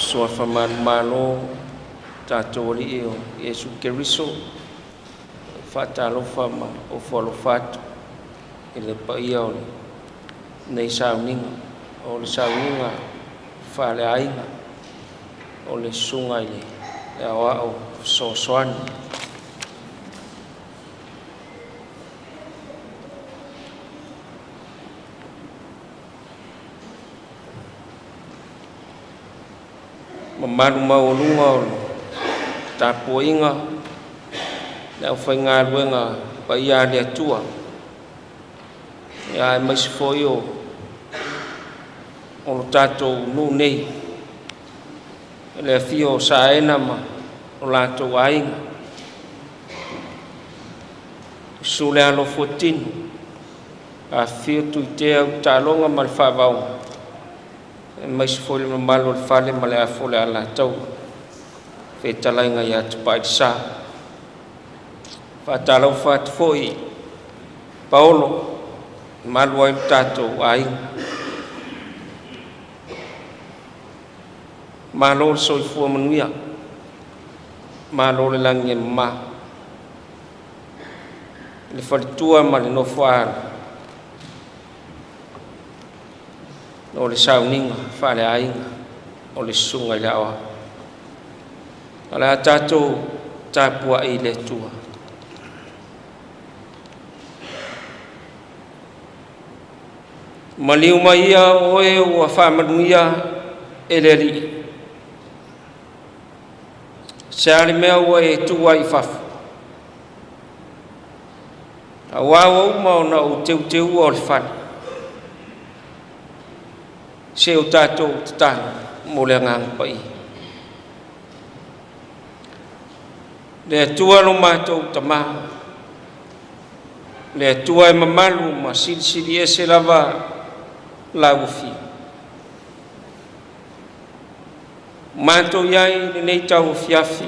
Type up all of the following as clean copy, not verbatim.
Suafa manumalo tatou Alii o Iesu Keriso, faatalofa ma ofo alofa atu i le paia o lenei sauniga, o le sauniga faaleaiga o le Susuga i le Aoao Fesoasoani. Mamalu maualuga o le tapuaiga a le aufaigaluega paia a le Atua, aemaise foi o lo tatou nuu nei, i le afio o Saena ma o latou Aiga, susu le alo o Fuatino, afifio Tuitea, Utaaloga ma le Faavaoga, aemaise foi le mamalu o le Fale ma le Afu o le Alataua, fetalaiga ia Tapailesa. Faatalofa atu foi Paolo, mamalu ai lo tatou aiga. Malo le soifua manuia, malo le lagi e mama i le faletua ma le nofo a alo o le sauniga faaleaiga o le susuga i le Aoao. O le a tatou tapuai i le Atua. Maliu mai ia oe ua faamanuia e le Alii, se a le mea ua e tuu ai i fafo? Aua ua uma ona ou teuteua o le fale, se o tatou tatalo mo le Agaga Paia. Le Atua lo matou Tama, le Atua e mamalu ma silisili ese lava lau Afio. Ua matou i ai i lenei tauafiafi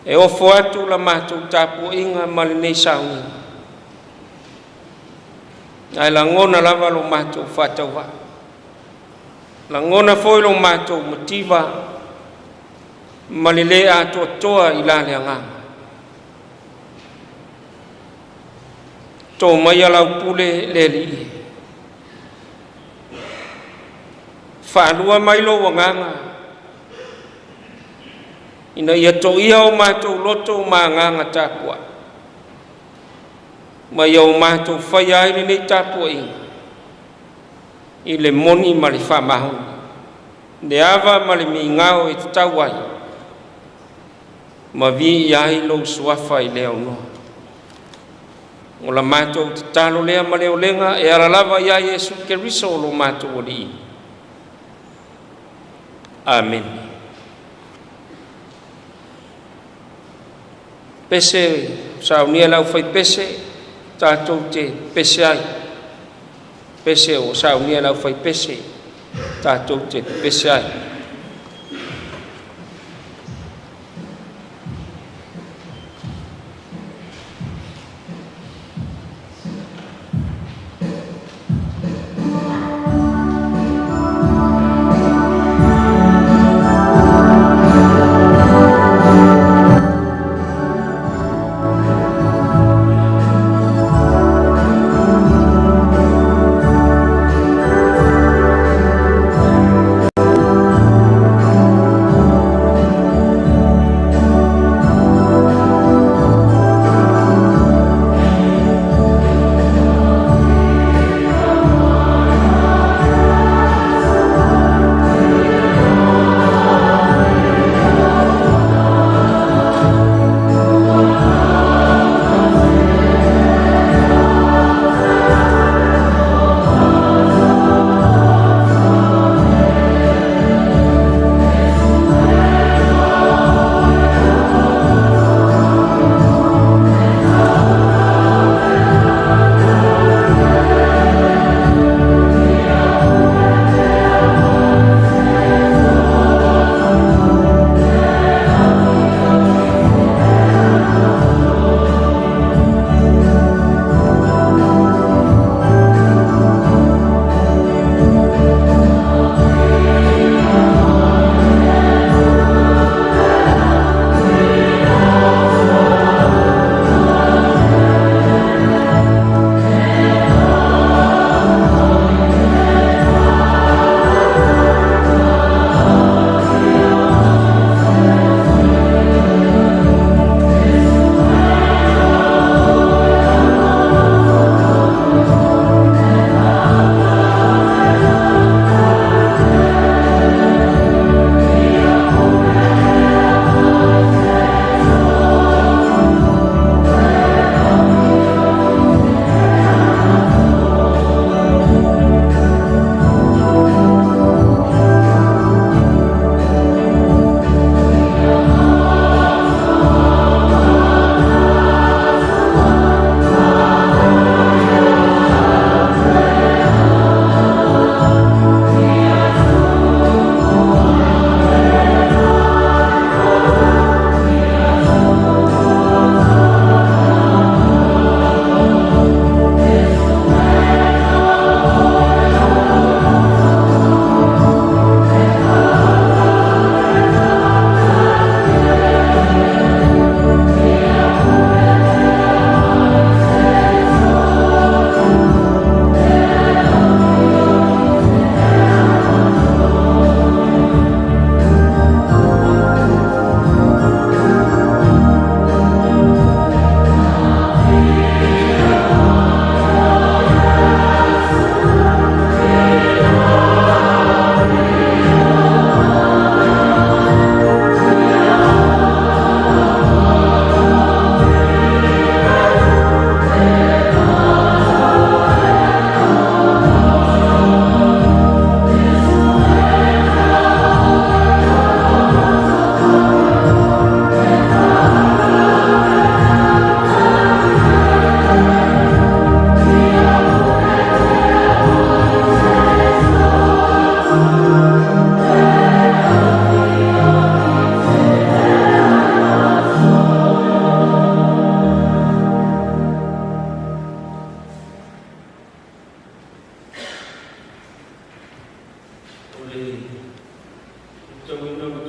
e ofo atu la matou tapuaiga ma lenei sauniga, ae lagona lava lo matou faatauvaa, lagona foi lo matou mativa ma le le atoatoa i la le agaga. To maia lau pule le Alii, faalua mai lou agaga ina ia toia o matou loto ma agaga tapuai, ma ia o matou faia ai lenei tapuaiga i le moni ma le faamaoni, le ava ma le migao e tatau ai, ma viia ai lou suafa i le aunoa. O la matou tatalo lea ma le olega e ala lava ia Iesu Keriso o lo matou Alii. Amene. Pese saunia e le aufaipese tatou te pese ai. Pese o saunia e le aufaipese tatou te pese ai.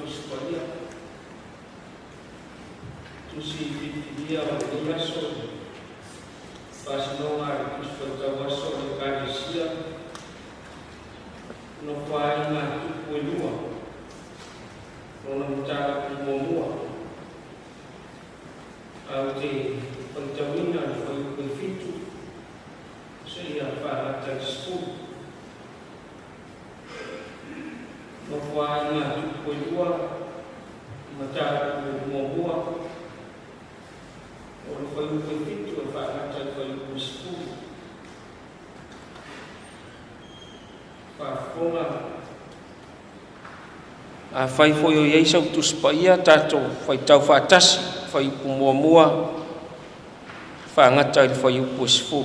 Tusi Paia, Tusi filifilia o lenei aso, faasinoga a le Tusi Faitau Aso a le Ekalesia, Nofoaiga a Tupu e Lua, lona mataupu muamua. Ae ou te faitauina le fuaiupu e 7 seia faagata i le 10. Nofoaiga a Tupu e Lua, mataupu muamua, o le fuaiupu e 7 e faagata i le fuaiupu e 10. Faafofoga. Afai foi o i ai sau Tusi Paia, tatou faitau faatasi, fuaiupu muamua faagata i le fuaiupu e 10.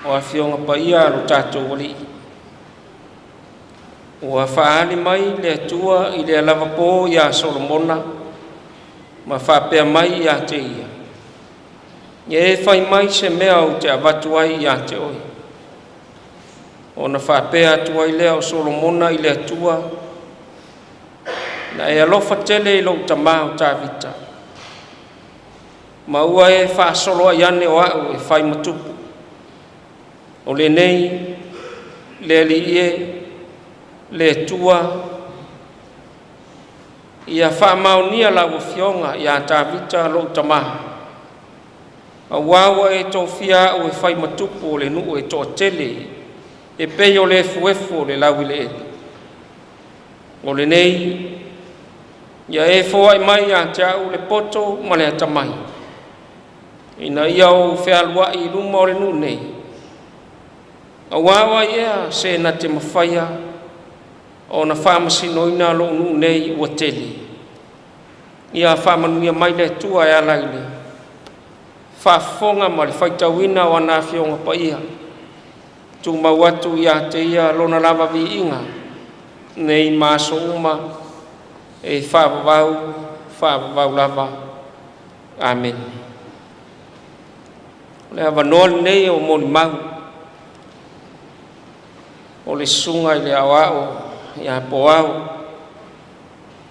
O Afioga Paia a lo tatou Alii, ua faaali mai le Atua i le alavapo ia Solomona ma faapea mai ia te ia, “Ia e fai mai se mea ou te avatu ai ia te oe.” Ona faapea atu ai lea o Solomona i le Atua, “Na e alofa tele i lou tamā o Tavita, ma ua e faasoloai ane o a'u e fai ma tupu. O lenei, le Alii e, le Atua, ia faamaonia lau afioga ia Tavita lou tamā, auā ua e tofia a'u e fai ma tupu o le nuu e toatele e pei o le efuefu o le laueleele. O lenei, ia e foai mai ia te a'u le poto ma le atamai, ina ia ou fealuai i luma o le nuu nei, auā o ai ea se na te mafaia ona faamasinoina lou nuu nei ua tele?” Ia faamanuia mai le Atua e ala i le faafofoga ma le faitauina o ana Afioga Paia. Tumau atu ia te Ia Lona lava viiga, nei ma aso uma e faavavau, faavavau lava. Amene. O le avanoa lenei o molimau o le susuga i le Aoao ia Poau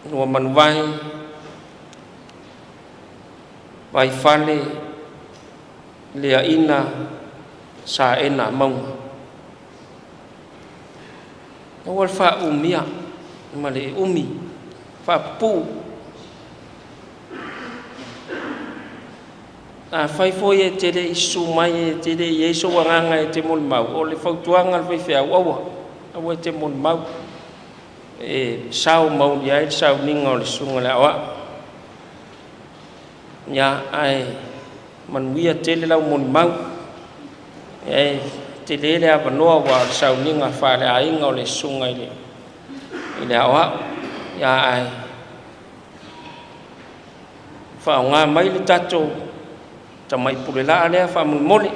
Luamanuvae Vaifale Liaina Saena Mauga. Aua le faaumia ma le umi faapupuu. Afai foi e te le i susu mai e te le i i ai sou agaga e te molimau, o le fautuaga a le faifeau, aua, aua e te molimau, e sao maoli ai le sauniga o le susuga i le Aoao. Ia, ae manuia tele lau molimau, e tele le avanoa aua o le sauniga faaleaiga o le susuga i le Aoao. Ia, ae faaaoga mai le tatou tamai pulelaa lea faamolemole,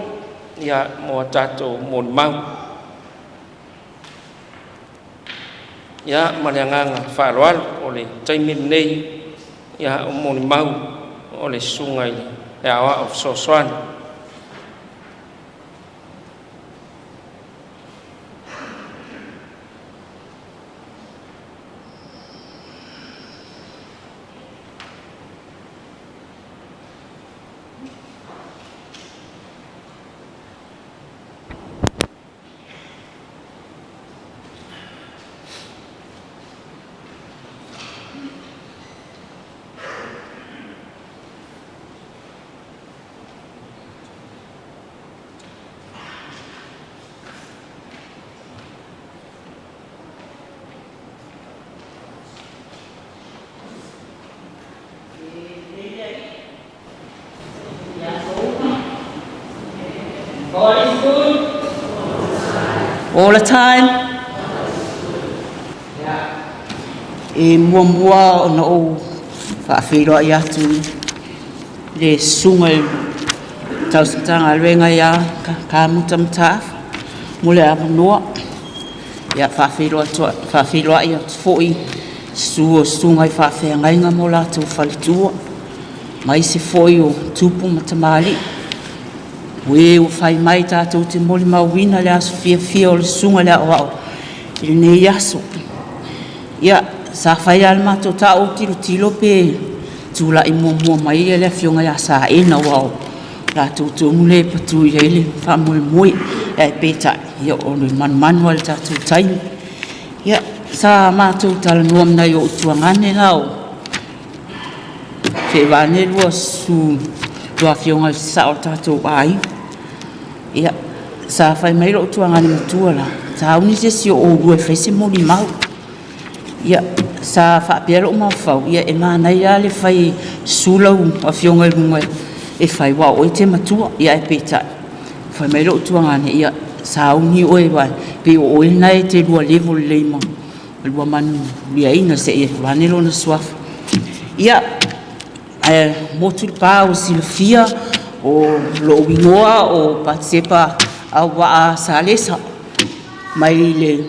ia mo a tatou molimau. Ia, ma le agaga faaaloalo, o le taimi lenei, ia, o molimau o le susuga i le Aoao Fesoasoani. God is good. All the time. E muamua ona ou faafeiloai atu le susuga i tausi Matagaluega ia Kamuta Mataafa mo le avanoa. Ia faafeiloai atu foi susu o susuga i faafeagaiga mo latou faletua, ma isi foi o tupu ma tamalii, o e ua fai mai tatou te molimauina le aso fiafia o le susuga i le Aoao i lenei aso. Ia, sa fai lava le matou tao tilotilo pe tulai muamua mai le afioga ia Saena, aua o latou tonu lea e patu i ai le faamoemoe, ae peitai o le manumanu lava i le tatou taimi. Ia, sa matou talanoa ma nai ou tuagane la o seivane lua susu lua afioga i le sao o le tatou aiga. Ia, sa fai mai lou tuagane matua la, sauni se isi o oulua e fai se molimau. Ia, sa faapea lou mafaufau, ia e manaia lava le fai, susu lau afioga i luga e fai aua o oe e te matua. Ia ae peitai, fai mai lou tuagane, ia sauni oe aua pei o oe lena e te lua level lelei ma lua manuliaina seia vaeane lona suafa. Ia, ae motu le pa ua silafia o lou igoa o Patesepa Auvaa Salesa mai le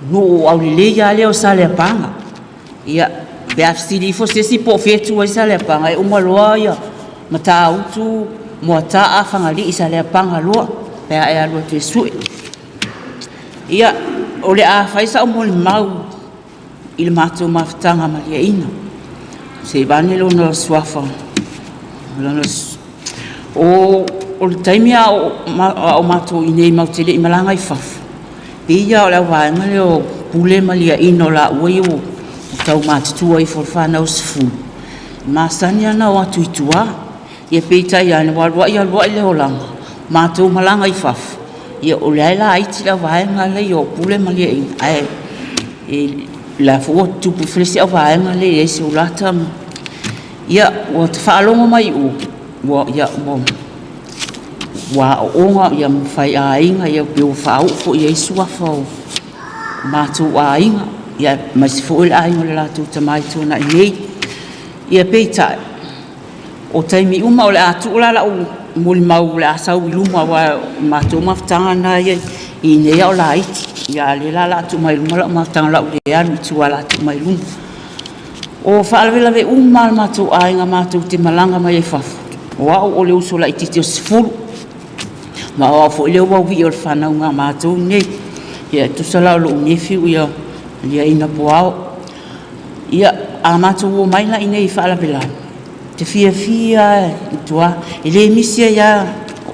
nuu aulelei lava lea o Saleapaga. Ia, pe a fesili ifo se isi po o fea e tu ai Saleapaga, e uma loa ia Matautu, Moataa, Fagalii, Saleapaga loa pe a e alu atu e sue. Ia, o le a fai sau molimau i le matou mafutaga ma liaina, seivane lona suafa. O le taimi a o matou i inei matou te le i malaga i fafo, pei lava o le auvaega lea o Pule ma Liaina o laua ia ua tau matutua ifo o le fanau e 10, e masani lava ona o atu i tua. Ia peitai ane, ua alu a'i alu a'i le olaga, matou malaga i fafo, ia o lea e laiti le auvaega lea o Pule ma Liaina, ae o la foi ua tupu ifo le isi auvaega lea e i ai Seulata. Ia, ua ta faalogo mai i o, ua aooga ma faiaiga, ia pei ua faauu foi i ai suafa o matou aiga, aemaise foi o le aiga o le latou tama i Tuanai nei. Ia peitai, o taimi uma, o le a tuu la lau molimau o le a sau i luma, aua o le matou mafutaga lena i inei a o laiti, a o lea la o le a tuu mai luma lau mafutaga o le a ou le alu i tua o le a tuu mai i luma. O faalavelave uma lava a le matou aiga matou te malaga mai ai fafo, o au o le uso laitiiti o Sefulu, ma o au foi le uluai o le fanauga a matou nei. Ia e tusa la o lou nephew ia Liaina Puao. Ia, a matou omai la i inei i faalavelave, ou te fiafia lava i tua, e le misi ai lava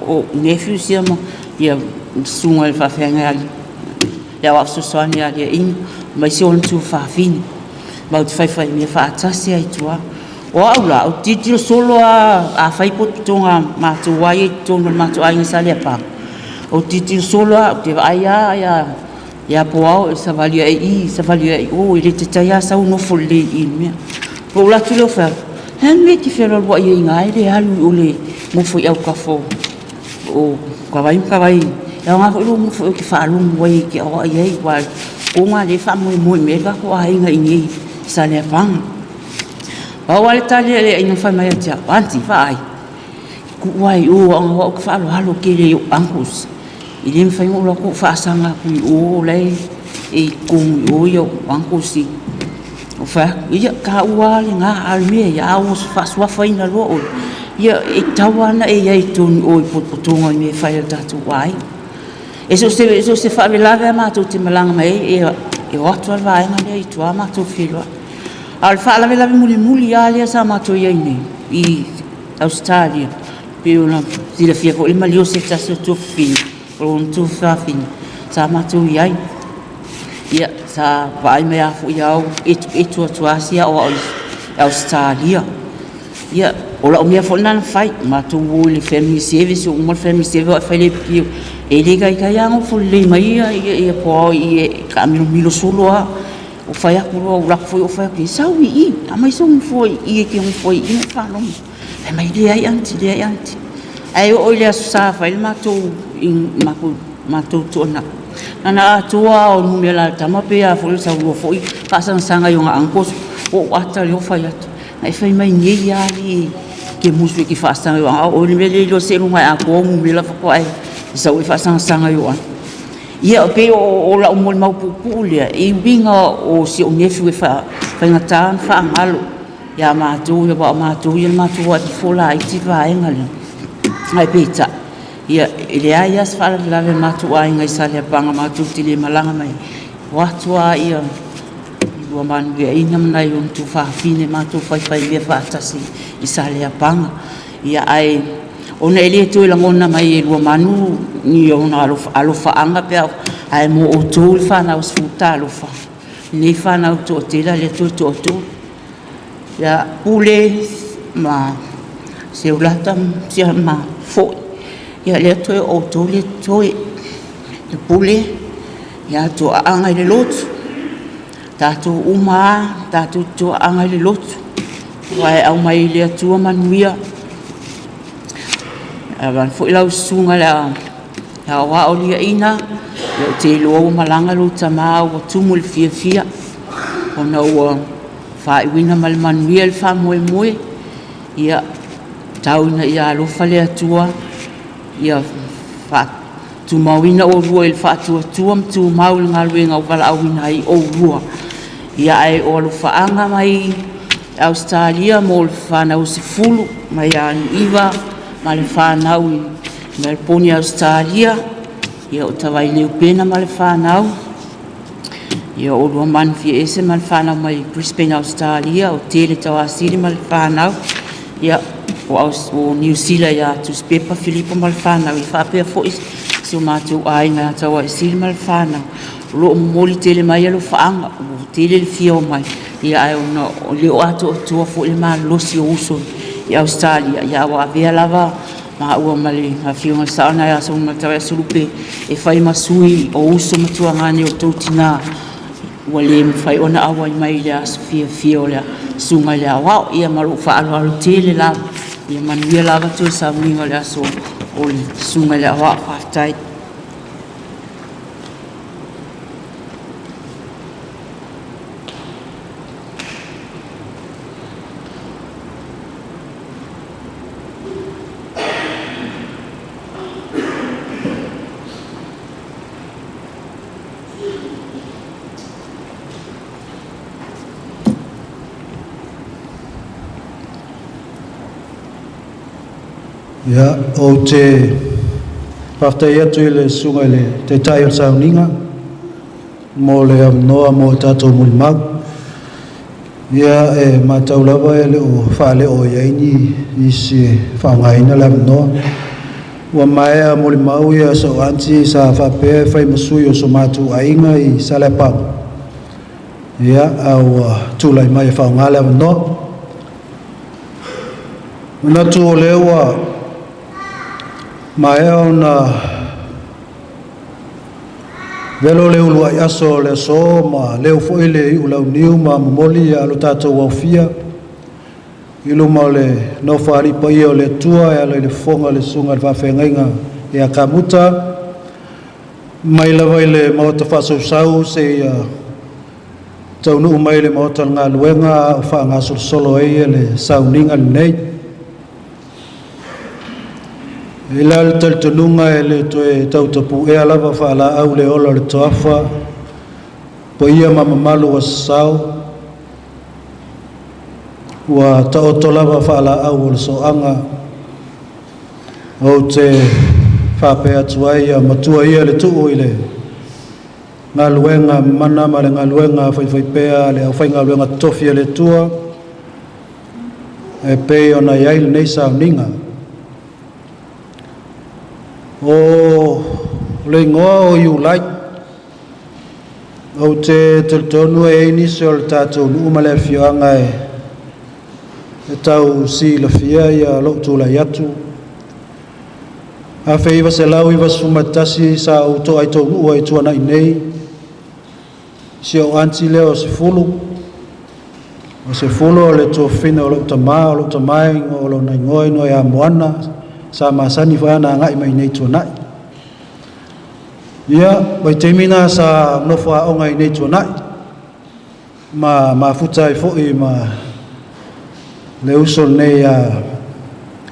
o ou nephews ia ma le susuga i le faafeagaiga ia le Aoao Fesoasoani ia Liaina, aemaise ona tuafafine, matou te faifai mea faatasi lava i tua. O au la, ou te tilotilo solo lava a fai potopotoga a matou lava ia i totonu o le matou aiga i Saleapaga, ou te tilotilo solo lava, ou te vaai lava ia Puao e savali ae i i, savali ae i o, e le taitai lava sau nofo lelei i i le mea. Ona ou alu atu lea ou fai atu, o le a le mea e te fealualuai ai i ina ae le alu i o i le nofo i autafa o Kavai ma Kavai, e aoga foi lou nofo i o e te faalogo ai e te aoai ai, aua o lena o lea e faamoemoe mai ai le tatou aiga i inei i Saleapaga. Pau lava le tali a Liaina na fai mai ia te au, aunty vaai, tuu lava i o aua o au ou te faaaloalo tele i ou uncles. E le mafai ona ou alu atu ou faasaga atu i o, o la e i totonu i o ou uncles. Ou fai atu, ia taua lava lena, a o le mea ia, a ua faasuafaina loa oe, ia e tatau lava ona e i ai i totonu i o i potopotoga i mea e fai a le tatou aiga. E so o se faalavelave lava matou te malaga mai ai, e o atu lava le vaega lea i tua matou feiloai. A o le faalavelave mulimuli lava lea sa matou i ai nei i Ausetalia, pei ona silafia foi le maliu o se tasi o tuafafine, o lona tuafafine sa matou i ai. Ia, sa vaai mai lava foi au etuetu atu lava si aoao i Ausetalia. Ia, o lau mea foi lena na fai, matou o i le family service, uma le family service o au e fai le appeal. E le taitai lava nofo lelei mai ia Puao i i e taamilomilo solo lava. Ou fai atu loa, ou alu atu foi ou fai atu i ai, sau i i, aumai sou nofoa i i e te nofo ai i i ma ou faalogo. Fai mai, leai aunty, leai aunty. Ae oo i le aso Sa fai le matou, matou tuanai, na ona atoa lava o numera a le tama pei lava foi o sau loa foi faasagasaga i ona uncles, ou ata lea ou fai atu, na e fai mai nei lava alii e te musu e te faasaga i ou uncle, o oe le mea lea e iloa seiloga e atoa ou numera faatoa e sau e faasagasaga i ou uncle. Ia, e pei o lau molimau puupuu lea i uiga o si ou nephew e faigata ona faagalo ia matou, aua o matou ia o le matou alii laiti le vaega lea. Ae peitai, ia, e leai lava se faalavelave a le matou aiga i Saleapaga matou te le malaga mai ai, o atu lava Luamanu Liaina ma nai ona tuafafine matou faifai mea faatasi i Saleapaga. Ia ae ona e le toe lagona mai e Luamanu ni ona alofaaga pe ae mo outou le fanau 10 talofa lenei fanau toatele lea toe toatolu. Ia Pule ma Seulata ma Foi, ia lea toe o outou lea e totoe. Pule, ia toaaga i le lotu, tatou uma lava tatou te toaaga i le lotu, aua e aumai e le Atua manuia. Ae vaeane foi lau susuga i le Aoao Liaina, ou te iloa ua malaga lou tama ua tumu i le fiafia ona ua faaiuina ma le manuia le faamoemoe. Ia tau ina ia alofa le Atua ia faatumauina oulua i le faatuatua ma tumau i le galuega ua valaauina ai oulua. Ia ae o alofaaga mai Ausetalia mo le fanau 10 mai ia Niuiva ma le fanau i Meleponi Ausetalia, ia o Tavai Leupena ma le fanau, ia o Luamanu Fiaese ma le fanau mai Brisbane Ausetalia, o Tele Tauasili ma le fanau, ia o Niu Sila ia Tusipepa Filipo ma le fanau, ia faapea foi si o matou aiga ia Tauaisili ma le fanau. O lo o momoli tele mai alofaaga, ua tele le fia omai, ia ae ona o le o atoatoa foi le malolosi o uso i Ausetalia, ia ae ua avea lava maua ma le afioga i le Saoa ia Sulumatavaiasulupe e fai ma sui o uso ma tuagane o tou tina ua le mafai ona auai mai i le aso fiafia o le susuga i le Aoao. Ia ma lou faaaloalo tele lava, ia manuia lava toe sauniga o le aso o le susuga i le Aoao. Faafetai. Ia, ou te faafetai atu i le susuga i le Taitai o le Sauniga mo le avanoa mo tatou molimau. Ia, e matau lava e le o faaleo i ai ni isi e faaaogaina le avanoa. Ua maea molimau ia sau aunty sa faapea e fai ma sui o so matou aiga i Saleapaga. Ia, a ua tulai mai e faaaoga le avanoa. Manatu o lea ua maea ona velo le uluai aso o le aso ma leo foi le iu launiu ma momoli ia lo tatou aofia i luma o le nofoalii paia o le Atua e ala i le fofoga o le susuga i le faafeagaiga ia Kamuta, mai lava i le maota faasausau seia taunuu mai le maota o le galuega a o faagasolosolo ai le sauniga lenei. E la le talitonuga e le toe tautapuea lava faalaau le ola o le toafa, paia ma mamalu ua sasao, ua taoto lava faalaau o le soaga. Ou te faapea atu ai ia matua ia le tuu i le galuega mana ma le galuega faifaipea le aufaigaluega totofi a le Atua e pei ona i ai lenei sauniga. O le igoa o Iulai, ou te talitonu e i ai nisi o le tatou nuu ma le afioaga e tau silafia ia lou tulai atu. 1991 sa ou toai taunuu ai Tuanai nei, si ou aunty lea o Sefulu. O Sefulu o le tuafafine o lou tama, o lou tama o lona igoa igoa ia Moana, sa masani foi ona agai mai nei Tuanai. Ia, vaitaimi na sa nofo aoga i nei Tuanai, ma mafuta ai foi ma le uso lenei a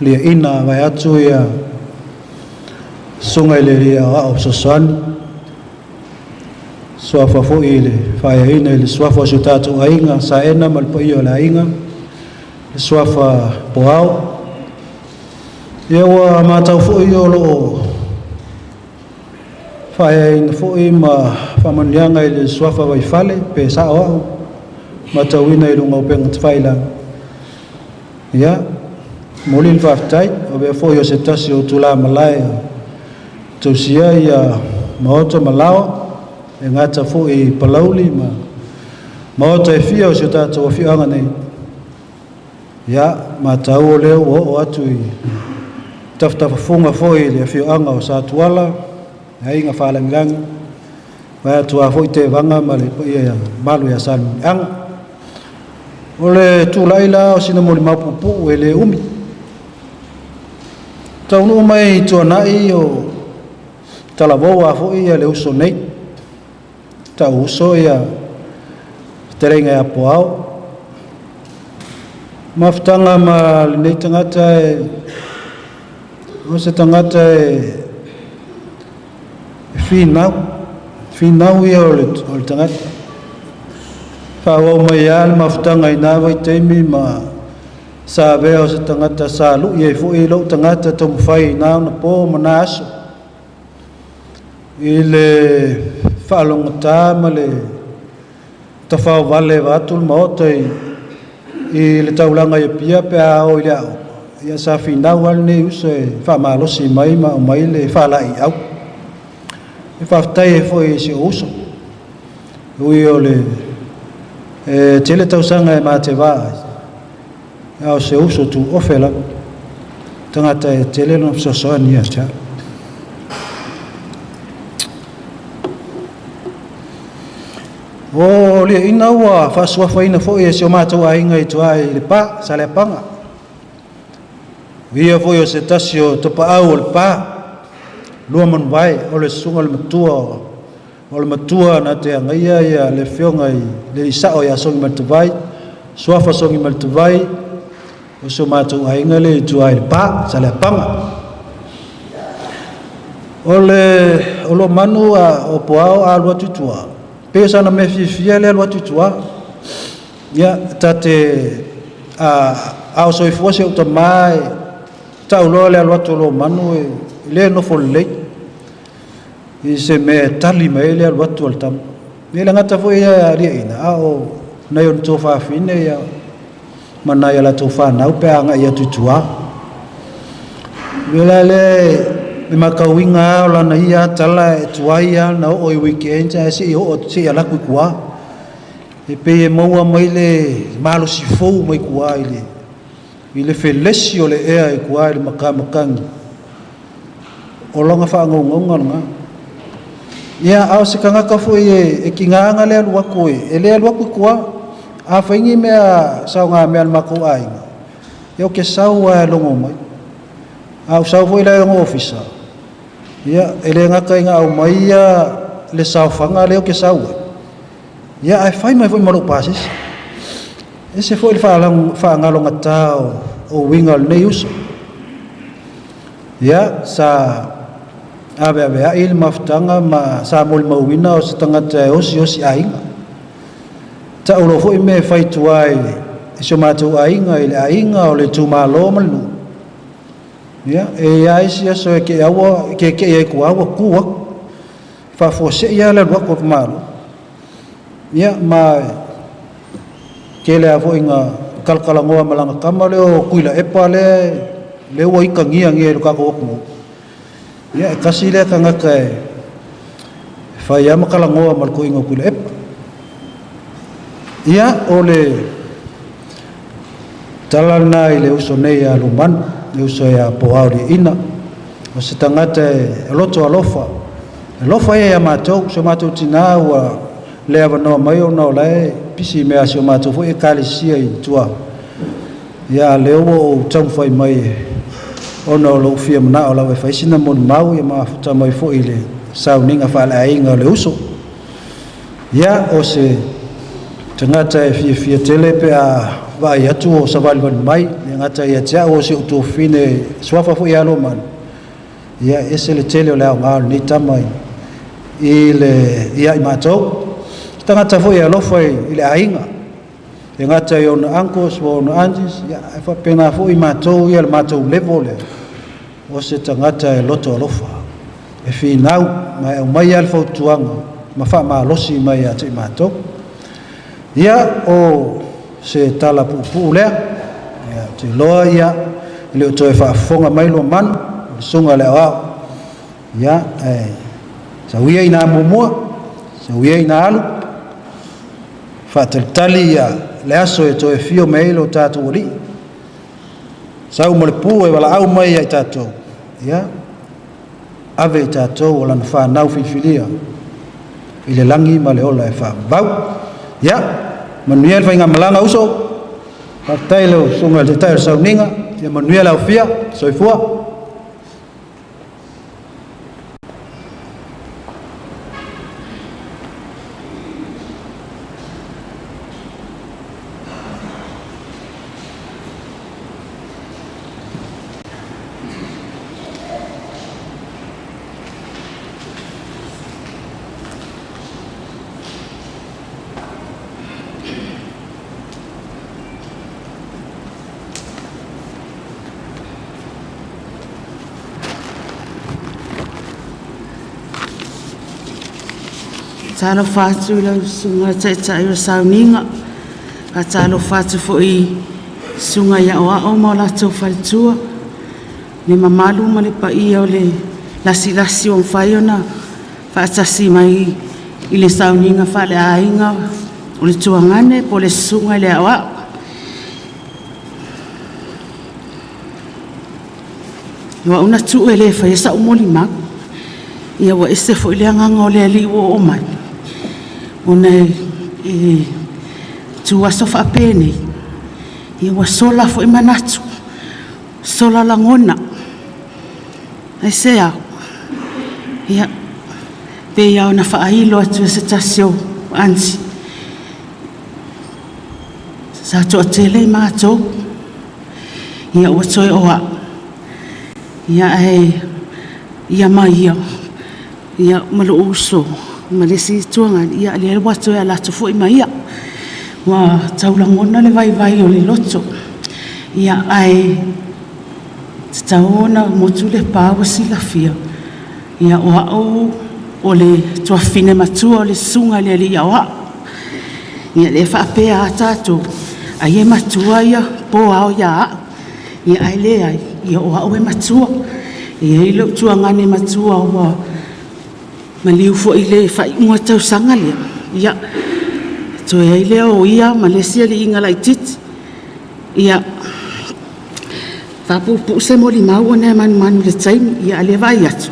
Liaina vae atu ia susuga i le alii aoao fesoasoani, suafa foi i le faaiaina i le suafa o si o tatou aiga Saena ma le paia o le aiga, le suafa Poao. Ia ua matau foi o loo faaiaina foi ma faamanuiaga i le suafa Vaifale pe sao au. matauina i luga o upega tafailagi. Ia, momoli le faafetai, avea foi o se tasi o tulamalae tausia ia maota ma laoa, e gata foi i Palauli ma maota e fia o si o tatou afioaga nei. Ia, matau o lea ua oo atu i tafatafafuga foi i le afioaga o Satuala, le Aiga Faalagilagi, vae atu a foi Tevaga ma le paia ia malu ia Salemuliaga. O le tulai la o sina molimau puupuu e le umi. Taunuu mai i Tuanai o talavou a foi ia le uso nei. Tau uso ia fetalaiga ia Poao. Mafutaga ma lenei tagata e o se tagata e finau, finau ia o le tagata. Faaauau mai lava le mafutaga i na vaitaimi ma sa avea o se tagata sa lui ai foi lou tagata taumafai i na ona po ma na aso i le faalogogata ma le tafaovale vaeatu le Maota i le taulaga i Apia pe a oo i le aoga. Ia sa finau lava lenei uso e faamalosi mai ma aumai le faalaeiau. E faafetai ai foi i si ou uso, ui o le tele tausaga e mateva ai, a o se uso tuofe lava, tagata e tele lona fesoasoani ia te au. O liaina ua faasuafaina foi e si o matou aiga i tua i Lepa, Saleapaga. O ia foi o se tasi o tapaau o Lepa, lua manuvae, o le susuga o le matua o le matua na te agaia ia le afioga i le isao ia Sogimaletavai, suafa Sogimaletavai, o si o matou aiga le i tua i Lepa, Saleapaga. O le o Lomanu a o Poao a alu atu i tua, pei o sana mea fiafia le alu atu i tua. Ia, ta te a o soifua si ou tamā e tau loa le alu atu o Lomanu e le nofo lelei i se mea e tali mai ai le alu atu a le tama. E le gata foi ia aliaina, a o nai ona tuafafine ia ma nai a latou fanau pe a agai atu i tua. O le mea la lea e matauina lava o lana ia tala e tuai lava ona oo i weekends ae se i oo se i alu atu i tua. E pei e maua mai le malosi fou mai tua i le felesi o le ea i tua i le matamatagi o lona faagaugauga lena. Ia, a o se tagata foi e tigaga le alu atu e le alu atu i tua. A fai ni mea saogamea a le matou aiga, ia ou te sau lava e logo mai. A ou sau foi la i lona ofisa, ia, e le gata ina aumai ia le saofaga lea ou te sau ai, ia, ae fai mai foi ma lou pasese. Ese foi le faagalogata o uiga o lenei uso. Ia, sa aveaveai le mafutaga ma sa molimauina o se tagata e osiosi aiga. Tau loa foi mea e fai i tua i si o matou aiga, i le aiga o le itumalo ma le nuu. Ia, e i ai isi aso e keekee ai i tua ua tu atu. Faafuasei lava le alu atu o le Malo. Ia, ma e tele lava foi ina talatalanoa ma lana tama lea o Tuilaepa lea ua itagia nei e le tatou atunuu. Ia, e tasi lea tagata e fai lava ma talanoa ma le toeaina o Tuilaepa. Ia, o le tala lena i le uso nei ia Lomanu, le uso ia Poao Liaina. O se tagata e loto alofa, e alofa ia ia matou, si o matou tinā ua le avanoa mai ona o la e pisi i mea a si o matou foi ekalesia i tua. Ia, a lea ua ou taumafai mai ona o lou fia manao lava e fai sina molimau ia mafuta mai foi i le sauniga faaleaiga o le uso. Ia, o se tagata e fiafia tele pe a vaai atu o savalivali mai, le gata ia te au o si ou tuafafine suafa foi ia Lomanu. Ia, e ese le tele o le aoga o lenei tama i le ia i matou. Se tagata foi e alofa i le aiga, e gata i ona uncles ma ona aunties, ia, e faapena foi matou ia le matou level lea, o se tagata e loto alofa, e finau ma e aumai lava le fautuaga ma faamalosi mai ia te i matou. Ia, o se tala puupuu lea. Ia, ou te iloa ia, e le o toe faafofoga mai Luamanu, o le susuga i le aoao. Ia, ae sau ia ina muamua, sau ia ina alu, faatalitali ia le aso e toe afio mai ai lo tatou Alii, sau ma le pu e valaau mai ia i tatou, ia, ave i tatou o lana fanau filifilia i le lagi ma le ola e faavavau. Ia, manuia le faigamalaga uso, faafetai i lau susuga i le Taitai o le Sauniga, ia manuia le aufia, soifua. Talofa atu i lau Susuga i le Taitai o le Sauniga, faatalofa atu foi i Susuga i Aoao ma o latou faletua, le mamalu ma le paia o le lasilasi ua mafai ona faatasi mai i le sauniga faaleaiga o le tuagane po o le Susuga i le Aoao. O au na tuu e le faia sau molimau. Ia ua ese foi le agaga o le Alii ua oo mai, ona e tu aso faapenei, ia ua sola foi manatu, sola lagona. Aisea? Ia, pei lava ona faailo atu e se tasi o aunty, sa toatele matou, ia ua toe o au, ia ae ia ma ia, ia ma lou uso ma le isi tuagane, ia lea ua toe alu atu foi ma ia. Ua tau lagona le vaivai o le loto, ia ae tatau ona motu le pa ua silafia, ia o au o le tuafafine matua o le susuga i le alii aoao. Ia lea e faapea lava tatou, ai e matua ia po ao ia au. Ia ae leai, ia o au e matua. E i ai lou tuagane matua ua maliu foi i le faaiuga o le tausaga lea, ia toe ai lea o ia ma le isi alii laitiiti. Ia, faapuupuu se molimau ona e manumanu i le taimi, a o lea e vaai atu,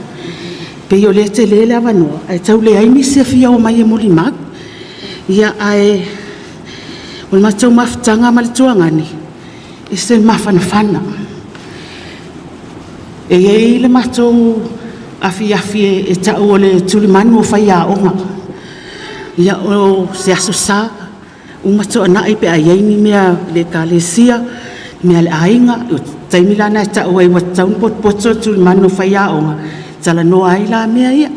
pei o lea e tele le avanoa, ae tau leai nisi e fia omai e molimau. Ia, ae o le matou mafutaga ma le tuagane, e ese le mafanafana. E i ai le matou afiafi e tau o le tulimanu o faiaoga. Ia, o se aso Sa, uma toanai pe a i ai ni mea a le Ekalesia, mea a le aiga, o le taimi la lena e tau ai ua tatau ona potopoto le tulimanu o faiaoga, talanoa ai la mea ia.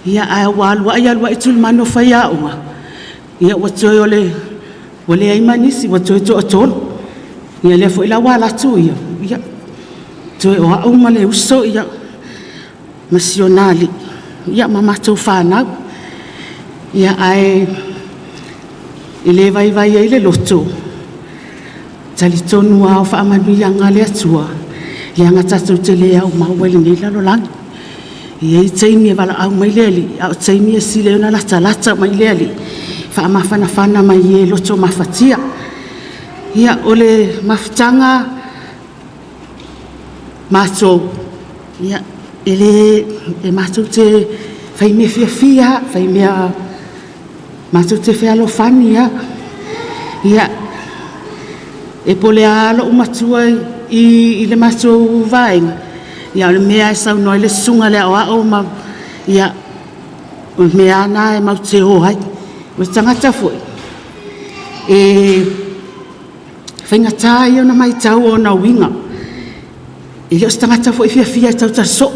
Ia, ae ua alu ai alu ai tulimanu o faiaoga, ia ua toe o le ua leai ma nisi, ua toe toatolu. Ia lea foi la ua alu atu ia, ia toe o au ma le uso ia ma si ona alii, ia ma matou fanau. Ia ae e le vaivai ai le loto, talitonu lava o faamanuiaga a le Atua, leaga tatou te le aumau ai i lenei lalolagi. E i ai taimi e valaau mai le Alii, a o taimi e sili ai ona latalata mai le Alii, faamafanafana mai i e loto mafatia. Ia, o le mafutaga matou, ia, e le, e matou te fai mea fiafia lava, fai mea, matou te fealofani lava. Ia, e pole lava lou matua i le matou vaega, ia o le mea lava e saunoa ai le susuga i le aoao ma, ia, o le mea lava lena matou te o ai. O le tagata foi, e faigata ia ona matau ona uiga. E le o se tagata foi e fiafia e tautala soo.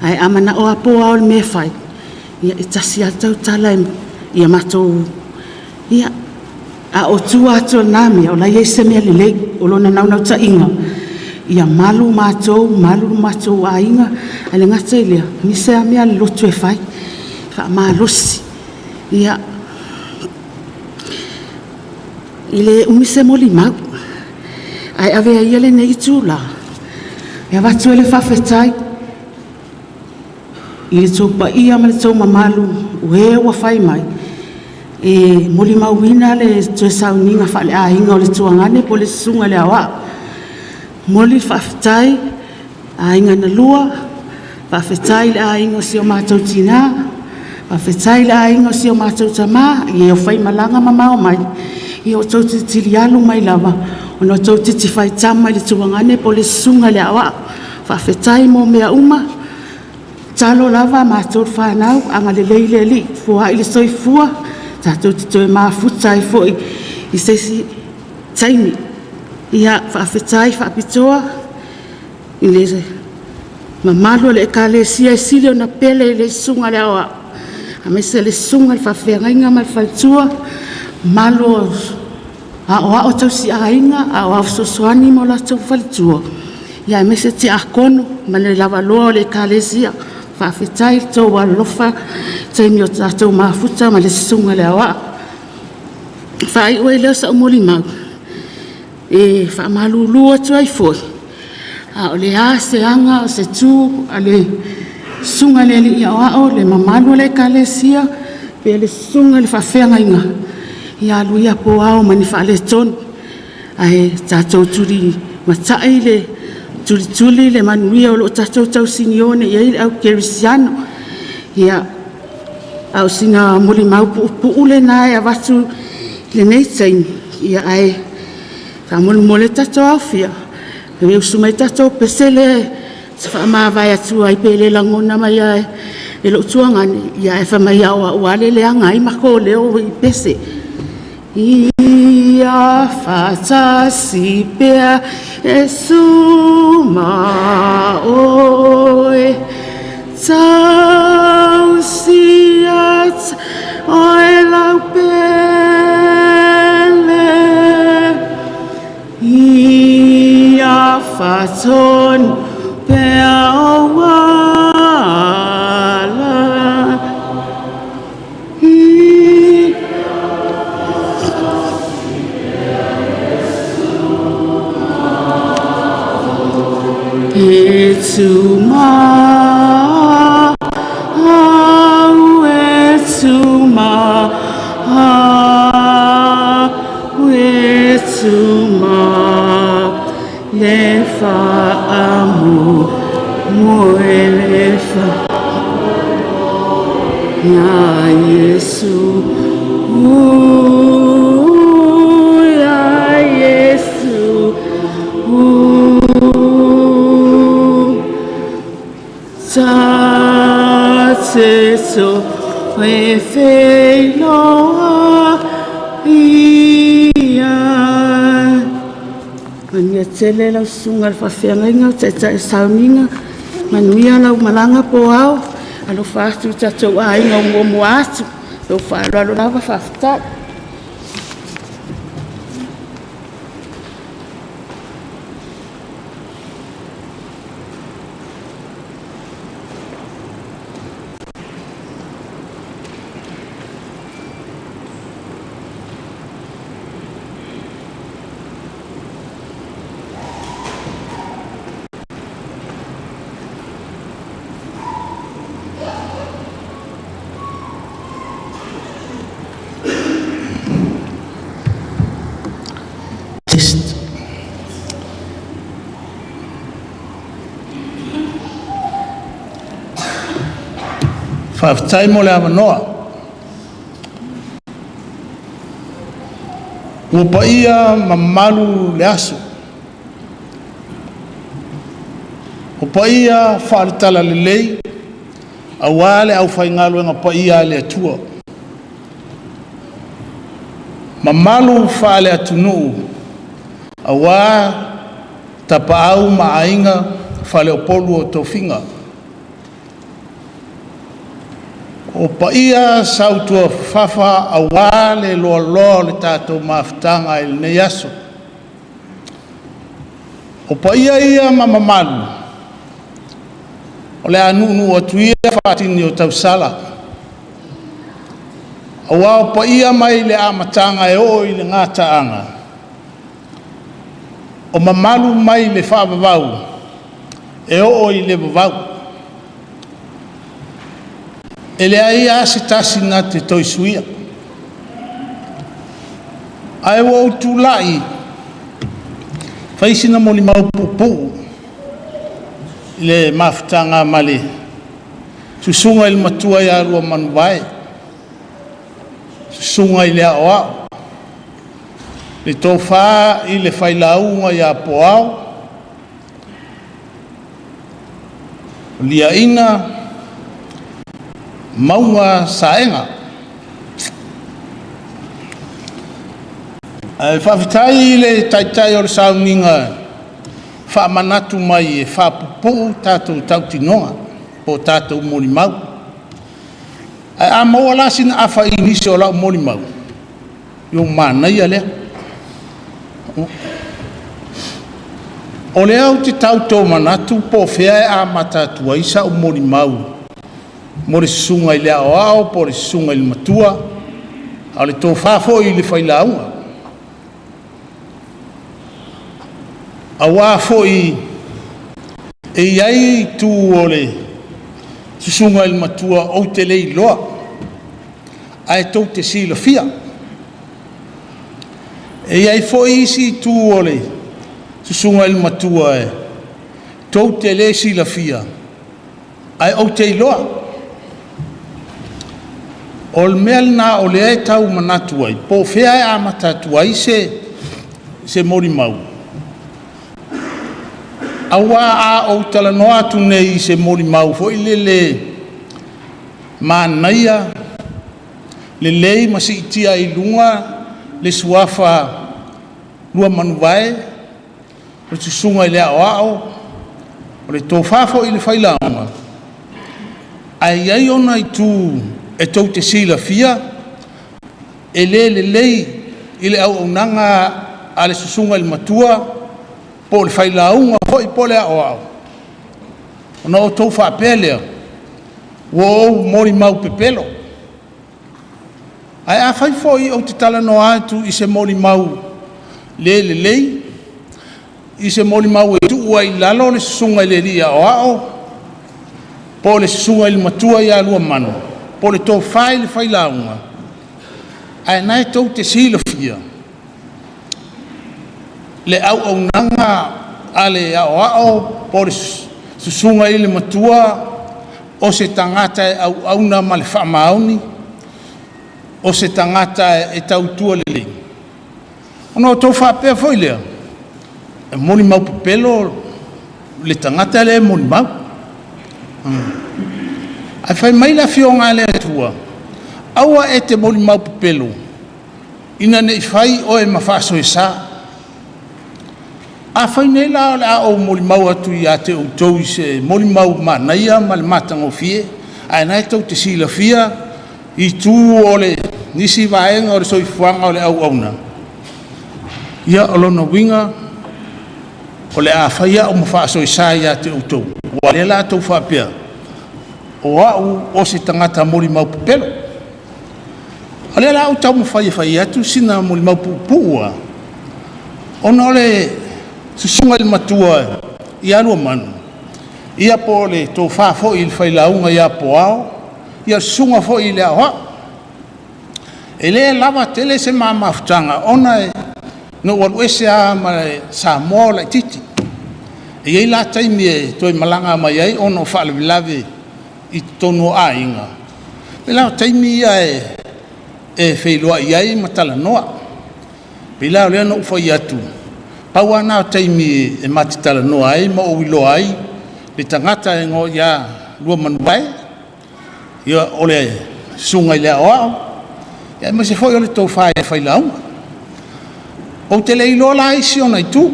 Ae a manao lava po o a le mea e fai, ia e tasi lava le tautala ia matou, ia, a o tua atu o lena mea, o la e i ai se mea lelei. O lona naunautaiga, ia malu matou, malu lo matou aiga, ae le gata i lea, o nisi lava mea a le lotu e fai, faamalosi. Ia. E le umi se molimau, ae avea ia lenei itulā e avatu ai le faafetai i le tou paia ma le tou mamalu o e ua fai mai e molimauina le toe sauniga faaleaiga o le tuagane po o le Susuga i le Aoao. E momoli le faafetai i aiga na lua, faafetai i le aiga o si o matou tina, faafetai i le aiga o si o matou tama i e o faimalaga mamao mai, ia ua outou tulitulialu mai lava ona tou te faitama i le tuagane po o le Susuga i le Aoao. Faafetai mo mea uma. Tatalo lava matou le fanau, agalelei le Alii, foai le soifua tatou te toe mafuta ai foi i se isi taimi. Ia, faafetai faapitoa i le mamalu o le Ekalesia e sili ona pele i le Susuga i le Aoao aemaise le susuga i le faafeagaiga ma le faletua, mamalu o aoao tausiaiga, aoao fesoasoani ma o latou faletua, aemaise tiakono ma le lavaloa o le Ekalesia. Faafetai i lo outou alolofa i le taimi o tatou mafuta ma le Susuga i le Aoao. Ona faaiu ai lea o sau molimau, e faamalulu atu ai foi, a o le a se aga a o se tu a le Susuga i le Alii Aoao, le mamalu o le Ekalesia pe le susuga i le faafeagaiga, ia alu ia po ao ma ni faaletonu, ae tatou tulimatai le tulituli le manuia o lo o tatou tausinio nei i ai le au kerisiano. Ia, a o sina molimau puupuu lena e avatu i lenei taimi, ae faamolemole tatou alofia, e usu mai le tatou pese lea ou te faamavae atu ai pe le lagona mai lava e lou tuagane, ae fai mai o au lava lea e leaga ai matou leo i pese. Ia faatasi pea Iesu ma oe, tausi ia te oe lau pele. Ia faatonu pea ou ala. E tu ma au e tu ma au e tu ma le faamoemoe le fa ia Iesu ia Iesu Ta te toe feiloa ia. Manuia tele lau susuga i le faafeagaiga, o taitai o sauniga, manuia lau malaga po ao, alofa atu i o tatou aiga o muamua atu. Ma lou faaaloalo lava, faafetai. Test. Faafetai mo le avanoa. Ua paia ma mamalu le aso, o paia faale-talalelei aua le aufaigaluega paia a le Atua, mamalu faale-atunuu aua tapaau ma aiga faleupolu o tofiga. O paia sautuafafafa aua le loaloa o le tatou mafutaga i lenei aso. O paia ia ma mamalu o le a nuunuu atu ia faatini o tausala. Aua o paia mai le amataga e oo i le gataaga, o mamalu mai le faavavau e oo i le vavau. E leai lava se tasi na te toe suia. Ae ua ou tulai fai sina molimau puupuu i le mafutaga ma le susuga i le matua ia Luamanuvae, susuga i le Aoao, le tofa i le Failauga ia Poao, Liaina Mauga Saega. Ae faafetai i le taitai o le sauniga faamanatu mai e faapupuu tatou tautinoga po o tatou molimau. Ae a maua la sina afa i nisi o lau molimau, ua manaia lea. O lea ou te tau tomanatu po o fea e amata atu ai sau molimau mo le susuga i le Aoao po o le susuga i le Matua, a o le tofa foi i le Failauga. Aua foi e i ai itu o le susuga i le Matua ou te le iloa, ae tou te silafia. E i ai foi isi itu o le susuga i le Matua e tou te le silafia, ae ou te iloa. O le mea lena o lea e tau manatu ai, po o fea e amata atu ai se molimau, aua a ou talanoa atu nei i se molimau foi lele manaia, lelei ma siitia i luga le suafa Luamanuvae, o le susuga i le Aoao, o le tofa foi i le Failauga, ae i ai ona itu e tou te silafia e le lelei i le auaunaga a le susuga i le Matua po o le Failauga foi po o le Aoao, ona outou faapea lea, ua ou molimau pepelo. Ae afai foi ou te talanoa atu i se molimau le lelei, i se molimau e tuu ai i lalo le susuga i le alii aoao, po o le susuga i le matua ia Luamanu, po o le tofa i le Failauga, ae na e tou te silafia le auaunaga a le aoao po o le susuga i le matua, o se tagata e auauna ma le faamaoni, o se tagata e tautua lelei, ona outou faapea foi lea, e molimau pepelo le tagata lea e molimau. Ae fai mai le Afioga a le Atua, aua e te molimau pepelo, ina ne i fai oe ma faasoesa. Afai nei la o le a ou molimau atu ia te outou i se molimau manaia ma le matagofie, ae na e tou te silafia itu o le nisi vaega o le soifuaga o le auauna, ia o lona uiga o le a fai au ma faasoesa ia te outou, ua lea la outou faapea, o au o se tagata molimau pepelo. O lea la ou taumafai e fai atu sina molimau puupuu lava, ona o le susuga i le matua ia Luamanu, ia po o le tofa foi i le Failauga ia Poao, ia le susuga foi i le Aoao. E le lava tele se ma mafutaga ona na ou alu ese lava ma Samoa o laitiiti. E i ai la taimi e toe malaga mai ai ona o faalavelave i totonu o aiga, pei la o taimi ia e feiloai ai ma talanoa. Pei la o lea na ou fai atu, pau lava na o taimi e ma te talanoa ai ma ou iloa ai le tagata e igoa ia Luamanuvae, ia o le susuga i le Aoao, aemaise foi o le tofa i le Failauga. Ou te le iloa la isi ona itu,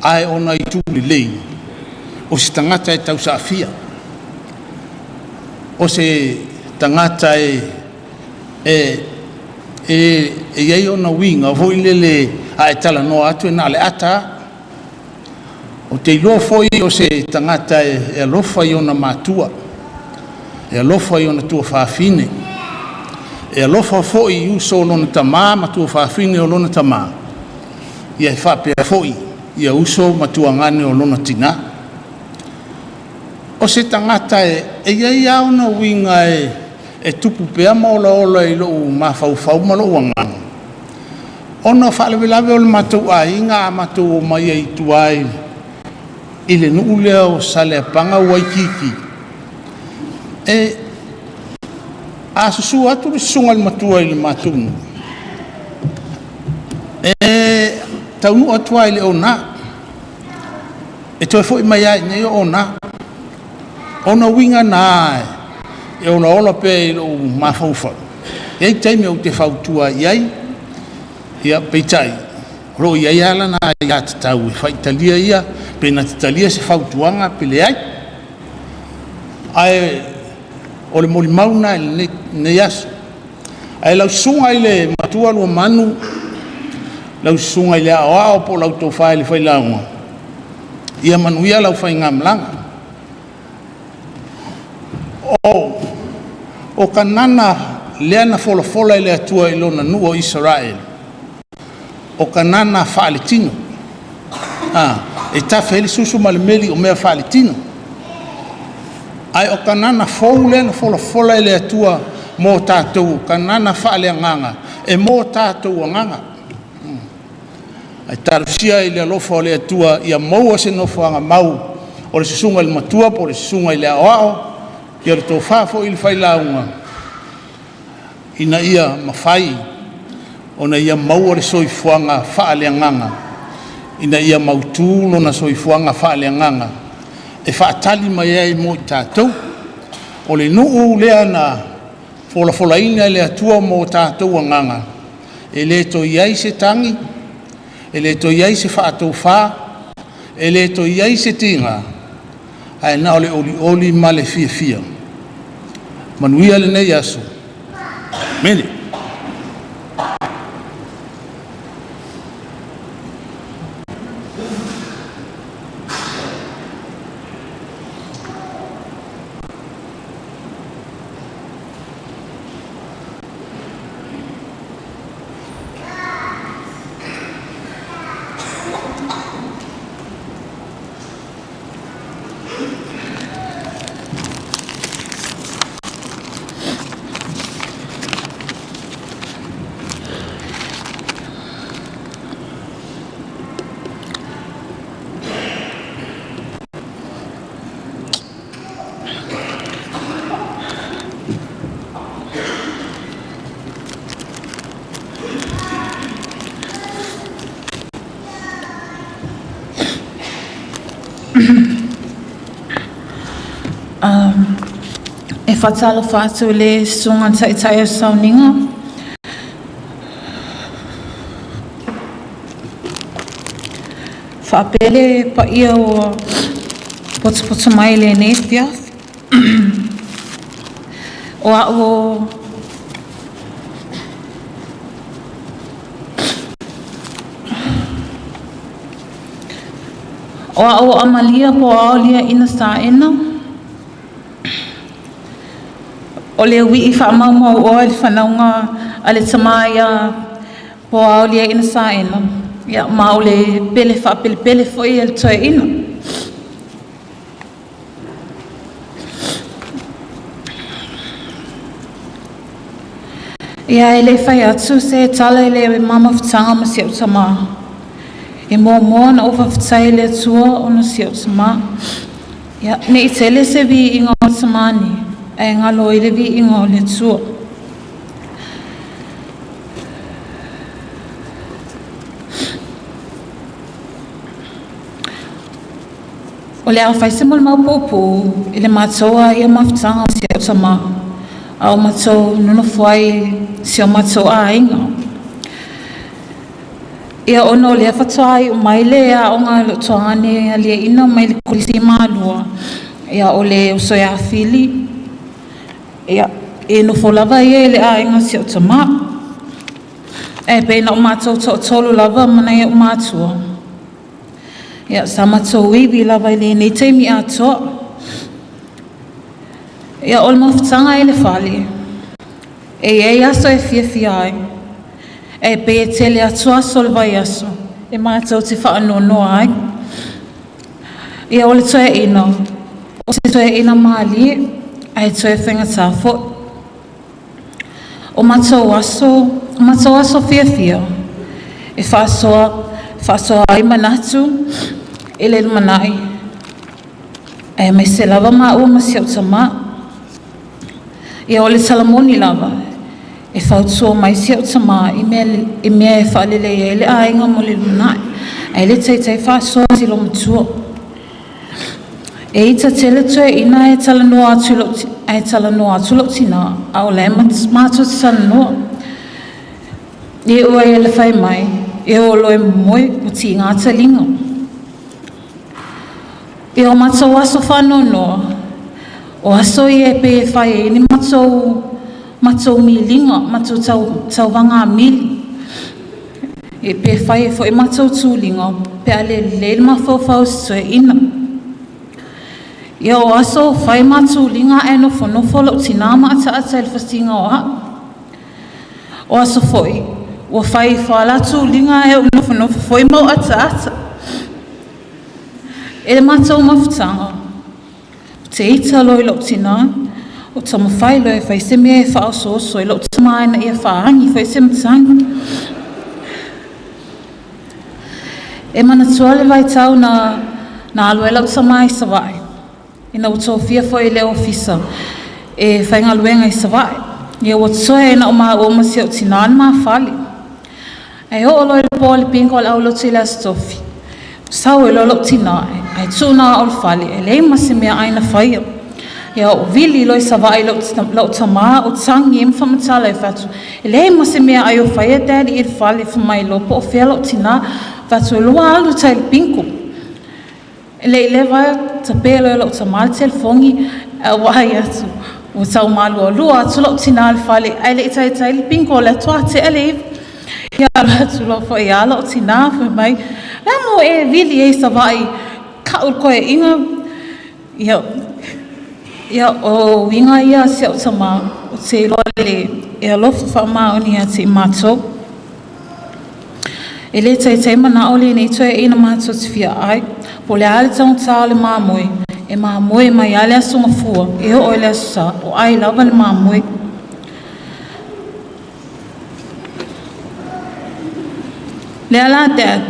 ae ona itu lelei, o se tagata e tausaafia, o se tagata e i ai ona uiga foi lele a e talanoa atu e na o le ata lava. Ou te iloa foi o se tagata e alofa i ona matua, e alofa i ona tuafafine, E alofa foi i uso o lona tama ma tuafafine o lona tama, ia e faapea foi ia uso ma tuagane o lona tina. O se tagata e e i ai lava ona uiga e tupu pea ma olaola i lou mafaufau ma lou agaga, ona o faalavelave o le matou aiga a matou omai ai i tua i le nuu lea o Saleapaga Waikiki, e a susu atu le susuga i le matua i le matou nuu, e taunuu atu lava i le ona, e toe foi mai lava i inei o ona. Ona o uiga na e olaola pea i lou mafaufau, e i ai taimi ou te fautua ai i ai, ia peitai, o lo o i ai lava lana aiatatau e faitalia ia, pe na te talia se fautuaga pe leai. Ae o le molimau lena i lenei aso. Ae lau susuga i le Matua Luamanu, lau susuga i le Aoao po o lau Tofa i le Failauga, ia manuia lau faigamalaga. O Kanana lea na folafola e le Atua i lona nuu o Isaraelu, o Kanana faaletino. E tafe ai le susu ma le meli o mea faaletino. Ae o Kanana fou lea na folafola e le Atua mo tatou, o Kanana faaleagaga, e mo tatou agaga. Ae talosia i le alofa o le Atua ia maua se nofoaga mau o le susuga i le Matua po o le susuga i le Aoao, ia le tofa foi i le Failauga, ina ia mafai ona ia maua le soifuaga faaleagaga, ina ia mautu lona soifuaga faaleagaga e faatali mai ai mo i tatou. O le nuu lea na folafolaina e le Atua mo tatou agaga, e le toe i ai se tagi, e le toe i ai se faatofa, e le toe i ai se tiga, ae na o le olioli ma le fiafia. Manuia lenei aso. Amene. E faatalofa atu i le Susuga i le Taitai o le Sauniga, faapea le paia ua potopoto mai i lenei afiafi. O au o O au o Amalia po o Aolia Ina Saena. O le uii faamaumau oa i le fanauga a le tama ia Poaolia Ina Saena, ia ma o le pele faapelepele foi a le toeaina. Ia e le fai atu se tala i le ma mafutaga ma si au tama. E muamua ona ou faafetai i le Atua ona o si au tama. Ia, ne i tele se viiga o le tama nei, ae galo ai le viiga o le Atua. O le a fai se molimau puupuu i le matou a ia mafutaga ma si au tama, a o matou nonofo ai i si o matou aiga. Ia ona o lea faatoa iu mai le aoga a lou tuagane Aliaina mai le Kolisi i Malua, ia o le uso ia Fili, ia e nofo lava ia i le aiga o si au tama. Ae pei na o matou toatolu lava ma nai ou matua. Ia sa matou ivi lava i lenei taimi atoa. Ia o le mafutaga i le fale, E i ai aso e fiafia ai, ae pei e tele atu aso o le vaiaso e matou te faanoanoa ai. Ia o le toeaina, o se toeaina malie ae toe faigata foi. O matou aso fiafia e faasoa ai manatu i le lumanai, aemaise lava maua ma si ou tamā. Ia o le tala moni lava, e fautua mai si ou tamā i mea e faalelei ai le aiga mo le lumanai, ae le taitai faasoa si loomatua. E ita tele toeaiina ae talanoa atu lou tinā, a o la e matou te talanoa. E iu ai i le fai mai, e oo loa e momoe ua tiga taliga. Ia o matou aso faanoanoa, o aso ia e pei e fai ai ni matou miliga, matou tauvaga mili. E pe fai ai foi matou tuliga pe a le lelei le mafaufau o se toeaina. Ia o aso fai ma tuliga ae nofonofo lou tinā ma ataata i le fasiga o au. O aso foi, ua fai ifo lava la tuliga ae ou nofonofo foi ma ou ataata. E le matou mafutaga, ou te ita loa i lou tinā, o taumafai loa e fai se mea e faaosooso ai lou tamā ina ia faagi foi se matagi. E manatua le vaitau na alu ai lau tamā i Savaii, ina ua tofia foi e le ofisa e faigaluega i Savaii. Ia ua totoe ai na o maua ma si ou tinā le ma fale. Ae oo loa i le po a le bingo a le aulotu i le Aso Tofi, sau ai loa lou tinā ae tuu na o au i le fale e leai ma se meaai na faia. Ia ou vili loa i Savaii i lou tamā o tagi ai ma faamatala e fai atu, e leai ma se meaai o faia daddy i le fale. Fai mai loa, po o fea lou tinā? Fai atu, ua alu i tai i le bingo. E le i leva tape loa e lou tamā le telefoni ae ou vaai atu ua tau malualua atu lou tinā i le fale, ae le i taitai le bingo o lea faatoa tea le 9. Ia alu atu loa foi lava lou tinā fai mai, le a le mea ua e vili ai i Savaii, kau i le toeaina. Ia o uiga ia a si ou tamā, ou te iloa lelei e alofa faamaoni ia te i matou. E le taitai manao lenei toeaina matou te fia ai. Po o le a le taugata o le mamoe, e mamoe mai lava le Aso Gafua e oo i le Aso Sa, o ai lava le mamoe. Lea la Dad,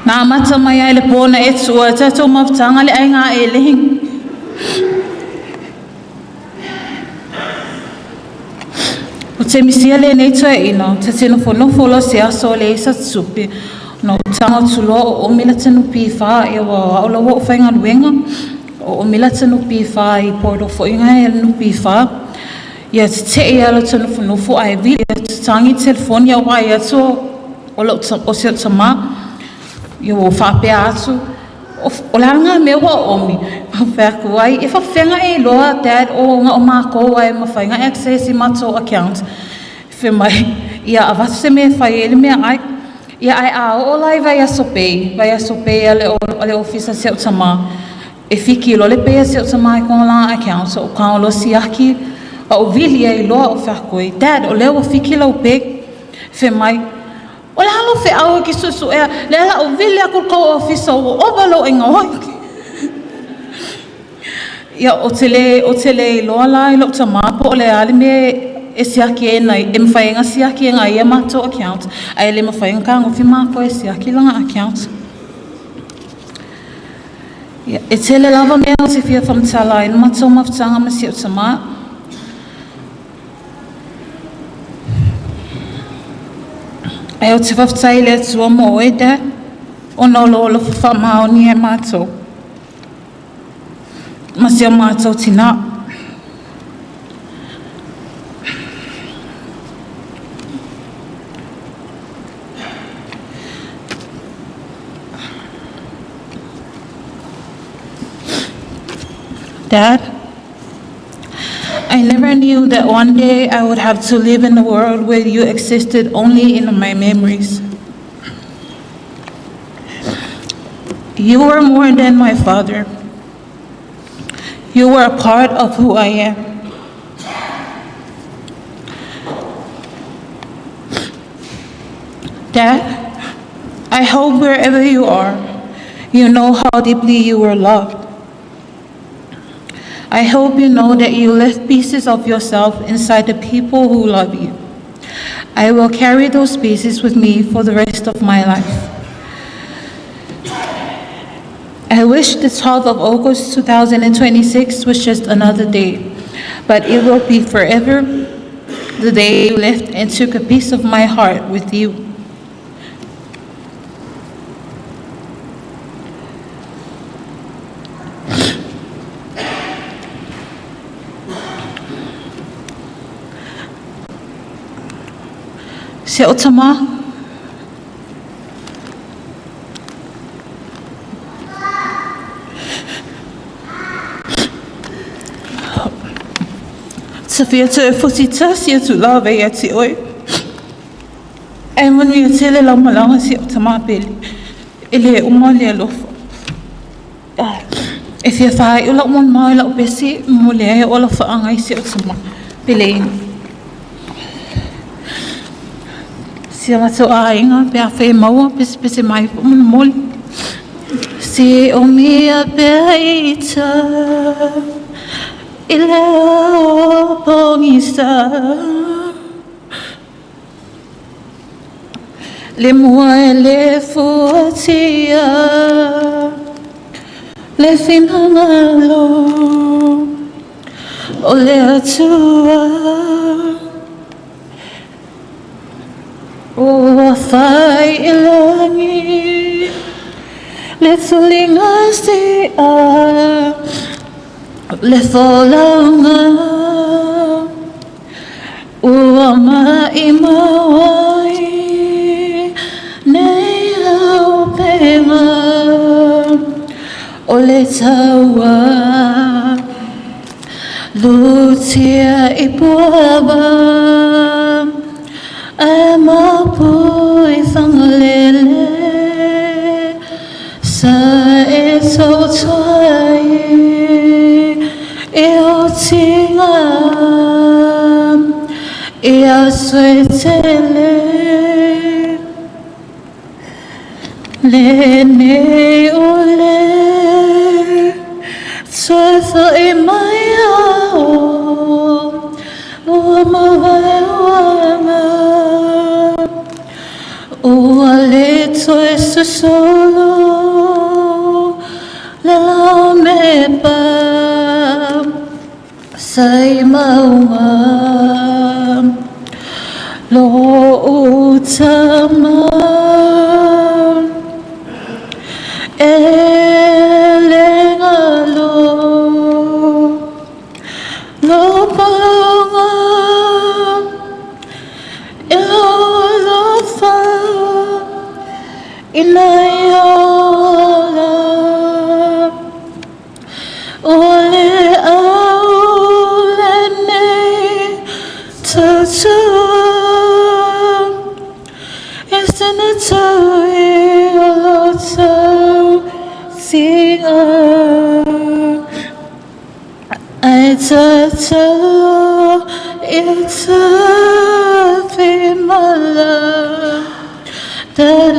na amata mai ai le pō na e tuua ai le tatou mafutaga le aiga elegi. O te misia lenei toeaina, ta te nofonofo loa se aso o leai sa tupe, ona ou tago atu loa o oomi lata NPF, ia aua o au la ua ou faigaluega. O oomi lata NPF i portal foi lena a le NPF. Ia tetee lava lota nofonofo ae vili tatagi le telefoni ae ou vaai atu o si ou tamā. Ia ua ou faapea atu, o le a lena mea ua oomi? Ou fai atu ai, e faapefea ona e iloa Dad o na o matou lava e mafai ona access i matou account? Fai mai, ia avatu se mea e fai ai le meaai. Ia ae a oo la i vaiaso pay, vaiaso pay a le ofisa o si ou tamā, e fiki loa le pay a si ou tamā i kona lā account, ou tago loa siaki, a ou vili ai loa ou fai atu ai, Dad, o lea ua fiki lau pay. Fai mai, o le a lou feau e te suesuea? Lea la ou vili atu i le tou ofisa ua ova lou ai gaoi. Ia o te le iloa la i lou tamā po o le a le mea e siaki ai e mafai ai ona siaki e nai ia matou account, ae le mafai ona fetagofi matou e siaki lana account. Ia, e tele lava mea ou te fia faamatala ai le matou mafutaga ma si ou tamā. Ae ou te faafetai i le Atua mo oe, Dad, ona o lou alofa faamaoni ia matou ma si o matou tinā. Dad, I never knew that one day I would have to live in a world where you existed only in my memories. You were more than my father. You were a part of who I am. I hope wherever you are, you know how deeply you were loved. I hope you know that you left pieces of yourself inside the people who love you. I will carry those pieces with me for the rest of my life. I wish the 12th of August 2026 was just another day, but it will be forever the day you left and took a piece of my heart with you. Si ou tama, Te fia toe fusi tasi atu lava ia te oe. Ae manuia tele lau malaga si ou tama pele. E le uma le alofa. E fia faai'u lau molimau i lau pese e momoli ai ou alofaaga i si ou tama peleina. Si o matou aiga pe afai e maua pesepese mai faamolemole. Si o mia peita i le pogisa. Le mua e le fuatia le finagalo o le Atua. Ua fai i lagi le tuliga sia le folauga ua maʻimau ai nei aupega o le taua lutia i puava ae mapu i Fagalele sa e tautua ai i otiga i aso e tele lenei o le toe foʻi mai au ua mavae uaga ua le toe susulu le laumepa sa i mauga lou tama e le galo lou pologa i lou alofa ina ia ola ua le au lenei tautua e sina tau i o lou tautiga ae tatalo ia tafe mala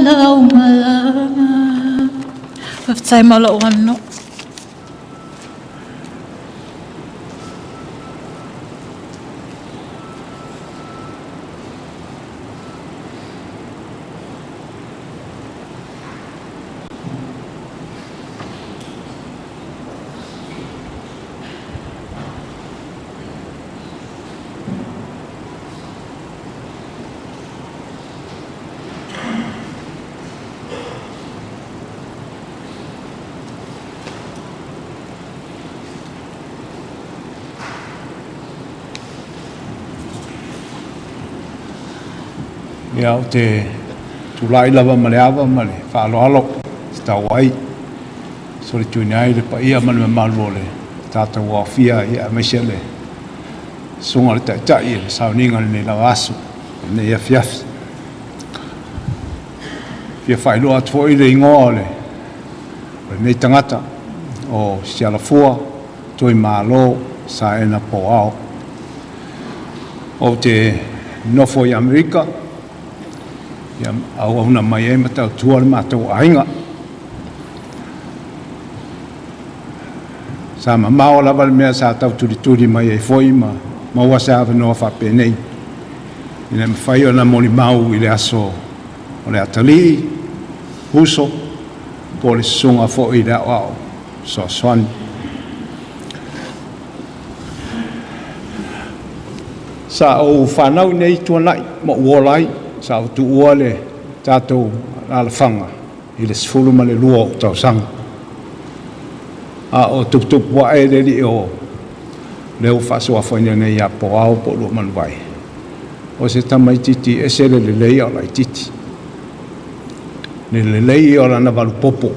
lau malaga. Faafetai mo lou avanoa. Ia, ou te tulai lava ma le ava ma le faaaloalo e tatau ai solituina ai le paia ma le mamalu o le tatou aofia, ia, aemaise le susuga i le Taitai o le sauniga i lenei lava aso, lenei afiafi. Fia faailoa atu foi le igoa o le lenei tagata o Sialafua Tuimalo Saena Poao. Ou te nofo i Amerika, Ia auauna mai ai ma tautua le matou aiga. Sa mamao lava le mea sa tautulituli mai ai foi ma maua se avanoa faapenei ina ia mafai ona molimau i le aso o le atalii, uso, po o le susuga foi i le aoao fesoasoani. Sa ou fanau i inei i Tuanai ma ou ola ai, sa ou tuua le tatou alaalafaga i le 12 o ou tausaga. A o tuputupu ae le alii o lea ua faasuafaina nei ia Poao po o Luamanuvai, o se tamaitiiti e ese le lelei a o laitiiti, le lelei o lana valupopo.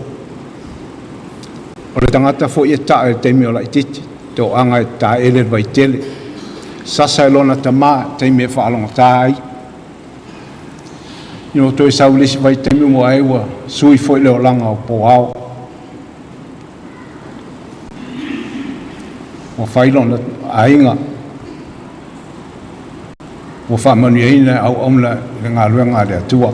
O le tagata foi e ta'a i le taimi o laitiiti, toaga e taele i le vaitele, sasa e lona tamā i taimi e faalogotā ai. Ina ua toe sau i le isi vaitaimi ua ai ua sui foi le olaga o Poao, ua fai lona aiga, ua faamanuiaina e auauna i le galuega a le Atua.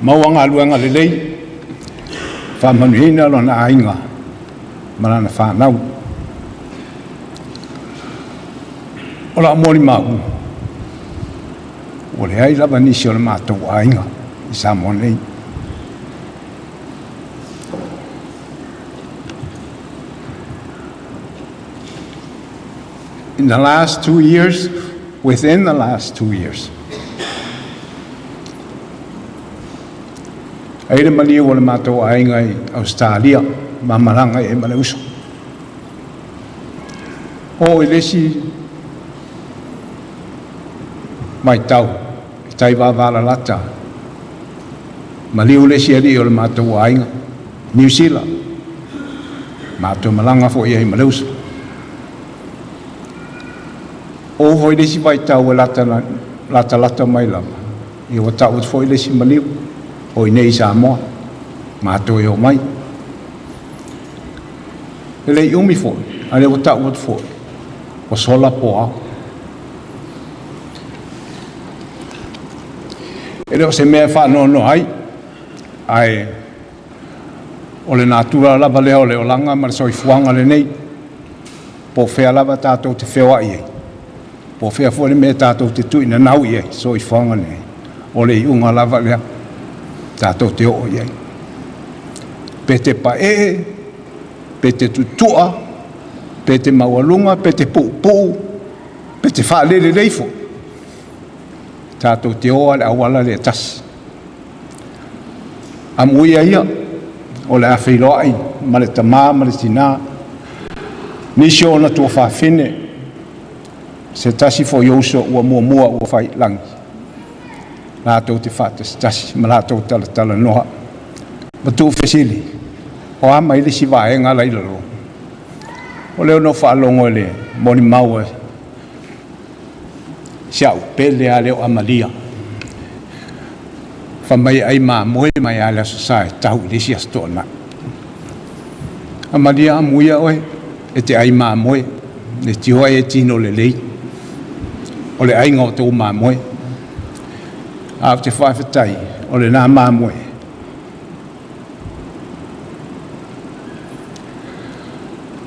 Maua galuega lelei, faamanuiaina lona aiga ma lana fanau. O lau molimau, ua leai lava nisi o le matou aiga i Samoa nei. In the last 2 years, within the last 2 years, ai le maliu o le matou aiga i Ausetalia, ma malaga i ai ma le uso. O i le isi vaitau, e tai vavalalata, maliu le isi alii o le matou aiga, Niu Sila, matou malaga foi i ai ma le uso. O foi le isi vaitau e lata, latalata mai lava, ia ua tau atu foi le isi maliu, o i nei i Samoa, matou e o mai. E le i umi foi, a lea ua tau atu foi, ua sola Poao. E le o se mea e faanoanoa ai, ae o le natura lava lea o le olaga ma le soifuaga lenei, po o fea lava tatou te feoai ai, po o fea foi le mea tatou te tuuinanau i ai soifuaga nei, o le iuga lava lea tatou te oo i ai. Pe te paee, pe te tutua, pe te maualuga, pe te puupuu, pe te faalelelei foi, tatou te o lava i le auala lea e tasi. Amuia ia o le a feiloai ma le tamā ma le tinā, nisi o ona tuafafine, se tasi foi o uso ua muamua ua fai i lagi, latou te faatasitasi ma latou talatalanoa ma tuufesili, o a mai le isi vaega la i lalo. O lea na ou faalogo i le molimau a si au pele lava lea o Amalia, fai mai e ai mamoe mai lava i le Aso Sa e tau i le isi Aso Toonai. Amalia, amuia oe, e te ai mamoe, le tioa e tino lelei, o le aiga o tou mamoe. A ou te faafetai, o lena mamoe,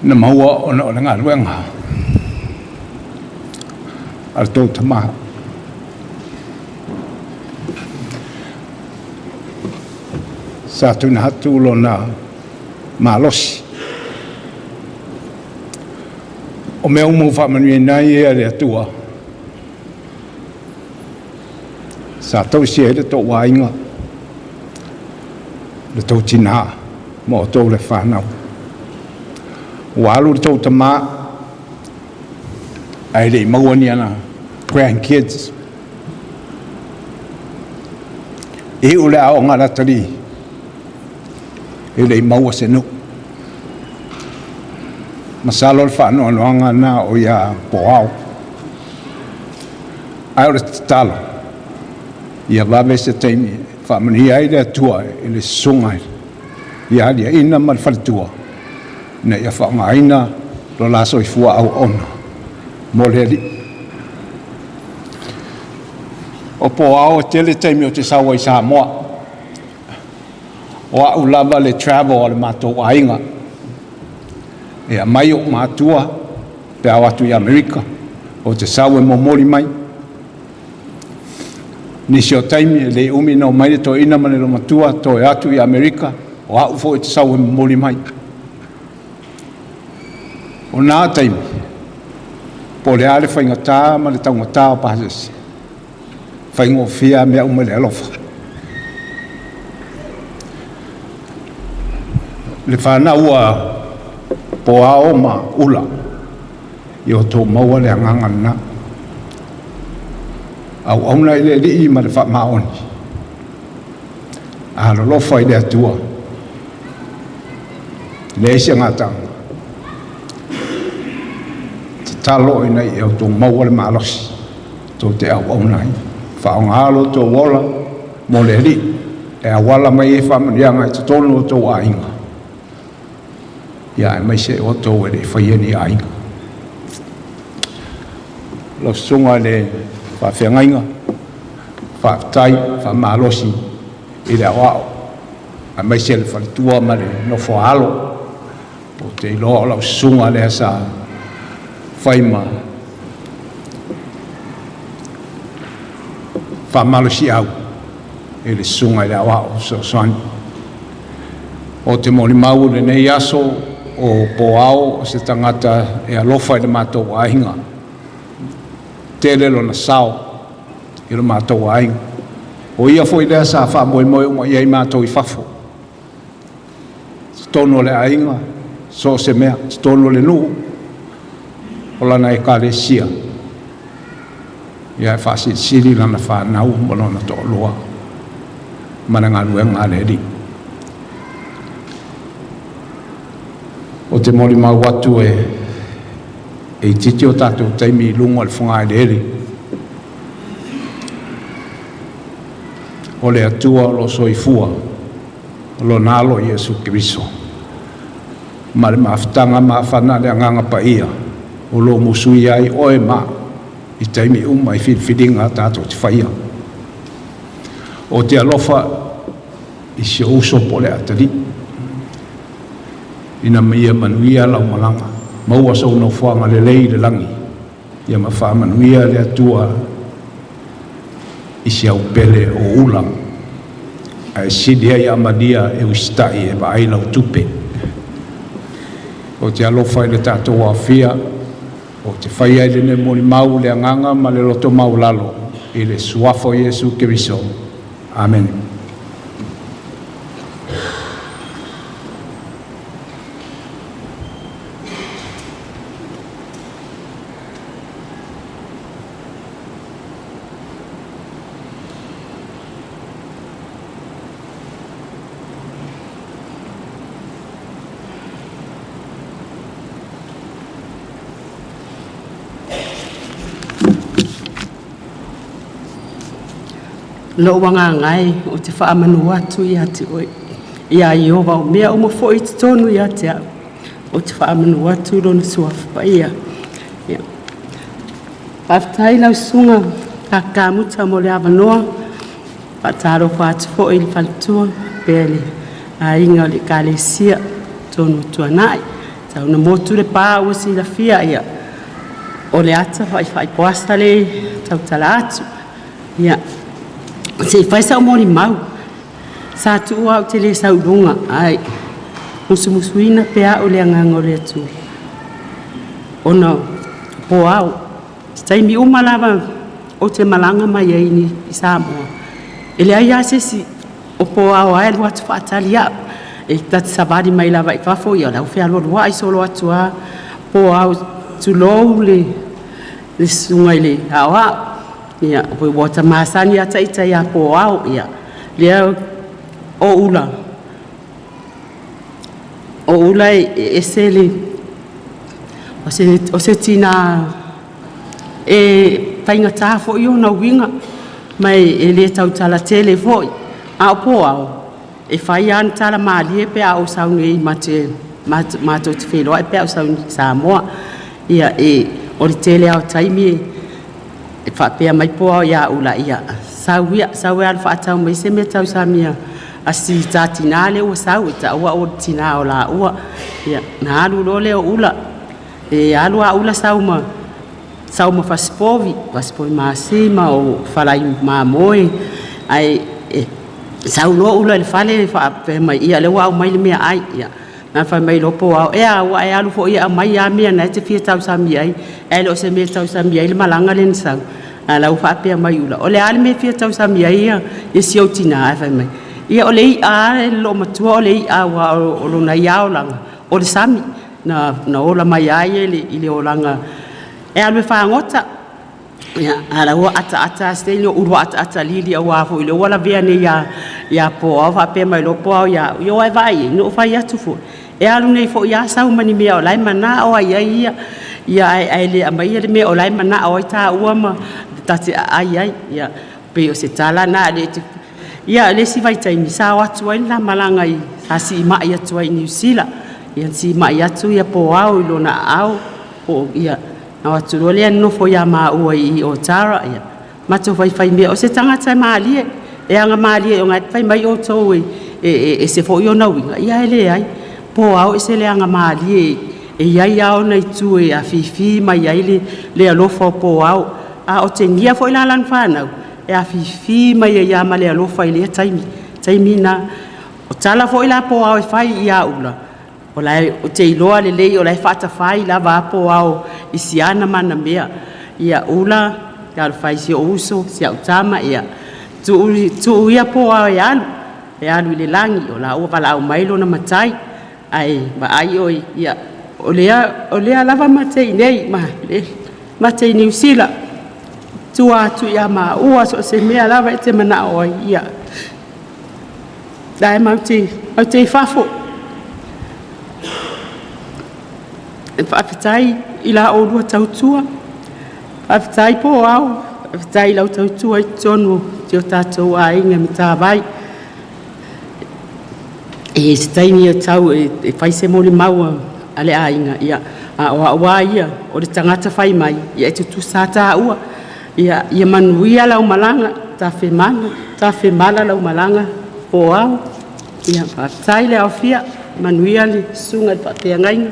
na maua ona o le galuega a le tou tamā. Sa tuuina atu lona malosi. O mea uma ua faamanuiaina ai e le Atua, sa tausi ai le tou aiga, le tou tinā ma outou le fanau. Ua alu le tou tamā, ae le i maua ni ana grandkids. E iu le aoga a le atalii, e le i maua se nuu. Masalo le faanoanoaga na o ia Poao. Ae o le tatalo, ia vave se taimi faamanuia ai le Atua i le susuga ia Aliaina ma le faletua, ina ia faaaogaina lo la soifua auauna mo le Alii. O Poao e tele taimi ou te sau ai i Samoa. O a'u lava le travel a le matou aiga. E aumai o'u matua pe a o atu i Amerika, ou te sau e momoli mai. Nisi o taimi e le umi na omai le toeaina ma le olomatua toe atu i Amerika, o a'u foi te sau e momoli mai. O na taimi, po o le a le faigata ma le taugata o pasese, faigofie lava mea uma i le alofa. Le fanau a Poao ma Ula, ia outou maua le agaga lena. Auauna i le Alii ma le faamaoni, alolofa i le Atua, leai se gataaga. Tatalo ina ia outou maua le malosi tou te auauna ai. Faaaoga lo outou ola mo le Alii e auala mai ai faamanuiaga i totonu o outou aiga, ia aemaise outou e le i faia ni aiga. Lau susuga i le faafeagaiga, faafetai faamalosi i le aoao, aemaise le faletua ma le nofo a alo. Ou te iloa o lau susuga lea sa fai ma faamalosiau i le susuga i le aoao fesoasoani. O te molimau i lenei aso o Poao o se tagata e alofa i le matou aiga. Tele lona sao i le matou aiga. O ia foi lea sa faamoemoe uma i ai matou i fafo. Totonu o le aiga, so o se mea, totonu o le nuu, o lana ekalesia, ia e faasilisili lana fanau ma lona toalua ma le galuega a le Alii. Ou te molimau atu e itiiti o tatou taimi i luga o le fogaeleele. O le Atua o lo o soifua, o lona alo Iesu Keriso, ma le mafutaga mafana a le Agaga Paia o lo o musuia ai oe ma a'u i taimi uma i filifiliga a tatou te faia. Ou te alofa i si ou uso po o le atalii, ina ia manuia lau malaga, maua sou nofoaga lelei i le lagi, ia ma faamanuia le Atua i si au pele o Ula, ae sili ai Amalia e usitai e vaai lau tupe. Ou te alofa i le tatou aofia, ou te faia ai lenei molimau i le agaga ma le loto maualalo i le suafa o Iesu Keriso. Amene. Lou agaga e ou te faamanu atu ia te oe, ia Ieova, o mea uma foi i totonu ia te au, ou te faamanu atu lona suafa paia. Ia. Faafetai lau susuga Kakamuta mo le avanoa. Faatalofa atu foi i le faletua faapea le aiga o le Ekalesia totonu o Tuanai. Tau ina motu le pa ua silafia, ia o le ata faifaipoasa lea e tautala atu. Ia, se i fai sau molimau. Sa tuua au te le sau i luga, ae musumusuina pea au e le Agaga o le Atua ona o ao. Se taimi uma lava ou te malaga mai ai i Samoa, e leai lava se isi o Poao e alu atu faatali a'u. E ta te savali mai lava i fafo, ia o la ua fealualuai solo atu a Poao, tulou le susuga i le aoao. Ia ua ta masani lava ita ia Poao. Ia lea o Ula, o Ula e ese le o se tina e faigata foi ona uiga, ma e le tautala tele foi. A o Poao, e fai lava ana tala malie pe a ou sau nei matou te feiloai pe a ou sau i Samoa. Ia, o le tele lava o taimi e faapea mai Poao ia Ula, ia Sau ia, sau e alu faatau mai se mea tausami a si ta tinā lea ua sau, e taua au o le tinā o laua. Ia, na alu loa lea o Ula, e alu a Ula sau ma fasipovi, fasipovi masima o falai mamoe, ae sau loa Ula i le fale faapea mai, ia lea ua aumai le meaai. Ia, na fai mai loa Poao, “E a, ua e alu foi e aumai lava mea o lena e te fia tausami ai, ae le o se mea e tausami ai le malaga lea na sau.” A o la e ua faapea mai Ula, “O le a le mea e fia tausami ai si ou tina?” Ae fai mai, “Ia o le i'a lava e loomatua o le i'a aua o lona ia lava olaga o le sami, na ola mai lava ia i le olaga e alu e fagota.” Ia, a o la e ua ataata lava si teine o uluai ataatalili aua foi o lea ua lavea nei ia Poao. Faapea mai loa Poao ia au, “Ia ua e vaai i ai? Na ou fai atu foi, e alu nei foi lava sau ma ni mea o la e manao lava i ai ia, ae le aumaia le mea o la e manao ai tāua ma ta te aai ai.” Ia, pei o se tala lena. Ia, o le isi vaitaimi sa o atu ai le la malaga sa siimai atu ai i Niu Sila, ia siimai atu Poao i lona aao, ona o atu loa lea nonofo ia maua i Otara, ia matou faifaimea. O se tagata e malie, e agamalie, ona fai mai outou e ese foi ona uiga, ae leai, o Poao e ese le agamalie, e i ai lava ona itu e afifi mai ai le alofa o Poao. A otegia foi la lana fanau, e afifi mai ai lava ma le alofa i lea taimi, taimi lena. O tala foi la a Poao e fai ia Ula, ou te iloa lelei o la e faatafai lava a Poao i si ana ma ana mea. Ia Ula, talofa e i si ou uso, si au tama, ia tuu ia Poao e alu, e alu i le lagi, o la e ua valaau mai lona Matai, ae vaai oe, ia, o lea lava ma te i inei ma te i Niu Sila, i tua atu ia maua so o se mea lava e te manao ai, ia, o la e matou te i fafo. Faafetai i la oulua tautua, faafetai Poao, faafetai i lau tautua i totonu o si o tatou aiga i Matavai. I se taimi e tau e fai se molimau a le aiga, ia, a o au lava ia, o le tagata fai mai, e tutusa lava taua. Ia manuia lau malaga, tafemala lau malaga Poao. Faafetai le aofia, manuia le susuga i le faafeagaiga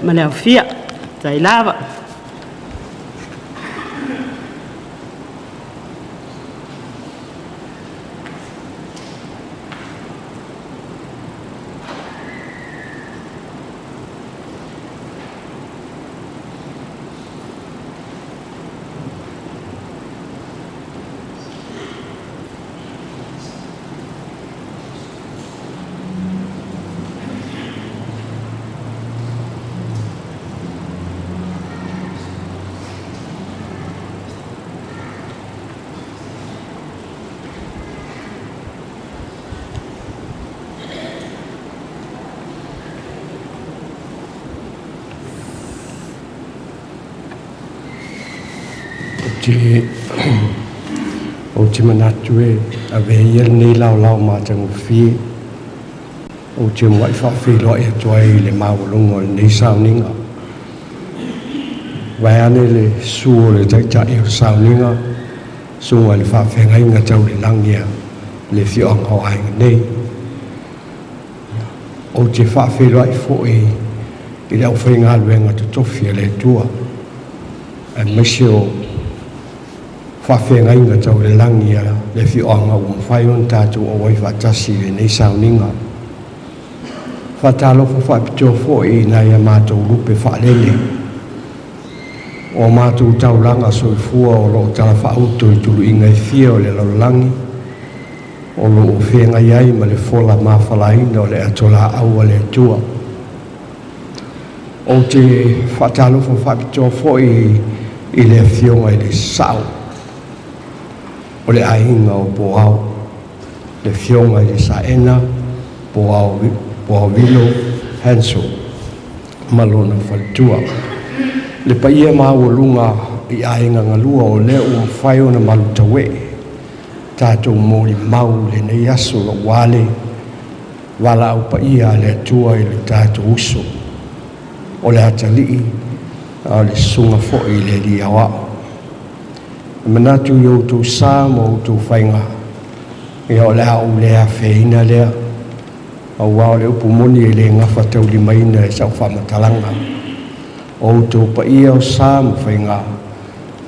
ma le aofia. Faafetai lava. Ou te manatu e avea ia lenei laolao matagofie ou te muai faafeiloai atu ai i le maualuga o lenei sauniga. Vaeane le susu o le Taitai o le sauniga, susuga i le faafeagaiga tau le lagi a le afioaga o Aiga nei. Ou te faafeiloai foi i le aufaigaluega totofi a le Atua, aemaise o faafeagaiga tau le lagi a le afioaga ua mafai ona tatou auai faatasi i lenei sauniga. Faatalofa faapitoa foi i nai a matou lupe faalele o matou taulaga soifua o lo o talafaauto i tuluiga e fia o le lalolagi, o lo o feagai ai ma le fola mafalaina o le atolaau a le Atua. Ou te faatalofa faapitoa foi i le afioga i le Sa'o o le aiga o Poao, le afioga i le Saena Poao Vilo Hansel ma lona faletua. Le paia maualuga i aiga galua o lea ua mafai ona malutauee tatou molimau i lenei aso aua le valaau paia a le Atua i le tatou uso, o le atalii a o le susuga foi i le alii Aoao. E manatu i outou sa ma outou faiga, ia o le a ou le afeina lea, aua o le upu moni e le gafataulimaina e sau faamatalaga. O outou paia o sa ma faiga,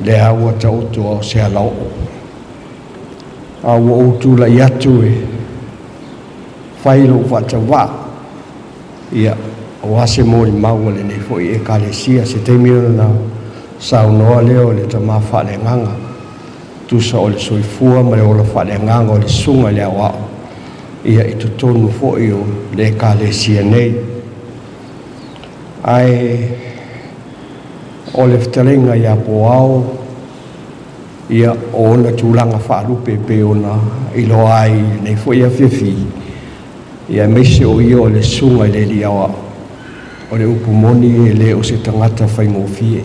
lea ua taoto a o se alaoo. A ua ou tulai atu e fai lou faatauvaa, ia, aua se molimau a lenei foi Ekalesia, se taimi ona saunoa lea o le tama faaleagaga, tusa o le soifua ma le ola faaleagaga o le susuga i le Aoao, ia i totonu foi o le Ekalesia nei. Ae o le fetalaiga ia Poao, ia, o ona tulaga faalupe pei ona iloa ai i lenei foi afiafi, ia aemaise o ia o le susuga i le alii Aoao, o le upu moni e le o se tagata faigofie.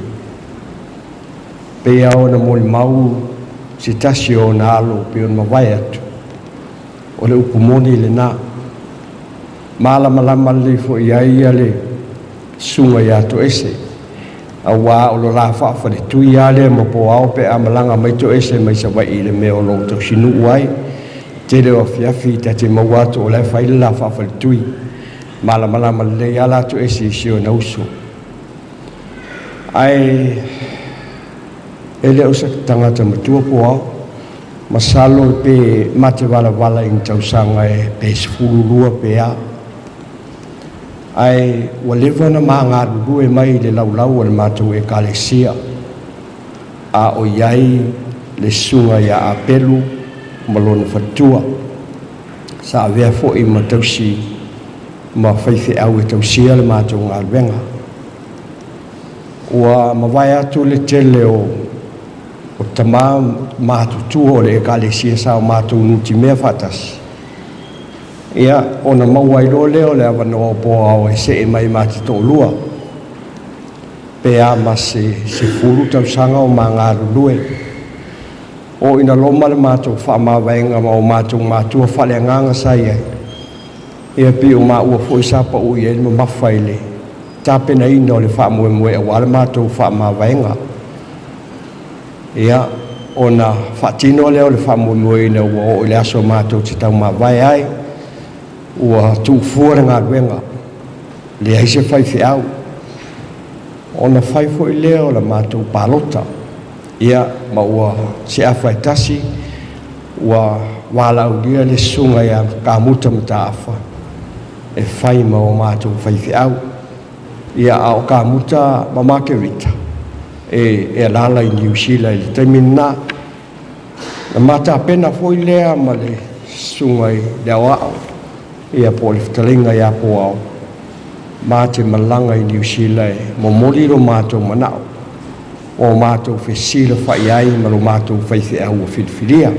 Pei lava ona molimau se tasi o ona alo pei ona mavae atu, o le upu moni lena. Malamalama lelei foi i ai le susuga ia Toese, aua o le la faafaletui lava lea ma Poao pe a malaga mai Toese mai Savaii i le mea o lo o tausinuu ai. Tele o afiafi ta te maua atu o la e fai le la faafaletui. Malamalama lelei lava la Toese i si ona uso. Ae e le o se tagata matua Poao, masalo pe ma te valavala i ni tausaga e pe 12 pe a. Ae ua leva ona ma galulue mai i le laulau o le matou Ekalesia, a o i ai le susuga ia Apelu ma lona faletua. Sa avea foi ma tausi ma faifeau e tausia le matou galuega. Ua mavae atu le tele o tama matutua o le Ekalesia sa o matou nutimea faatasi, ia ona maua ai loa lea o le avanoa o Poao e see mai ma te toalua, pe a ma se 10 tausaga o ma galulue. O ina loma le matou faamavaega ma o matou matua faaleagaga sa i ai, ia pei o maua foi sa pau i ai le mamafa i le tapenaina o le faamoemoe aua le matou faamavaega. Ia, ona faatino lea o le faamoemoe ina ua oo i le aso matou te taumavae ai, ua tuufua le galuega, leai se faifeau. Ona fai foi lea o le matou palota, ia, ma ua se afa e tasi, ua valaaulia le susuga ia Kamuta Mataafa e fai ma o matou faifeau. Ia, a o Kamuta ma Makerita e alaala i Niu Sila i le taimi lena. Na ma tapena foi lea ma le susuga i le Aoao, ia po o le fetalaiga ia Poao, ma te malaga i Niu Sila e momoli lo matou manao, o matou fesilafai ai ma lo matou faifeau ua filifilia.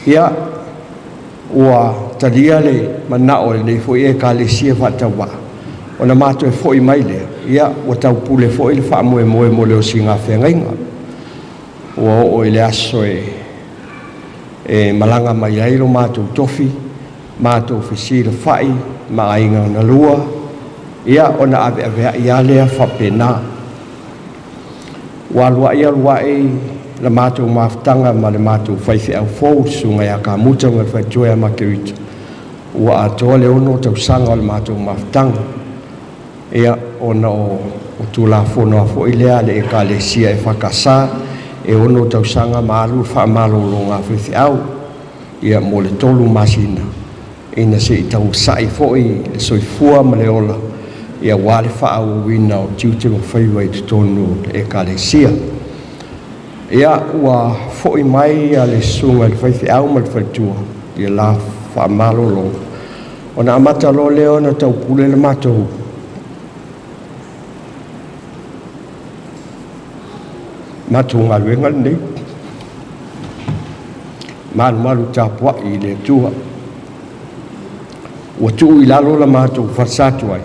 Ia, ua talia le manao o lenei foi Ekalesia faatauvaa, ona matou foi mai lea, ia ua taupule foi le faamoemoe mo le osiga feagaiga. Ua oo i le aso e malaga mai ai lo matou tofi, matou fesilafai ma aiga na lua, ia ona aveaveai lava lea faapena. Ua alu ai alu ai la matou mafutaga ma le matou faifeau fou, le susuga ia Kamuta ma le faletua ia Makerita, ua atoa le 6 tausaga o le matou mafutaga. Ia, ona o Tulafono a foi lea a le Ekalesia EFKS, e 6 tausaga ma alu le faamalologa a faifeau, ia mo le 3 masina, ina se i tausa'i foi le soifua ma le ola, ia aua le faaauauina o tiute ma faiva i totonu o le Ekalesia. Ia, ua foi mai le susuga i le faifeau ma le faletua i le la faamalologa, ona amata loa lea ona taupule le matou galuega lenei, malumalu tapuai i le Atua. Ua tuu i lalo la matou falesa tuai,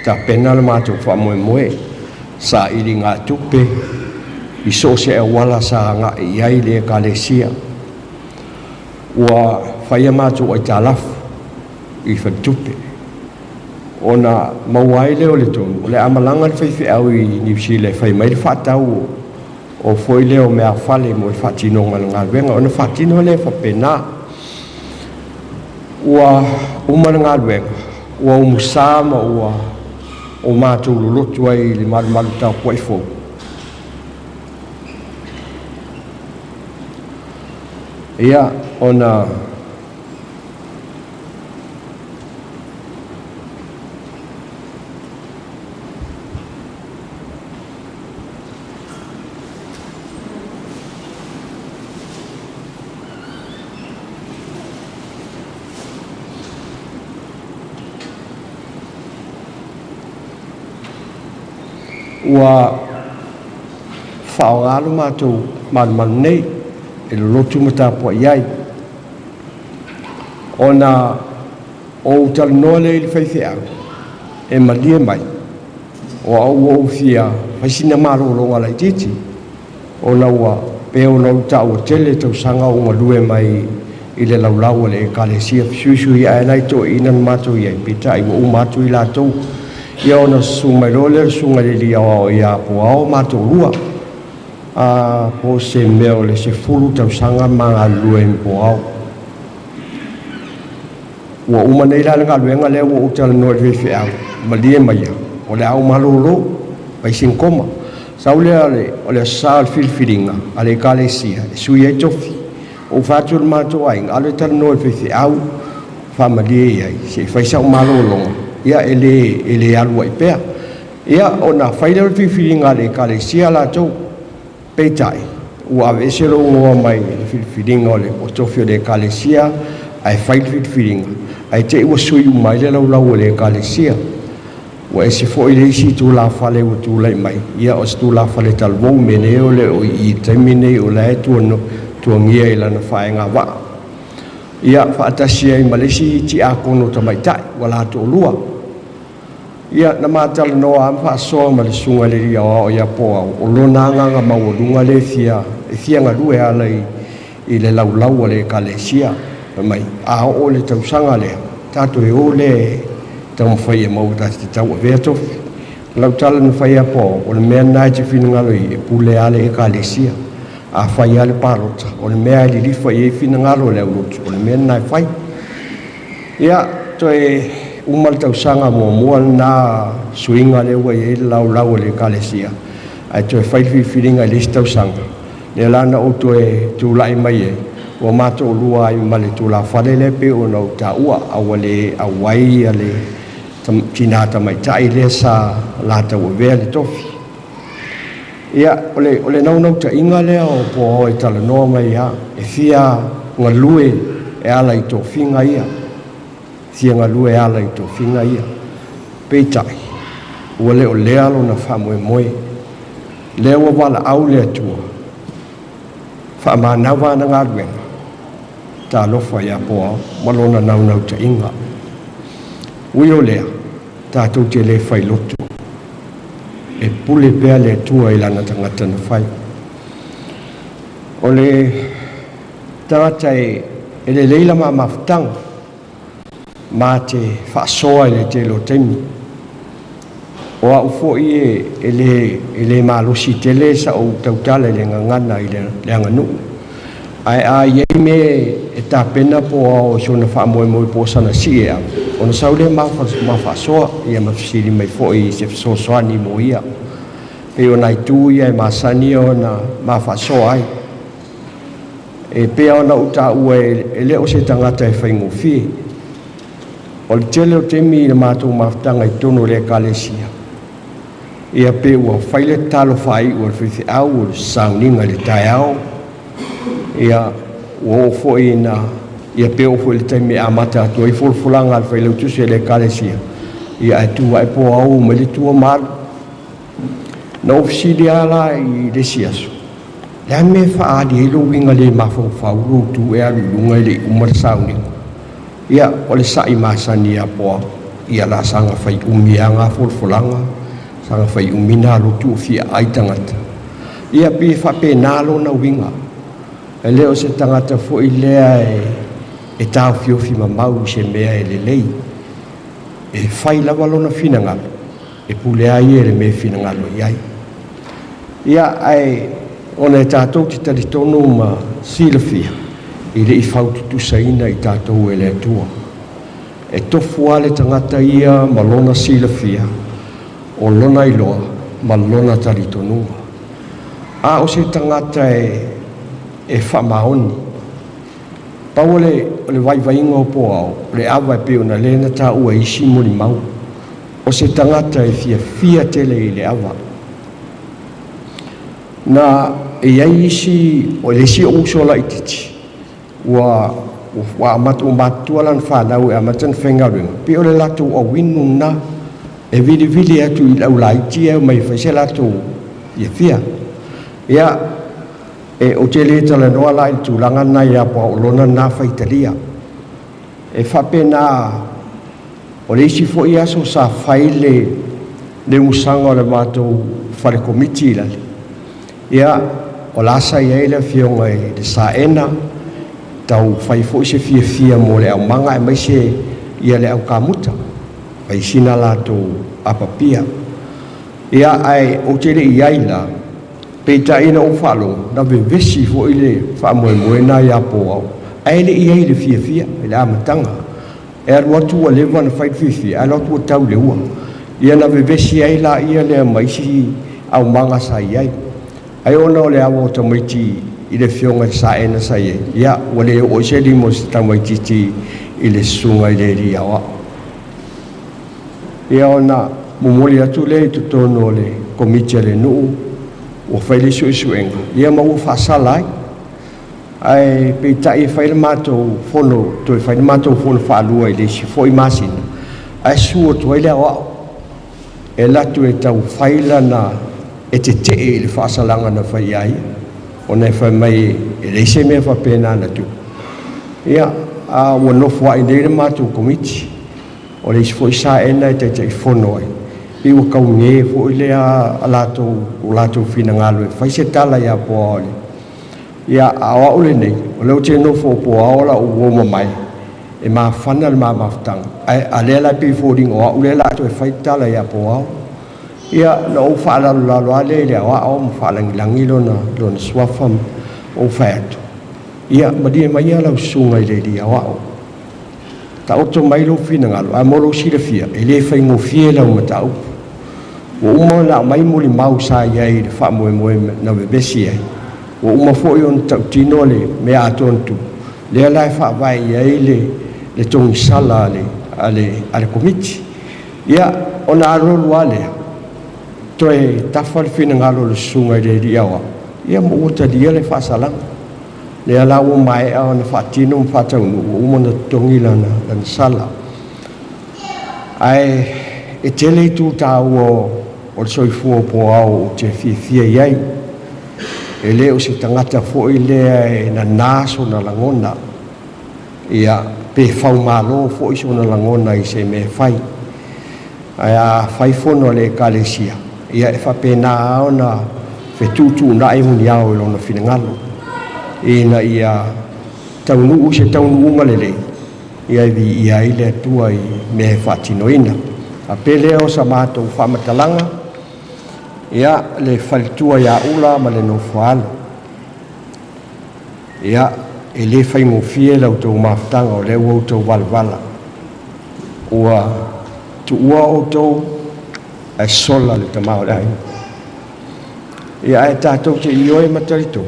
tapena le matou faamoemoe, sailiga tupe i so o se auala sa agai i ai le Ekalesia. Ua fai a matou aitalafu i faletupe, ona maua ai lea o le tonu o le a malaga le faifeau i Niu Sila e fai mai le faatau. o foi lea o meafale mo le faatinoga o le galuega, ona faatino lea faapena. Ua uma le galuega, ua umusa ma ua o matou lolotu ai i le malumalu tapuai fou. Ia, ona ua faaaoga lo matou malumalu nei e lolotu ma tapuai ai. Ona ou talanoa lea i le faifeau e malie mai, o au ua ou fia fai sina malologa laitiiti, ona ua pei ona ou taua tele tausaga o ou galue mai i le laulau a le Ekalesia, fesuisui ae nai toeaiina na matou i ai, peitai ua uma atu i latou. Ia ona susu mai loa lea o le susuga i le alii aoao ia Puao ma toalua, po o se mea o le 10 tausaga ma galulue ai ma Puao. Ua uma nei la le galuega lea ua ou talanoa i le faifeau, malie maia, o le a ou malolo, fai sina koma. Sau lea o le aso Sa o le filifiliga a le Ekalesia e sui ai tofi. Ou fai atu i le matou aiga, alu e talanoa i le faifeau, faamalie i ai, se i fai sau malologa, ia e le alu ai pea. Ia ona fai lea o le filifiliga a le Ekalesia latou, peitai, ua aveese lou igoa mai le filifiliga o tofi o le Ekalesia, ae fai le filifiliga, ae te i ua sui uma ai le laulau a le Ekalesia. Ua ese foi le isi tulafale ua tulai mai, ia o se tulafale talavou, mea nei o le o i i le taimi nei o la e tuagia i lana faigavaa. Ia faatasi ai ma le isi tiakono tamaitai ua la toalua. Ia na ma talanoa lava ma faasoa ma le susuga i le alii aoao ia Poao, o lona agaga maualuga lea e fia galue e ala i le laulau a le Ekalesia. Fai mai, a oo i le tausaga lea, tatou o lea e taumafai e maua ta te tauavea tofi. O lau tala na fai ia Poao, o le mea lena e te finagalo i ai, e pule lava le Ekalesia. A fai lava le palota, o le mea e lilifa i ai finagalo o le aulotu, o le mea lena e fai. Ia, toe uma le tausaga muamua lena suiga lea ua i ai le laulau a le Ekalesia, ae toe fai le filifiliga i le isi tausaga, lea la na ou toe tulai mai ai, ua ma toalua ai ma le tulafale lea pei ona ou taua, a ua le auai le tina tamaitai lea sa la tauavea le tofi. Ia, o le naunautaiga lea o Puao e talanoa mai lava, e fia galue e ala i tofiga ia, fia galue e ala i tofiga ia. Peitai, ua le o lea lona faamoemoe, lea ua valaau le Atua, faamanava ana galuega, talofa ia Puao ma lona naunautaiga. Ui o lea, tatou te le failoto, e pule pea le Atua i lana tagata na fai. O le tagata e lelei la mafutaga, ma te faasoa i le tele o taimi. O au foi e le malosi tele sa ou tautala i le gagana i le aganuu. Ae a i ai mea e tapena Puao i sona faamoemoe po o sana sii e ave, ona sau lea ma faasoa, ia ma fesili mai foi i se fesoasoani mo ia. Pei o nai tu ia e masani ona ma faasoa ai. E pei ona ou taua e le o se tagata e faigofie. O le tele o taimi i le matou mafutaga i totonu o le Ekalesia, ia pe ua fai le tatalo faaiu a le faifeau o le sauniga i le taeao, ia ua oo foi ina ia pe oo foi i le taimi e amata atu ai folafolaga a le failautusi o le Ekalesia, ia ae tu ae Puao mai le tua ma alu. Na ou fesili lava la i le isi aso, le a le mea e faaali ai lou uiga le mafaufau lou tu e alu i luga e le i uma le sauniga? Ia, o le sa'i masani ia Puao, ia la saga fai umi lava na folafolaga, saga fai umi na lotu o fia ai tagata. Ia pei e faapena lona uiga. E le o se tagata foi lea e taofiofi mamau i se mea e lelei. E fai lava lona finagalo, e pule lava ia i le mea e finagalo i ai. Ia, ae Ona e tatou te talitonu ma silafia, e le i faututusaina i tatou e le Atua. E tofu lava le tagata ia ma lona silafia, o lona iloa ma lona talitonuga. A o se tagata e faamaoni, pau o le vaivaiga o Poao, o le ava e pei ona lea na taua e isi molimau, o se tagata e fiafia tele i le ava. Na e i ai isi, o le isi ou uso laitiiti ua amata ua matutua lana fanau e amata ona faigaluega, pei o le latou auinu lena e vilivili atu i le aulaiti e omai e fai se latou fiafia. Ia, ou te le talanoa la i le tulaga lena ia Poao, o lona lena faitalia. E faapena, o le isi foi aso sa fai le umusaga o le matou fale komiti i lale, ia, o la sa i ai le afioga i le Saena, tau fai foi se fiafia mo le aumaga aemaise ia le au kamuta, fai sina latou apapia. Ia, ae ou te le i ai la, peitai na ou faalogo, na vevesi foi le faamoemoe na ia Poao, ae le i ai i le fiafia i le amataga. E alu atu ua leva ona fai le fiafia, ae alu atu ua tau i le ua. Ia na vevesi ai laia lea ma isi aumaga sa i ai. Ai ona o le ava o tamaiti i le afioga i le Saena sa i ai, ia ua le oo i se lima o se tamaitiiti i le susuga i le alii aoao. Ia ona momoli atu lea i totonu o le komiti a le nuu, ua fai le suesuega, ia ma ua faasala ai. Ae peitai e fai le matou fono, toe fai le matou fono faalua i le isi foi masina, ae susu atu ai le aoao e alu atu e tau fai lana, e tetee i le faasalaga na fai ia ia, ona e fai mai e leai se mea faapena na tupu. Ia, a ua nofo ai nei le matou komiti, o le isi foi Saena e Taitaifono ai, pei ua kauge foi lea a latou, o latou finagalo e fai se tala ia Poao. Ia, a o au lenei, o lea ou te nofo o Poao lau uo mamae, e mafana le ma mafutaga, ae a lea la e pei e foliga o au lea o le a toe fai le tala ia Poao. Ia, na ou faalalolalo lava lea i le aoao ma faalagilagi lona suafa ma ou fai atu, ia malie maia lau susuga i le alii aoao, taoto mai lou finagalo, ae mo lou silafia, e le faigofie lau mataupu. Ua uma ona aumai molimau sa i ai i le faamoemoe na vevesi ai, ua uma foi ona tautino le mea atoa na tupu, lea la e faavae i ai le togisala a le komiti. Ia, ona alualu lava lea, toe tafa le finagalo o le susuga i le alii aoao, ia ma ua talia le faasalaga. Lea la ua maea ona faatino ma faataunuu, ua uma ona totogi lana sala. Ae e tele itu taua o le soifua o Poao ou te fiafia i ai. E le o se tagata foi lea e nana sona lagona, ia pe faumalo foi sona lagona i se mea e fai. Ae a fai fono a le ekalesia, ia e faapena ona fetuutuunai muniao i lona finagalo, ina ia taunuu se taunuuga lelei, ia e viia ai le Atua i mea e faatinoina. A pe lea o sa matou faamatalaga, ia le faletua ia Ula ma le nofoaalo. Ia, e le faigofie la outou mafutaga o lea ua outou valavala. Ua tuua outou ae sola le tama o le aiga. Ia ae tatou te ioe ma talitonu,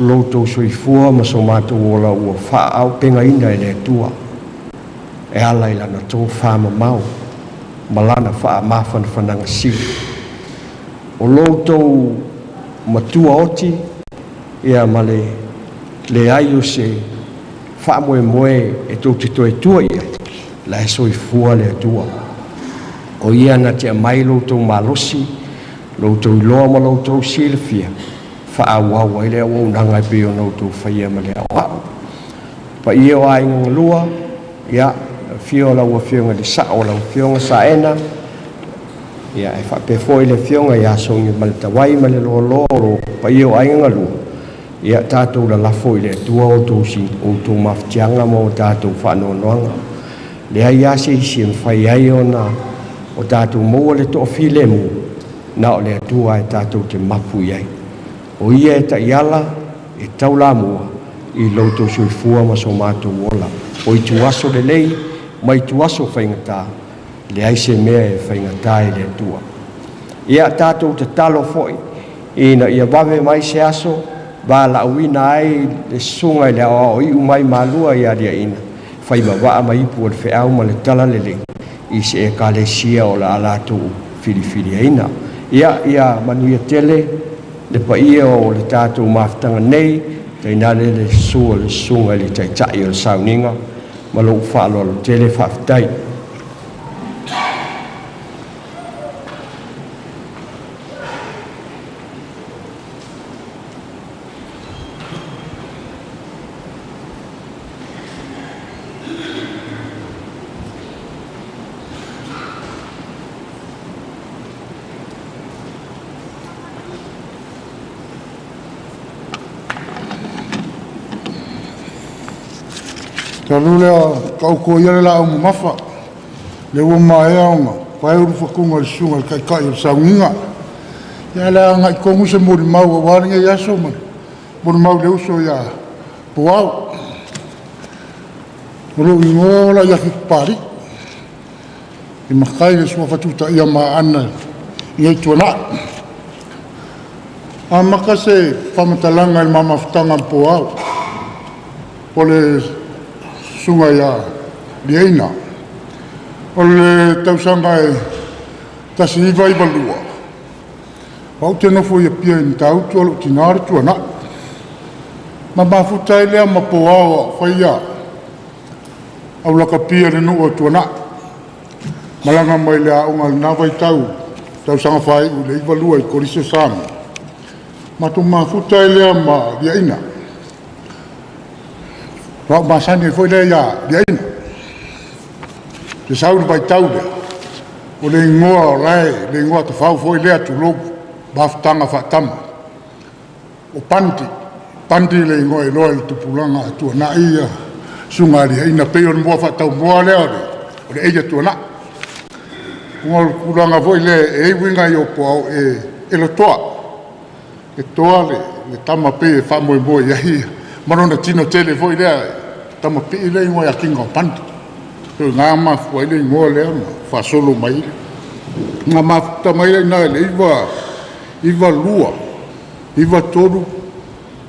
lo outou soifua ma so matou ola ua faaaupegaina e le Atua, e ala i lana tofamamao ma lana faamafanafanaga sili. O lo outou matua oti ia ma le leai o se faamoemoe e tou te toe tua i ai, la e soifua le Atua. O ia na te aumai lo outou malosi, lo outou iloa ma lo outou silafia, faaauau ai le auaunaga e pei ona outou faia ma le aoao. Paia o aiga galua, ia, afio lau afioga i le Sao, lau afioga Saena, ia e faapea foi le afioga ia Sogi ma le Tawai ma le Loaloa o lo paia o aiga galua, ia tatou lalafo i le Atua outou mafatiaga ma o tatou faanoanoaga. Leai lava se isi e mafai ai ona o tatou maua le toafilemu, na o le Atua e tatou te mapu i ai. O ia e taiala e taulamua i lo outou soifua ma so matou ola. O ituaso lelei ma ituaso faigata, e leai se mea e faigata i le Atua. Ia tatou tatalo foi ina ia vave mai se aso valaauina ai le susuga i le Aoao Iu mai Malua ia Aliaina, fai ma vaa ma ipu o le feau ma le talalelei i se ekalesia o le a latou filifiliaina. Ia manuia tele le paia o le tatou mafutaga nei, tainane le susu o le susuga i le Taitai o le Sauniga ma lou faaaloalo tele. Faafetai. Talu lea taoto ia le laau mamafa, lea ua maea ona paeu le fatuga i le susuga i le Taitai o le Sauniga. Ia, ae o le a agai tonu se molimau aua lenei aso ma le molimau i le uso ia Puao. O lou igoa o Laiafi Papalii, le matai le suafa Tutaia ma Aana i nei Tuanai. E amata se faamatalaga i le ma mafutaga ma Puao, po o le susuga ia Liaina. O le tausaga e 1992, o au ou te nofo i Apia i Matautu a o lou tina o le Tuanai. Ma mafuta ai lea ma Puao a o faia au lakapi a le nuu o Tuanai. Malaga mai le aoga i lena vaitau, tausaga faaiu i le 92 i le Kolisi o Samoa. Matou mafuta ai lea ma Liaina. Faatoa ou masani ai foi lea ia Liaina. Se sau le vaitau lea, o le igoa o la e, le igoa tafau foi lea tulou, mafutaga faatama, o Pandi, Pandi le igoa e iloa e le tupulaga a Tuanai ia susuga a Liaina, pei o le moa faataumoa lea o le eia Tuanai. Ona o le tulaga foi lea e i ai uiga ia o Puao e lotoa, e toa le tama pei e faamoemoe i ai ma lona tino tele foi lea, Tamapii le igoa ia Kiga o Pandi. O i ina na mafua ai le igoa lea ma faasolo mai ai. Na mafuta mai ai i ina i le 92, 93,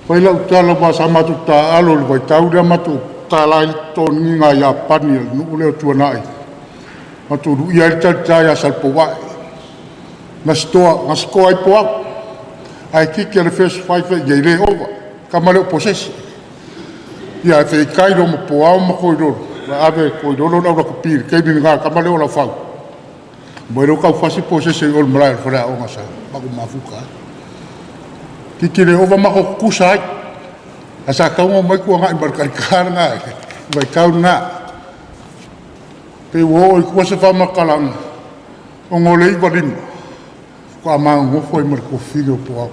fai lau tala aua sa matou taaalo i le vaitau lea matou tatala ai le togitogiina Iapani a le nuu lea o Tuanai, matou luia ai le talita ia Salepouvaa, na stoa ai Puao. Ae kiki e le first five e le ova, le tama lea o Posese. Ia ae feitai loa ma Puao ma Toilolo, na ave e Toilolo le aulakapi i le taimi lena i le tama lea o Laufau. Omai loa taufasi Posese i o i le malae o le faleaoga sa matou mafuta ai. Kiki le ova matou tutusa ai. Ae sa tatau ona omai Tuanai ma le talita lena i le vaitau lena. Pei ua oo i tua se faamatalaga, ona o le 95, faatoa ma nonofo ai ma le tuafafine o Puao,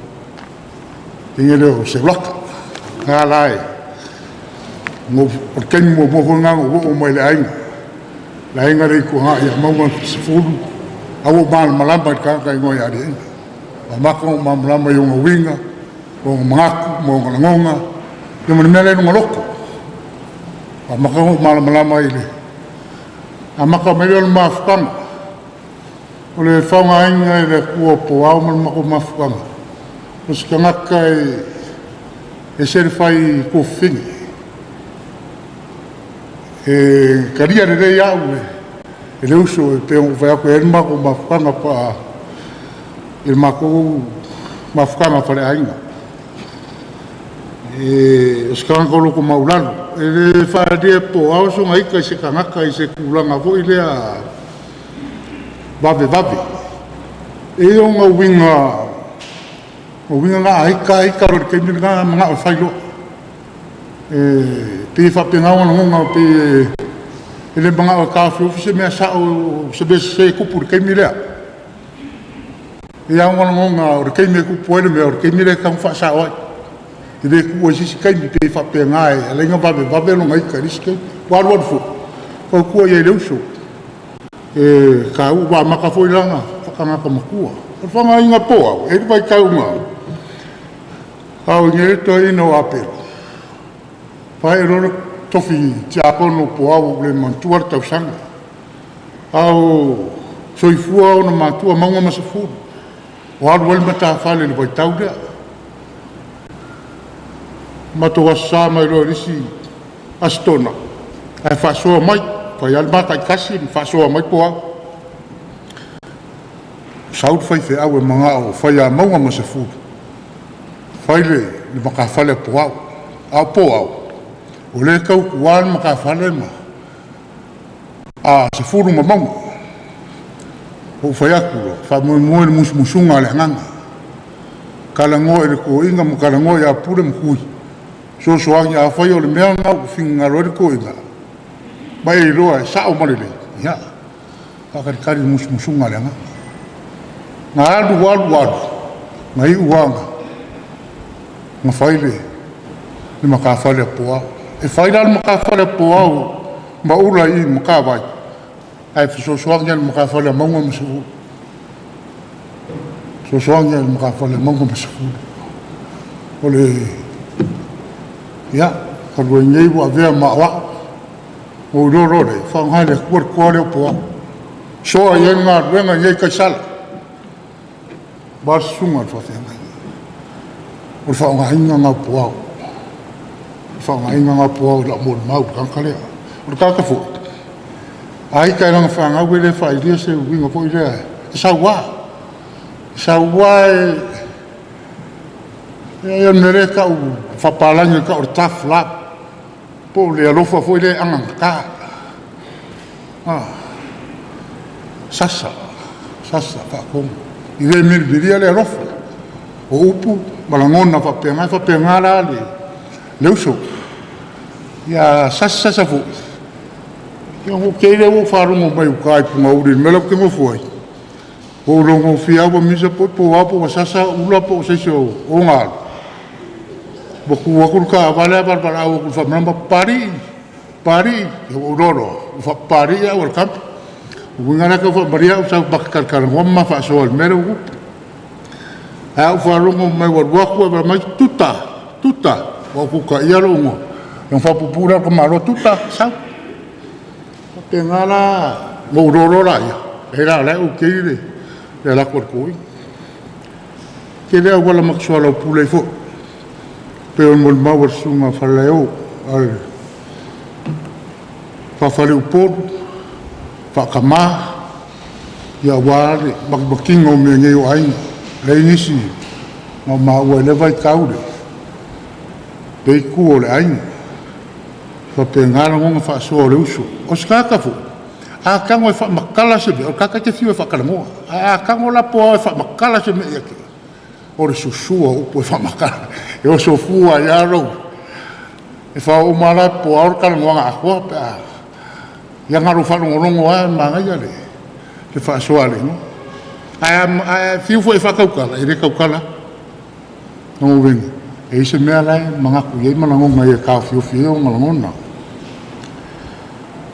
le teine lea o Seulaka. Na la e, o le taimi muamua foi lena na ou oo mai i le aiga, le aiga lea i Tuanai ia Mauga 10, ae ua ou malamalama i le tagata e igoa ia Liaina. Ua amata ona ou malamalama i ona uiga, ona manatu ma ona lagona, ia ma le mea la e i lona loto. Ua amata ona ou malamalama i le amata mai lea o le mafutaga. O le faaaogaina e le Atua o Puao ma le matou mafutaga, o se tagata e ese le fai tuafafine. E talia lelei au e le uso e pei ona ou fai atu e i ai le matou mafutaga faa i le matou mafutaga faaleaiga. O se tagata loto maualalo, e le faaalia e Puao sona ita i se tagata i se tulaga foi lea vavevave. E i ai ona uiga, o uiga na a ita ita loa i le taimi lena manao e fai loa. E pei e faapena ona lagona, pei e le manao e taofiofi se mea sao, se mea sese e tupu i le taimi lea. E i ai lava ona lagona o le taimi e tupu ai le mea, o le taimi lea e tatau ona faasao ai, e le tuua i se isi taimi. E pei e faapena e ala ai ona vavevave lona ita i le isi taimi. Ua alu alu foi, fautua i ai i le uso, e taua, ua amata foi la ona faatagata matua. O le faaaogaina e Puao, e i ai le vaitau na A o i nei le toeaina o Apelu, faaiu loa le tofi tiakono o Poau ua ou le manatua le tausaga. A o soifua ona matua Mauga ma Sefulu, o alu ai le matafale i le vaitau lea. Matou Aso Sa mai loa i le isi Aso Toonai ae faasoa mai, fai lava le ma taitasi ma faasoa mai Poau. Sau le faifeau e manao e fai ia Mauga ma Sefulu, fai le matafale a Poau. A o Poau, o lea e tautua le matafale a Sefulu ma Mauga. Ou fai atu loa, faamoemoe i le musumusuga a le Agaga, talanoa i le toeaina ma talanoa ia Pule ma Tui, fesoasoani. Afai o le mea lena ua finagalo ai le toeaina ma e iloa e sao ma lelei, ia faatalitali i le musumusuga a le Agaga. Na alu alu alu, na iu lava ina fai le matafale a Poau. E fai la le matafale a Poau ma Ula i Matavai, ae fesoasoani lava i le matafale a Mauga ma Sefulu. Fesoasoani lava i le matafale a Mauga ma Sefulu. O le… ia, talu ai nei ua avea ma aoao, ona ou iloa loa lea, e faaaoga e le Atua le toa lea o Poau, soa i ai le galuega i inei i Kaisala aua le susuga i le faafeagaiga. O le faaaogaina lena o Poau, o le faaaogaina lena o Poau i lau molimau i le tagata lea. O le tagata foi, a ita i lana fanau e le faailia se uiga foi lea, e saua. E saua e… e o le mea lea e tau faapapalagi e tau o le tough love, po o le alofa foi lea e anagata. A, sasa, sasa faatonu, e le milimilia le alofa, o upu ma lagona faapena, e faapena la le uso. Ia sasa sasa foi, ia ona ou tei lea ua ou faalogo mai uta i Pogauli i le mea la e ou te nofo ai, ua ou iloa gofie lava ua misa po o a po ua sasa Ula po o se isi o ona alo, ua tu atu le taavale ae valaau atu i le faamalama, Papalii, Papalii, ia ua ou iloa loa ua faapapalii au e le tama. O lona uiga la e tau faamalie au sau ma te talatalanoa ma ma faasoa i le mea lea ua tupu. Ae a ou faalogo mai ua alu atu ae fai mai, Tuta, Tuta, ua ou tutaia lou igoa, ia ona faapuupuu lea o le tamaloa, Tuta sau. E faapena la, ona ou iloa loa lea, leai la o la e okei le alu atu a le toeaina. E tele auala ma te soalaupule ai foi, pei o le molimau a le susuga ia Falaleo faa-faleupolu, faa-tama, aua le matimatiga o mea nei o aiga. E leai nisi na o maua i lea vaitau i lea itu o le aiga. E faapena lagona faasoa o le uso. O se tagata foi, a tago e faamatala se mea, o le tagata e te fiu e faatalanoa, ae a tago la Poao e faamatala se mea ia te oe, o le susua o upu e faamatala, e oso fua ai lava lou… E fao uma lava la e Poao le talanoaga atoa pe a… Ia na o lou faalogologo lava e manaia le faasoa a le igoa. Ae a fiu foi e faatautala, e le tautala lava. Lona uiga, e i ai se mea la e manatu i ai ma lagona ai e taofiofi ai ona lagona.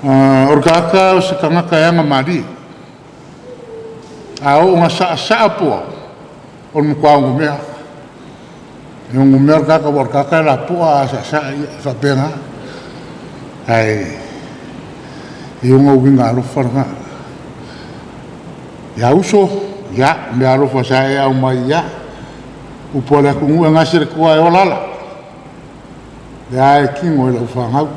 O le tagata o se tagata e agamalie. A oo ina saasaa Poao, o le matua onomea lava. E onomea le tagata aua o le tagata e lapoa a saasaa, e faapena. Ae i ona uiga alofa lena. Ia uso, ia meaalofa sa e aumai, ia, upu a le atunuu, e gase i le tua e ola ala. O lea lava e tino i lau fanau, o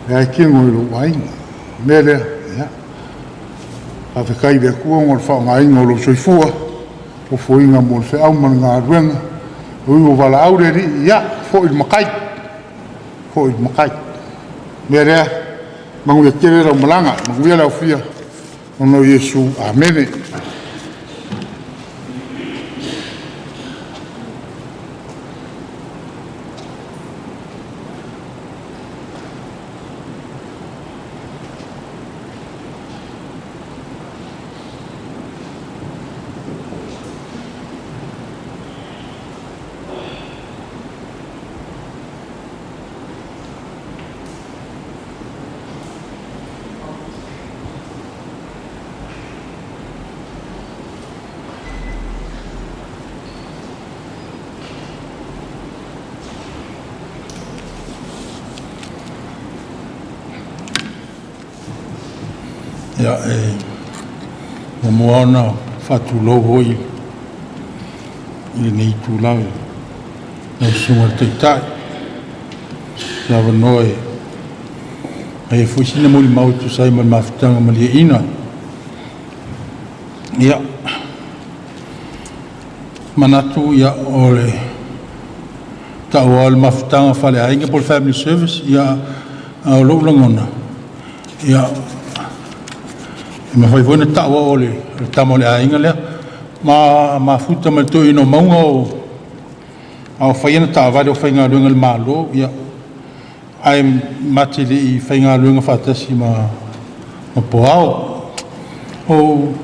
lea lava e tino i lou aiga. O le mea lea, ia, faafetai i le Atua ona o le faaaogaina o lou soifua, ofoina mo le feau ma le galuega. E ui ua valaau le Alii, ia foi i le matai, foi i le matai. O le mea lea, manuia tele lau malaga, manuia le alofia ona o Iesu. Amene. Ia, e muamua ona faatulou foi i lenei itula i lau Susuga i le Taitai, le avanoa e fai ai foi sina molimau e tusa ai ma le mafutaga ma liaina. Ia, manatu ia o le taua o le mafutaga faaleaiga po o le family service, ia a o lou lagona, ia e mafai foi ona taua o le tama o le aiga lea. Ma mafuta ma le toeaina o Mauga o a o fai ana taavale o faigaluega i le Malo, ia ae ma te le i faigaluega faatasi ma Poao. Ou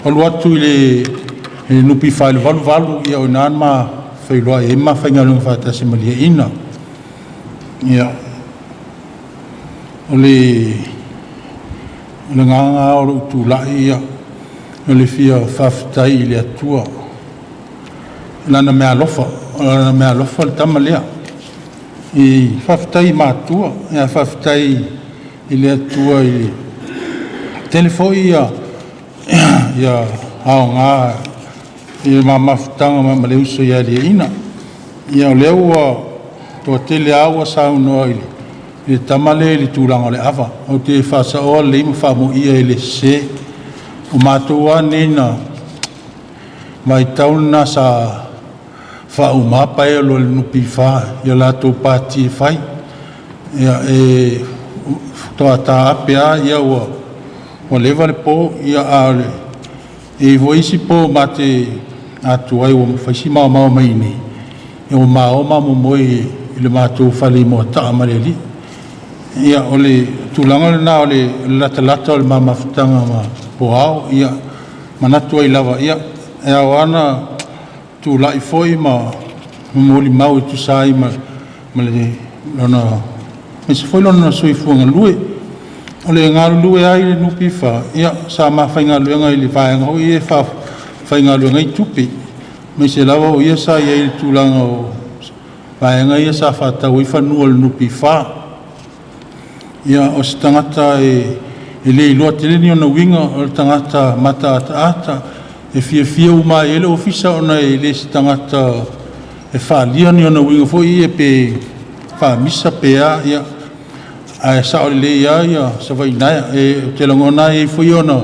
alu atu i le NPF i le 88, ia o i ina na ma feiloai ai ma faigaluega faatasi ma liaina. Ia, o le agaga lava o lou tulai, ia, o le fia faafetai i le Atua i Lana meaalofa, o Lana meaalofa le tama lea. I faafetai i matua, ae faafetai i le Atua i tele foi ia aoga i le ma mafutaga ma le uso ia Liaina. Ia o lea ua toatele lava ua saunoa i le tama lea i le tulaga o le ava. Ou te faasaoa lelei ma faamoia e le sese. O matou lava nei na vaitau lena sa faauma paelo e le NPF i a latou pati e fai. Ia e faatoa taape lava ua leva le po, ia a o le e i ai foi isi po ma te atu ai ua fai si maomao mai i inei, ia ua mao ma momoe i le matou fale i Moataa ma le alii. Ia o le tulaga lena o le latalata o le ma mafutaga ma Poao, ia manatu ai lava ia e ao lava ona tulai foi ma molimau e tusa ai ma le lona aemaise foi lona soifua galue. O le galulue ai i le NPF, ia sa ma faigaluega i le vaega foi ia e faafaigaluega ai tupe, aemaise lava o ia sa i ai i le tulaga o vaega ia sa faatau ai fanua o le NPF. Ia o se tagata e le iloa tele ni ona uiga, o le tagata mataataata, e fiafia uma lava i ai le ofisa ona e le se tagata e faaalia ni ona uiga foi ia pe faamisa pe a, ia ae sao lelei lava Savaii naea. Ou te lagona e i ai foi ona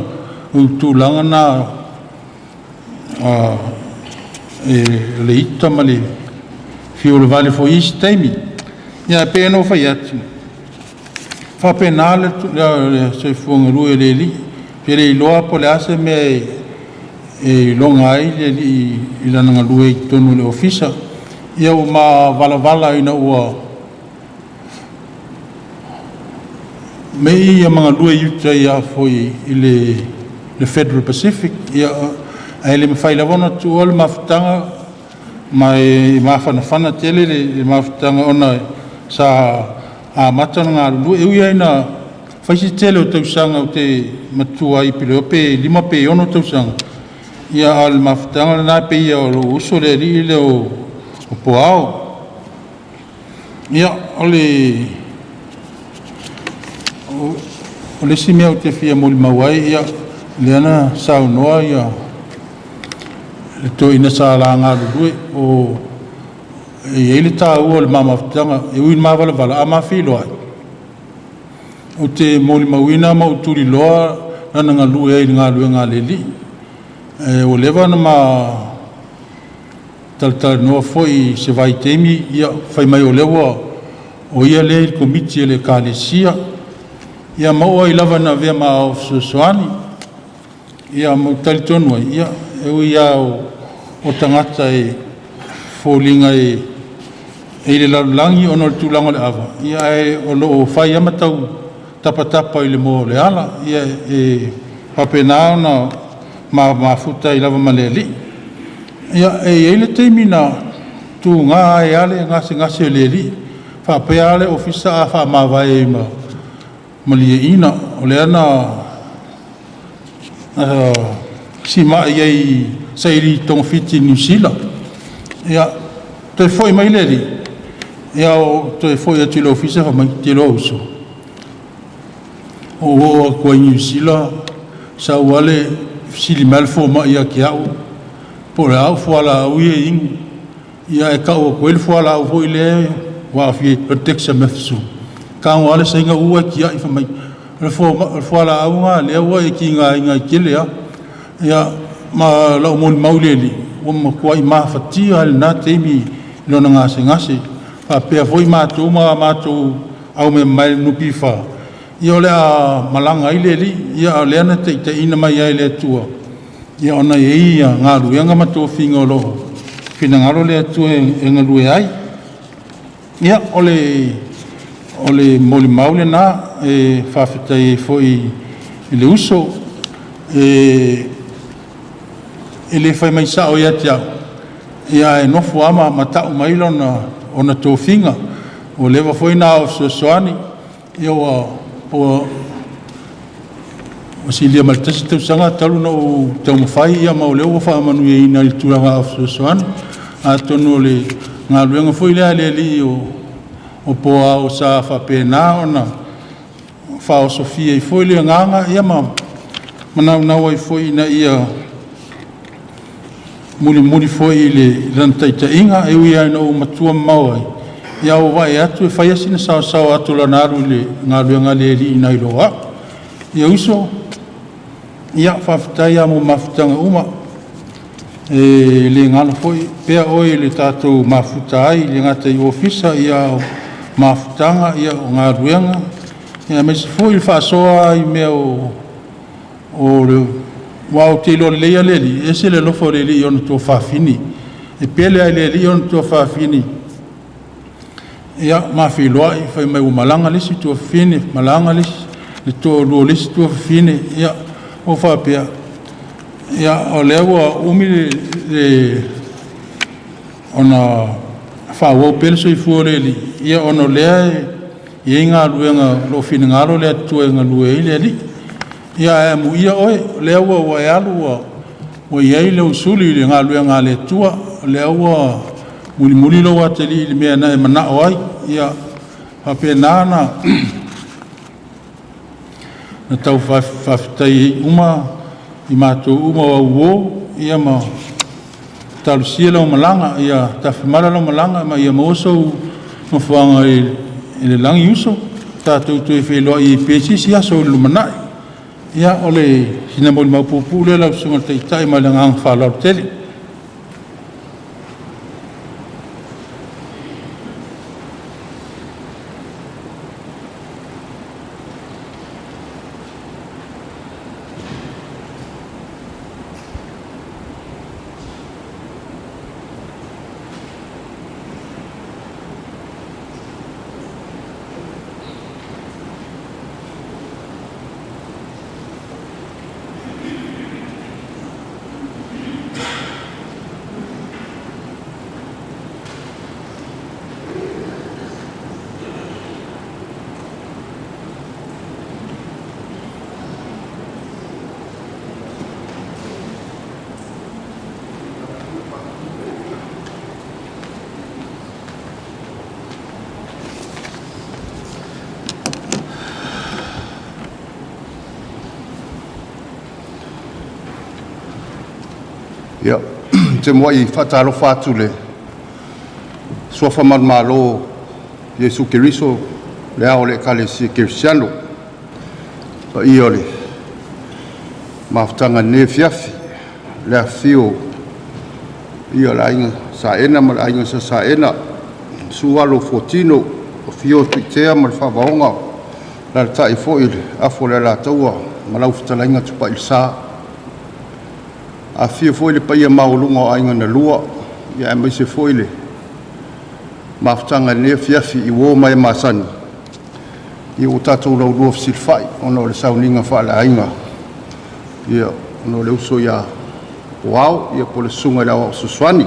tulaga na o le ita ma le fiu o le vale foi i isi taimi. Ia ae pei ona ou fai atu, e faapena le soifua galue o le alii. Ou te le iloa po o le a se mea e iloga ai le alii i lana galue i totonu o le ofisa. Ia ua ma valavala ina ua mei ia ma galue i uta foi i le Federal Pacific, ia, ae le mafai lava ona tuua le mafutaga ma e mafanafana tele le mafutaga ona sa amata ona galulue. E ui lava ina fai si tele o tausaga ou te matua ai pe 5 pe 6 tausaga, ia a o le mafutaga lena e pei o lou uso le alii lea o Poao. Ia, o le isi mea ou te fia molimau ai, ia, lea na saunoa ia le toeaina sa galulue, o e i ai le taua o le ma mafutaga, e ui ina ma valavala, a ma feiloai, ou te molimauina ma ou tuliloa lana galue ai i le galuega a le Alii. Ua leva ona ma talatalanoa foi i se vaitaimi, ia fai mai o lea ua o ia lea i le komiti a le Ekalesia, ia ma oo ai lava ina avea ma Aoao Fesoasoani. Ia ma ou talitonu ai, ia e ui lava o tagata e foliga e i le lalolagi ona o le tulaga o le ava, ia ae o lo o fai lava ma tau tapatapa i le moa o le ala. Ia e faapena ona mafuta ai lava ma le alii. Ia e i ai le taimi na tuga ai lava le gasegase o le alii, faapea lava le ofisa a faamavae ai ma liaina, o lea na simai ai saili togafiti i Niu Sila. Ia, toe foi mai le alii, ia o toe foi atu i le ofisa fai mai, “Te iloa uso, Ou oo atu ai i Niu Sila, sau lava le fesili mai a le fomai ia te au, po o le a au fualaau ia e inu. Ia ae tau atu ai le fualaau foi lea ua aafia ai, o le dexamethasone. Tago lava le Saina uu ae tiai, fai mai, o le fualaau lena o lea ua e tigaina ai tele lava. Ia, ma lau molimau i le Alii, ua matuai mafatia lava i lena taimi i lona gasegase. Faapea foi matou ma matou aumeamamae i le NPF, ia o le a malaga ai le Alii, a o lea na taitaiina mai lava e le Atua, ona e i ai galuega ma tofiga o lo o finagalo le Atua e galue ai. Ia, o le molimau lena e faafetai ai foi i le uso. E le fai mai sao ia te au, ae nofo lava ma tau mai ona tofiga. Ua leva foi ona aao fesoasoani, ia ua silia ma le tasi tausaga talu ona ou taumafai, ma o lea ua faamanuiaina i le tulaga aao fesoasoani. Atonu o le galuega foi lea a le Alii o poao sa faapena ona faaosofia ai foi le agaga ma naunau ai foi ina ia mulimuli foi i Lana taitaiga. E ui lava ina ou matua mamao ai, ae ua ou vaai atu e fai lava sina saosaoa atu o lana alu i le galuega a le Alii nai lo au. Ia uso, ia faafetai lava mo mafutaga uma. E le galo foi pea oe i le tatou mafuta ai, e le gata i ofisa, a o mafutaga, o galuega, aemaise foi le faasoa i mea o le... Aua ou te iloa lelei lava le Alii, e ese le alofa o le Alii i ona tuafafine. E pele lava i le Alii ona tuafafine. Ia, ma feiloai, fai mai ua malaga le isi tuafafine, malaga le isi, le toalua o le isi tuafafine. Ia, ua faapea, ia, o lea ua umi le ona faaauau pea le soifua o le alii, ia ona o lea e i ai galuega o lo o finagalo le Atua e galue ai le alii. Ia ae amuia oe, o lea ua e alu ua i ai lou suli i le galuega a le Atua, o lea ua mulimuli lou atalii i le mea na e manao ai. Ia faapena ona tau faafetai ai uma i matou uma o au uo, ia ma talosia lau malaga, ia tafimala lau malaga ma ia maua sou nofoaga i le lagi uso, tatou toe feiloai ai pea i se isi aso i le lumanai. Ia, o le sina molimau puupuu lea lau Susuga i le Taitai ma le agaga faaaloalo tele. Ia, ou te muai faatalofa atu i le Suafa Manumalo o Iesu Keriso, le Ao o le Ekalesia Kerisiano, paia o le mafutaga i lenei afiafi, le afifio o paia o le Aiga Saena ma le Aiga Sa Saena, susu alo o Fuatino, afio Tuitea ma le Faavaoga, alaalatai foi le afu o le Alataua ma lau fetalaiga Tupailesa. Afifio foi le paia maualuga o Aiga na Lua, aemaise foi le mafutaga i lenei afiafi i uo ma e masani, ia ua tatou laulua fesilafai ona o le sauniga faale-aiga, ia, ona o le uso ia Puao, ia po o le Susuga i le Aoao Fesoasoani.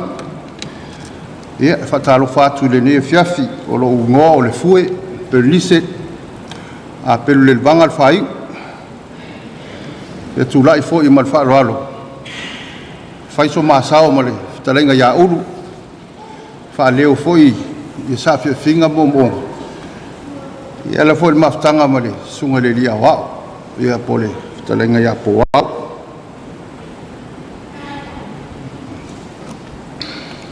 Ia, e faatalofa atu i lenei afiafi, o lou igoa o Lefue Perenise Apelu Leuluvaga le faaiu. E tulai foi ma le faaaloalo e fai so ma sao ma le fetalaiga ia Ulu, faaleo foi ia saafiafiaga ma moomooga e ala foi i le mafutaga ma le Susuga i le Alii Aoao. Ia, po o le fetalaiga ia Poao.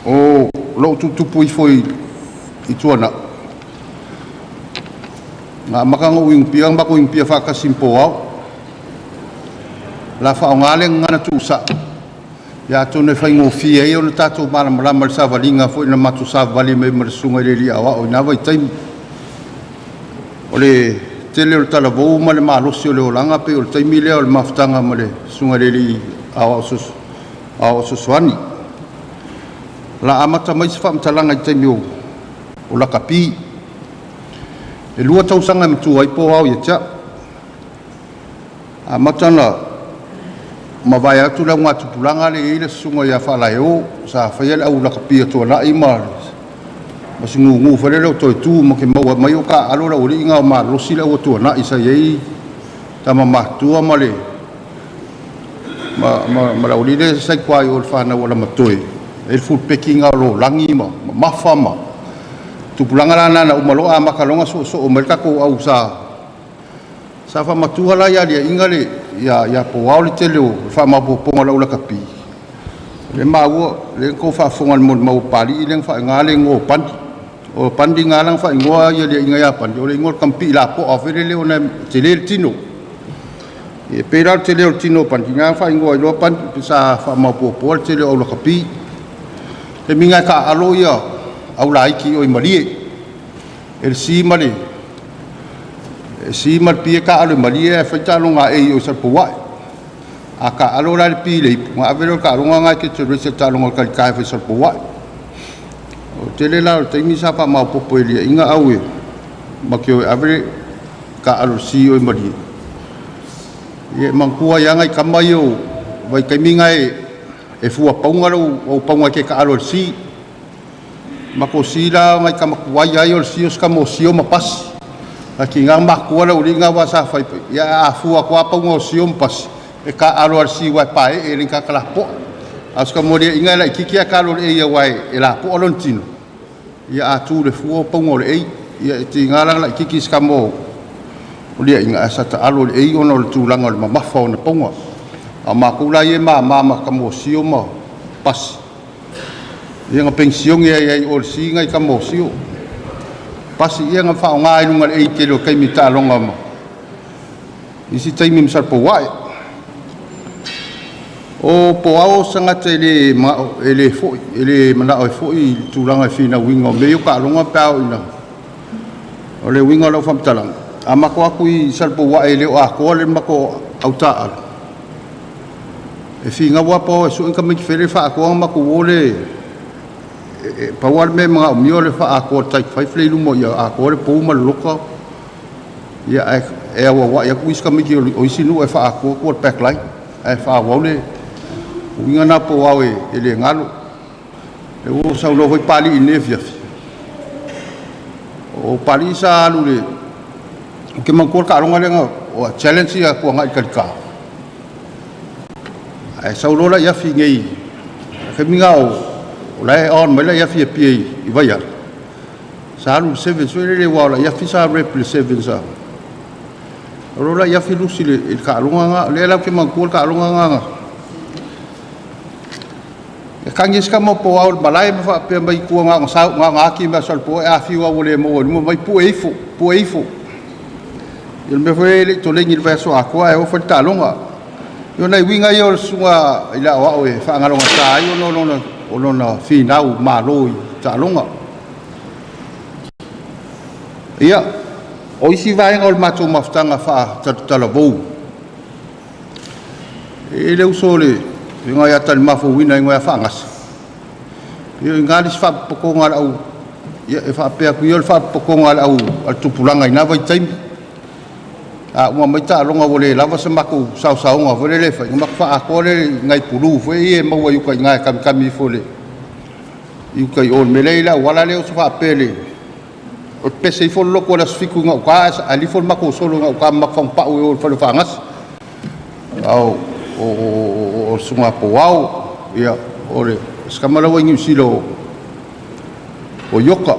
O lou tutupu ifo i Tuanai, na amata ona ou inupia, na matou inupia faatasi ma Poao. O le a faaaoga le gagana tuusao, ia atonu e faigofie ai ona tatou malamalama i le savaliga foi na matou savavali mai ai ma le Susuga i le Alii Aoao i na vaitaimi. O le tele o le talavou ma le malosi o le olaga pei o le taimi lea o le mafutaga ma le Susuga i le Alii Aoao Fesoasoani. O le a amata mai se faamatalaga i le taimi o lakapi. E 2 tausaga e matua ai Poao ia te a'u. Amata ona mavae atu le augatupulaga lea e i ai le susuga ia Faalaeo sa faia le au lakapi a Tuanai ma si gugu foi lea o Toetu ma te maua mai o taaalo le aualii na o malolosi le au a Tuanai sa i ai tama matutua ma le aualii lea sa i tua i o le fanau a Lamatoe e i ai le fulupeki na o Lolagi ma Mafa ma tupulaga la na uma loa amata loa ona soosoo mai le tatou au sa faamatua la ia Aliiaiga le ia Poao le tele o le faamaopoopoga o le au lakapi. O lea e maua, o lea na outou faafofoga i le molimau a Papalii lea na faaigoa le igoa o Pandi. O Pandi na ala ona faaigoa Aliiaiga ia Pandi, o le igoa o le kamupii lapoa foi lele ona e tele le tino. E pei la o le tele o le tino o Pandi, na faaigoa ai loa Pandi, sa faamaopoopoa le tele o au lakapi. Taimi na e taaalo ia au laiti i o i Malie. E le si ma le P e taaalo i Malie ae fai taaloga a A i o i Salepouai. A taaalo la le P i le ipu, ona ave lea o le taaloga lena e te race i le taaloga a le Talita e fai i Salepouai. O le tele la o le taimi sa faamaopoopo e liaina au e matou te o e ave le taaalo a le C i o i Malie. Ia e manatua ai lava nai tama ia o vaitaimi na e fua pauga lau pauga e te taalo ai i le C. Matou si la o nai tama tuai lava ia o le si o se tama o sio ma pasi. Ae tiga ona matutua le aualii na aua sa fai, ia a fua atu lava pauga o sio ma pasi, e taaalo lava i le si aua e paee e le ni tagata lapoa. A o si tama o liaina e laitiiti ae taalo i le A aua e lapoa lona tino, ia a tu i le fua o pauga o le A. Ia e tiga la ona laitiiti si tama o liaina ae sa taalo i le A ona o le tulaga o le mamafa o ona pauga. A o matou la ia e mama ma tama o sio ma pasi, ia na penisione ai i o i le si nai tama o sio. Pasi ia na faaaoga ai i luga o le A i le tele o taimi i taaloga ma isi taimi ma Salepouai. O Poao o se tagata e le foi, e le manao e foi i le tulaga e finauina o mea ia o taaloga pe a oo ina... O le uiga o lau faamatalaga, a matou o atu i Salepouai e le o atoa le matou au taaalo, e finau lava Poao e sue ni tamaiti foi lele e faaatoa ona matou o lea, e pau lava le mea e manaomia o le faaatoa o le tight five lea i luma ia atoa le pou ma le loka, ia ae auauai atu isi tamaiti o isi nuu e faaatoa tua o le back line, ae faaauau le uiga lena o Poao e le galo. E ua saunoa foi Papalii i lenei afiafi, o Papalii sa alu i le... Ou te manatua le taaloga lea na challenge ia Tuanai i le talita, ae sau loa Laiafi i inei, o le taimi lena o la e on mai Laiafi i Apia i Vaiala, sa alu i le Sevens foi lele aua o Laiafi sa rep i le Sevens. O lo Laiafi lusi i le taaloga lena, o lea la ou te manatua le taaloga lena. E tagi ai si tama o Poao i le malae ma faapea mai i tua na ona ati mai lava o Salepouai, a fiu lava ua le maua i luma mai, pue ifo, pue ifo. Ia le mea foi lea e le i koleni i le vaiaso atoa ae o fai le taaloga. Ia o nai uiga ia o le susuga i le aoao e faagalogata ai ona o lona finau malo i taaloga. Ia, o isi vaega o le matou mafutaga faatalavou, e i ai le uso le igoa ia Talimafouina igoa ia Faagase, ia o i ina le isi faapopotoga a le au, ia e faapea atu ia o le faapopotoga a le au a le tupulaga i na vaitaimi. A uma mai taaloga ua le lava se matou saosaoga foi lele e fai, ona matou faaatoa lea i nai pulu foi ia e maua i uta i ina e kamikami ifo i uta i o i le mea lea e i ai le auala lea, ou faapea i le o le pese ifo le lotu o le aso 7 i gauta ae alu ifo le matou solo i gauta ma matou fagupau i o i le fale o Faagase. O le susuga Poao, ia, o le si tama la ua i Niu Sila o Ioka,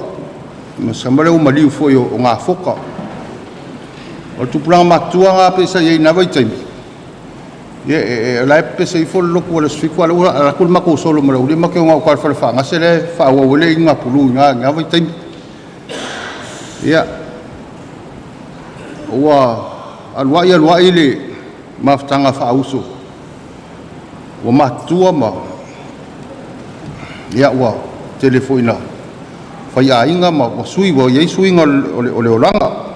ma si tama lea ua maliu foi o Gafoka. O le tupulaga matutua na pei sa i ai i na vaitaimi, ia o la e pepese ifo le lotu aso 7 a o lea ua alu atu le matou solo ma le aualii matou o gauta i le fale faagase la e faaauau ai le inuga pulu i na vaitaimi. Ia, ua alu ai alu ai le mafutaga faa-uso ua matutua ma ia ua tele foi ina faiaiga ma ua sui, ua i ai suiga o le olaga.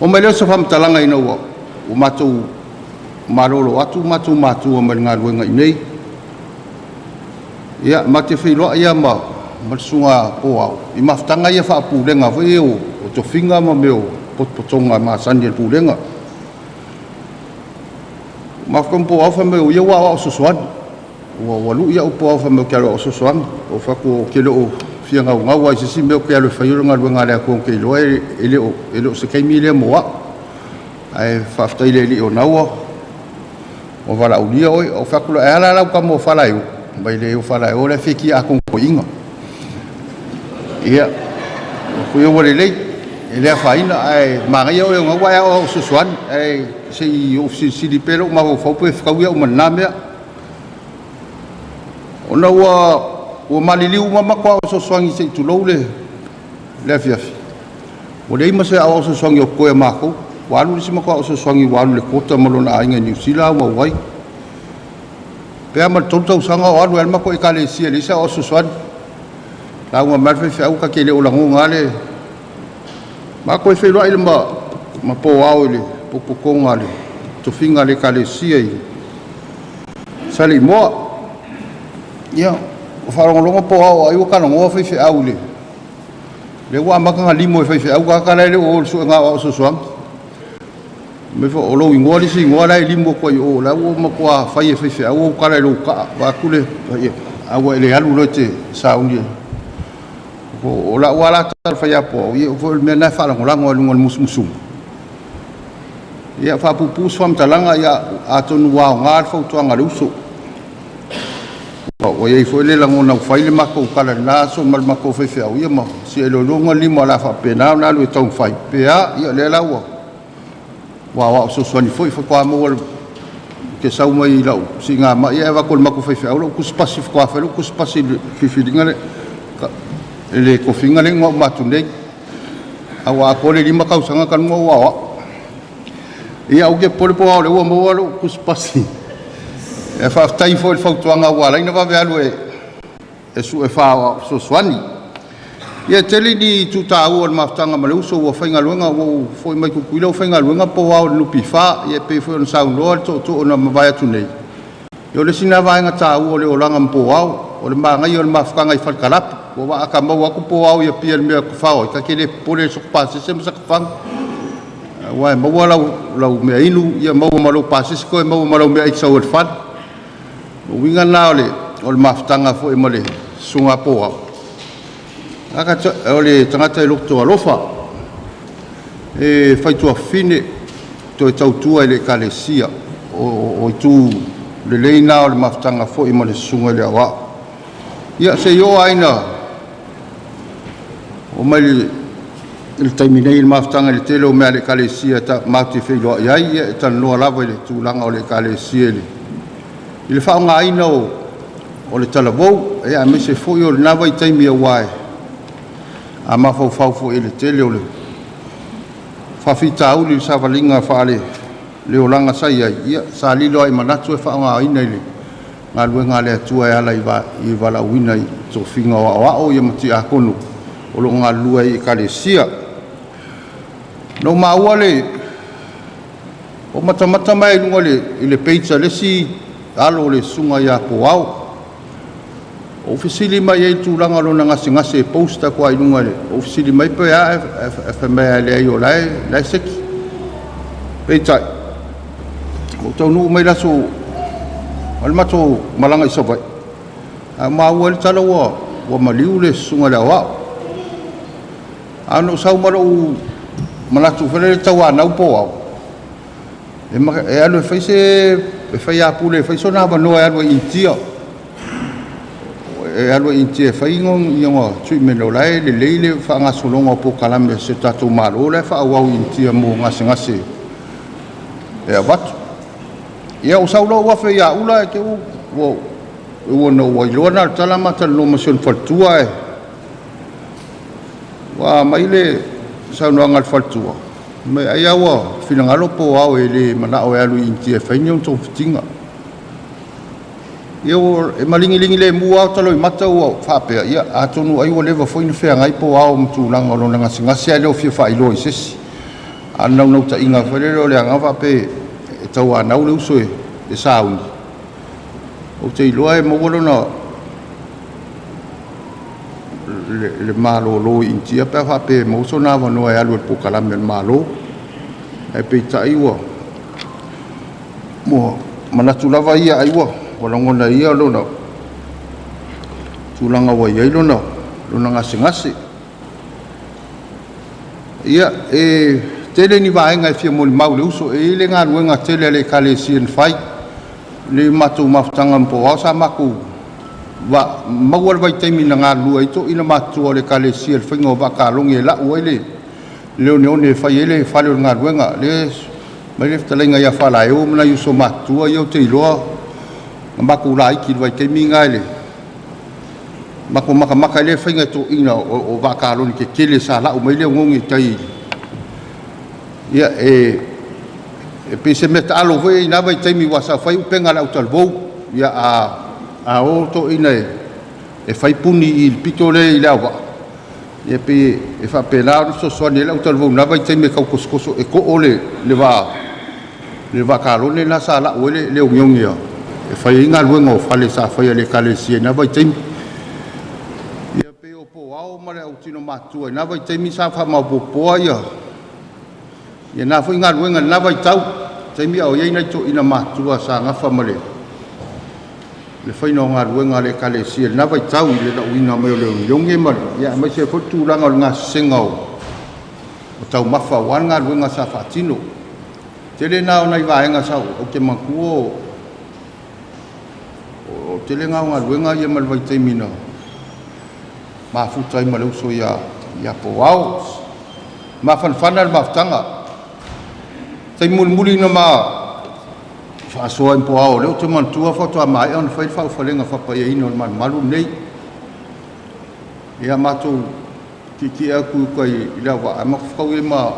Oo mai lea o se faamatalaga ina ua matou malolo atu matou matua mai le galuega i inei, ia, ma te feiloai lava ma le Susuga ia Poao i mafutaga ia faa-Pulega foi ia o tofiga ma mea o potopotoga masani a le Pulega. Mafuta ma Poao fai mai o ia ua aoao fesoasoani. Ua lui au e Poao fai mai ou te alu e aoao fesoasoani. Ou fai atu ou te le o fia naunau lava i se isi mea, ou te alu e fai o le galuega a le Atua ou te iloa e le o se taimi lea mo au. Ae faafetai i le Alii o lena ua valaaulia oe. Ou fai atu loa, ae a la lau tama o Falaeo? Fai mai leai o Falaeo o la e fia tiakono toeaina. Ia, ou fai atu, ia ua lelei, e le afaina, ae manaia oe o lena ua e aoao fesoasoani, ae se i ou fesilisili pea lou mafaufau pe fetaui au ma lena mea. Ona ua maliliu uma matou aoao fesoasoani se i tulou le afiafi, ua leai ma se aoao fesoasoani o totoe a matou. Ua alu le isi matou aoao fesoasoani ua alu i le quota ma lona aiga i Niu Sila aumau ai. Pe a ma le 3 tausaga o alu ai lava le matou Ekalesia e leai se aoao fesoasoani. Lauga mai lava le faifeau ta te le o lagona lava le… Ma toe feiloai ma Poao i le potopotoga o le tofiga a le Ekalesia i Saleimoa. Ia, ua faalogologo Poao ai ua talanoa faifeau i le lea ua amata ona limo e faifeau tagata la e le o o i le suega aoao fesoasoani. Fai mai foi, o lou igoa le isi igoa la e limo atu ai i o, o la ua matua fai e faifeau au tala i lou taa, vaeatu le paia, ae ua e le alu loa e te sauni. O lau lava la tala fai ia Poao, ia o le mea lena e faalagolago lava i luga o le musumusuga. Ia faapuupuu se faamatalaga, ia atonu ua aoga le fautuaga a le uso. Ua i ai foi le lagona ua fai le matou tala i lena aso ma le matou faifeau, ia ma si iloiloga lima o le a faapena ona alu e taumafai, pe a, ia o lea la ua aoao fesoasoani foi, faatoa maua, ou te sau mai lau siigamai ae avatu e le matou faifeau lau tusipasi faatoa fai lau tusipasi i le filifiliga lea, i le tofiga lea na uma atu nei. Ae ua atoa le 5 tausaga talu ona ou aoao. Ia aua e te popole Poao o lea ua maua lou tusipasi. Ae faafetai foi i le fautuaga ua ala ai ona vave alu e sue faaaoao fesoasoani. Ia e tele ni itu taua o le mafutaga ma le uso ua faigaluega. Ua ou foi mai Tutuila ua faigaluega Poao i le NPF, ia e pei foi ona saunoa le tootoo na mavae atu nei, ia o le isi lena vaega taua o le olaga ma Poao, o le manaia o le mafutaga i fale kalapu. Aua a ta maua atu Poao i Apia i le mea e tafao ai, ta te le popole i sota pasese ma sata fagu, aua e maua lau meainu, maua ma lou pasese, toe maua ma lau meaai e te sau ai i le fale. O uiga na o le mafutaga foi ma le susuga ia Poao, o le tagata e loto alofa, e faituafafine, toe tautua i le Ekalesia. O itu lelei na o le mafutaga foi ma le susuga i le Aoao. Ia se i oo lava ina oo mai i le taimi nei i le mafutaga i le tele o mea a le Ekalesia matou te feiloai ai, ia e talanoa lava i le tulaga o le Ekalesia i le faaaogaina o le talavou, aemaise foi o lena vaitaimi, aua a mafaufau foi i le tele o faafitauli i le savaliga faale-olaga sa i ai, ia sa lilo lava i manatu e faaaogaina i le galuega a le Atua e ala i le valaauina i tofiga o aoao ma tiakono o lo o galulue ai i Ekalesia. Na ou maua le ua ou matamata mai lava i luga i le page a le isi alo o le susuga ia Poao, ou fesili mai ai i le tulaga o lona gasegase e post atu lava i luga, ou fesili mai pe a, ae fai mai lava e leai o la e seki. Peitai, ua ou taunuu mai le aso o le matou malaga i Savaii, ae ua maua ai le tala ua maliu le susuga i le aoao. Ae na ou sau ma lou manatu foi lele e tauanau Poao, e alu e fai se, e fai ia Pule e fai sona avanoa e alu ai i Initia. e alu ai i Initia e fai ona treatment, o la e lelei le faagasologa o polokalame a si o tatou Malo la e faaauau i Initia mo gasegase e avatu. Ia, ua sau loa ou afe ia Ula ae te i ua na ua iloa lena o le tala ma talanoa ma si ona faletua, ae ua aumai le saunoaga a le faletua, mai ai lava ua finagalo po o ao e le manao e alu i Initia e fai ni ona togafitiga. Ia, e maligi lemu lava taloimata ua faapea, ia atonu ai ua leva foi ona feagai po ao ma tulaga o lona gasegase ae le o fia faailoa i se isi. A o le naunautaiga foi lele o le agaga faapea e tauanau le uso e sauni, ou te iloa e maua lona le malolo i Initia pe a faapea e maua sona avanoa e alu i le polokalame a le Malo. Ae peitai ua manatu lava ia ai ua lagona e ia lona tulaga ua i ai lona gasegase. Ia, e tele ni vaega e fia molimau i le uso, e i ai le galuega tele a le Ekalesia na fai, le matou mafutaga ma Poao sa matou maua le vaitaimi na galulue ai toeaiina matutua o le Ekalesia i le faiga o vaataalogi e lau ai le oneone e fai ai le fale o le galuega. Le mai le fetalaiga ia Faalaeo ma nai uso matutua ia ou te iloa na matou laiti i le vaitaimi lena i le matou matamata i le faiga e toeaiina o vaatalogi tetele sa lau mai le oneone i tai. Ia, e pei se mea taalo foi i na vaitaimi aua sa fai upega a le autalavou. Ia, a o toeaiina e fai puni i le pito lea i le auvaa, ia pei e faapena ona fesoasoani ai le autalavou i na vaitaimi e tau tosotoso e too le vaatalone lena sa lau ai le oneone e fai ai galuega o fale sa fai a le Ekalesia i na vaitaimi. Ia pei o Poao ma le autino matutua i na vaitaimi sa faamaopoopoa ia na foi galuega i lena vaitau, taimi a o i ai nai toeaiina matutua sa nafa ma le faiga o galuega a le Ekalesia i lena vaitau i le lauina mai o le oneone ma le ia aemaise ai foi le tulaga o le gasesega o taumafa aua le galuega sa faatino. Tele na o nai vaega sa ou te manatua o tele na o galuega ia ma le vaitaimi na mafuta ai ma le uso ia Poao. Mafanafana le mafutaga. Taimi mulimuli na ma faasoa i Poao, o lea ou te manatua faatoa maea ona fai le faaofalega faapaiaina o le malumalu lenei. Ia matou tietie atu i uta i le auvaa, ae matou fetau ai ma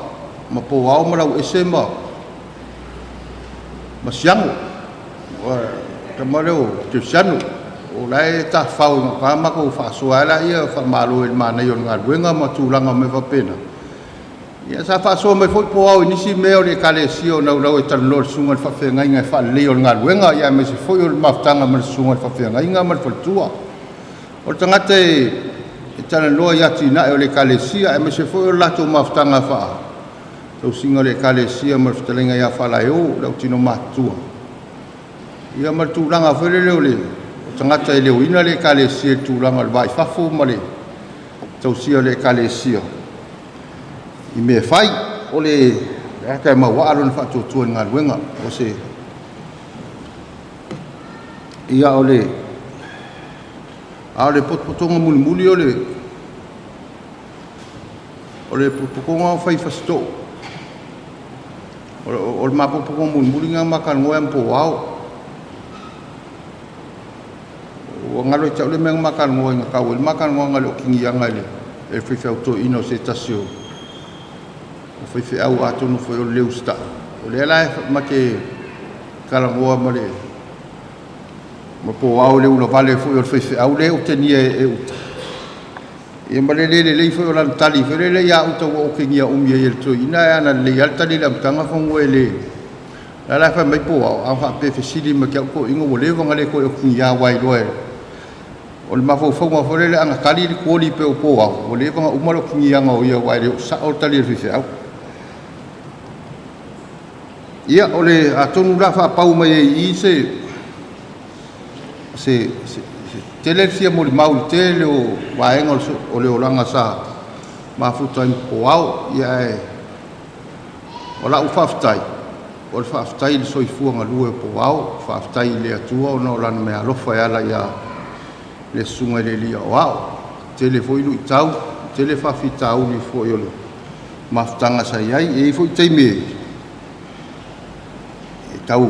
Poao ma Lauese ma Siago. Tama lea o Kerisiano, o la e tafafao i gauta matou faasoa ai laia faamalo i le manaia o le galuega ma tulaga o mea faapena. Ia sa faasoa mai foi Poao i nisi mea o le Ekalesia o naunau e talanoa i le susuga i le faafeagaiga e faaleleia o le galuega, ia aemaise foi o le mafutaga ma le susuga i le faafeagaiga ma le faletua. O le tagata e talanoa i atinae o le Ekalesia, aemaise foi o le latou mafutaga faatausiga o le Ekalesia ma le fetalaiga ia Faalaeo, le autino matutua. Ia ma le tulaga foi lele o le tagata e leoina le Ekalesia i le tulaga o le va i fafo ma le tausia o le Ekalesia i mea fai. O le ata e mauaa lona faatuatua i le galuega. O se ia o le a o le potopotoga mulimuli o le potopotoga o fai fasitoo. O le mapopotoga mulimuli na matalanoa ai ma Poao. Ua galo ia te au le mea na matalanoa ai na tau ai le matalanoaga i le okigiaga i le faifeau toeaina o se tasi o faifeau atonu foi o le le usitai. O lea la ma te talanoa ma le ma Poao i le ulavale foi o le faifeau lea e otegia e uta. Ia ma le le lelei foi o lana tali foi lele ia uta ua otegia umi ai e le toeaina, ae ana lelei lava le tali i le amataga fanua e le. La la fai mai Poao, a faapea fesili ma te au toeaina ua leva ona le toe otegia aua iloa e o le mafaufauga foi lele ana tali le tuoli pe o Poao, ua leva ona uma le otegiaga o ia aua e le o sao le tali a le faifeau. Ia, o le atonu la faapau mai ai i se tele le fia molimau i le tele o vaega o le olaga sa mafuta ai ma Poao. Ia ae o lau faafetai, o le faafetai i le soifua galue o Poao, faafetai i le Atua ona o lana meaalofa e ala le Susuga i le Alii Aoao. Tele foi luitau, tele faafitauli foi o le mafutaga sa i ai. E i ai foi taimi e tau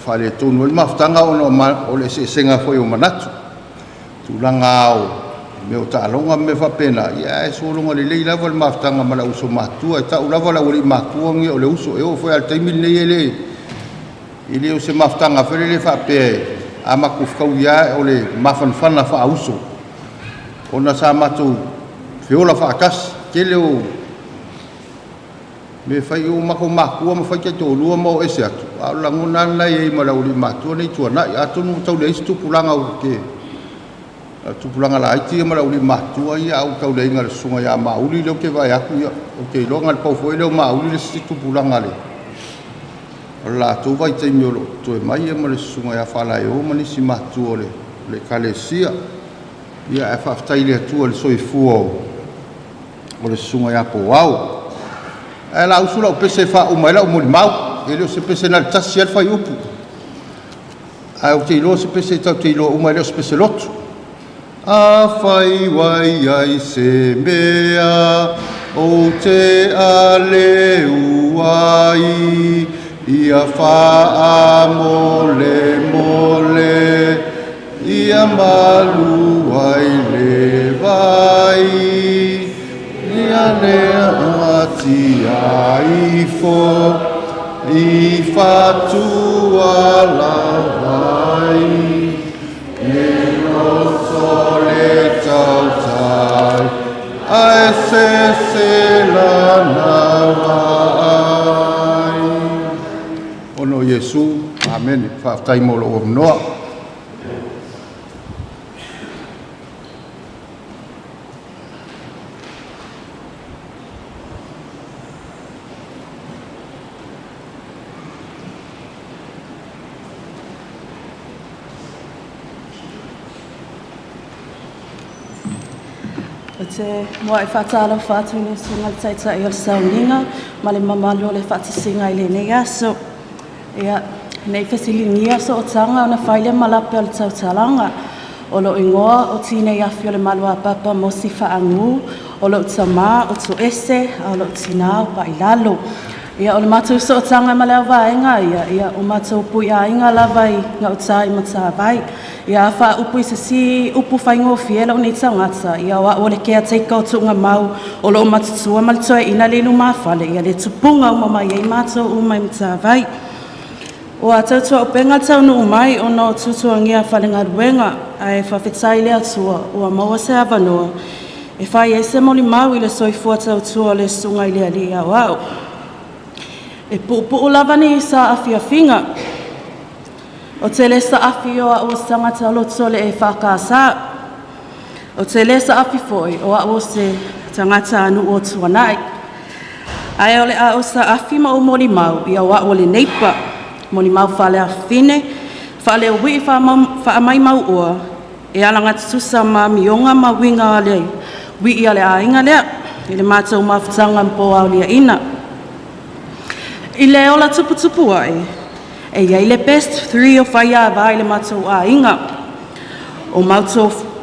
faaletonu ai le mafutaga ona o le eseesega foi o manatu, tulaga o mea o taaloga ma mea faapena, ae sologa lelei lava le mafutaga ma le au uso matutua. E tau lava le aualii matutua nei o le uso. E oo foi lava i le taimi lenei e le o se mafutaga foi lele faapea a matou fetaui lava o le mafanafana faauso, ona sa matou feola faatasi. Tele o mea e fai, ua matou matutua ma fai taitoalua ma o ese atu, a o le lagona lava lena e i ai ma le aualii matutua nei Tuanai. Atonu ua tau leai se tupulaga ou te tupulaga laiti ia ma le aualii matutua ia, a ua tau leai na o le susuga ia Mauli lea ou te vaai atu, ia, ou te iloa na o le pau foi lea o Mauli le isi tupulaga o le latou vaitaimi o lo o totoe mai, ia ma le susuga ia Faalaeo ma nisi matutua o le Ekalesia. Ia, ae faafetai i le Atua i le soifua o le susuga ia Poao. Ae o le a usu lau pese e faauma ai lau molimau. E le o se pese na o le tasi lava le fuaiupu, ae ou te iloa o se pese tatou te iloa uma, e le o se pese lotu. Afai ua i ai se mea ou te aleu ai, ia faamolemole, ia malu ai le vai, ia le atia ifo, i fatua lava ai, e loto le tautai, ae se se lana vaai. Ona o Iesu, amene. Faafetai mo lou avanoa. Ou te muai faatalofa atu i le Susuga i le Taitai o le Sauniga ma le mamalu o le faatasiga i lenei aso. Ia, ne i fesiligia sootaga ona fai lea ma lape o le tautalaga. O lou igoa o Tinei Afi o le Maluapapa Mosi Faaagu, o lou tamā o Toese, a o lou tinā o Pailalo. Ia, o le matou sootaga ma le auvaega ia, ia o matou puiaiga lava i gauta i Matavai. Ia a faaupu i se isi upu faigofie lou nei tagata, ia o au o le caretaker o Tuugamau o loo matutua ma le toeaina le i lumafale, ia le tupuga uma mai ai matou uma i Matavai. Ua tautuaupega le taunuu mai ona o tuatuagia faalegaluega, ae faafetai i le Atua ua maua se avanoa e fai ai se molimau i le soifua tautua o le Susuga i le Alii Aoao. E puupuu lava ni saafiafiga. O te le saafi o au o se tagata loto le EFKS. O te le saafi foi o au o se tagata nuu o Tuanai. Ae o le a ou saafi ma ou molimau ia o au o le neipa, molimau faaleafine, faaleuii faamaimau ua, e alagatutusa ma amioga ma uiga a le wii a le aiga lea, i le matou mafutaga ma Poao Liaina. I le ola tuputupu ae, e iai le best 3 o faiava i le matou aiga. O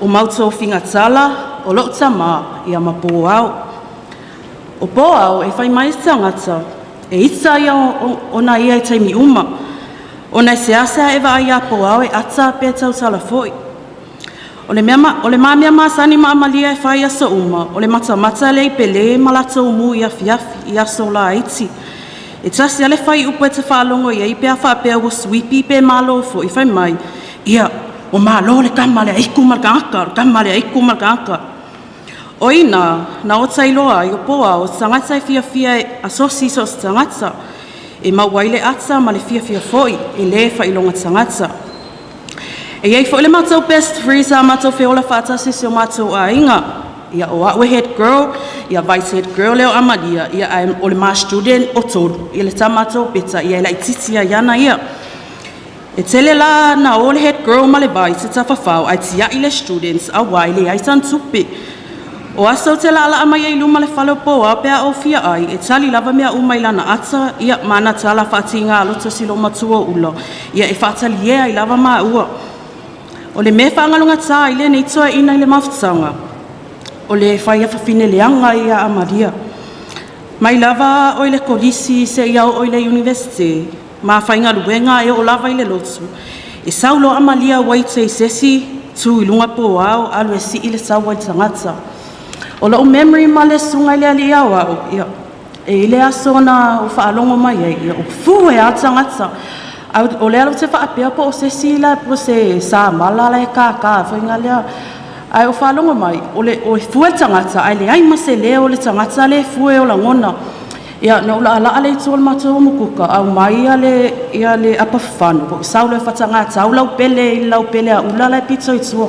mau tofiga tala, o lou tamā ia ma Poao. O Poao e fai mai se tagata, e ita ia ona ia i taimi uma. Ona e seasea e vaai ia Poao e ata pe tautala foi. O le mea ma, o le ma mea masani ma amalia e fai aso uma, o le matamata le i pele ma latou mu i afiafi, i aso laiti. E tasi ale fai upu e te faalogo i ai pe a faapea ua suipi pe malo foi fai mai, ia, o malo le tama le aiku ma le tagata, o le tama le aiku ma le tagata. O ina, na o tailoa ai o Poao o se tagata e fiafia e asosi so o se tagata, e maua ai le ata ma le fiafia foi e lē faailoga tagata. E iai foi le matou best friend sa matou feola faatasi si o matou aiga. Ia o au e head girl, ia vice head girl leo Amalia, ia ae o le ma student o tolu, ia le tama Topeta, ia e laititi ai ana ia. E tele la na o le head girl ma le vice tafafao ae tiai le students auā e leai sana tupe. O aso te laalaa mai ai luma le fale o Poao pe a ofia ai, e tali lava mea uma i lana ata, ia ma ana tala faatigā loto si loomatua ula, ia e faataliē ai lava maua. O le mea e faagalogatā ai lenei toeaina i le mafutaga, o le fai afafine leaga ia Amalia. Mai lava o i le kolisi seia oo i le Iunivesite, ma faigaluega e oo lava i le lotu, e sau loa Amalia ua ite i se isi tu i luga po ao alu e sii le taua i le tagata. O lou memory ma le susuga i le alii aoao, ia, e i ai le aso na ou faalogo mai ai, ia, o fue lava le tagata. A o lea ou te faapea po o se isi la po o se samala la e kākā foi na lea. Ae ou faalogo mai, o le o e fue le tagata, ae leai ma se leo o le tagata le fue o lagona. Ia, na ou laalaa le itu o le matou mukuka, aumai ia le, ia le apa fafano, ou sau loa e faataga tau lau pele i le lau pele a ula la e pito i tua.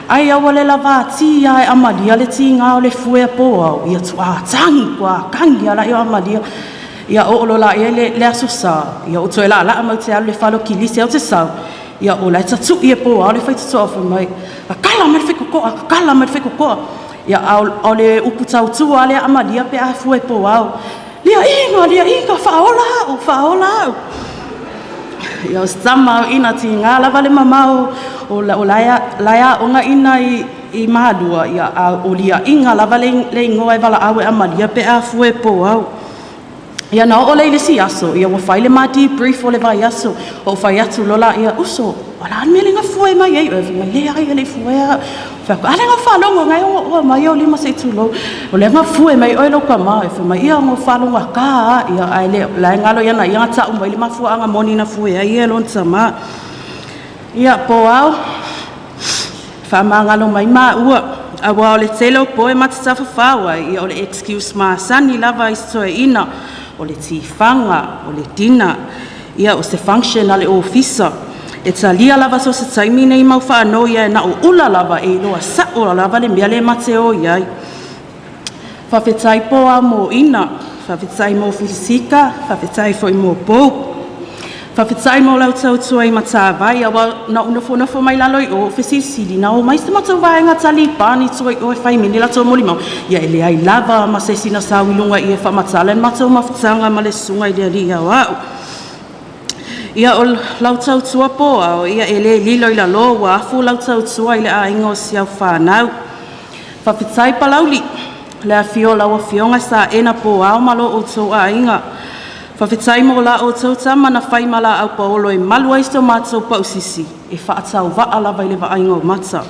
Ai aua le lava ti a e amalia le tiga o le fue a po au, ia tuā tagi, tuā tagi ala ia amalia. Ia o lo la ia le, le aso sa, ia o toe laalaa mau te alu le falo kilisi au te sau, ia o la e tatu'i e po au le faitotoa fai mai, kakala mai le faitotoa, kakala mai le faitotoa. Ia a o le upu tautua lea amalia pe a fue po au. Liaina, liaina, faaola au, faaola au. Ia o se tama au ina tiga lava le mamao o la, o la e aoga ina i Malua, ia a o liaina lava le igoa e valaau e amalia pe a fue po au. Ia na oo lea i le isi aso, ia ua fai le ma debrief o le vaiaso, ou fai atu loa ia, uso, o la le mea lea na fue mai ai oe? Fai mai, leai, e le i fuea. Fai atu, a lea na ou faalogo, na e ono oa mai au lima se i tulou. O lea na fue mai oe lau tama. E fai mai, ia, na ou faalogo ata lava, ia, ae le, la e galo ia na ia na tau mai le mafuaaga moni na fue ai e lona tama. Ia, po ao, faamagalo mai maua, aua o le tele o poe ma te tafafao ai, ia o le excuse masani lava i se toeaina, o le tifaga, o le dinner, ia o se function a le ofisa. E talia lava so se taimi nei mau whaanoi e na o ula lava e iloa sa'o lava le mea le mate o i ai. Faafetai po a mo ina, faafetai mo Filisika, faafetai foi mo pou. Faafetai mo lau tautua i Matavai, aua na ou nofonofo mai lalo i o, ou fesilisili, na o mai se matou vaega talipani tua i o e fai mai ni latou molimau. Ia e leai lava ma se isi na sau i luga i e faamatala le matou mafutaga ma le susuga i le alii aoao. Ia o lau tautua po ao, ia e le lilo i lalo ua afu lau tautua i le aiga o si au whanau. Faafetai Palauli, le afio o lau afioga Saena po ao ma lo outou aiga. Faafetai mo la outou tama na fai ma la au paolo e malu ai so matou pausisi, e faatauvaa lava i le vaaiga o mata.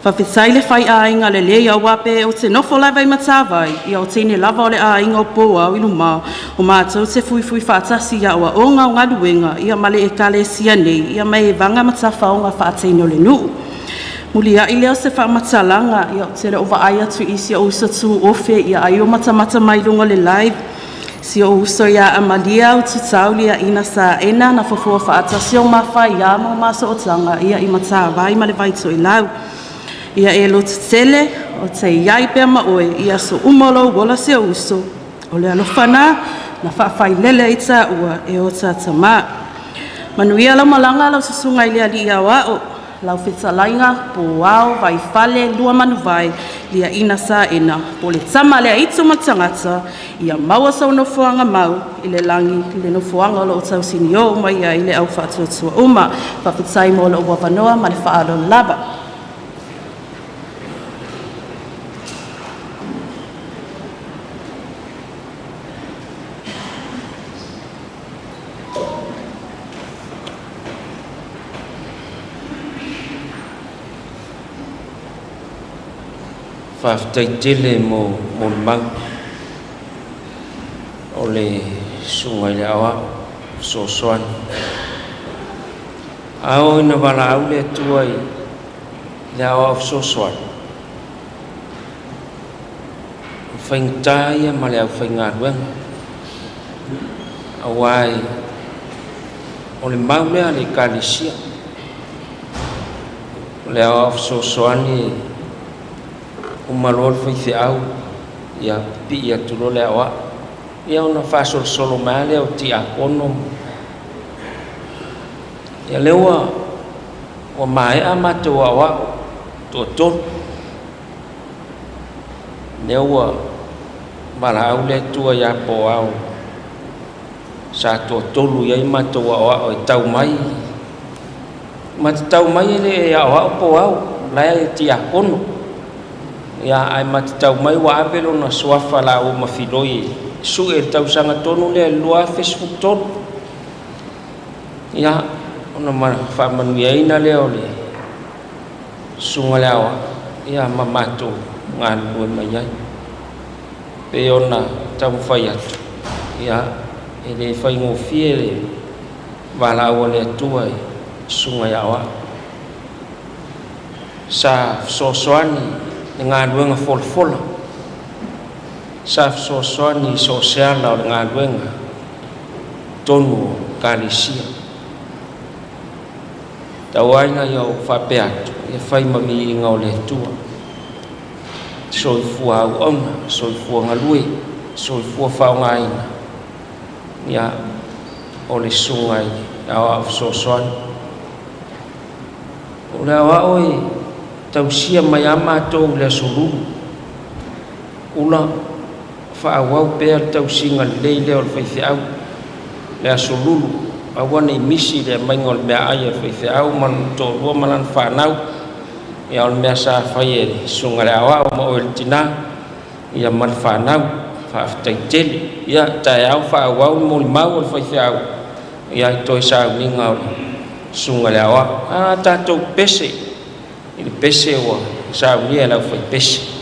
Faafetai le fai aiga lelei aua pe o te nofo lava i Matavai, ia o teine lava o le aiga o po au i luma, o matou te fuifui faatasi ia aoaoga o galuega, ia ma le ekalesia nei, ia mai e vaga ma tafaoga faateine o le nuu. Muliai lea o se faamatalaga, ia ou te le o vaai atu i si ou uso tu ofe, ia ai o matamata mai luga o le live. Si ou uso ia Amalia Ututāu liaina Saena na fofoa faatasi o mafaiā ma o masootaga ia i Matavai ma le Vaitoelau. Ia e lotu tele, o te iai pea ma oe, ia so uma o lou ola si ou uso, o le alofa na, na faafailele ai tāua e o tātamā. Manuia lau malaga lau susuga i le alii aoao, lau fetalaiga, po ao, vaifale, lua manuvai, liaina Saena, po le tama lea itu ma le tagata, ia maua sou nofoaga mau i le lagi, i le nofoaga o loo tausinio mai ai le au faatuatua uma. Faafetai mo lou avanoa ma le faaaloalo lava. Faafetai tele mo molimau o le susuga i le aoao fesoasoani. A oo ina valaau le Atua i le aoao fesoasoani, o faigata ia ma le aufaigaluega, aua o le mau lea a le ekalesia. O le aoao fesoasoani uma loa le faifeau, ia pipii atu loa le aoao, ia ona faasolosolo mai lava lea o tiakono. Ia lea ua maea matou aoao toatolu, lea ua valaau le Atua ia po ao sa toatolu i ai matou aoao e tau mai Ma te tau mai e le aoao po o au, o la e tiakono. Ia, ae ma te tau mai ua ave lona suafa laua ma Filoi e sue i le tausaga tonu lea i le 2013. Ia, ona faamanuiaina lea o le susuga i le aoao, ia ma matou galulue mai ai. Pei ona taumafai atu, ia, e le faigofie le valaau a le Atua i susuga i aoao. Sa fesoasoani i le galuega folafola, sa fesoasoani i so o se ala o le galuega i totonu o Ekalesia. Tau lava ina ou faapea atu, ia fai ma viiga o le Atua. Soifua auauna, soifua galue, soifua faaaogaina ia o le susuga i le aoao fesoasoani. O le aoao e tausia mai lava matou i le Aso Lulu, ula faaauau pea le tausiga lelei lea o le faifeau. Le Aso Lulu, aua ne i misi le aumaiga o le meaai a le faifeau ma lona toalua ma lana fanau. Ia o le mea sa fai e le susuga i le aoao ma oe le tina ia ma le fanau. Faafetai tele. Ia taeao faaauau le molimau a le faifeau ia i toe sauniga o le susuga i le aoao. A tatou pese i le pese ua saunia e le aufaipese.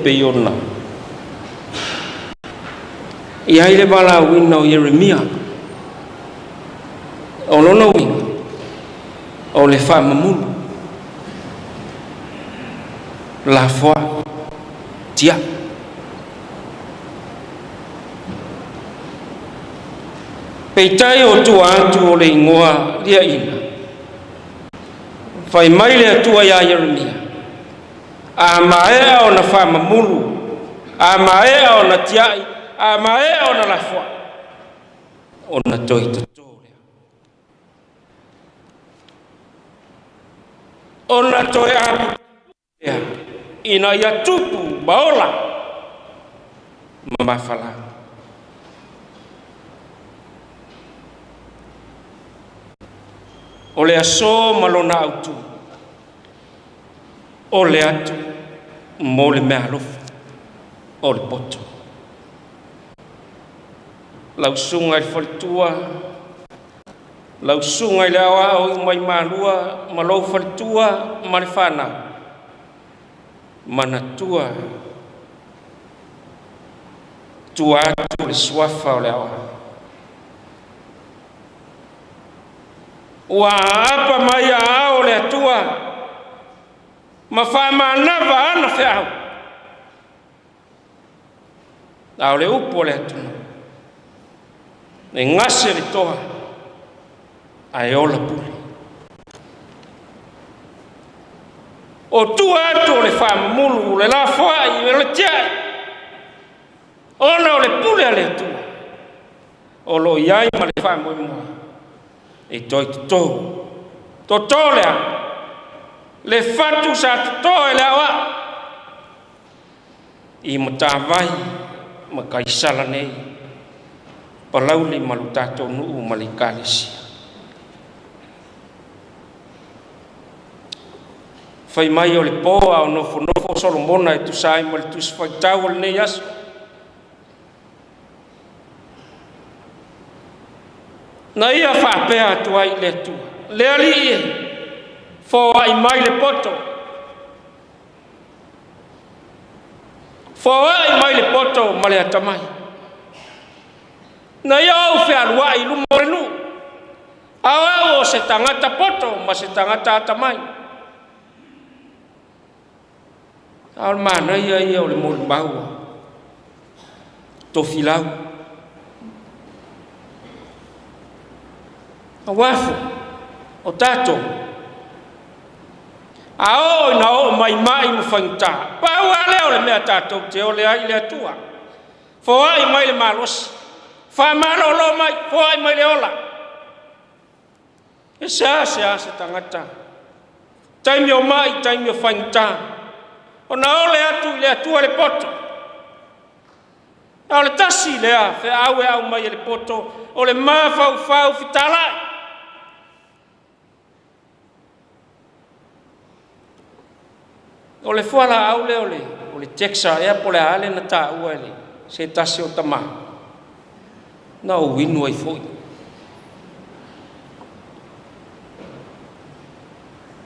pei ona i ai le valaauina o Ieremia. O lona uiga, o le faamamulu, lafoai, tiai. Peitai o tua atu o le igoa liaina, fai mai le Atua iā Ieremia, a maea ona faamamulu, a maea ona tiai, a maea ona lafoai, ona toe toto lea. Ona toe apu lea ina ia tupu ma ola ma mafala. O le aso ma lona autu, o le atu mo le meaalofa o le poto. Lau susuga i le faletua, lau susuga i le aoao i mai Malua ma lou faletua ma le fanau, manatua tua atu le suafa o le aoao. Ua aapa mai aao o le Atua ma faamanava ana feau. A o le upu o le atunuu, e gase le toa ae ola pule. O tua atu o le faamamulu, le lafoai, o le tiai, ona o le pule a le Atua o lo o i ai ma le faamoemoe e toe toto. Toto le a? Le fatu sa toto e le aoao i Matavai ma Kaisala nei, Palauli ma lo tatou nuu ma le Ekalesia. Fai mai o le po a o nofonofo Solomona e tusa ai ma le tusi faitau o lenei aso. Na ia faapea atu ai i le Atua, le Alii e, foai mai le poto, foai mai le poto ma le atamai. Na ia ou fealuai i luma o le nuu, a o au o se tagata poto ma se tagata atamai. A o le manaia ia o le molimau a Tofilau. Aua foi o tatou, a oo ina oo mai mai ma faigata, pau lava lea o le mea tatou te ole ai i le Atua. Foai mai le malosi, faamalolo mai, foai mai le ola. E seasea se tagata, taimi o mai, taimi o faigata, ona ole atu i le Atua le poto. A o le tasi lea feau e aumai e le poto, o le mafaufau fetalai. O le fualaau lea o le Dexa ea po o le a le na taua e le se tasi o tama, na ou inu ai foi.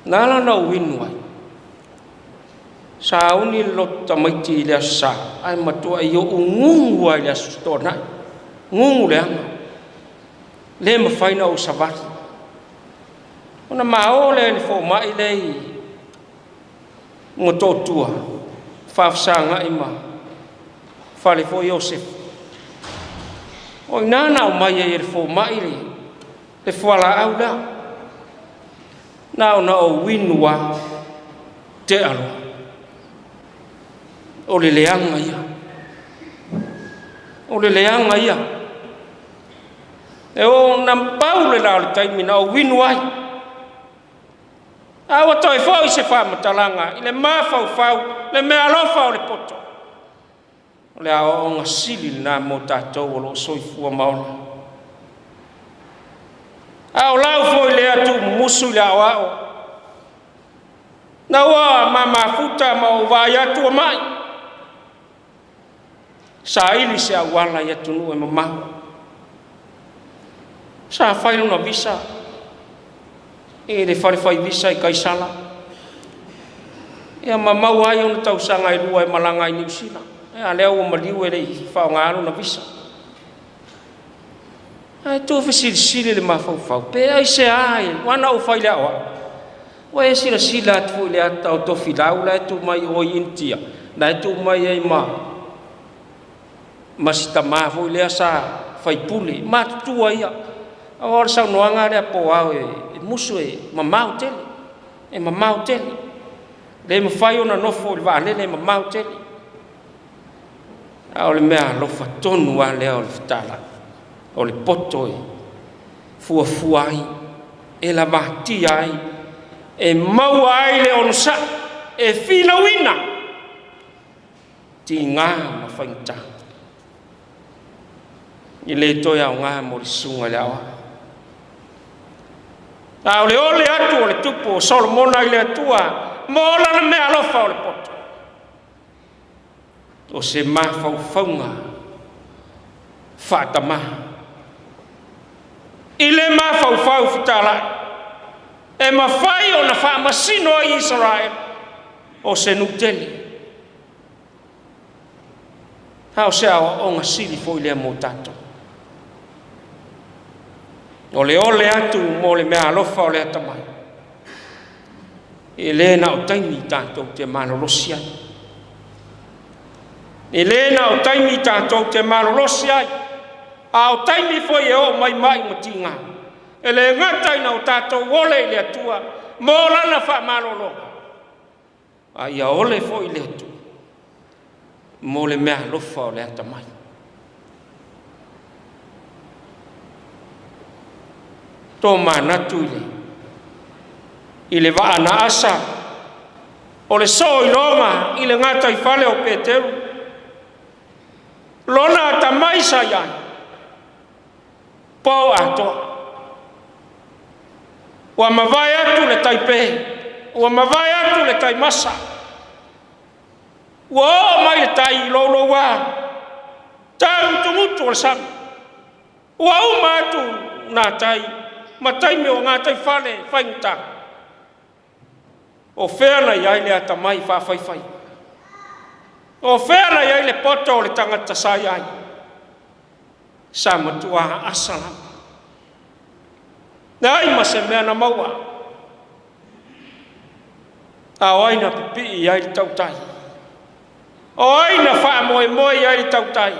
Na ala ona ou inu ai, sauni le loto tamaiti i le Aso Sa, ae matuai ou gugu lava i le Aso Toonai, gugu leaga, le mafai ona ou savali. Ona ma o lea i le fomai lea i Motootua, faafesagai ma fale foi Iosefa. O i ina na aumai ai e le fomai le fualaau lea. Na ona ou inu lava, tea loa. O le leaga ia. O le leaga ia. E oo na pau le la o le taimi na ou inu ai. A ua toe foi se faamatalaga i le mafaufau, le meaalofa o le poto. O le aoaoga sili lena mo tatou o lo o soifua ma ola. A o lau foi lea tuumumusu i le aoao, na ua mamafuta ma ou vaai atu o mai, saili se auala i atunuu e mamao. Sa fai lona visa i le fale fai visa i Kaisala. Ia ma maua ai ona tausaga e 2 e malaga ai Niu Sila. A lea ua maliu e le i faaaogaina lona visa. Ae tuufesilisili le mafaufau, pe aisea, ua na ou fai i le aoao, ua e silasila atu foi i le ata o Tofilau la e tuu mai o i Initia, la e tuu mai ai ma si tamā foi lea sa faipule, matutua ia. Aua o le saunoaga lea po ao e musu e mamao tele, e mamao tele. Le mafai ona nofo i le vaalele e mamao tele. A o le mea alofa tonu lava lea o le fetalai, o le poto e fuafua ai, e lavatia ai, e maua ai le onosai, e filauina tiga ma faigata. E le toe aoga mo le susuga i le aoao. A o le ole atu o le tupu o Solomona i le Atua mo lana mea alofa o le poto, o se mafaufauga faatamā. I le mafaufau fetalai, e mafai ona faamasino ai Isaraelu o se nuu tele. A o se aoaoga sili foi lea mo tatou. O le ole atu mo le mea alofa o le atamai, e le na o taimi tatou te malolosi ai. E le na o taimi tatou te malolosi ai, a o taimi foi e oo mai mai ma tiga. E le gata ina o tatou ole i le Atua mo lana faamalologa, a ia ole foi i le Atua mo le mea alofa o le atamai. To manatu i le vaa na asa o le soo iloga i le gataifale o Peteru, lona atamai sa i ai, po atoa. Ua mavae atu le taipe, ua mavae atu le taimasa, ua oo mai le tai i louloua, tau o le sami, ua uma atu nā tai ma taimi o gataifale faigata. O fea na i ai le atamai faafaifai? O fea na i ai le poto o le tagata sa i ai? Sa matua asa lava. Leai ma se mea na maua. A o ai na pipii ai le tautai? O ai na faamoemoe ai le tautai?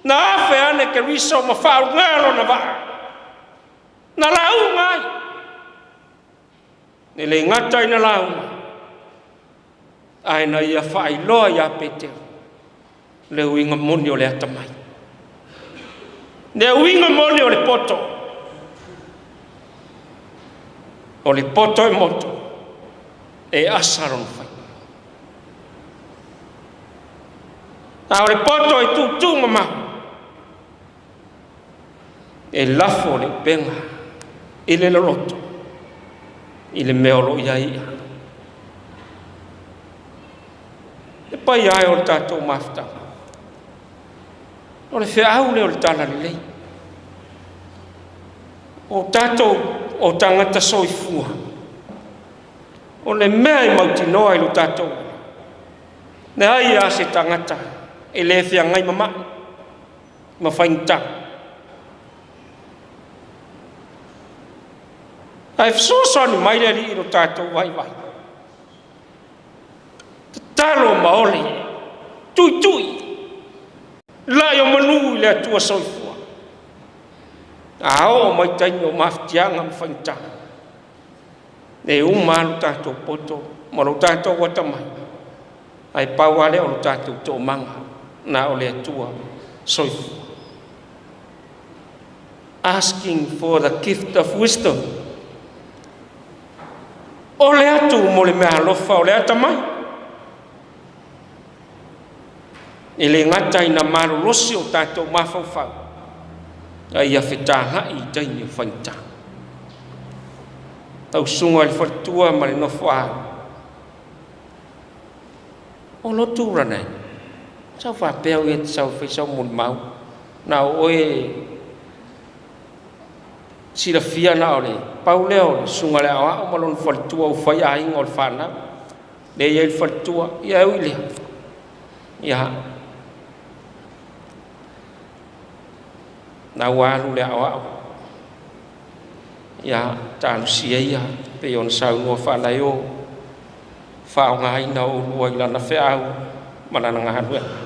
Na afe ane Keriso ma faauga lona vaa. Na lauga ai. E le gata ina lauga, ae na ia faailoa ia Peteru le uiga moni o le atamai, le uiga moni o le poto. O le poto e moto, e asa lona faiva. A o le poto e tūtū mamao, e lafo le upega i le loloto i le mea o lo o i ai ia. E pai ai o le tatou mafutaga. O le feau lea o le tala lelei. O tatou o tagata soifua, o le mea e mautinoa i lo tatou, leai a se tagata e le feagai ma mai ma faigata. Ae fesoasoani mai le Alii i lo tatou vaivai. Tatalo ma ole, tuitui, lai o manu i le Atua soifua. A oo mai taimi o mafatiaga ma faigata, e uma lo tatou poto ma lo tatou atamai, ae pau lava lea o lo tatou toomaga na o le Atua soifua. Asking for the gift of wisdom. O le atu mo le mea alofa o le atamai. E le gata ina malolosi o tatou mafaufau, a ia fetāgai i taimi o faigata. Tausuga i le faletua ma le nofoa. O lo tūrana e, sau faapea o ia te sau fai sau molimau, na o oe silafia na o le pau lea o le susuga i le aoao ma lona faletua ua fai aiga o le fanau. Lea e i ai le faletua, ia e ui i lea, ia, na ua alu le aoao, ia, talosia ia, pei ona saunoa faalaeo, faaaogaina oulua i lana feau ma lana galuega.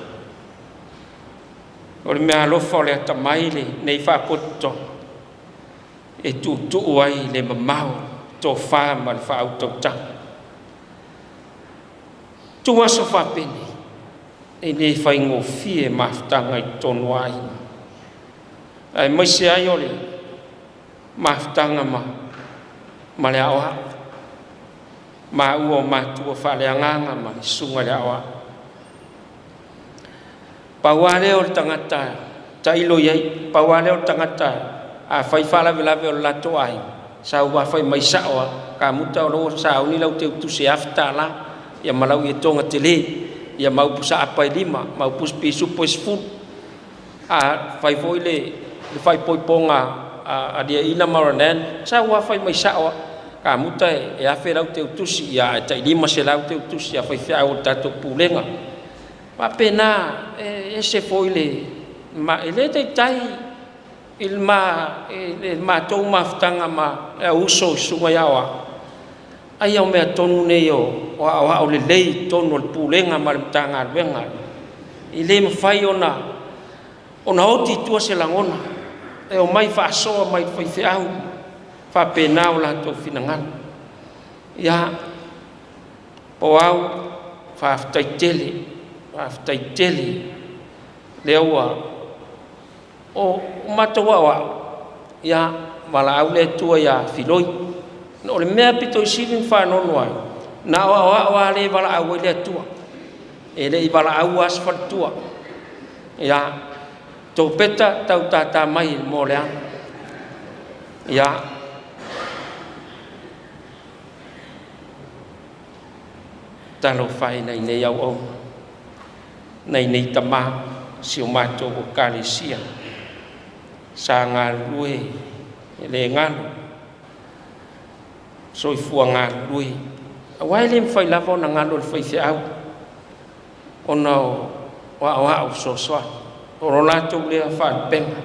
O le meaalofa o le atamai lenei faapotopotoga e tuutuu ai le mamao, tofa ma le faautautaga. Tu aso faapenei, e le faigofie mafutaga i totonu o aiga, aemaise ai o le mafutaga ma le aoao, maua o matua faaleagaga ma le susuga i le aoao. Pau lava lea o le tagata tailo i ai, pau lava lea o le tagata a fai faalavelave o le latou aiga, sau lava fai mai sao lava, kamuta o lo o sauni lau teutusi e $1,000, ia ma lau ietoga tele, ia ma au pusaapa e 5, ma au pusa pisupo e 10. A fai foi le faaipoipoga a Liaina ma Ranan, sau lava fai mai sao lava, kamuta e $1,000 lau teutusi, ia ae tai 500 teutusi a faifeau o le tatou pulega. Faapena, e ese foi le ma e le taitai i le matou mafutaga ma le au uso i susuga i aoao, ai o mea tonu nei o aoao lelei i totonu o le pulega ma le Matagaluega. E le mafai ona oti i tua se lagona, e omai faasoa mai le faifeau, faapena o latou finagalo. Ia, o au, faafetai tele, faafetai tele, lea ua o matou aoao, ia, valaau le Atua ia Filoi. O le mea pito i sili ona faanoanoa ai, na o aoao lava lea e valaau ai le Atua, e le i valaau lava se faletua. Ia, topeta tau tata mai mo leaga. Ia, talofa e nai nei auauna, nai nei tama, si o matou ekalesia, sa galulue e le galo, soifua galulue, aua e le mafai lava ona galo i le faifeau, ona o aoao fesoasoani, o lo latou lea faalupega,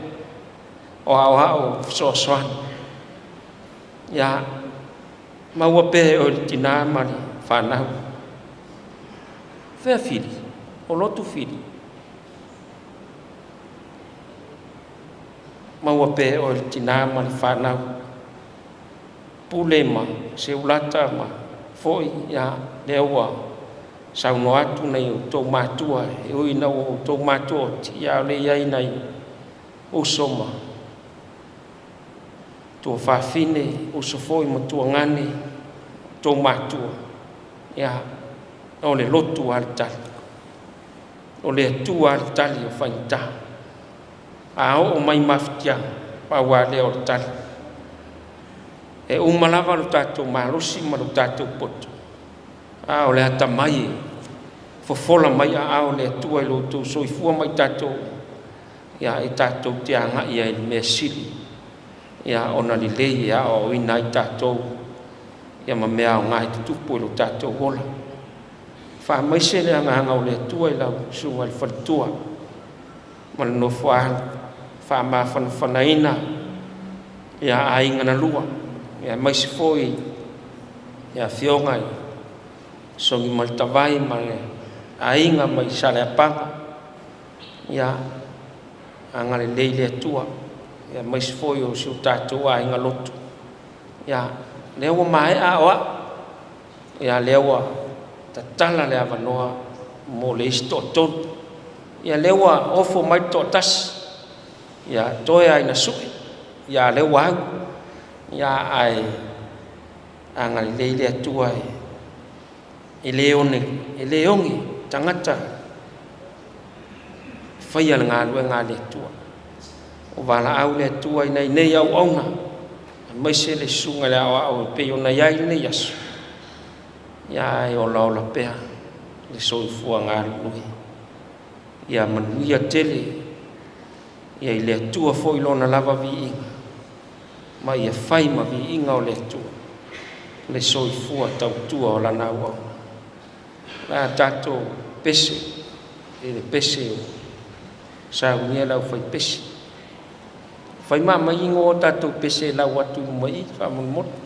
o aoao fesoasoani. Ia, maua pea e oe le tina ma le fanau. Fea Fili? O lotu Fili. Maua pea e oe le tina ma le fanau. Pule ma Seulata ma foi, ia, lea ua saunoa atu nai outou matua, e ui ina ua outou matua oti, ia o lea i ai nai uso ma tuafafine, uso foi ma tuagane, outou matua, ia, o le lotu lava le tali, o le Atua lava le tali o faigata. A oo mai mafatiaga, pau lava lea o le tali. E uma lava lo tatou malosi ma lo tatou poto, a o le atamai e fofola mai aao o le Atua i lo outou soifua ma i tatou, ia e tatou te agai ai i le mea sili, ia ona lelei e aoaoina ai tatou, ia ma mea aoga e tutupu i lo tatou ola. Faamaise le agaga o le Atua i lau susuga i le faletua ma le nofoaalo, faamafanafanaina ia aiga na lua, ia aemaise foi ia afioga i Sogimaletavai ma le aiga mai Saleapaga, ia agalelei le Atua, ia aemaise foi o si o tatou aiga lotu. Ia, lea ua maea aoao, ia lea ua tatala le avanoa mo le isi toatolu. Ia lea ua ofo mai le toatasi, ia toe lava ina sue, ia lea ua au. Ia ae agalelei le Atua e le oge tagata faia le galuega a le Atua. O valaau le Atua i nai nei auauna, aemaise le susuga i le aoao e pei ona i ai lenei aso, ia e olaola pea le soifua galulue. Ia manuia tele, ia i le Atua foi lona lava viiga, ma ia fai ma viiga o le Atua le soifua tautua o lana auauna. La tatou pese i le pese o saunia le aufaipese. Fai ma mai igoa o tatou pese e lau atu i luma i i faamolemole.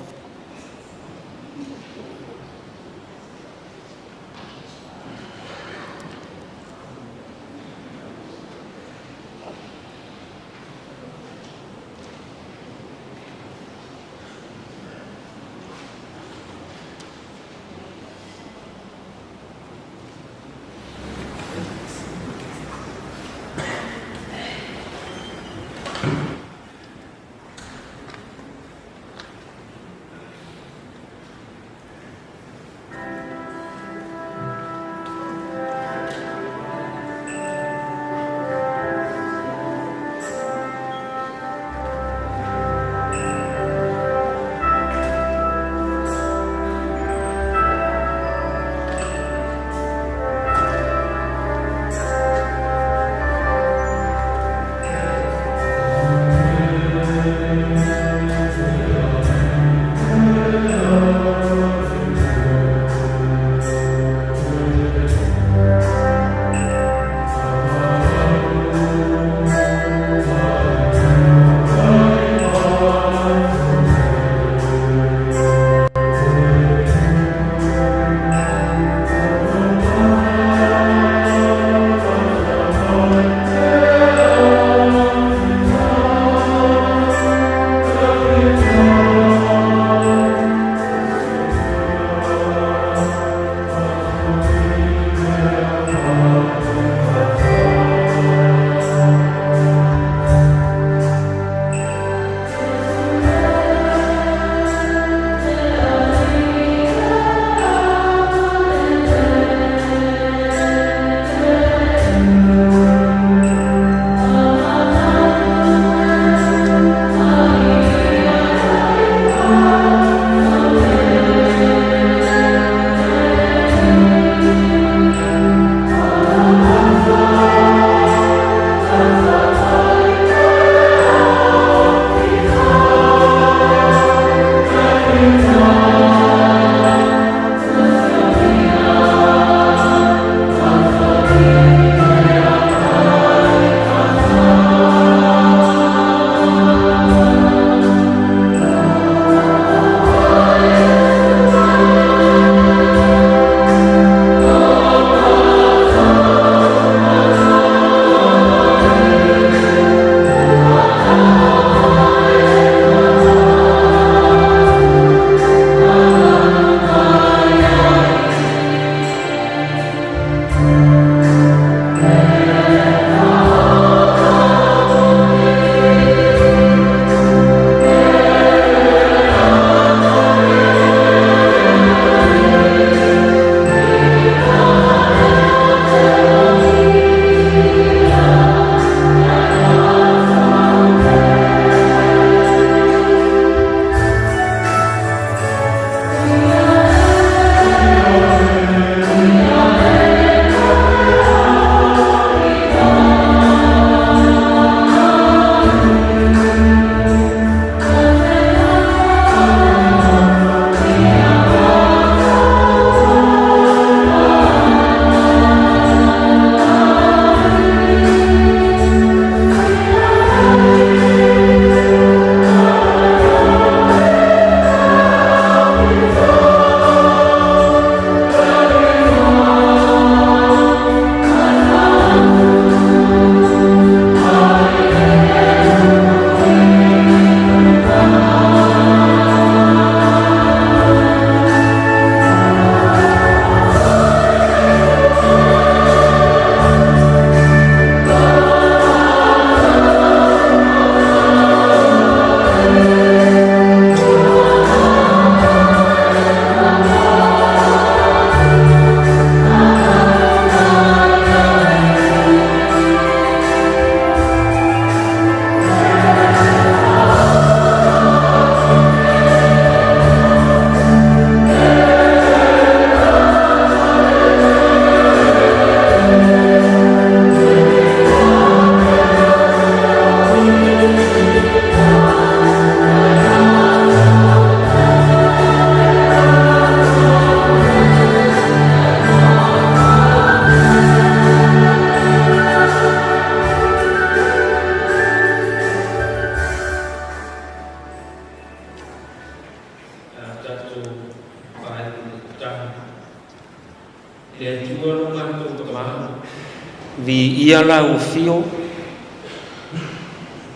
Viia lau afio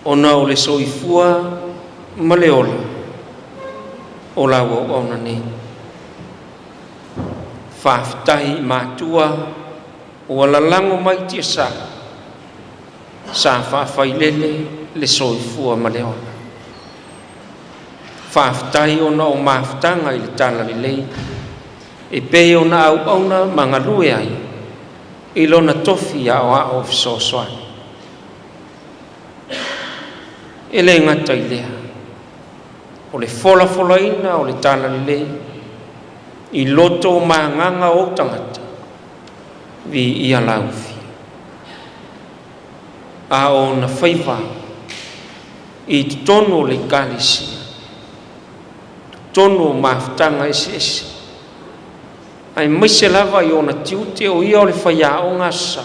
ona o le soifua ma le ola o lau auauna nei. Faafetai i matua ua lalago mai tiasa sa faafailele le soifua ma le ola. Faafetai ona o mafutaga i le talalelei e pei ona auauna ma galue ai i lona tofi aoao fesoasoani. E le gata i lea, o le folafolaina o le talalelei i loto ma agaga o ou tagata, viia lau Afio. A o ona faiva i totonu o le Ekalesia, totonu o mafutaga eseese, aemaise lava i ona tiute o ia o le faiaoga Aso Sa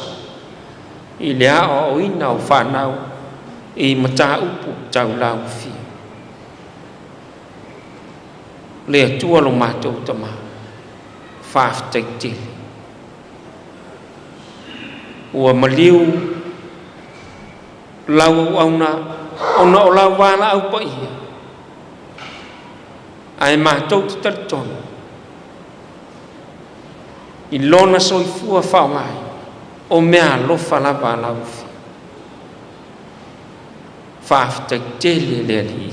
i le aoaoina o fanau i mataupu tau lauafia. Le Atua lo matou Tama, faafetai tele. Ua maliu lau auauna ona o lau valaau paia, ae matou te talitonu i lona soifua faaaogaina o mea alofa lava a lau Afioga. Faafetai tele le Alii.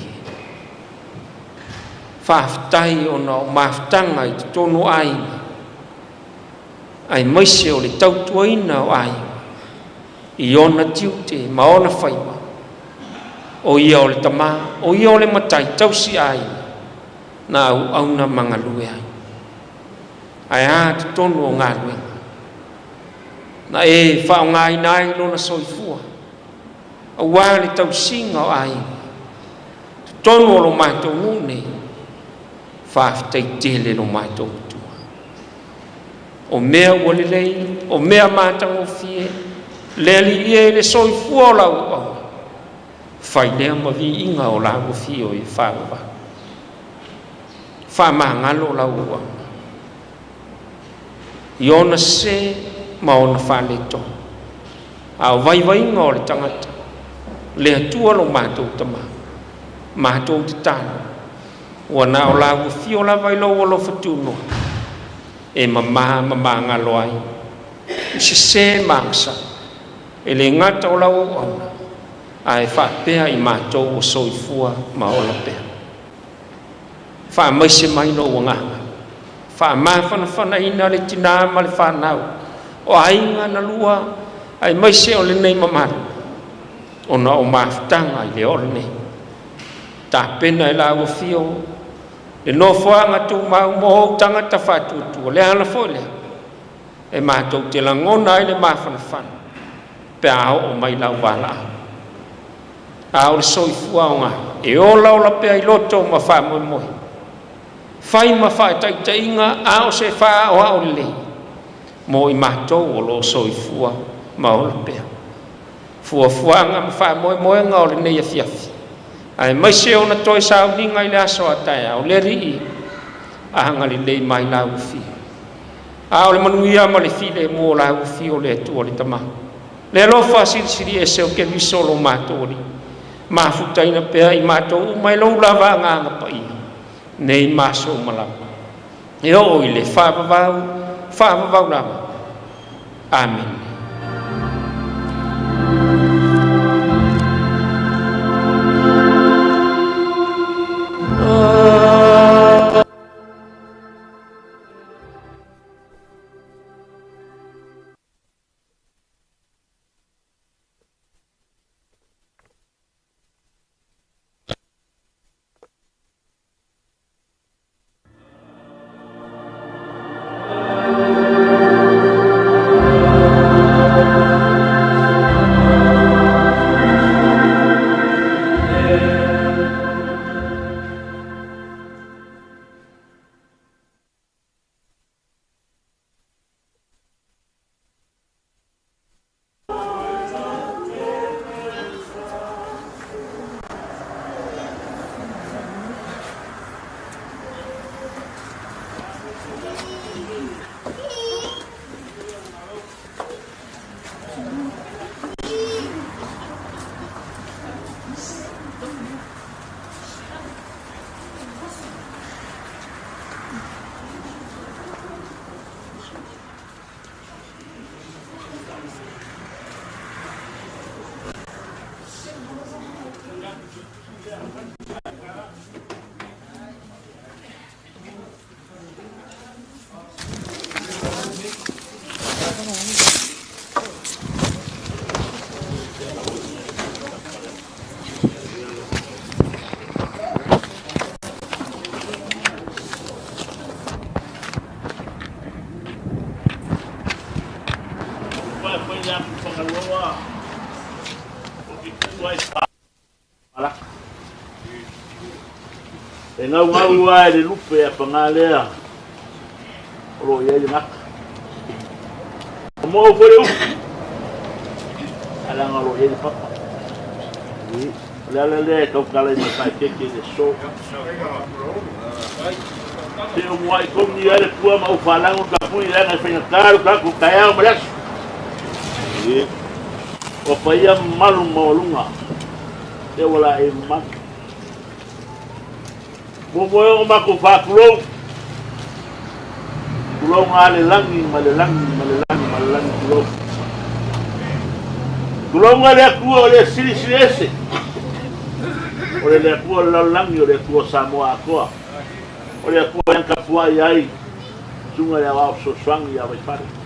Faafetai ona o mafutaga i totonu o aiga, aemaise o le tautuaina o aiga i ona tiute ma ona faiva. O ia o le tama, o ia o le matai tausi aiga na auauna ma galue ai. Ae a totonu o galuega na e faaaogaina ai lona soifua aua le tausiga o aiga totonu o lo matou nuu nei. Faafetai tele lo matou Matua. O mea ua lelei, o mea matagofie, le Alii e, le soifua o lau auauna, fai lea ma viiga o lau afio e faavavau. Faamagalo lau auauna i ona sese ma ona faaletonu, a o vaivaiga o le tagata, le Atua lo matou Tama, matou tatalo, ua na o lau afio lava i lou alofa tunoa e mama ma magalo ai i sese ma agasala, e le gata o lau auauna, ae faapea i matou o soifua ma ola pea. Faamaise mai lou agaga, faamafanafanaina le tinā ma le fanau o aiga na lua, aemaise o lenei mamalu ona o mafutaga i le ola nei. Tapena e lau afio le nofoaga tumau mo ou tagata faatuatua. Le ala foi lea e matou te lagona ai le mafanafana pe a oo mai lau valaau. A o le soifua aoga e ola ola pea i loto ma faamoemoe, fai ma faataitaiga a o se faaoao lelei mo i matou o lo o soifua ma ola pea. Fuafuaga ma faamoemoega o lenei afiafi, aemaise ona toe sauniga i le aso a taeao, le Alii agalelei mai lau Afio. A o le manuia ma le filemu o lau afio le Atua le Tama, le alofa silisili ese o Keriso lo matou Alii, mafutaina pea i matou uma i lou lava Agaga Paia, nei ma aso uma lava, e oo i le faavavau, faavavau lava. Amene. Tuai palaka. E gaugau lava i le lupe a paga lea o lo o i ai le gata. Ua maua foi le upu, ae leaga o lo o i ai le papa. O le ala lea e tautala ai ma le faaeteete i le aso. Se o mua'i togi ai le pua ma ou faalago le tapui leaga e faigata lo tatou taeao ma le aso. Ua paia mamalu maualuga lea ua laei mamalu. Muamua e ona matou faatulou, tulou ga le lagi ma le lagi ma le lagi ma le lagi tulou. Tulou ga le Atua o le Silisili Ese, o le Atua o le lalolagi, o le Atua o Samoa atoa, o le Atua e tapuai ai susuga i le Aoao Fesoasoani ia Vaifale.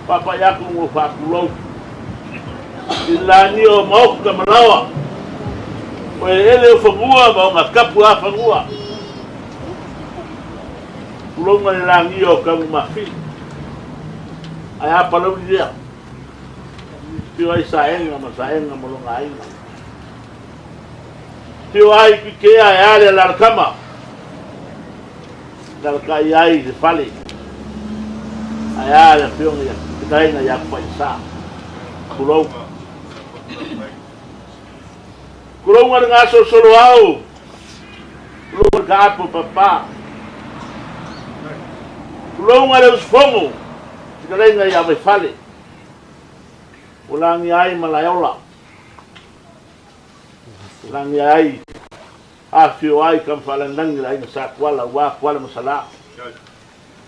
Papai atu mo faatulou i le lagi o Maoka ma Laoa, o eleele o fanua ma ona tapu afanua. Tulou le lagi o Tanumafili, ae a Palauli lea, afio ai Saega ma Saega ma lona aiga. Afio ai Tuitea e a le alalatama, lalatai ai le fale, ae a le afioga ia Fetalaiga ia Tupaisa. Tulou. Tulou le gasolosolo ao, tulou le taapo papa. Tulou le usufono, Fetalaiga ia Vaifale, ua lagia ai Malaeola, lagia ai afifio ai tama faalagilagi le aiga Sa Tuala, aua Tuala ma Salā,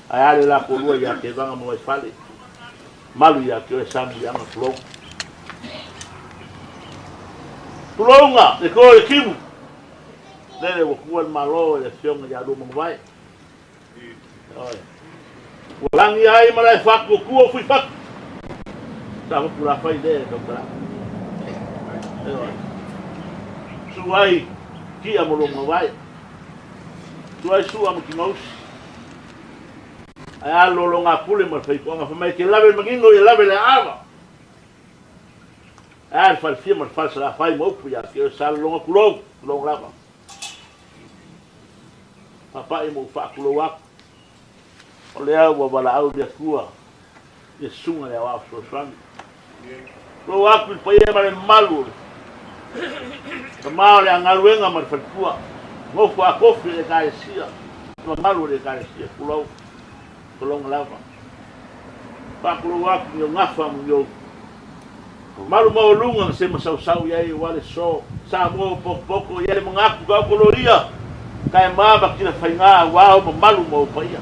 ae a le la toalua ia Tevaga ma Vaifale, malu ia te oe Sāmuliaga, tulou. Tulouga le toe o le timu, lele ua tua le Malo e le afioga ia Luamanuvae. Ua lagi ai ma lae faatuatua o Fuifatu. Sa hopu la fai lea e tautala. Su ai kia mo longa vai. Su ai sua mo kimausi. Ai a lolo ngā pule ma le faitoanga fa mai ke lave manino ia lave le ava. Ai a le falefia ma le falesa la fai ma upu ia ke o sa longa kulou, kulou lava. Papai ma ou faatulou atu, o lea ua valaau le Atua i le susuga i le Aoao Fesoasoani. Tulou atu i le paia ma le mamalu o le tama o le agaluega ma le faletua, nofo a tofi o le Ekalesia, le mamalu o le Ekalesia, tulou, tologa lava. Faatulou atu i ou gafa ma ou malu maualuga na se masausau i ai aua le so Samoa ua potopoto i ai le manatu taotoloia kae ma ma kila faiga aua o mamalu ma ou paia.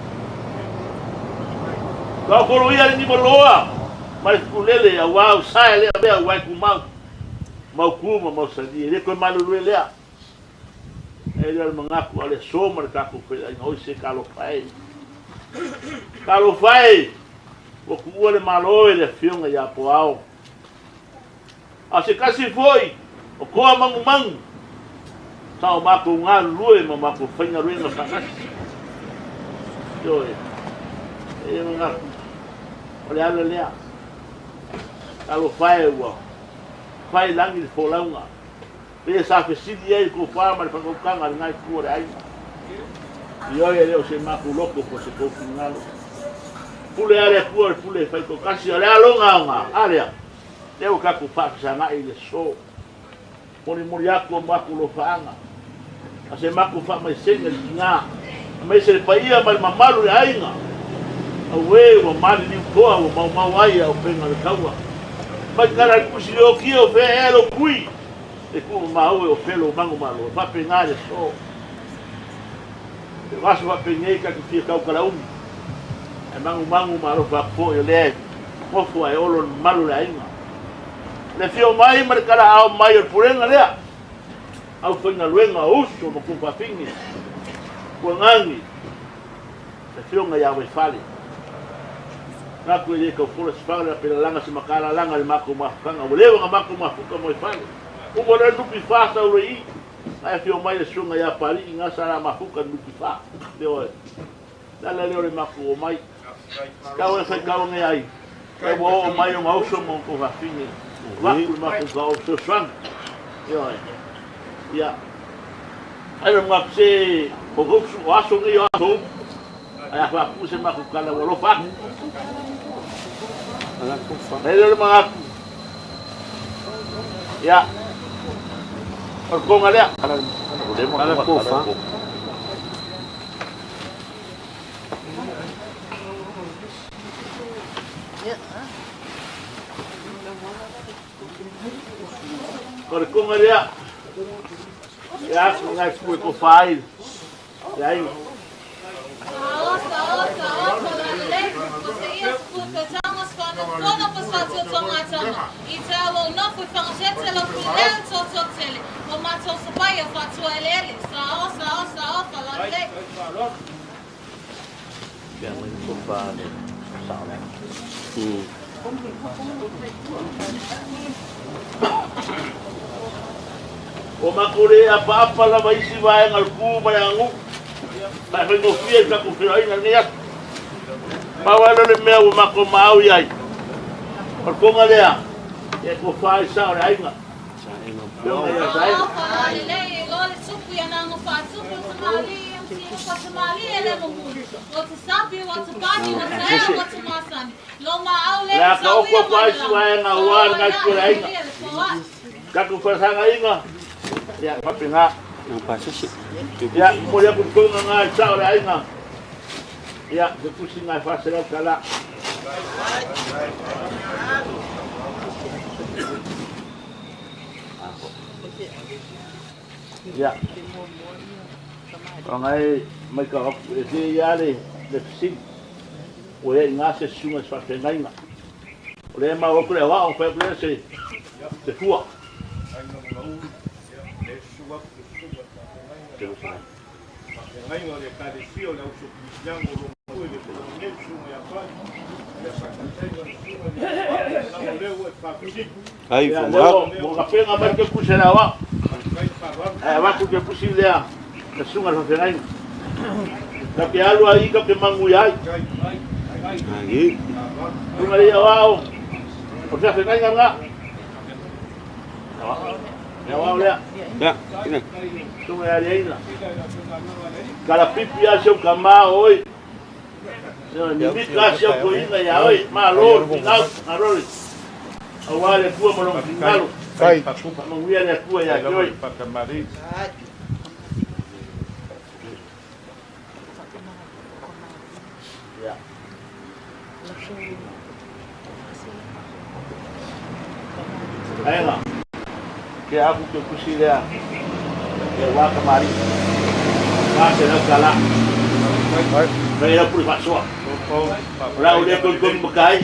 Taotoloia le nimaloa ma le tulele aua o sae lea mea ua e tumau mautu ma mausali e le toe malulu e lea. E lea le manatu a le so ma le tatou faiaiga oi se talofa e. Talofa e ua tuua le Malo e le afioga ia Poao. A se kasi foi o toa magumagu sa o matou galulue ma matou faigaluega faatasi. Ioe, e manatu o le ala lea. Talofa e ua fai lagi le folauga. Pe sa fesili ai le tofa ma le faautautaga a lena itu o le aiga. Ioe, e le o se matou loto po o se tou finagalo. Pule a le Atua o le pule e faitoatasi, o le aloga aoga a lea. Lea ua tatou faafesagai i le aso. Molimoli atu o matou lofaaga. A se matou faamaisega i le tiga. Aemaise le paia ma le mamalu i le aiga. Auē ua maliliu toa ua maumau ai a upega o le taua. Mai tala le tusi leokia o fea ea lou tui. E tuumamau e o fea lou manumalo. E faapena le aso. E aso faapenei tatou fia tautalaumi. Ae magumagu ma alofa atu foi o lea e nofo ae olo le mamalu o le aiga. Le afio mai ma le talaao mai o le pulega lea. Aufaigaluega o uso ma tuafafine. Tuagagi. Le afioga ia Vaifale. Manatu e le tau fola se fala pe lalaga se matalalaga i le matou mafutaga. Ua leva ona matou mafuta ma Vaifale. Uma loa le NPF sau loa i i. Ae afio mai le susuga ia Palii gasa la mafuta le NPF. Ioe. Le ala lea o le matou omai. Tau e faitauga ai. E ua oo mai ona uso ma outou fafine, avatu le matou kaoa fesoasoani. Ioe. Ia. Ai le manatu se o o aso nei o aso uma. Ae a faapuu se matou tala ua alofa atu. Ai lea o le manatu. Ia. O le koga lea. O le koga lea. E atu ngai ku e kofa ai le aiga. Ua matou le apaapa lava i isi vaega o le ku ma le aganuu, ma e faigofie le tatou feiloaiga i lenei aso. Pau lava lea o le mea ua matou maau i ai, o le toga lea e tofa ai sao o le aiga. Le a taoto atu ai si vaega aua le nai o le aiga. Tatou falesagaiga, ia faapena. Ia, momoli atu le toga na i sao o le aiga. Ia, se tusi na e $400. Ia. O ngai mai ka atu e se ia le fesili. Ua ia i ngā se susuga i se faafeagaiga. O lea e mau atu le awao, fai atu lea se fua. Ai, Ia, lea ua gafega mai ke pusi a le awao. Ae avatu ke pusi lea le susuga i le faafeagaiga. Ka te alu ai ka te mangu ia ai. Susuga le awao, o se faafeagaiga lena. Le awao lea. Ia, ina. Susuga ia Aliaina. Kalapipi a si ou tama o oe. Mimita a si au toeaina ia oe. Malo le finau, malo le aua le Atua ma lona finagalo. Faamanuia le Atua ia te oe. Ia. Aiga, ke aku ke kusi lea, ke wā kamari. Wā se lau kala. Mai lau pule faasoa. O lau lea tolitoli makai.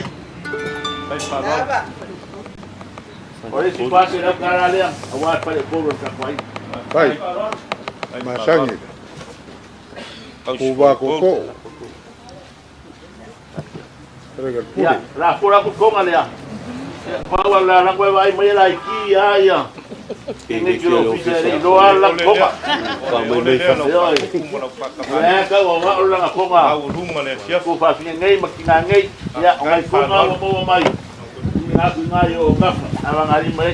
O le isi $400 tala lea, aua le fale o Paul o le tapuaiga. Fai, masani, ku vakoko. Ia, la fola atu tonga lea. Ia, pau la lango e vaai mai la iki ia ia. Nei ki o ofisa e le iloa la tonga. Ia ka o wa o la tonga. Ko whawhine nei ma kina nei. Ia, o ngai tonga ua maua mai. Ngā ku ngā i o gafa. Awa ngā rima e.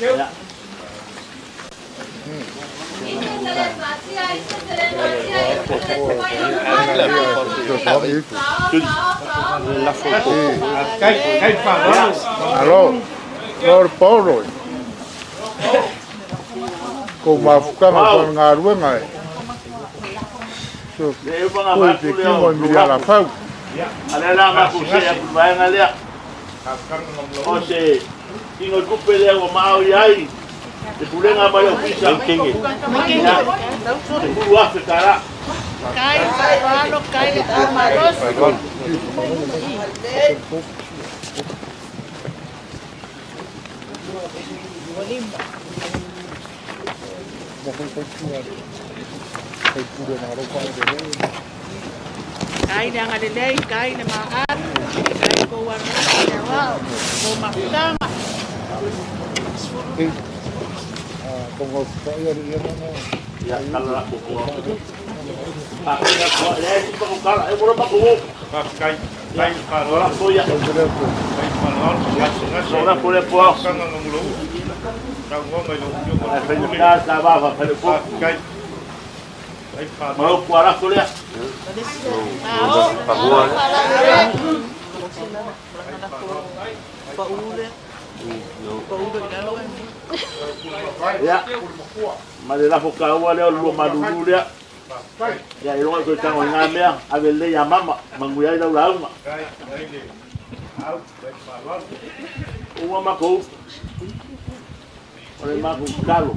Ia. Alo, Lord Paul, ko mafukanga ko galuega e. So, Le umaga ko i vaatu te lea kimo o i miliara Luraku. fau. A lea la matou see atu i le vaega lea. O se tino i tupe lea ua maao i ai le pulega ma le ofisa. Ia, $10,000. Kai le agalelei, kai le maalu, kai. tou alofa i le aoao mo mafutaga. Ia, ma le lafo kaua lea o le lua malulu lea. Ia, e loga i toe tago i ngā mea, ave lelei ia mama, manuia ai lau lauga. Ua matou upu, o le matou tatalo,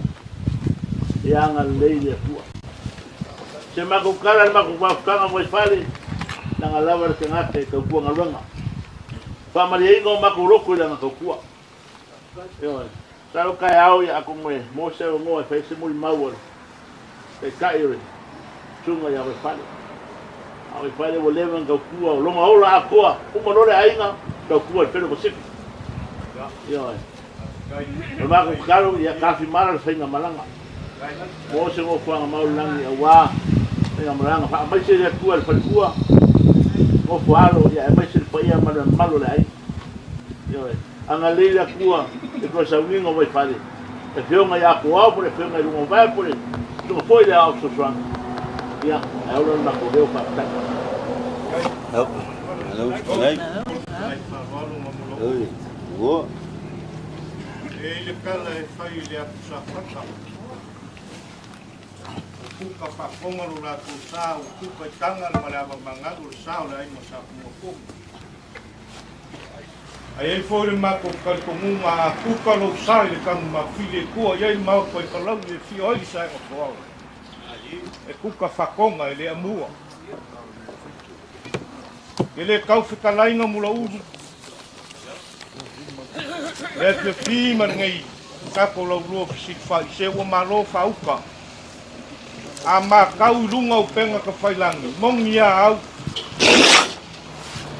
ia agalelei le Atua. Se matou tala le matou mafutaga mai fale, leaga lava le tagata e tautua galuega. Faamalieina o matou loto i lana tautua. Ioe. Masalo taeao ia atonu e maua se avanoa e fai ai se molimau a le Taitai o le Susuga ia Vaifale. A o Vaifale ua leva ona tautua, o lona ola atoa, uma loa le aiga, tautua i le Federal Pacific. Ioe. O le matou tatalo ia tafimala le faigamalaga. Maua se nofoaga mau i le lagi aua faigamalaga. Faamaise le Atua i le faletua, nofo alo, ia aemaise le paia ma le mamalu o le aiga. Ioe. Agalelei le Atua i toe sauniga o Vaifale, le Afioga ia Apoao po o le Afioga i luga o Vae po o le Susuga foi i le Aao Fesoasoani. Ia, ae ola le matou leo, faafetai. E i le tala e fai i le Aso Safata, ua kuka faafofoga lo latou sa, ua kuka i taga ma le ava magalu o le sa o le aiga sa Tumua. Ae i ai foi le matou talitonuga a kuka lou sa i le tanu mafili e tua i ai le maota i Palauli e fio ai le saega foao, e kuka fakoga e le amua. E le tau fetalaiga mulaulu, le afiafi ma lenei tatou laulua fesilafai se ua malo faauka. A matau i luga o upega tafailagi, moni a au,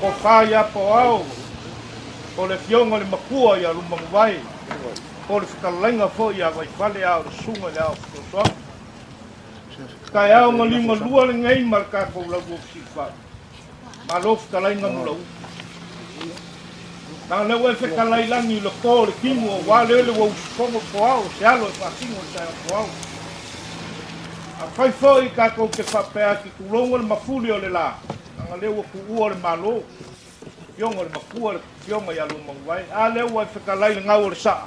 ko fa ia Poao, ko le afioga i le matua ia Lumanuvae, ko le fetalaiga foi ia Vaifale a o le susuga i le Ao Fesoasoani. Taeao na liugalua lenei ma le tatou laulua fesilafai. Malo fetalaiga Mulaulu. Na lea ua e fetalai lagi i le to o le timu aua lele ua usufono Poao se alo e faasino i saea Poao. Afai foi tatou te faapea atu tulou le mafuli o le la, leaga lea ua tuua le Malo, afioga i le matua le afioga ia Luamanuvae, a lea ua e fetalai le gau o le saa.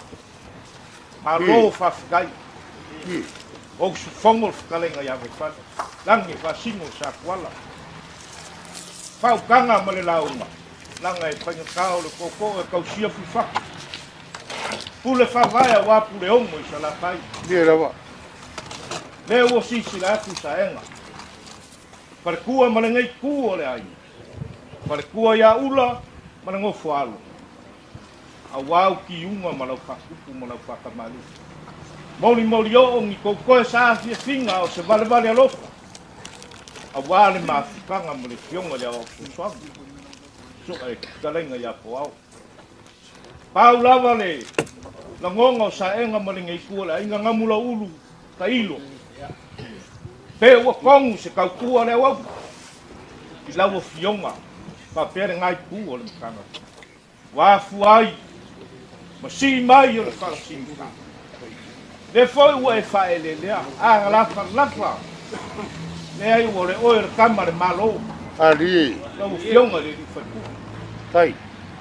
Malo faafetai. Ua usufono le fetalaiga ia Vaifale, lagi e faasino i Satuala. Faautaga ma le lauga, leaga e faigata o le tootoo e tausia fuifatu. Pule faavae aua Puleono i Salafai. Lea ua silasila atu i saega. Faletua ma lenei itu o le aiga. Faletua ia Ula ma le nofo alo. Aua au tiuga ma lau faatupu ma lau faatamalii. Molimoli oo ni tou toe saafiafiga o se valevale alofa. Aua le mafutaga ma le Afioga i le Aoao Fesoasoani. Soa e fetalaiga ia Poao. Pau lava le lagoga o saega ma lenei itu o le aiga Gamulaulu tailo. Pe ua tonu se tautua le auauna i lau afioga faapea le gaipuu o le Matagaluega. Ua afua ai ma sii mai o le faalasina. Lea foi ua e faaeleelea, a lafalafa, leai ua le oe o le tama a le Malo. Ali. Lau afioga i le alii faipule. Tai.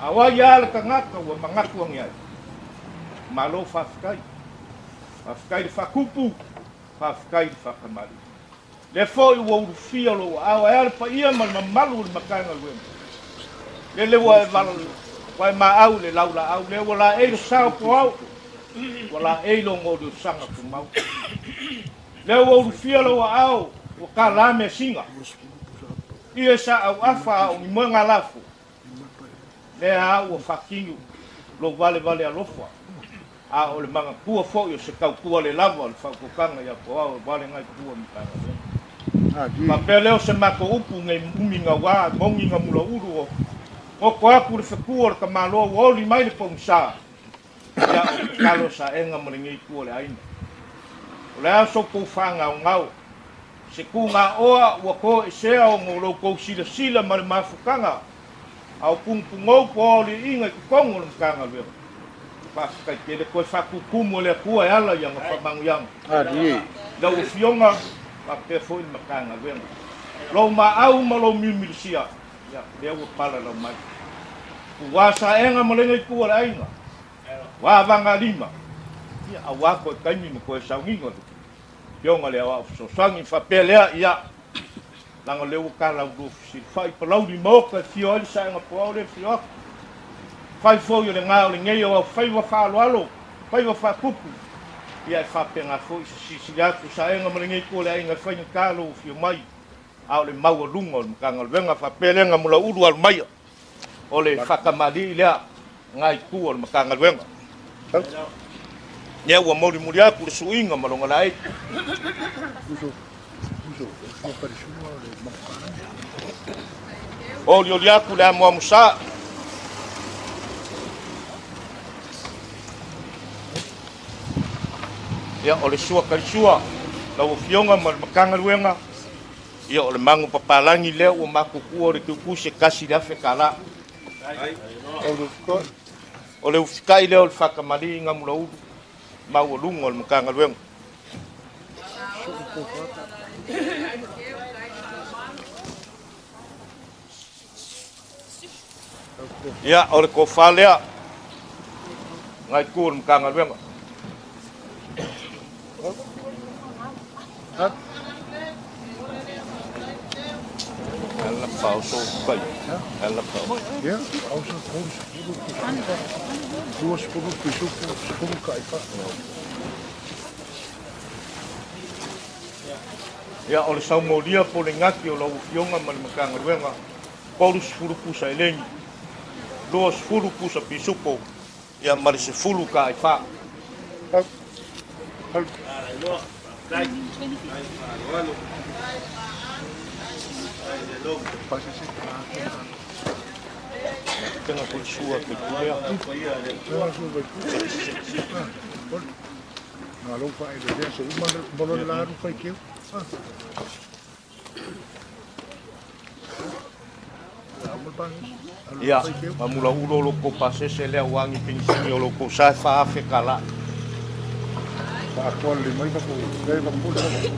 A o ai lava le tagata ua manatu ane ai, malo faafetai. Faafetai le faatupu, faafetai le faatamalii. Lea foi ua ulufia lou aao, ae a le paia ma le mamalu o le Matagaluega. Lele ua e ua e maau i le laulaau, lea ua laei le sao poao, ua laei lou goliolisaga tumau. Lea ua ulufia lou aao, ua tala measina. Ia sa auafa a o ni moega lafo, lea a ua faatino lou valevale alofa, a o le manatua foi o se tautua le lava o le faautautaga ia Poao e vale nai tua Matagaluega. Faapea lea o se matou upu nei umi gaua moni ga mulaulu o Goto atu le fetu o le tamaloa ua oli mai le pogisa. Ia, o le tatalo a Saega ma lenei itu o le aiga. O le a so outou faagaogao? Se tugaoa ua toesea ona o lo outou silasila ma le mafutaga a o punupugou po o aoliiga i totonu o le Matagaluega. Faafetai tele toe faatutumu e le Atua e ala i ana faamanuiaga. I lau Afioga faapea foi le Matagaluega. Lou maau ma lou miumilisia, ia, lea ua palalau mai. Ua saega ma lenei itu o le aiga. Ua avagalima, ia, aua toe taimi ma toe sauniga o le Afioga i le Aoao Fesoasoani. Faapea lea, ia, leaga o lea ua talaulua fesilafai Palauli Maota e fio ai le saega poao lea e fio atu. Fai foi o le ga o lenei o au faiva faaaloalo, faiva faatupu, ia e faapena foi se silasila atu saega ma lenei itu o le aiga e faigata lou afio mai, a o le maualuga o le Matagaluega. Faapea lea Gamulaulu alu maia. O le faatamalii lea na itu o le Matagaluega. Ia ua molimoli atu le suiga ma lona laei. Olioli atu le amoamosa. Ia o le sua kalisua lau Afioga ma le Matagaluega. Ia o le mago papalagi lea ua matou tuua o le tupu se $1,000. O le ufikai lea o le faatamalii Gamulaulu maualuga o le Matagaluega. Ia o le tofa lea ngai tu o le Matagaluega. Ela pauso kai. Ela pauso. Ia, pauso 30, 20 pisupo, 10 kai fa. Ia o le saumolia po le gati o lau Afioga ma le Matagaluega, 30 pusa eleni, 20 pusa pisupo, ia ma le 10 kai fa. Tena ko sua ke pulea. Ngā lou whae le lea se uma malo le laru whai keu. Ia, ma mula ulo lo ko pasese lea wangi pinisini o lo ko sa fa afe kala. Whaatoa le mai wako, le wako le wako.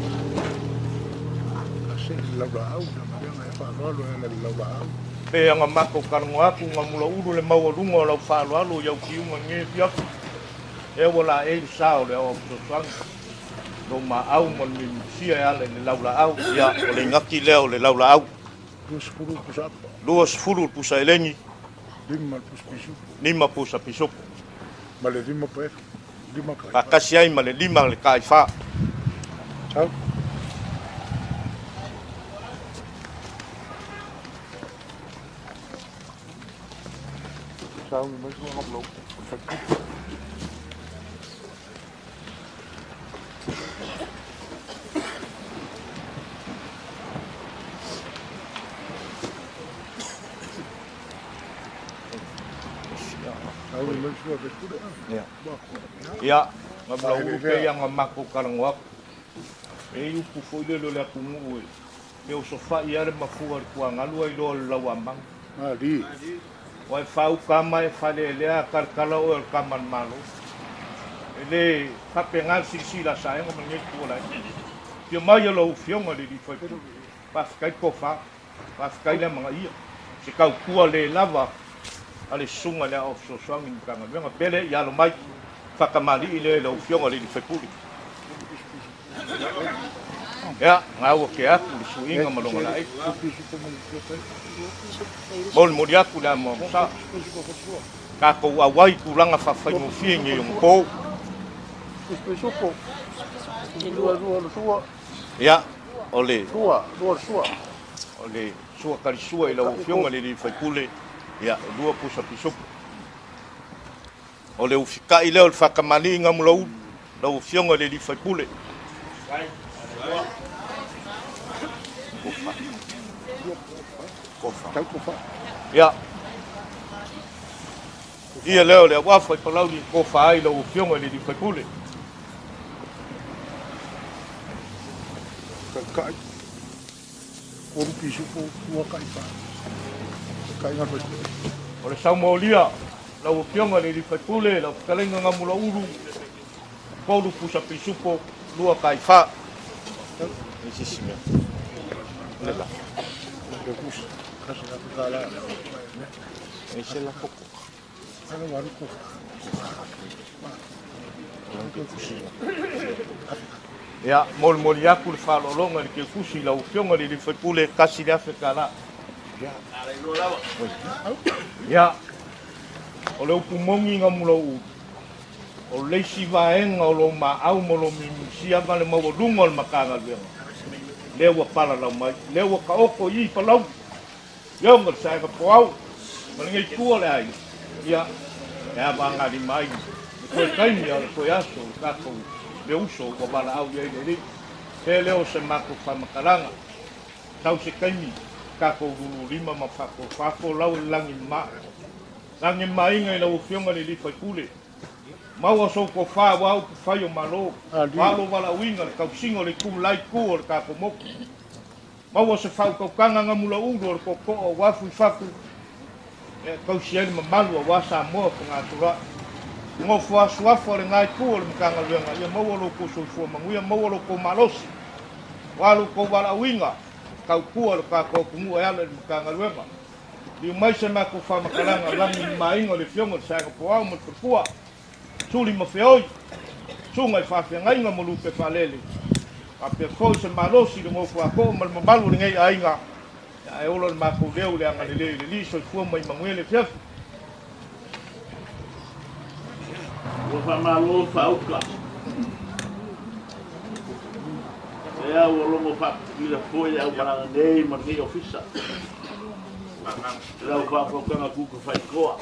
Se lau la au, na mea e whaaloalo e le lau la au. Pe anga mako karango aku nga mula ulu le maualuga o lau faaaloalo i au kiuga ge fiafi. E ua laei le sa o le aoao fesoasoani. Lou maau ma le mimisia e ala i le laulaau. Ia, o le igati lea o le laulaau. 20 pusa apa. 20 le pusa eleni. 5 pusa pisupo. 5 pusa pisupo. Ma le 5 pa 5 kai. Faatasi ai ma le 5 le kai fa. Sau. Sau mai sua ngaplo. Ia, nga mula ulu pe ia nga mako karango aku. E upu foi le le atunuu e. E o sofa ia le mafua le tuangalu ai loa le lau amanga. Ali. Wai fau kama e fale lea kalkala o el kama malo. E le fapengal sisi la saenga ma ngai tua lai. Pia mai lo fionga le li fai. Pafkai kofa, pafkai le manga ia. Se kau tua le lava ale sunga le o fesoasoani i Matagaluega pele ia alo mai whakamali le lau fionga le li faipuli. Ia, ngā ua ke atu le suiga ma longa laei. Molimoli atu le amoamosa. Tātou auai tulaga faafaigofie nei o po. Ia, o le o le sua kalisua i lau afioga le alii faipule, ia, e 2 pusa pisupo. O le ufikai lea o le faakamalii Gamulaulu, lau afioga i le alii faipule. Kofa. Ia, Ia lea o le auafa i Palauli e tofa ai lau Afioga i le alii faipule. Taitai, tolu pisupo, ua taitai. Taitai ngā faipule. O le saumolia, lau Afioga i le alii faipule, lau fetalaiga Gamulaulu, tolu pusa pisupo, lua taifa. Ia, molimoli atu le faaaloaloga i le keukusi i lau Afioga i le alii faipule, $1,000. Ia, o le upu moni Gamulaulu, o le isi vaega o lo maau ma lo mimisia ma le maualuga o le Matagaluega, lea ua palalau mai, lea ua taoto i i Palauli, Afioga i le Saega Poau ma lenei itu o le aiga, ia, e avagalima ai le toe taimi a o le toe aso o le tatou le uso ua valaau i ai le Alii. Pe le o se matou faamatalaga, sau se taimi tatou lululima ma faatofafo lau i le lagi mama. Lagi mamaina i lau Afioga i le alii faipule, maua sou tofa aua upu fai o Malo, aua lou valaauina le tausiga o le itu ma la itu o le tatou motu. Maua se faautautaga Gamulaulu o le tootoo aua Fuifatu e tausi ai le mamalu aua Samoa Fogatolai. Nofo asuafa o lena itu o le Matagaluega, ia maua lo outou soifua manuia, maua lo outou malosi, aua lo outou valaauina, tautua le tatou atunuu e ala i le Matagaluega. Liu mai se matou faamatalaga lagi mamaina o le Afioga i le Saega Poao ma le Faletua, Suli ma Feoi, Susuga i Faafeagaiga ma Lupe Faalele, faapea foi se malosi i le nofo a too ma le mamalu o lenei aiga, ae ola le matou leo i le agalelei i le Alii. Soifua ma ia manuia le afiafi. Ua faamalo faauta. Lea ua logo faapipila foi le aumalaga nei ma lenei ofisa. Lau faafogafoga kuka faitoa.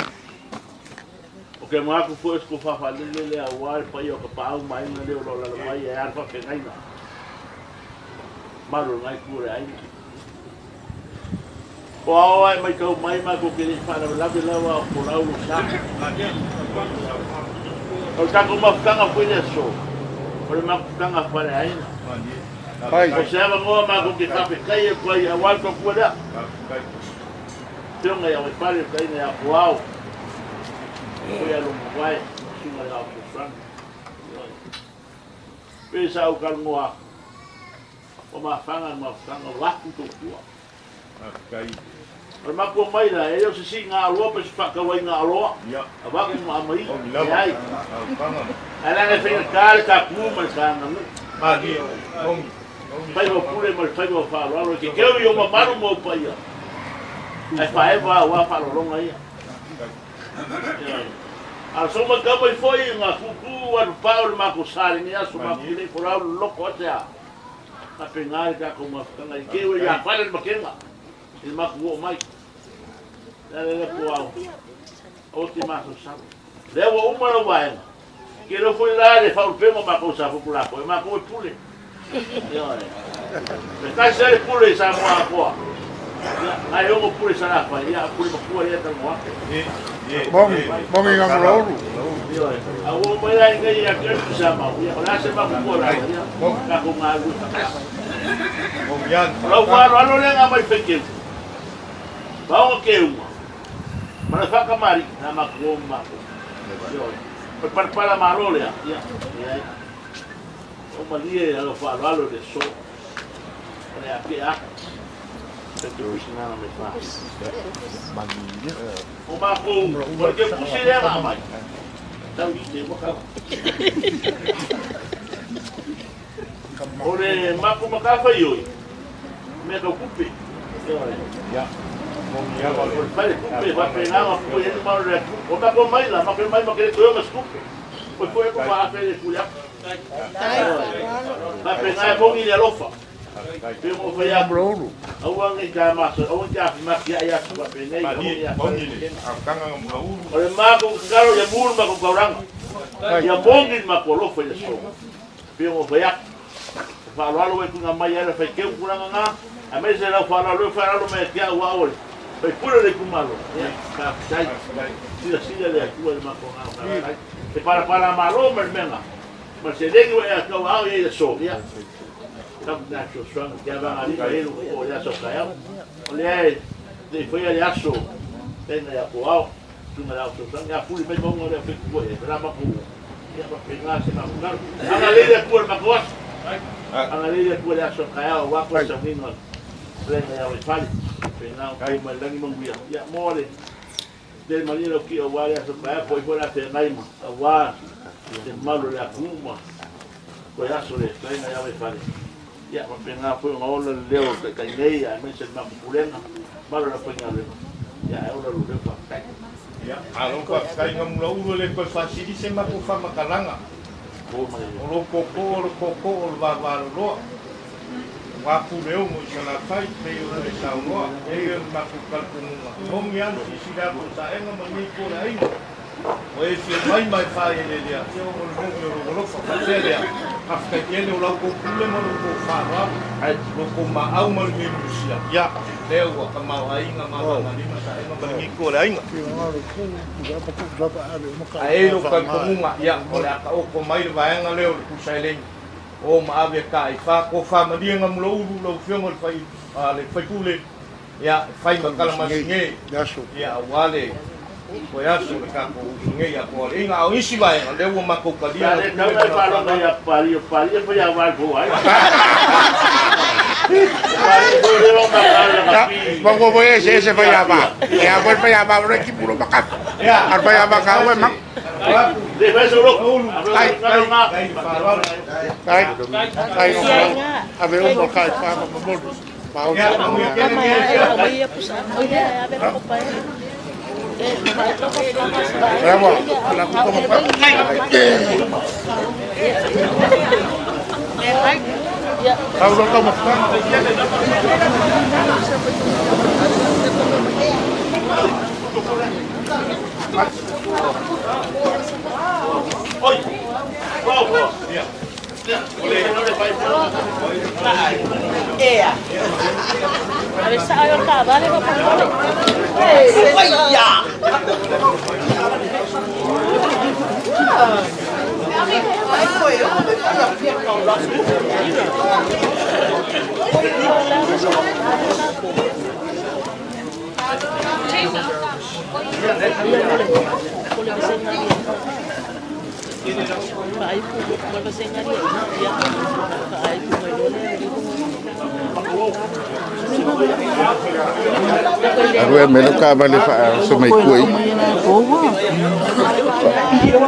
O ke manatu foi o se tofa faalele lea aua le paia o Tapaau ma aiga lea o lo o alaala mai ae a le faafeagaiga. Malu o lena itu o le aiga. O ao ae maitau mai matou te le i faalavelave lava o folau lo sa. O le tatou mafutaga foi le aso, o le mafutaga faaleaiga. O se avanoa matou te faafetai atu ai aua le tautua lea. Afioga ia Vaifale, le fetalaiga ia Puao, foi ia Lomavae, susuga i le Ao Fesoasoani. Pei sa ou talanoa atu, ua mafaga le mafutaga, ua atu tautua. O le matua mai la, e le o se siiga aloa pe se faatauaiga aloa, avatu ma aumai, leai. Ae leaga e faigata le tapu ma le taganuu. Faiva o pule ma le faiva o faaaloalo e te keu i ou mamalu ma ou paia, ae faaeva aua faaaloaloga ia. A o sou matau mai foi i ngā kūkū alu pā o le mākou sa lenei aso mākou ki lei folau le loko a te a. Faapena le tatou mafutaga i keu e ia fale le makenga i le matou oo mai. Le ala lea po au, aua te masaosau. Lea ua uma lau vaega. Ke leo foi la le faaulupega o matou sa fopulafo, e matou e pule. Ioe. E tasi lava le pule i Samoa atoa. Ia, nai ono pule i Salafai, ia, a pule matua lea e talanoa atu. Mongi, mongi ngā mulaulu. Ioe. A ua oo mai la i nei ia te au Tuisamau, ia, o le a se matou la, ia, tatou galulue faatasi. O lau faaaloalo lea na aumai faiteu, vaoga keuga, ma le faatamalii, na matou o ma matou. Ioe. O le palapala malo lea, ia, leai. O malie lau faaaloalo i le aso. O le a tea atu. Pe te pusi nana mai wha. O mākou, o le te pusi lea nga mai. Tau i te waka. O le mākou matawhai oi, mea tau kupe. Ia. O le fale kupe, whapena nga kupe, e mau le atu. O mākou mai la, mākou mai ma kere toyo mas kupe. Koe koe ko wha le kule aku. Faapena e mogi le alofa. Pe mo fai atu. Aua nei ta maso, aua ta maki ai atu faapenei, aua nei a O le matou tatalo ia mu le matou taulaga. Ia mogi le matou alofa i le aso. Pe mo fai atu. O faaaloalo e tuuina mai ai le faiteu tulaga na, aemaise lau faaaloalo e faaaloalo mai ia te au au o le Faipule o le itumalo, ia, faafetai. Silasila le Atua i le matou agaga faafetai. E palapala malo ma le mea ma le seleni ua e tauaao i ai i le aso, ia, tapu na fesoasoani te avagalima i ai lou o le aso taeao. O lea e le i faia le aso, tena ia po ao, tunga le ao fesoasoani, a puli mai maunga o le au fetu e, la matou, ia, faapena se matou. Agalelei le Atua i le matou aso. Agalelei le Atua i le aso taeao, aua koe sauniga lena ia Vaifale. Pena o mai lagi manuia. Ia, mo le le malia lau ki aua le aso taeao, po i foi la feagai ma aua te malu le atunuu ma koe aso le lena ia Vaifale. Ia, faapena foi ona ola le leo o le taitai nei, aemaise le matou pulega, malu le aufaigaluega. Ia, ae ola lou leo, faafetai. Ia, alo faafetai Gamulaulu e le toe faasili se matou faamatalaga. O lou tootoo o le tootoo o le vavaloloa. Aua Puleono i Salafai, pei ona e saunoa, e i ai o le matou talitonuga, togi lava le silasila atu o Saega ma lenei itu o le aiga. Ua e fia mai ma e faaeleelea, ia ona o le moni o lou alofa. Faapea lea, faafetai tele o la outou pule ma lo outou faaaloalo, lo outou maau ma le mielusia, ia, lea ua tamaoaiga ma avagalima Saega ma lenei itu o le aiga. Ae i ai lou talitonuga, ia, o le a taoto mai le vaega lea o le pusa eleni, o ma ave taʻaifa tofa malie Gamulaulu lau Afioga le fai le faipule, ia fai ma kalamasige, ia aua le toe aso le tatou usuge ia toaleina a o isi vaega lea ua matou talia. Le tau na faalogo ia Pali, o Pali e fai a fou ai. Bongo voy ese ese fai ava. E a voi fai ava ro ki puro maka. Ar fai ava ka we mak. Le fai so lo. Ai ai ai. Ai no. Ave o mo kai fa ma mo. Ma o. Bravo. La kuko mo pa. Au lo ka mo pa. Oi. Wow. Ea. Ave sa ayo ka vale va pa ole. Ai ya. Arue me lo ka vale fa so mai kui. Ya,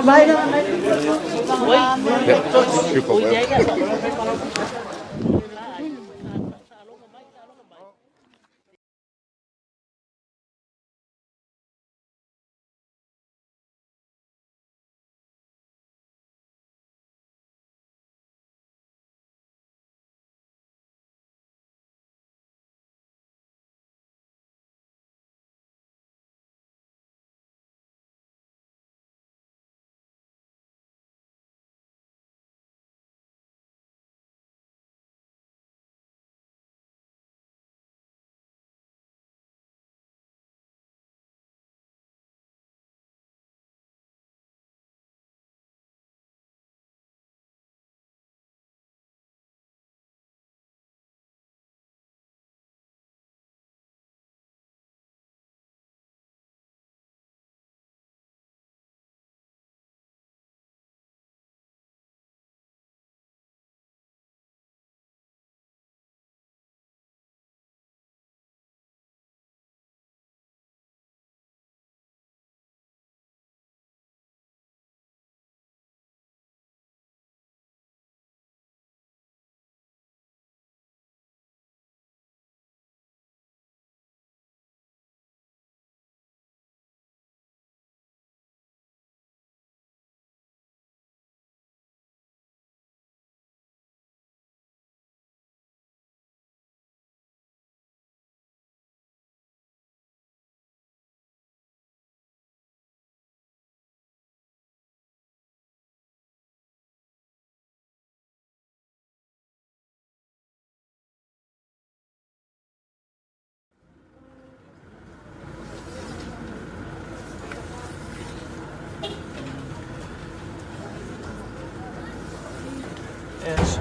Yes.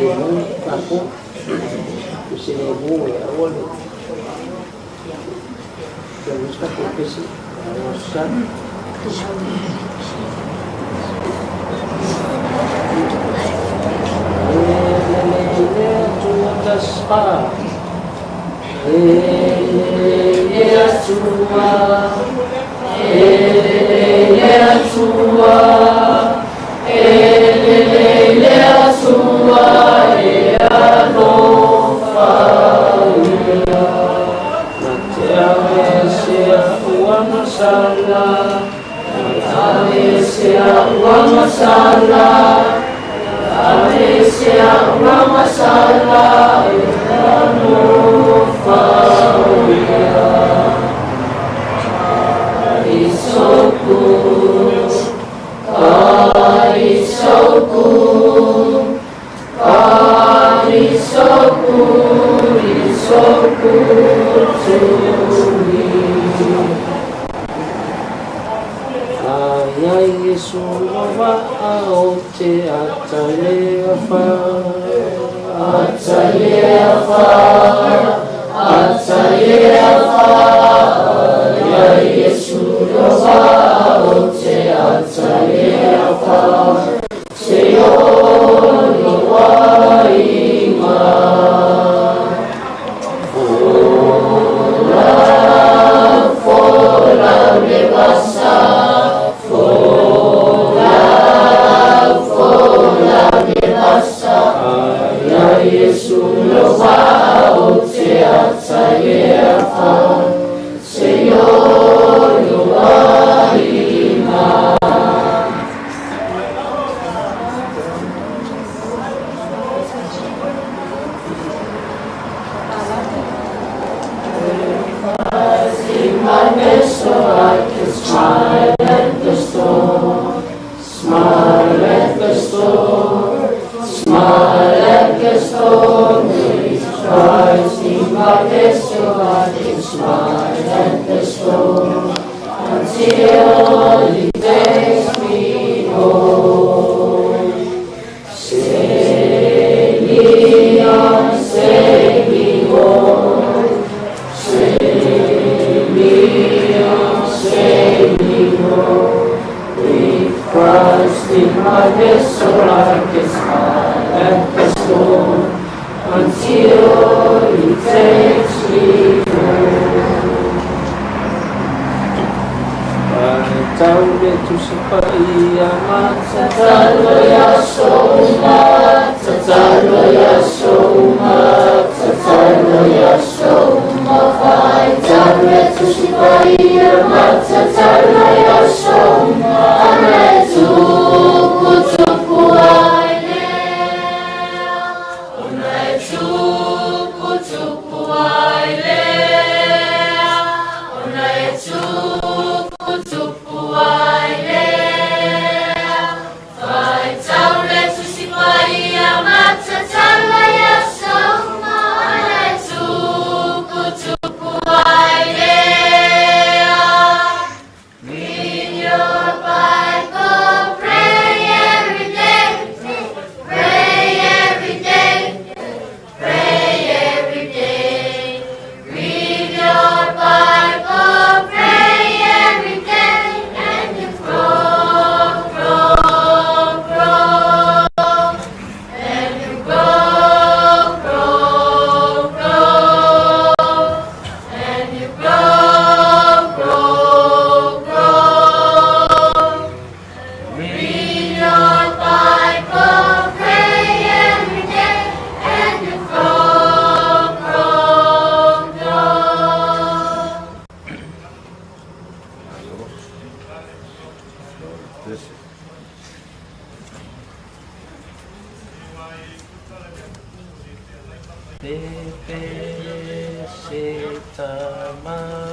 1000 aku 1000 ya awal. Amanu,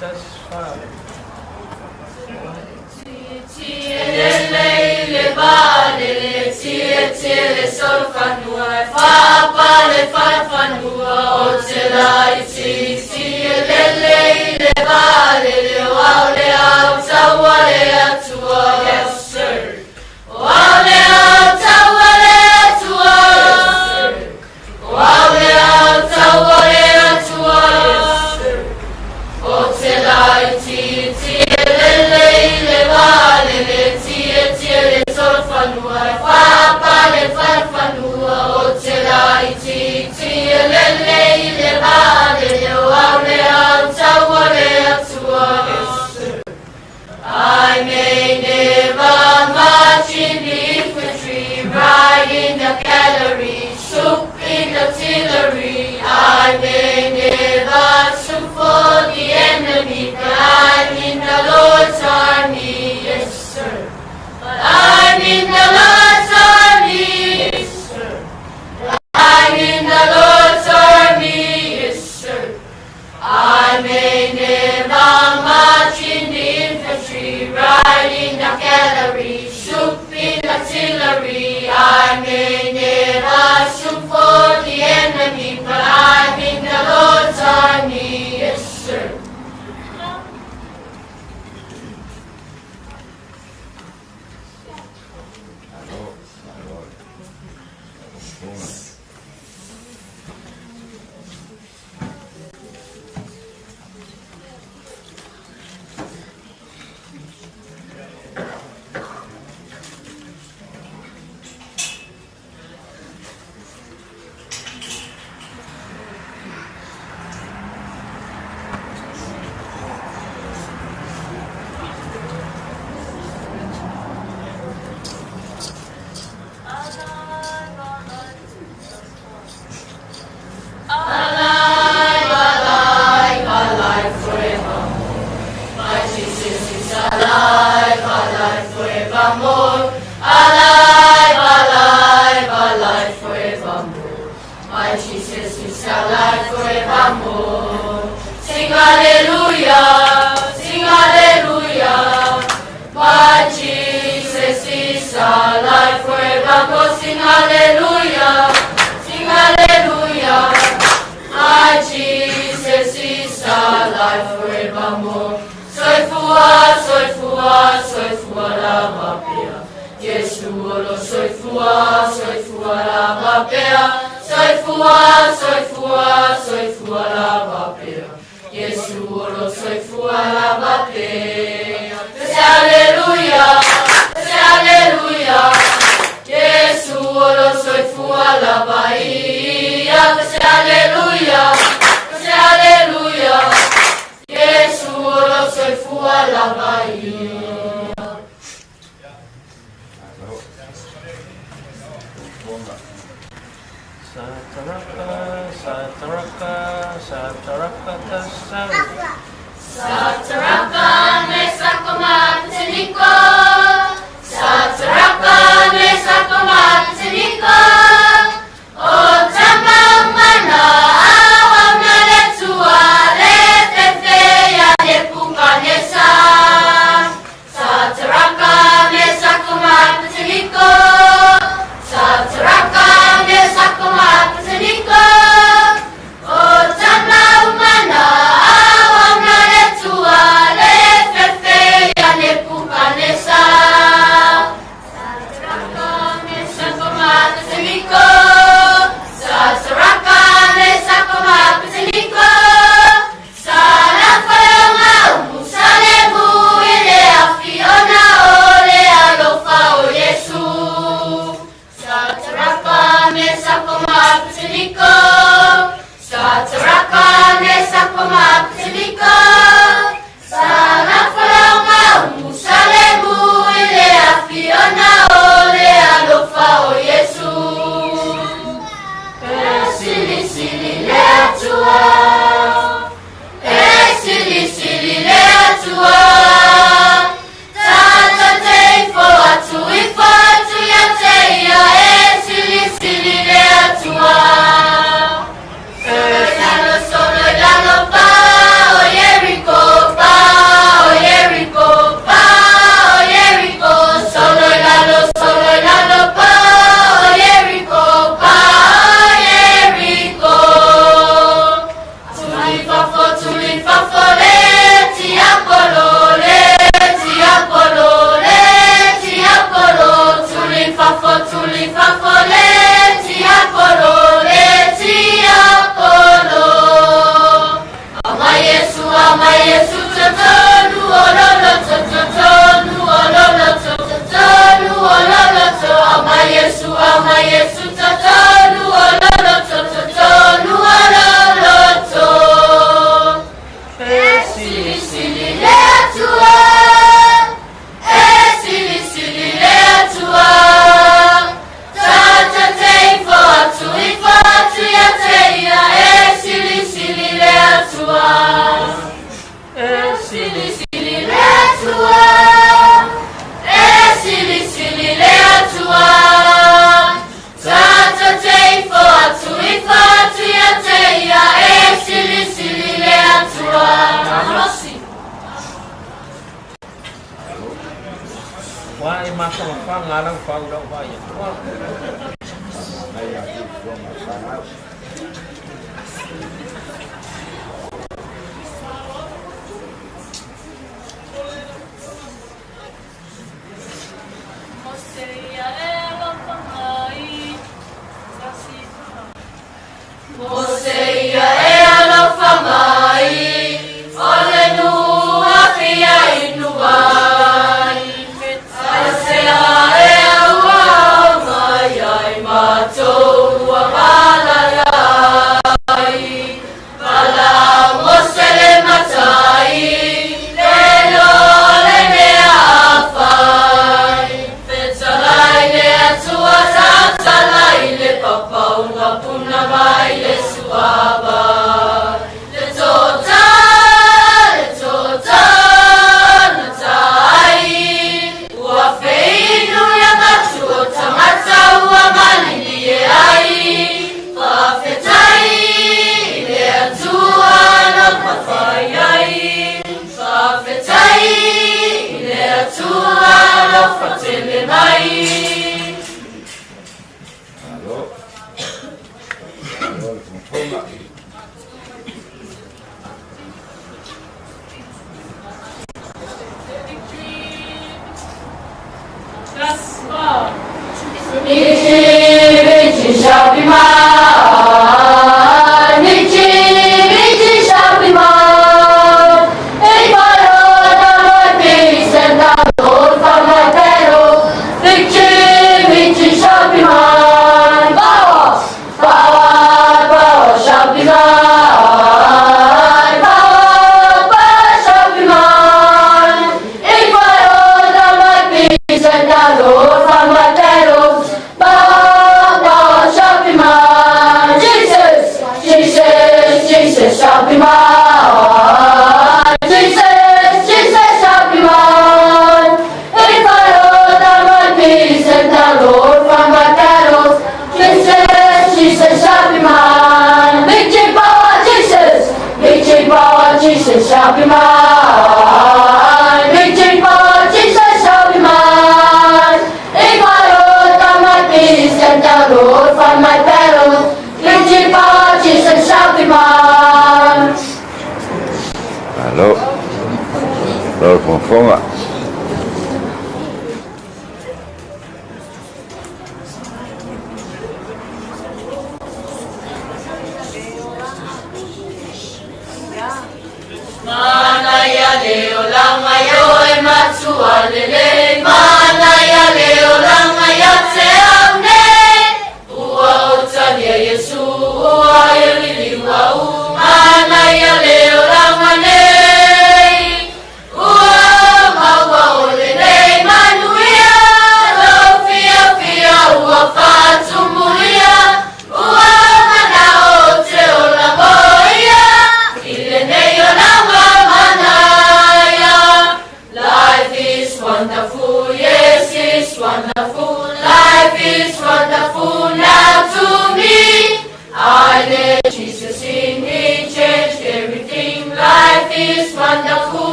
1, 4. Yes, sir. I may never march in the infantry, ride in the cavalry, shoot in artillery. I may never shoot for the enemy, but I'm in the Lord's army, yes sir. But I'm in the Lord's army, yes sir. I'm in the Lord's army, yes sir. I may never march in the infantry, ride in the cavalry, shoot in artillery. I may never shoot for the enemy, but I'm in the Lord's army, yes sir. Alive, alive, alive forevermore. My Jesus is alive, alive forevermore. Alive, alive, alive forevermore. My Jesus is alive forevermore. Sing hallelujah, sing hallelujah. My Jesus is alive forevermore. Sing hallelujah, sing hallelujah. My Jesus is alive forevermore. Soifua, soifua, soifua lava pea. Yesu olo soifua, soifua lava pea. Soifua, soifua, soifua lava pea. Yesu olo soifua lava pea. Say hallelujah, say hallelujah. Yesu olo soifua lava ia. Say hallelujah, say hallelujah. Yesu olo soifua lava ia. Sataraka, sataraka, sataraka tasau. Sataraka mesakoma teniko. Sataraka mesakoma teniko. O tamamana awamna letua lefefe ya nebukanesa. Sataraka mesakoma teniko. Sataraka mesakoma teniko. O tamamana awamna letua lefefe ya nebukanesa. Sataraka mesakoma teniko. Sataraka mesakoma teniko. Salafalonga umusalemu ile afiona ole alofa o Yesu. Sataraka mesakoma teniko. Sataraka mesakoma teniko. Salafalonga umusalemu ile afiona ole alofa o Yesu. Esili sili leatua. Esili sili leatua. Tata teifo atu ifo atu ya teia. Esili sili leatua. Lalo solo lalo pa.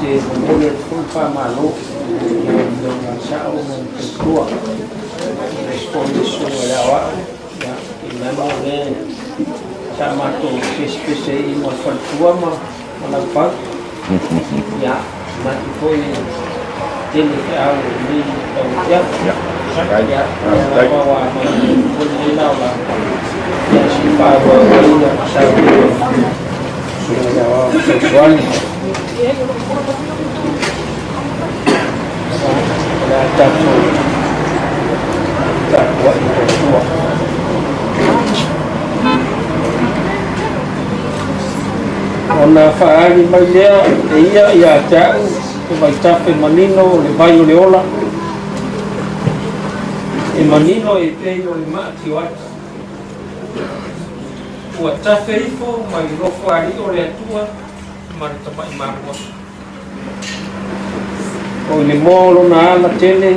te momoli atu foi le faamalo i lau Afioga i le Sa'o ma le faletua, aemaise foi le Susuga i le Aoao, ia, tainane o lea sa matou pesepese ai i i ma le faletua ma Laupau. Ia, manatu foi e tele feau o lenei tauafiafi. Ia, lea lava ua matou foi lenei laolao, ia se i faaauau ai saunoaga a le Susuga i le Aoao Fesoasoani. O le a tatou tapuai i le Atua. Ona faaali mai lea e ia ia te au le vaitafe manino o le vai o le ola, e manino e pei o le maa tioata. Ua tafe ifo mai nofoalii o le Atua ma le tamai Malua. O i le moa o lona ala tele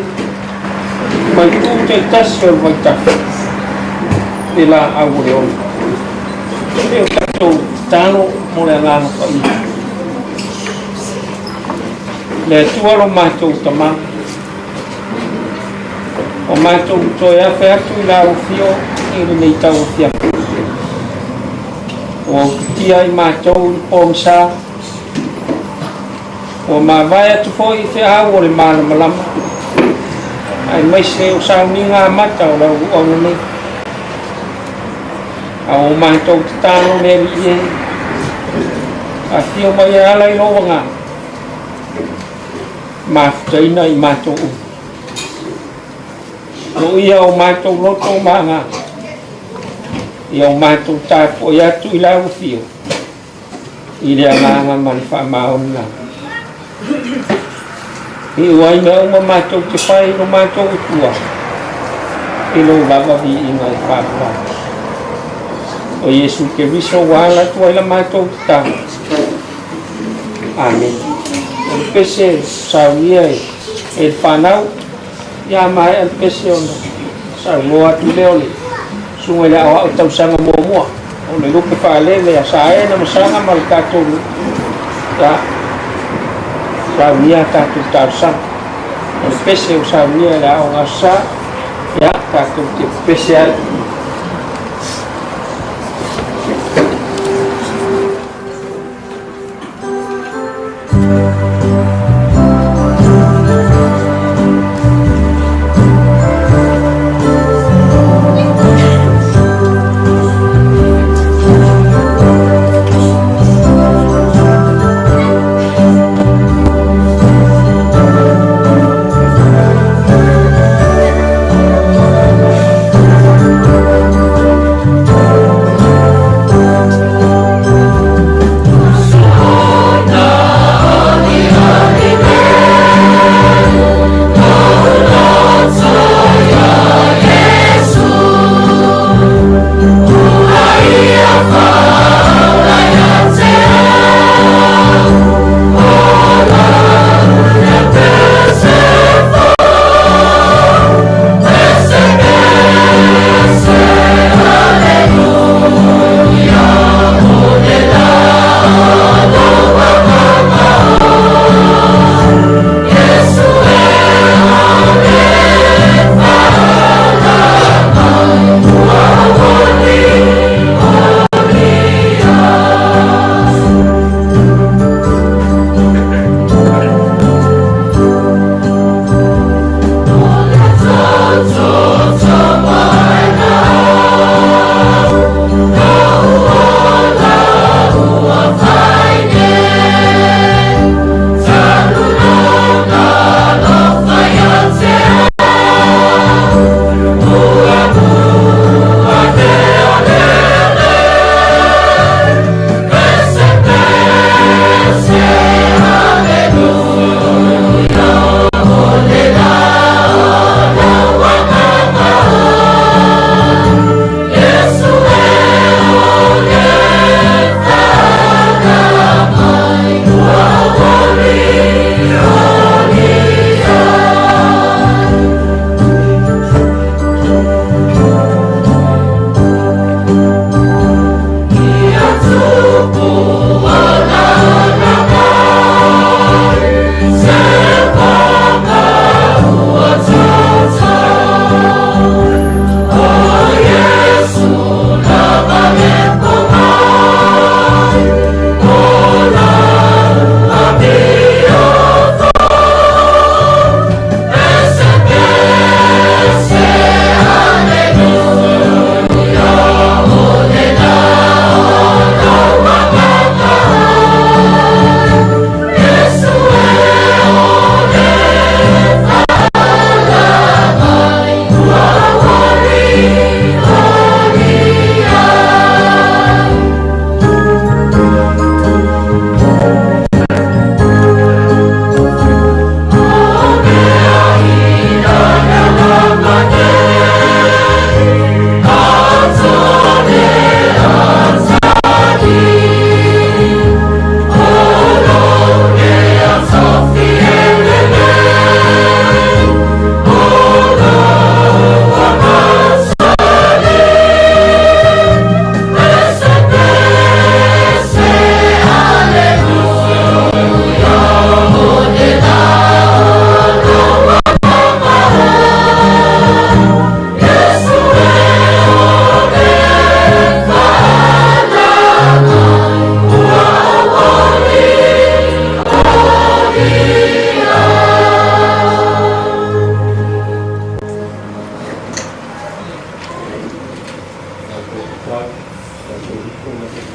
mai tuu taitasi o le vaitafe le laau o le ola. E o tatou tatalo mo le Agaga Paia. Le Atua lo matou Tama, o matou toe afe atu i lau afio i lenei tauafiafi. Ua utitia ai matou i le pogisa. Ua mavae atu foi i feau o le malamalama, aemaise o sauniga amata o lau auauna nei. A o matou tatalo le Alii e, afio mai e ala i lou agaga, mafutaina i matou uma. Loia o matou loto ma agaga, ia o matou tapuai atu i lau afio, i le agaga ma le faamaoni lava. Iu ai mea uma matou te fai i lo matou Atua, i lou lava viiga e faavavau. O Iesu Keriso ua ala atu ai la matou tatalo. Amene. O le pese saunia e le fanau, ia maea le pese ona saunoa atu lea o le susuga i le aoao tausaga muamua. O le lupe faalele a Saena ma Saga ma le tatou nuu, ia, saunia a tatou talosaga. O le pese ua saunia e le Aoga Aso Sa, ia, tatou te pepese ai.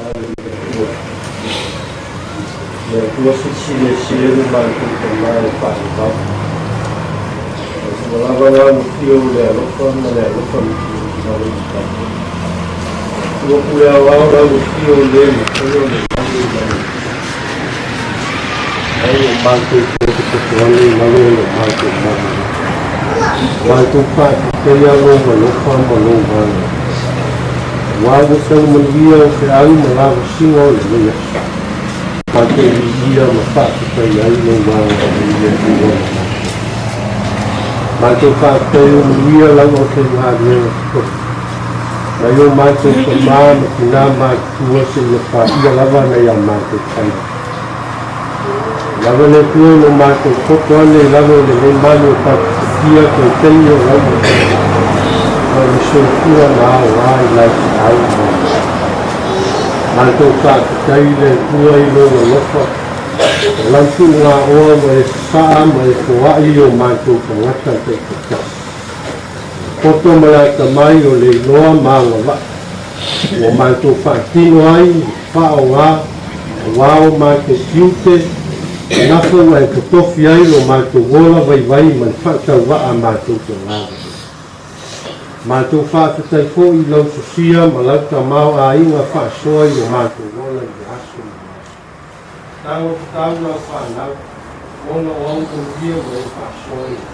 Le Atua silisili ese lo matou Tama e faavavau. Ua lava lau afio o le alofa ma le alofa matimau i tatou. Ua pule aoao lau afio o le mafai o le lagi ma le Ai o matou potopoto ane i lalo o lo matou malu. Matou faafetaia lou alofa ma lou agalelei. Aua ua tau manuia o feau ma lavasiga o lenei aso. Matou viia ma faafetaia ai lou agalelei le Atua ma matou. Matou faafetai o manuia lau aufaigaluega totofi. Mai o matou tama ma tina matutua seia paia lava nai a matou fanau. Lava le Atua i lo matou poto ane i lalo o lenei malu e tapufutia toe taimi o lau Atua, ma o le soifua na aoga i lau feau ma le matou faafetai i le Atua i lou alofa, o lau tuugaoa ua e sasaa ma e foai i o matou tagata taitoatasi. Poto ma le atamai o le iloa ma agavaa ua matou faatino ai le faaaoga aua o matou tiute, nafo ua e totofi ai lo matou ola vaivai ma le faatauvaa a matou tagata. Matou faafetai foi i lau sosia ma lau tamaoaiga faasoa i lo matou ola i le aso ma le aso. Tago tatau lau fanau, ona o au manuia ua e faasoa i le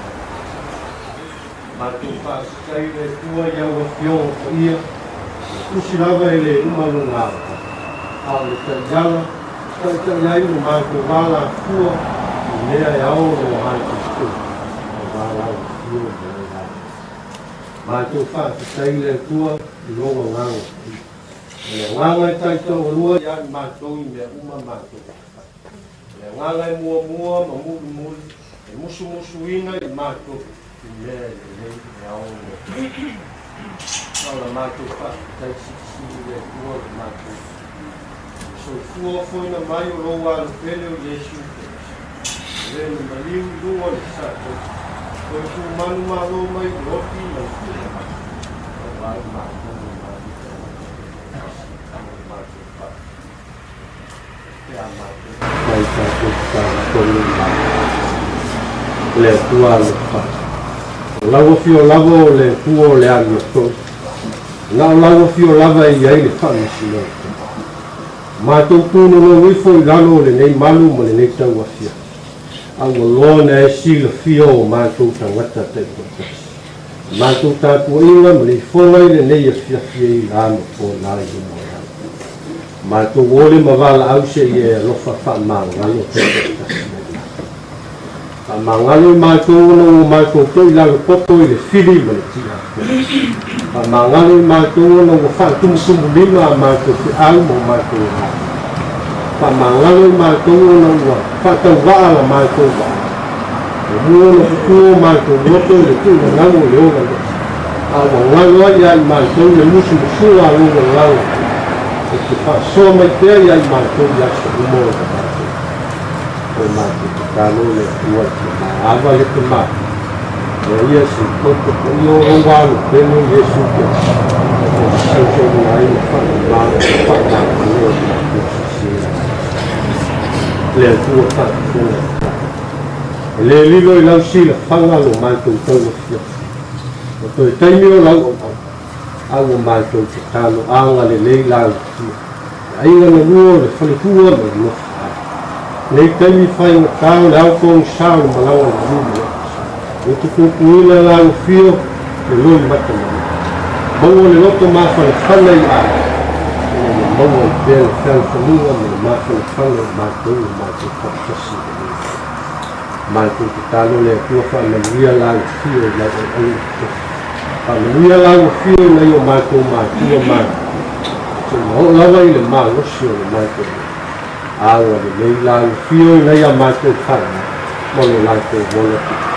Matou faafetai i le Atua i au Afioga Paia, e tusi lava e le uma lona alofa, a o le taiala e taitai ai lo matou alafua i mea e ao lo matou tofi, aua lau Afio ma lau Alofa. Matou faafetai i le Atua i lona Agaga Paia. O le Agaga e taitaualua ia i matou i mea uma matou te fai. O le Agaga e muamua ma mulimuli e musumusuina i matou i mea e lelei e ao ona fai. A o la matou faafetai silisili i le Atua le matou soifua ofoina mai o lou Alo pele o Iesu Keriso, o le na maliu i luga o le satou, toe tumanu malo mai i le oti ma le tuuina aua i matou o matou tagata taitoatasi ma le matou faafetai. Pe a matou mai tatou tatalo tonu i matou. Le Atua alofa. O lau afio lava o le Atua o le amiotonu. Na o lau afio lava e i ai le faamasinoga. Matou tūnono ifo i lalo o lenei malu ma lenei tauafiafi, a ua loa ona e silafia o matou tagata taitoatasi. A matou tapuaiga ma le ifoga i lenei afiafi e i la ma po la i luma o lau. Matou ole ma valaau seia e alofa faamagalo taitoatasi mai matou. Faamagalo i matou ona ua matou toi lalo poto i le fili ma le tiakono. Faamagalo i matou ona ua faatumutumulima a matou feau ma o matou agaga. Faamagalo i matou ona ua faatauvaa la matou vaa. Ua mua ona tutu o matou loto i le tuulanau o le ola lea, a ua galo ai ia i matou le musumusuga a lou Agaga e te faasoa mai pea ia i matou i aso uma o le matou. O matou tatalo le Atua e te maava le te maava. Ea ia se toto paia o lou alo pele o Iesu Keriso, o le sausaunoa ai ma faamama ma faamagalo o matou sese. Le Atua faafofoga tatalo. E le lilo i lau silafaga lo matou tauafiafi. Ua toe taimi o lau auauna, a ua matou tatalo agalelei lau Atua. Le aiga na lua o le faletua ma le nofo ai. Nei taimi faigata o le ao togisa o le malaga lulu e. Ou te puipuina lau afio le loi mata manu. Maua le loto mafanafana i aiga, ina ia maua ai pea le fealofaniga ma le mafanafana o matou na matou faatasi i lenei aso. Matou tatalo le Atua faamanuia lau afio i lau auauna totofi. Faamanuia lau afio i nai o matou matua matutua, seia oo lava i le malosi o le matou loto. Agalelei lau afio i nai a matou fanau ma lo latou ola tutusa.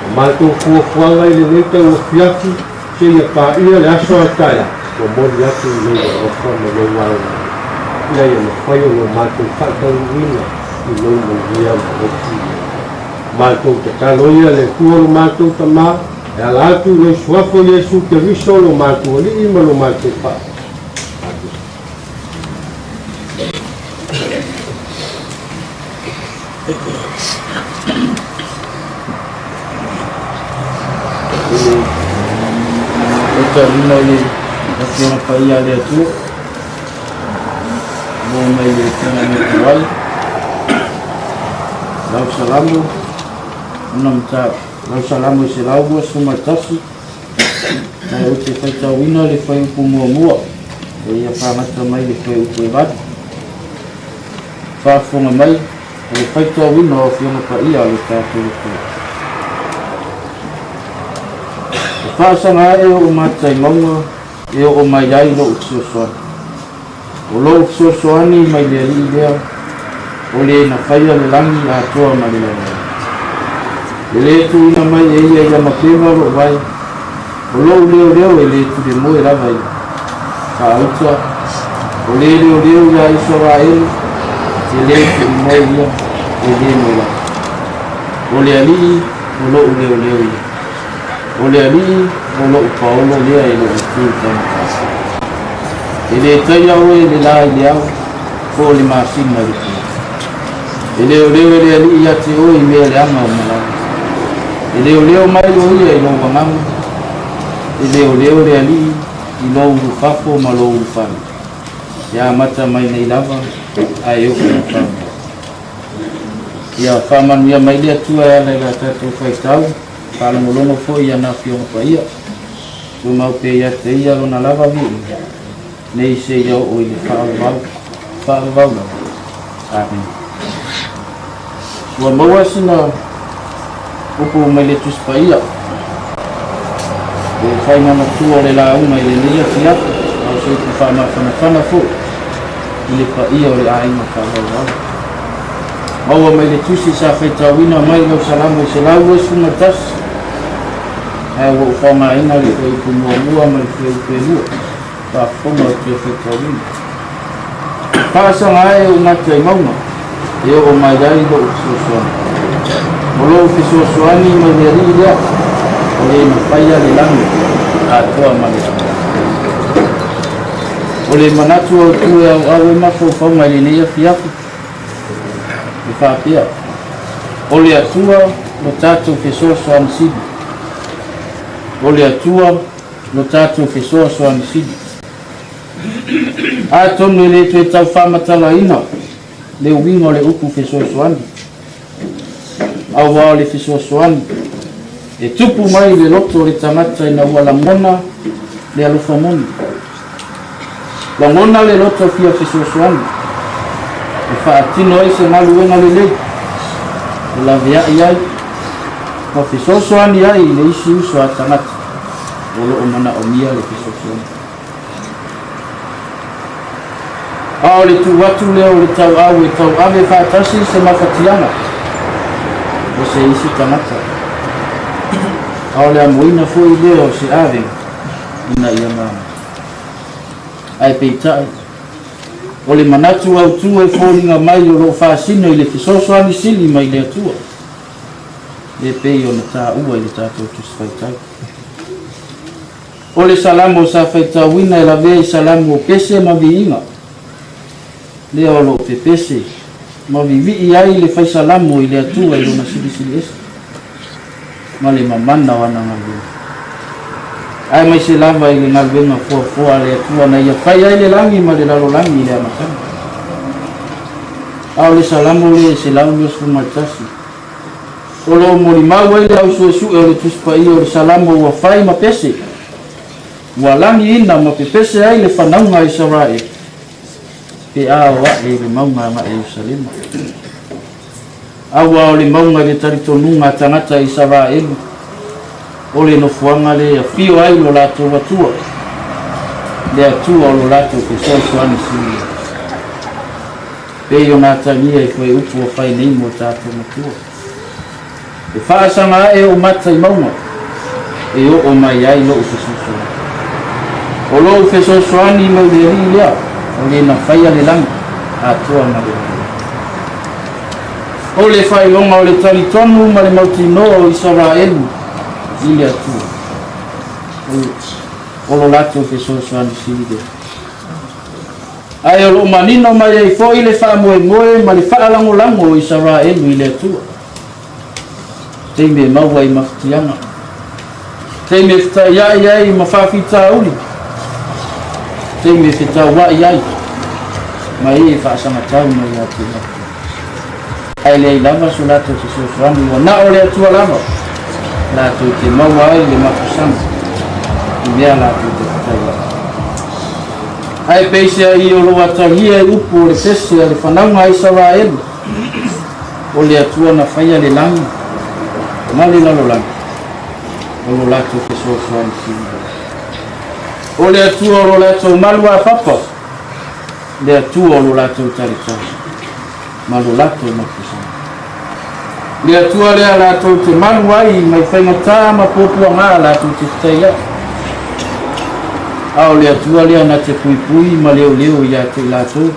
O matou fuafuaga i lenei tauafiafi seia paia le aso a taeao, momoli atu i lou alofa ma lou agalelei, ina ia mafai ona matou faataunuuina i lou manuia ma lou filemu. Matou tatalo ia le Atua lo matou Tama, e ala atu i lou Suafa o Iesu Keriso lo matou Alii ma lo matou Faaola. Amene. I le faitauina i le Afioga Paia a le Atua, maua mai le Afioga tuai, lau Salamo, ona lau Salamo 121, ae ou te faitauina le fuaiupu muamua, e ia fagata mai le fuaiupu e 8. Faafofoga mai o le faitauina o Afioga Paia a lo tatou Atua. E faasaga ae o'u mata i mauga e oo mai ai lo'u fesoasoani. O lo'u fesoasoani mai le Alii lea, o le na faia le lagi atoa ma le lalolagi. E lē tuuina mai e ia i lamapeva lo'u vae, o lo'u leoleo e lē tulemoe lava ia. Faauta, o lē leoleo iā Isaraelu, e lē tu'u mai ia, e lē moe lava. O le Alii o lo'u leoleo ia. O le Alii o lo'u paolo lea e lo'u itu taugata. E lē taia oe e le lā i le ao, po o le masina i le po. E leoleo e le Alii ia te oe i mea leaga o malaga. E leoleo mai o ia i lou agaga, e leoleo le Alii i lou ulufafo ma lou ulufale. E amata mai nei lava ae oo i faavavau. Ia faamanuia mai le Atua e ala i la tatou faitau, faalogologo foi i ana Afioga Paia. Tumau pea ia te ia lona lava viiga, nei seia oo i le faavavau, faavavau lava. Amene. Ua maua sina upu mai le Tusi Paia e fai manatua o le lauga i lenei afiafi, a o se upu faamafanafana foi i le paia o le aiga faavauvau. Maua mai le tusi sa faitauina mai lau Salamo i 121, ae ua ou faaaogaina le fuaiupu muamua ma le fuaiupu e lua. Faafofoga ou te faitauina. Faasaga ae ou mata i mauga e oo mai ai lo'u fesoasoani. O lo'u fesoasoani mai le Alii lea, o le na faia le lagi atoa ma le lalolagi. O le manatu autu e auau ai mafaufauga i lenei afiafi, e faapea, o le Atua lo tatou fesoasoani sili. O le Atua lo tatou fesoasoani sili. Atonu e le toe tau faamatalaina le uiga o le upu fesoasoani, auā o le fesoasoani e tupu mai i le loto o le tagata ina ua lagona le alofa moni. Lagona le loto fia fesoasoani e faatino ai se galuega lelei, e laveai ai ma fesoasoani ai i le isi uso a tagata o lo o manaomia le fesoasoani. A o le tuu atu lea o le tauau e tauave faatasi se mafatiaga o se isi tagata, a o le amoina foi lea o se avega ina ia mama. Ae peitai, o le manatu autu e foliga mai o lo o faasino i le fesoasoani sili mai le Atua, e pei ona taua i le tatou Tusi Faitau. O le Salamo sa faitauina e lavea i Salamo o pese ma viiga, lea o lo o pepese ma vivii ai le fai Salamo i le Atua i lona silisili ese ma le mamana o ana galuega. Aemaise lava i le galuega foafoa a le Atua na ia fai ai le lagi ma le lalolagi i le amataga. A o le Salamo lea e 121, O lo o molimau ai le au suesue o le Tusi Paia o le Salamo ua fai ma pese, ua lagiina ma pepese ai le fanauga a Isaraele pe a o aʻe i le mauga agai Ierusalema. Aua o le mauga i le talitonuga a tagata Isaraelu, o le nofoaga lea e afio ai lo latou Atua, le Atua o lo latou fesoasoani sili. Pei ona atagia i fuaiupu ua fai nei mo tatou matua. E faasaga ae ou mata i mauga e oo mai ai lo'u fesoasoani. O lo'u fesoasoani mai le Alii lea, o le na faia le lagi atoa ma le lalolagi. O le faailoga o le talitonu ma le mautinoa o Isaraelu i le Atua, o lo latou fesoasoani sili lea. Ae o lo o manino mai ai foi le faamoemoe ma le faalagolago o Isaraelu i le Atua. Taimi e maua ai mafatiaga, taimi e fetaiai ai ma faafitauli, taimi e fetauai ai ma e faasagatau mai ia te latou. Ae leai lava so latou fesoasoani, ua na o le Atua lava latou te maua ai le mapusaga i mea latou te fetaiai. Ae peiseai o lo o atagia i upu o le pese a le fanauga a Isaraelu, o le Atua na faia le lagi ma le lalolagi, o lo latou fesoasoani sili. O le Atua o lo latou malu āpapa, le Atua o lo latou talitali ma lo latou mapusaga. Le Atua lea latou te malu ai mai faigata ma puapuaga latou te fetaiai. A o le Atua lea na te puipui ma leoleo ia te i latou.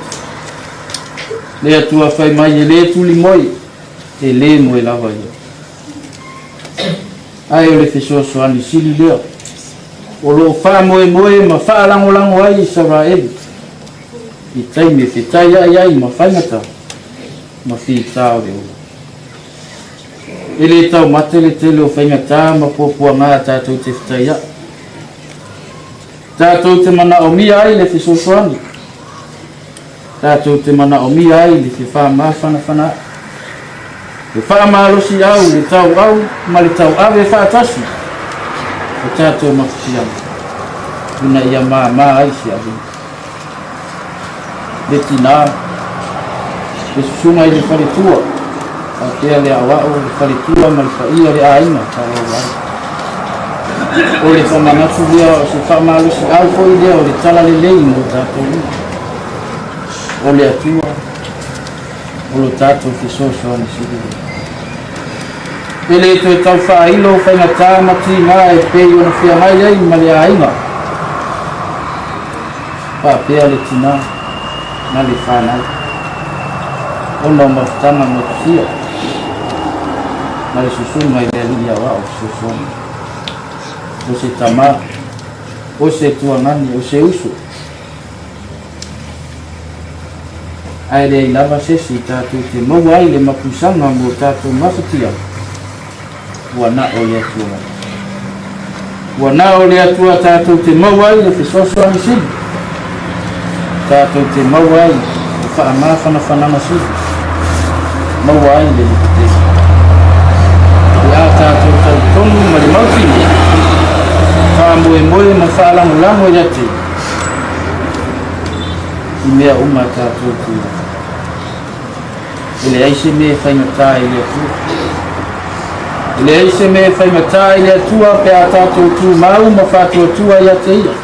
Le Atua fai mai e lē tuli moe, e lē moe lava ia. Ae o le fesoasoani sili lea o lo o faamoemoe ma faalagolago ai Isaraelu i taimi e fetaiai ai ma faigata ma fita o le ola. E lē taumate le tele o faigata ma puapuaga tatou te fetaiai. Tatou te manaomia ai le fesoasoani. Tatou te manaomia ai le fefamafanafana ae, le faamalosiau, le tauau ma le tauave faatasi o tatou mafatiaga ina ia māmā ai se avega. Le tinā, le susuga i le faletua, faapea le aoao, le faletua ma le paia o le aiga faaauau ai. O le famanatu lea o se faamalosiau foi lea o le talalelei mo tatou uma. O le Atua o lo tatou fesoasoani sili lea. E le toe tau faailo faigata ma tiga e pei ona feagai ai ma le aiga, faapea le tina ma le fanau, ona o mafutaga motusia ma le susuga i le Alii Aoao Fesoasoani, o se tama, o se tuagani, o se uso, Ae leai lava se isi tatou te maua ai le mapuisaga mo tatou mafatia, ua na o le Atua lava. Ua na o le Atua tatou te maua ai le fesoasoani sili, tatou te maua ai le faamafanafanaga sili, maua ai le lototele. Pe a tatou talitonu ma le mautinoa, faamoemoe ma faalagolago ia te i mea uma tatou te E leai se mea e faigata i le Atua. E leai se mea e faigata i le Atua pe a tatou tumau ma faatuatua ia te Ia.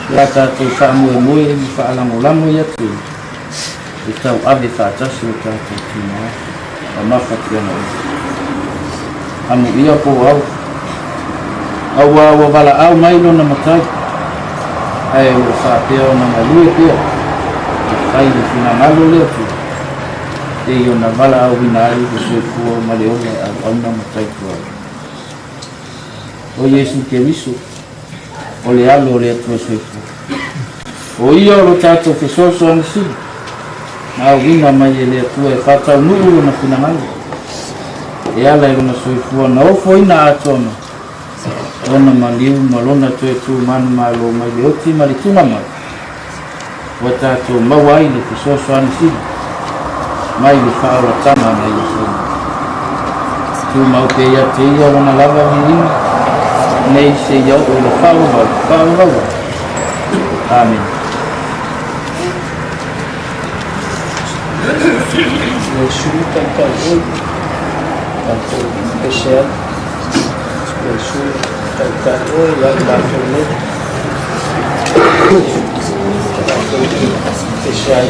Pe a tatou faamoemoe ma faalagolago ia te Ia e tauave faatasi o tatou tina ma mafatiaga uma. Amuia po au, auā ua valaau mai lona Matai, ae o lo o faapea ona galue pea e fai le finagalo o le Atua, pei ona valaauina ai le soifua ma le ola e auauna ma tautua ai. O Iesu Keriso, o le Alo o le Atua Soifua. O Ia o lo tatou fesoasoani sili, na auina mai e le Atua e faataunuu Lona finagalo, e ala i Lona soifua na ofoina atoa mai, Lona maliu ma Lona toe tu manumalo mai le oti ma le tuna mai, ua tatou maua ai le fesoasoani sili mai le faaolatanga na ia fai mai. Tumau pea ia te ia lona lava viiga nei seia oo i le faavavau, faavavau ai. Amene. Iesu taitai oe, tatou pese ai. Iesu taitai oe ia i latou nei. Tatou pese ai.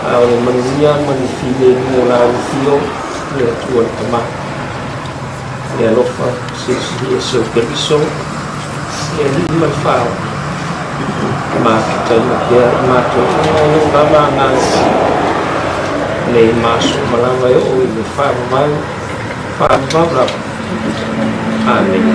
A o le manuia ma le filemu o la Afio le Atua le Tama, le alofa silisili ese o Keriso, le Alii ma le Faaola, mafutaina pea i matou uma i ou lava agaga nei ma aso uma lava e oo i le faavavau, faavavau lava. Amene.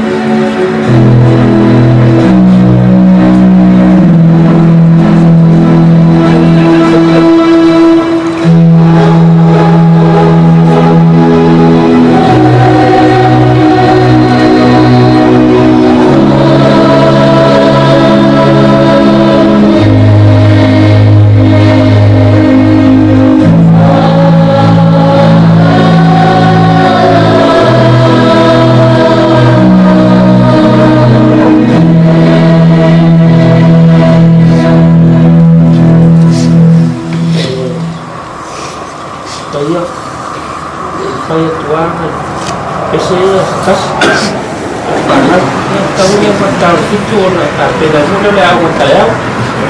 Paia, e fai atu lava pese ia se tasi o fanau. Ia tatau ia faatalofitu ona tapena ai foi lea o le aoga taeao.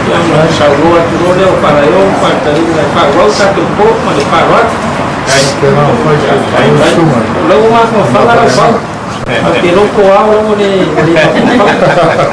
Ia ona saunoa atu loa lea o Falaio ma Faataliga e faaauau tatou po ma le faaaloalo. O lau mafafaga lau pau, ae te loto ao lau le mafafaga.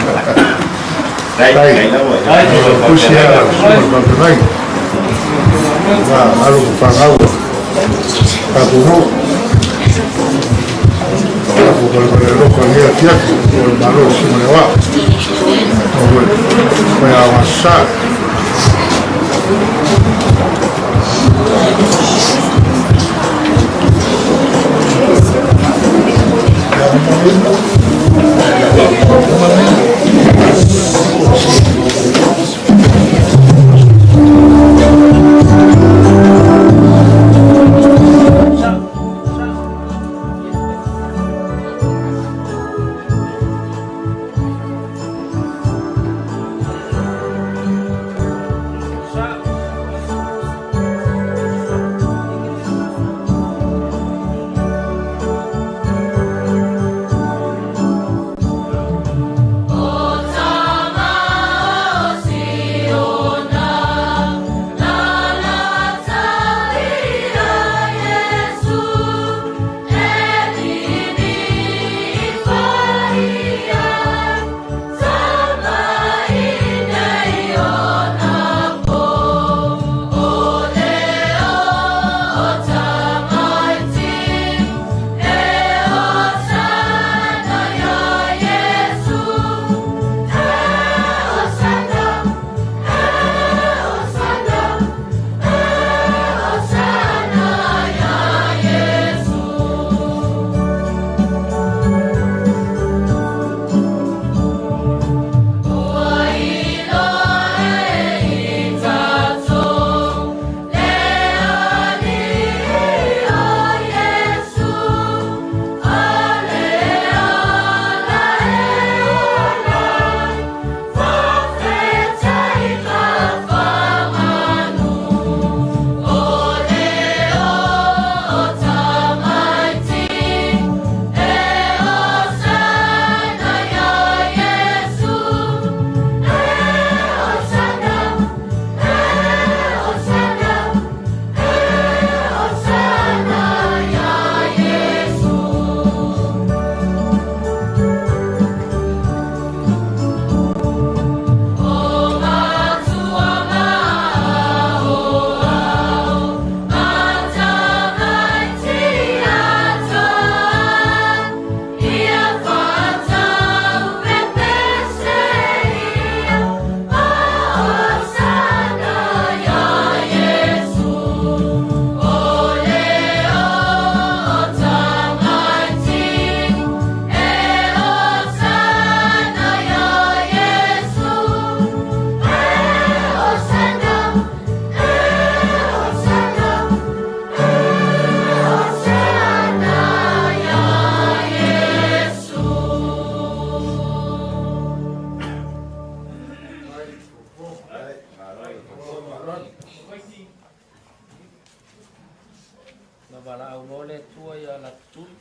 Na valaau loa le Atua ia Latutuli,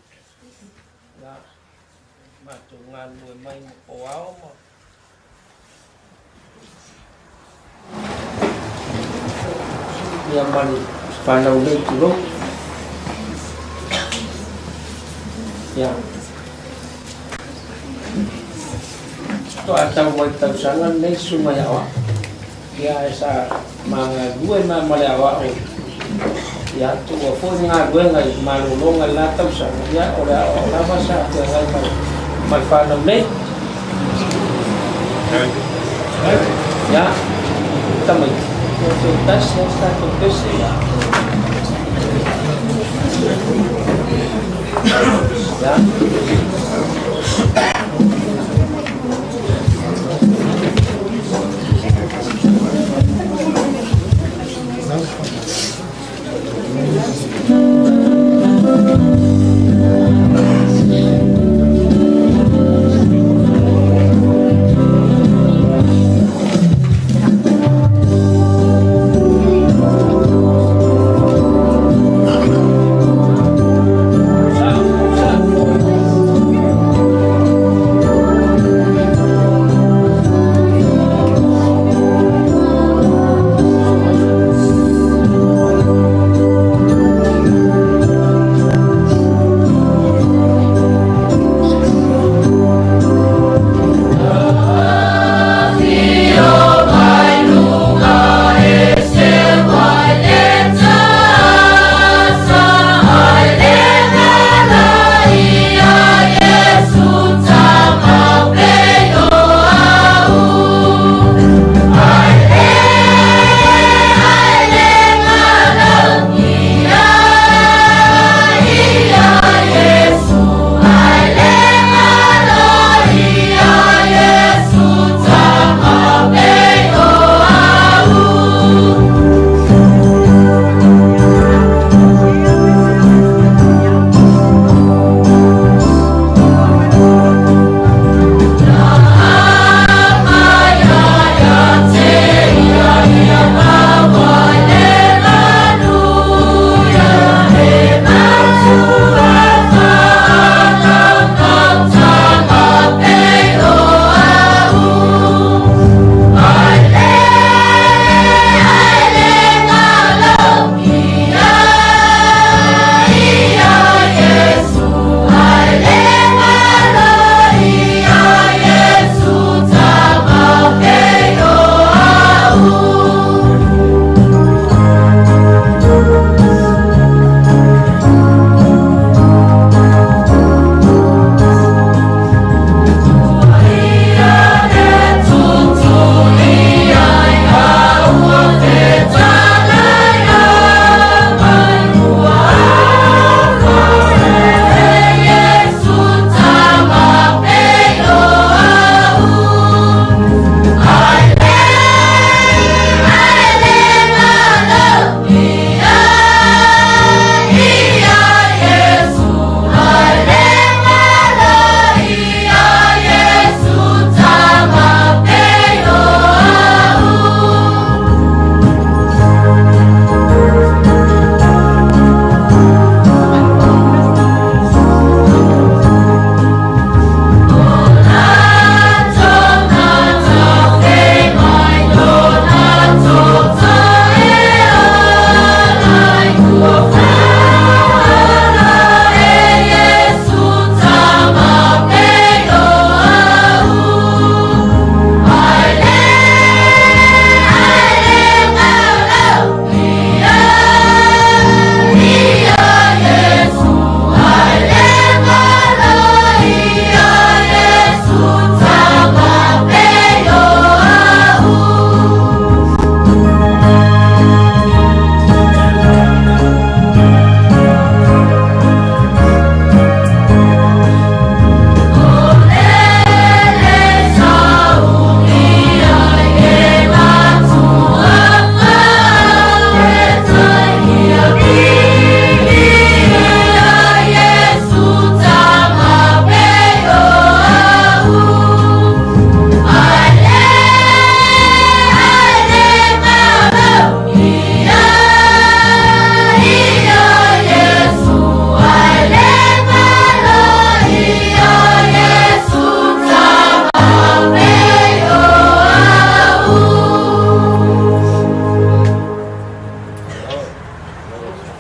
ia matou galulue mai ma Poao ma. Ia ma le fanau nei, tulou. Ia. Faatoa tau ai tausaga lenei susuga i aoao. Ia ae sa magalue ma ma le aoao. Ia tuua foi le galuega i malologa i lena tausaga. Ia o le aoao lava sa feagai ma ma le fanau nei. Ia, tamaiti, ia se tasi lava se tatou pese. Ia. Ia.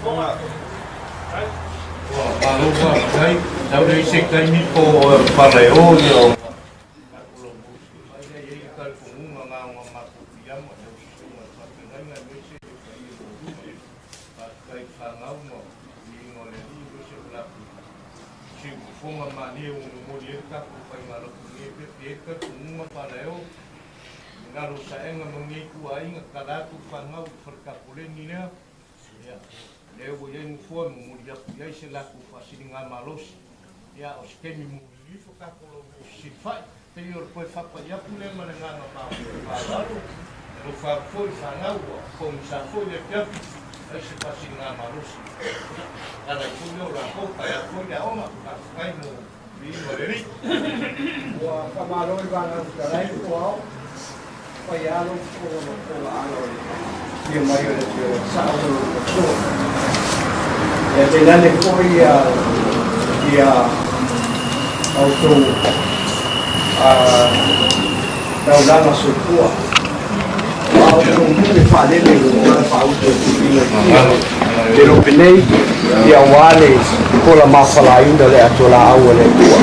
Ua malo faafetai, tau leai se taimi po o falaeo ia o Ia, lea ua i ai nofoa e momoli atu i ai se latou faasiligamalosi. Ia, o se taimi mulimuli ifo tatou lau fesilafai. Pei o le toe faapai atu lea ma le agaga faaaloalo, e alofa atu foi i fanau ua pogisa foi le afiafi, ai se faasiligamalosi. Ia, ala ai foi lea o latou, taeao foi le aoga. Faafetai mo viiga o le Alii. Ua faamalo i le Vaega Fetalai po o Ao. Fai lava lou fofoga ma fofoga o le afio mai o le Afioga Sao ma lona matua. Ia tainane foi ia outou taulaga soifua. A outou nuu e faalele i luga o faauto e tuuina i tia. Le lope nei, ia aua le kola mafalaina o le atoa laau a le Atua.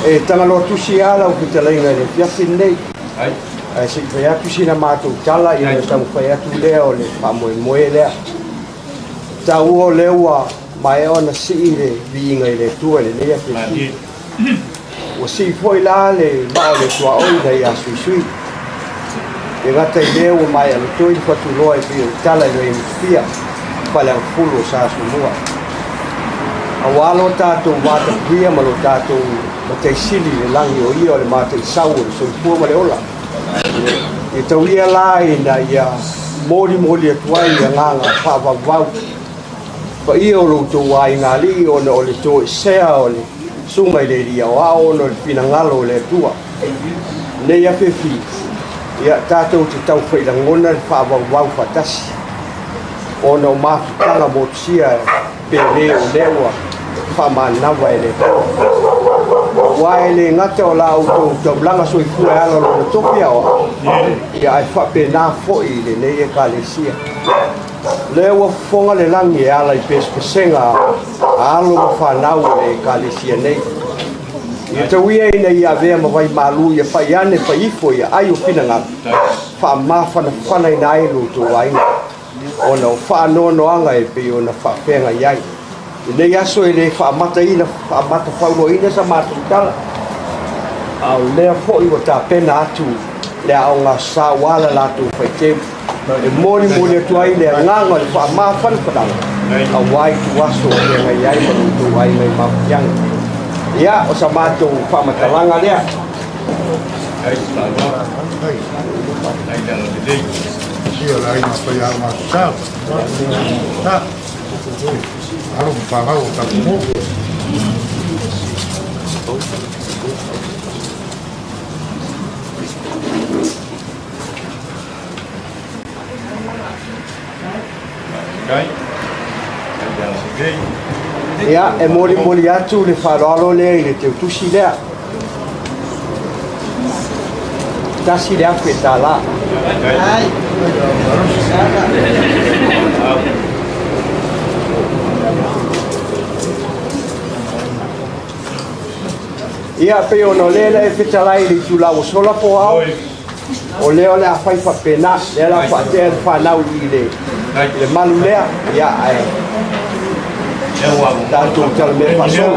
E Tagaloa Tusi lava lau fetalaiga i le afiafi lenei, ae se i fai atu sina matou tala ia ona taumafai atu lea o le faamoemoe lea. E taua o lea ua maea ona sii le viiga i le Atua i lenei afiafi. Ua sii foi la le maa o le tuaoi ina ia suisui. E gata i lea ua maea lotoi le fatuloa e pei o le tala i Vaimutufia, faleagafulu o Sa Asomua. Aua lo tatou vatapuia ma lo tatou Mataisili i le lagi o ia o le mataisau o le soifua ma le ola. Ia tauia la ina ia molimoli atu ai agaga faavauvau paia o lo outou aiga alii ona o le toesea o le susuga i le Alii Aoao ona o le finagalo o le Atua. Nei afiafi, ia tatou te taufailagona le faavauvau faatasi ona o mafutaga motusia pe le o lea ua faamanava e le Atua. Aua e le gata o la outou taulaga soifua e ala lona tofi aoao, ia ae faapena foi i lenei Ekalesia. Lea ua fofoga le lagi e ala i pesepesega a alo ma fanau o le Ekalesia nei. Ia tauia ina ia avea ma vai malu ia fai ane fai ifo ia ai o finagalo, faamafanafanaina ai lo outou aiga, ona o faanoanoaga e pei ona faafeagai ai. I lenei aso e le faamataina, faamatafauloaina sa matou tala, a o lea foi ua tapena atu le aoga sa ua ala latou faiteu e molimoli atu ai le agaga o le faamafanafanaga aua ituaso o feagai ai ma lo outou aiga i mafutiaga. Ia, o sa matou faamatalaga lea. Ia, e molimoli atu le faaaloalo lea i le teutusi lea. $1,000. Ia, pei ona o lea na e fetalai i le itula ua sola po ao, o lea o le a fai faapena, lea la faatea le fanau i le malu lea, ia ae tatou talamea faasolo.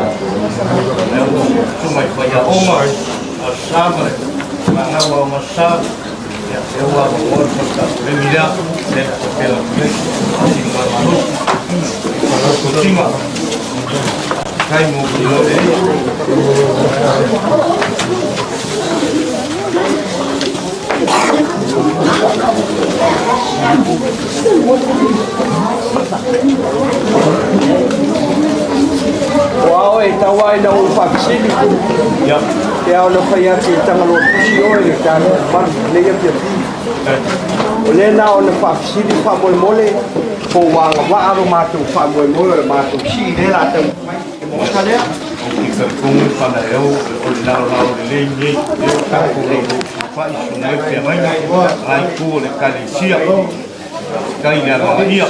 O ao e tau ai na ou faafesili pe a ona fai atu e Tagaloa Tusi oe le tatou malu nei afiafi. O lea na ona faafesili faamolemole po ua agavaa lo matou faamoemoe o le matou sii lea la taumafai i le maota lea. Ou te talitonu falaeo o le lalolalo lelei lenei lea ua tatou laulausilafai susuga ai feagaiga la itu o le Ekalesia. Faafetai le alagaia.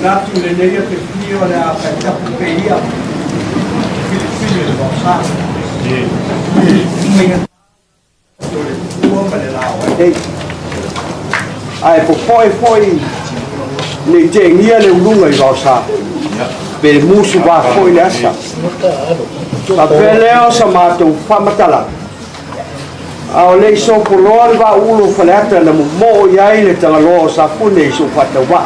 Manatu i lenei afiafi o le a taitapu pea ia filifili o le vaosa. O le pua ma le lao ai nei. Ae popoe foi nei tegia le uluga i vaosa. Pe musu va foi le asa. Faapea lea o sa matou faamatalaga. A o le i sopoloa le vaaulu o Faleata na momoo i ai le tagaloa o Safune i sou faatauvaa.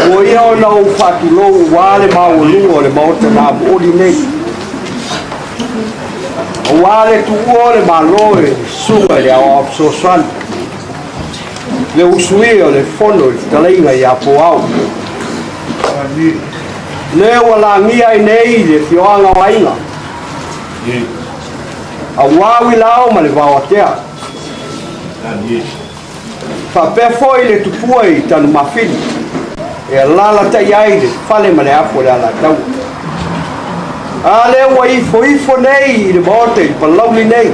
Ua ia ona ou faatulou uā le maualuga o le Maota namooli nei. Auā le tuua o le Malo e susuga i le Aoao Fesoasoani, le usuia o le Fono i le fetalaiga ia Poao. Lea ua lagia ai nei le afioaga o aiga, auā Uilao ma le Vaoatea. Faapea foi le tupua i Tanumafili e alaalatai ai le fale ma le afu o le Alataua. A lea ua ifoifo nei i le Maota i le Palauli nei.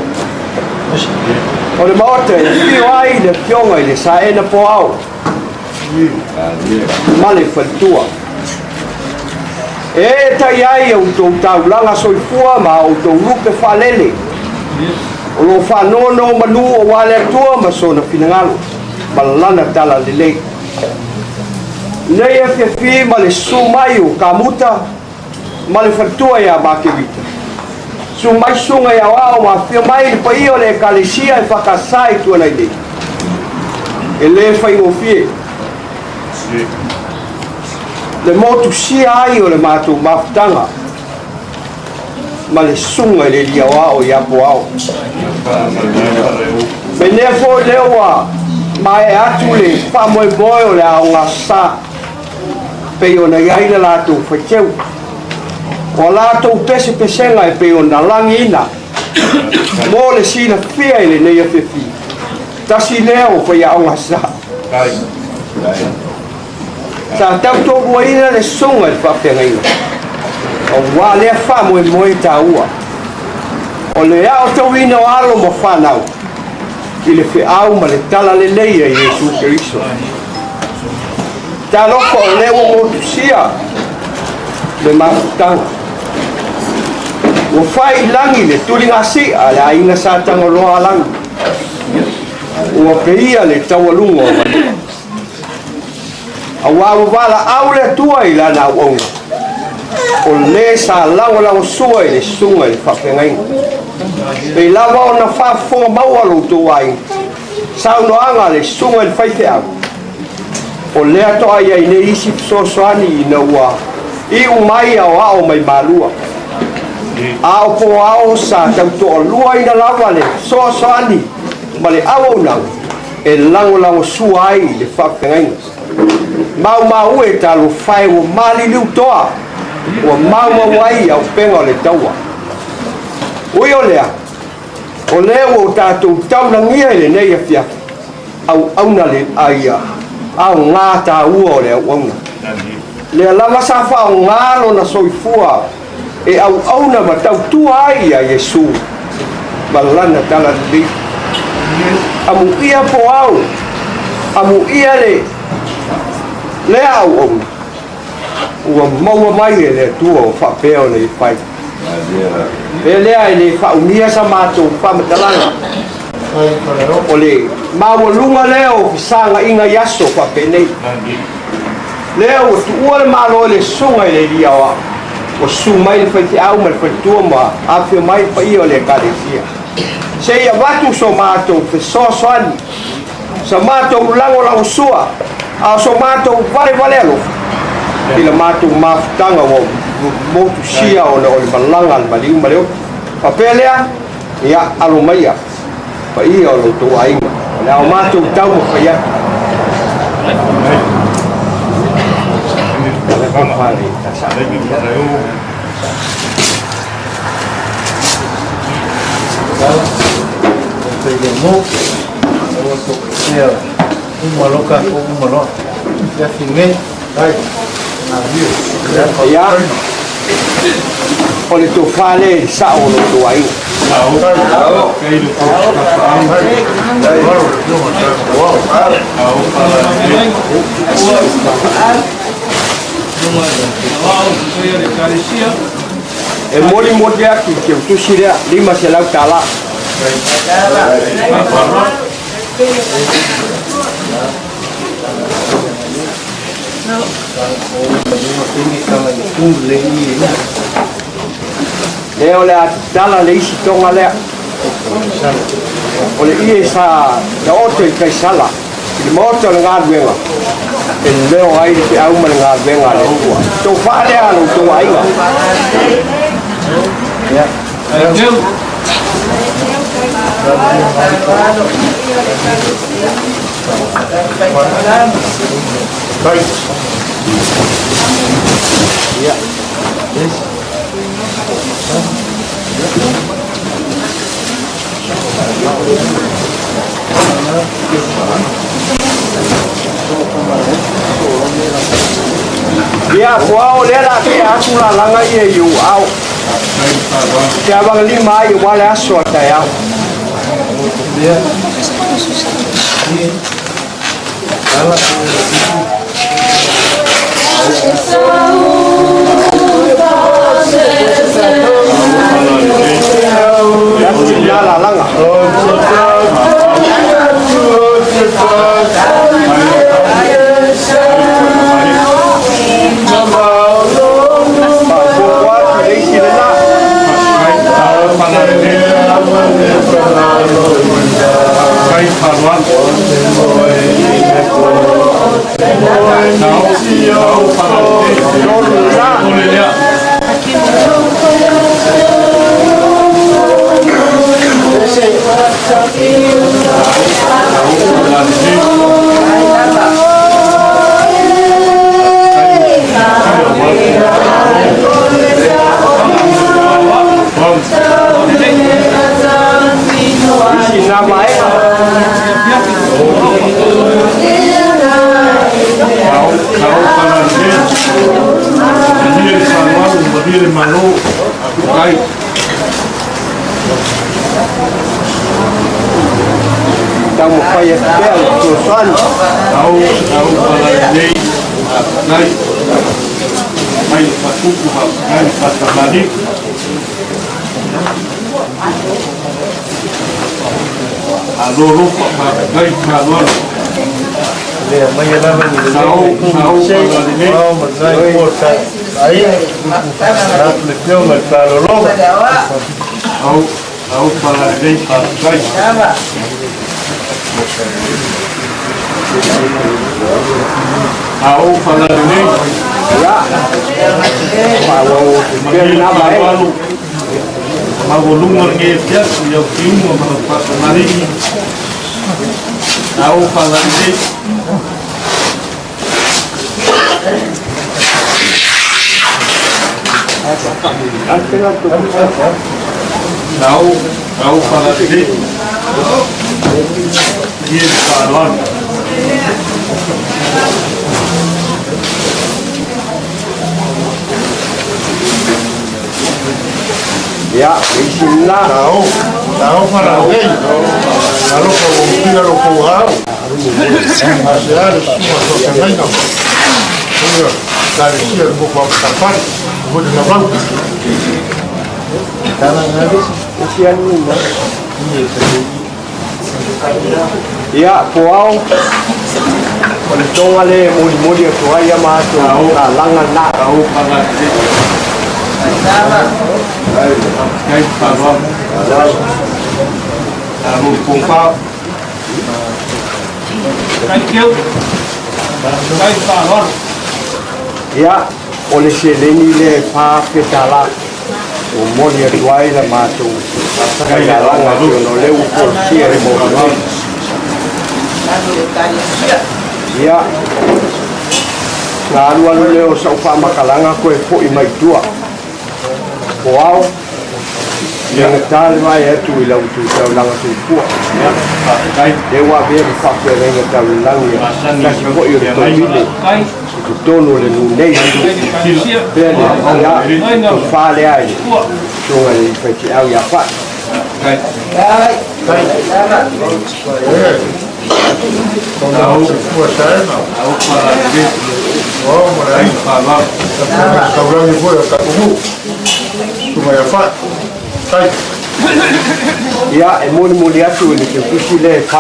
O le Maota e afio ai le afioga i le Saena Poao ma le faletua. E eetai ai a outou taulaga soifua ma a outou lupe faalele o lo o faanonomanu aua le Atua ma sona finagalo ma lana talalelei. Nei afiafi ma le susu mai o Kamuta ma le faletua ia Makevita. Susu mai susuga i aoao ma afifio mai le paia o le Ekalesia e whakasa i tuanai nei. E le whaingofie. Le motusia ai o le matou mafutaga ma le susuga i le alii aoao ia Poao. Meinea foi lea ua maea atu le faamoemoe o le aoga sa pei ona i ai le latou faiteu. O a latou pesepesega e pei ona lagiina mo le silafia i lenei afiafi. Tasi lea o faiaoga sa. Sa tautoaluaina le susuga i le faafeagaiga, auā lea faamoemoe taua o le aotauina o alo ma fanau i le feau ma le talalelei a Iesu Keriso. Talofa o lea ua motusia le mafutaga. Ua fai i lagi le tuligasia a le aiga sa Tagaloa Alagi. Ua peia le taualuga o Manua. Auā ua valaau le Atua i lana auauna, o le sa lagolagosua i le susuga i le faafeagaiga. Pei lava ona faafofoga maua lo outou aiga, saunoaga a le susuga i le faifeau, o lea toa i ai nei isi fesoasoani ina ua iu mai aoao mai Malua. A o Poao sa tautoaluaina lava le fesoasoani ma le auaunaga e lagolagosua ai i le faafeagaiga. Maumau e talofa e ua maliliu toa, ua maumau ai auupega o le taua. Ui o lea, o lea ua o tatou taulagia i lenei afiafi, auauna le aia aoga taua o le auauna. Lea lava sa faaaoga lona soifua e auauna ma tautua ai ia Iesu ma lana talalelei. Amuia Poao, amuia le lea auauna ua maua mai e le Atua o faapea ona i fai. E lea e le faaumia sa matou faamatalaga o le maualuga lea o fesagaiga i aso faapenei. Lea ua tuua le Malo i le susuga i le alii aoao, ua susu mai le faifeau ma le faletua ma afifio mai le paia o le Ekalesia. Se i avatu so matou fesoasoani, sa matou lagolagosua, a o so matou valevale alofa i la matou mafutaga ua motusia ona o le malaga a le maliu ma le oti. Faapea lea, ia alo maia paia o lo outou aiga, o le a o matou taumafai atu. Ia, o le tofa lea i le sao o lo outou aiga. E molimoli atu i le teutusi lea, $500. Lea o le a tatala le isi toga lea. O le ie sa taoto i Kaisala, i le maota o le galuega, e leo ai le feau ma le galuega a le Atua. Tofa lea a lo outou aiga. Ia, Puao, lea o le a tea atu lalaga ia i ou aao. Te avagalima ai aua le aso a taeao. Ia lalaga. Faaopoopo atu le isi lena. Tolu lena. Isi na vaega. Taumafai atu pea le fesoasoani. Ia, faaauau atu pea lena vaega. Ia, le isi lena. Ia, Puao, o le toga lea e molimoli atu ai a matou lalaga lena. Alo le Ia, o le seleni lea e $4,000 ua momoli atu ai la matou faialaga pei ona o lea ua folasia i le Maota nei. Ia, na alualu lea o sau faamatalaga toe foi mai tua. O ao, e gata le vaai atu i lau tu taulaga soifua. Lea ua avea ma faafeagaiga tau le lagi a tasi foi o le toeaine i totonu o le nuu nei. Pea le ia, tofa lea i le susuga i le faifeau ia Fa'i. Ia, e molimoli atu i le teutusi lea e $400.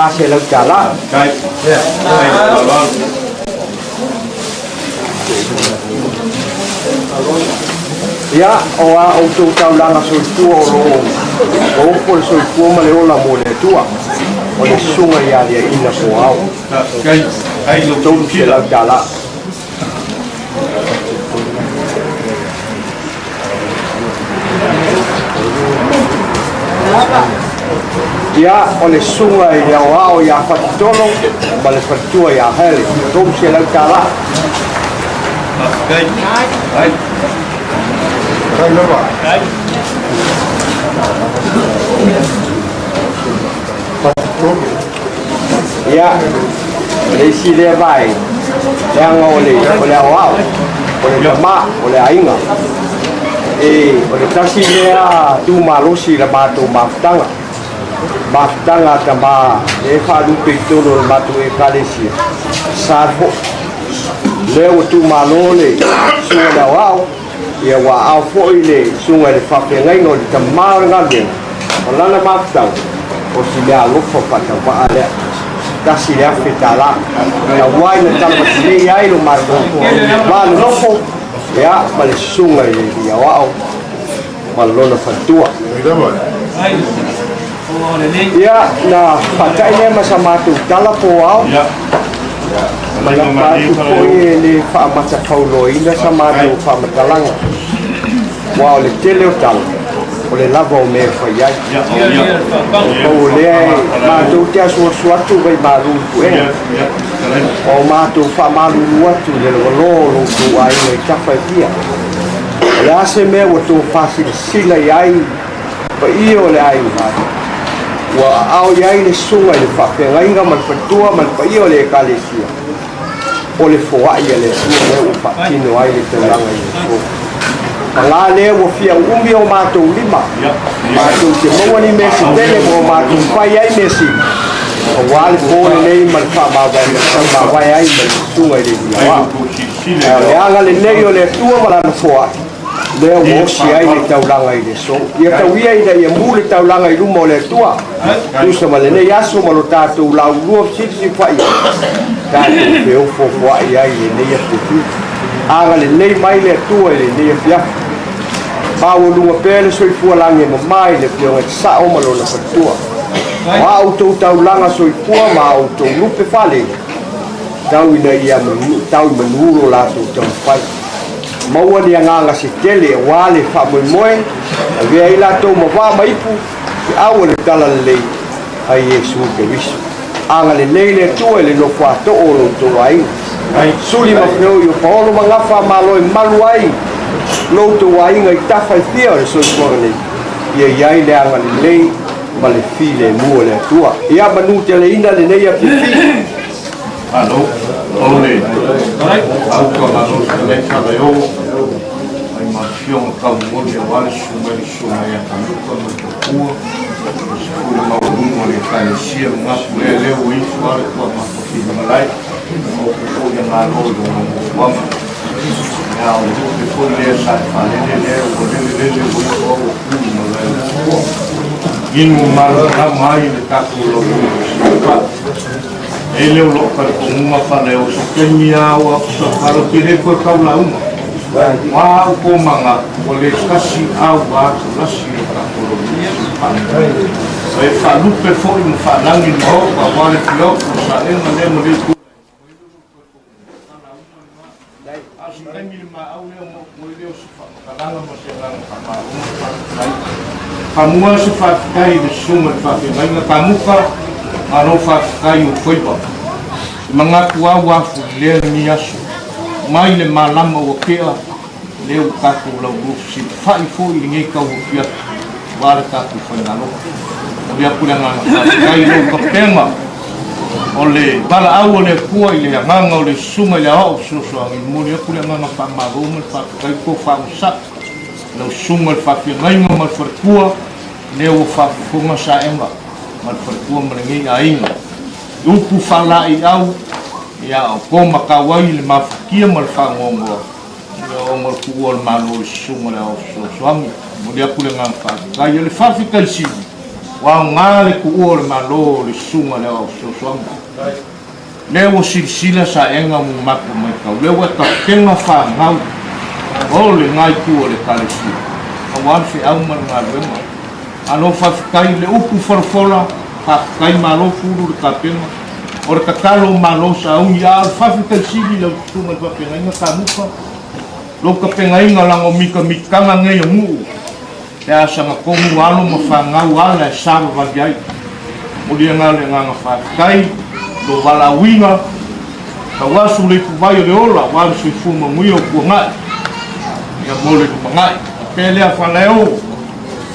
Ia, o a outou taulaga soifua o lo o ofo le soifua ma le ola mo le Atua, o le susuga ia Aliaina Poao. $300. Ia, o le susuga i le aoao ia Fatitolo ma le faletua ia Hele, $300. Ia, o le isi lea vaega, leaga o le, o le aoao, o le tama, o le aiga. E, o le tasi lea tu malosi i le matou mafutaga. Mafutaga a tama e faalupe i totonu o le matou ekalesia, sa foi. Lea ua tumalo le susuga i le aoao, ia ua aao foi le susuga i le faafeagaiga o le tama o le galuega, o lana mafutaga, o si mea alofa faatauvaa lea. $1,000. Auai na talamatilei ai lo matou va nonofo, ia, ma le susuga i le aoao ma lona faletua. Ia, na faatai lea ma sa matou tala po ao. Ma lapa atu foi e le faamatafauloaina sa matou faamatalaga. Ua o le tele o tala, o le lava o mea e fai ai. O lea e matou te asuasu atu vai malu i puega. O matou faamalulu atu i le lovaloa o lo outou aiga i tafa e fia. O le a se mea ua tou faasilasila i ai paia o le aiga, ua aao i ai le susuga i le faafeagaiga ma le faletua ma le paia o le ekalesia, o le foai a le Atua lea ua faatino ai le taulaga i le aso. Paga lea ua fia uumi o matou lima, matou te maua ni mea setele ma o matou fai ai mea sili, aua le po lenei ma le faamavae ai ma le susuga i le Alii Aoao. Ae o le aga lenei o le Atua ma lana foai, lea ua osi ai le taulaga i le aso. Ia tauia ina ia mu le taulaga i luma o le Atua, tusa ma lenei aso ma lo tatou laulua fesilisifai ai, tatou feofofoai ai i lenei afiafi. Aga lelei mai le Atua i lenei afiafi. Maualuga pea le soifua lagi e mama i le Afioga i le Sao ma lona faletua. O a outou taulaga soifua ma a outou lupe faalele, tau ina ia manu, tau i manu lo latou taumafai. Maua ni agaga se tele aua le faamoemoe, avea ai latou ma vaa ma ipu, feau o le talalelei a Iesu Keriso. Aga lelei le Atua i le nofo atoo o lo outou aiga. Suli ma feoi o paolo ma gafa malo e malu ai lo outou aiga i tafa e fia o le soifuaga nei. Ia i ai le aga lelei ma le filemu o le Atua. Ia manu teleina lenei afiafi. Alo, ole, auka malo se lei fala e o, ai ma fionga kau moli a wale sumai le sumai a kanuka ma te pua, o se fule mauluga o le ekalesia ngapu lea lea ua ifo ale kua mafafina malai, o ku foi ia malo i lona nofoaga. Ia o le tupe foi lea sa e faalele lea ua lelelele ua ifo au ua kulu malae o le pua. Inu malamalama ai le tatou lauulu o Siufa'i. E le o loo talitonuga fale o se taimi a ua falo tele koe kau lauga. Ua au po maga, ua le tasi au a tulasi o tatou lauulu o Siufa'i. Ua e faalupe foi ma faalagi le Maota aua le afioaga o Salega lea ma le itu. A o se taimi i le maau lea ona oo ai lea o se faamatalaga ma se agaga faamalo ma le faafetai. Faamua se faafetai i le Susuga i le Faafeagaiga Kamuta, malo faafetai i ou faiva. E manatu lava ua afulelea lenei aso, mai le malama ua tea, lea ua tatou laulua fesilafai foi i lenei tauafiafi aua le tatou faigalotu. Momoli atu le agaga faafetai i lou tapena o le valaau a le Atua i le agaga o le Susuga i le Aoao Fesoasoani. Momoli atu le agaga faamalo ma le faafetai po faaonosai lau Susuga i le Faafeagaiga ma le Faletua, lea ua faafofoga saega ma le faletua ma lenei aiga i upu faalaeiau, ia o po matau ai le mafatia ma le faanoanoa. Ia ona o le tuua o le Malo i le Susuga i le Ao Fesoasoani. Momoli atu le agaga faafetai. O le faafetai sili, ua aoga le tuua o le Malo i le Susuga i le Ao Fesoasoani. Lea ua silasila saega ma matou matau, lea ua tapena fanau o lena itu o le Ekalesia, aua le feau ma le galuega. Malo faafetai i le upu folafola, faafetai malo fulu le tapena. O le tatalo malo sauni, a o le faafetai sili i lau susuga i le faafeagaiga Kamuta, lou tapenaina leaga o mitamitaga nei o nuu pe a sagatonu alo ma fanau ala e savavali ai. Momoli anga le agaga faafetai lou valaauina, tauasu le ipuvai o le ola aua le soifua manuia o Puana'i ia mo le lumanai. Faapea lea Falaeo.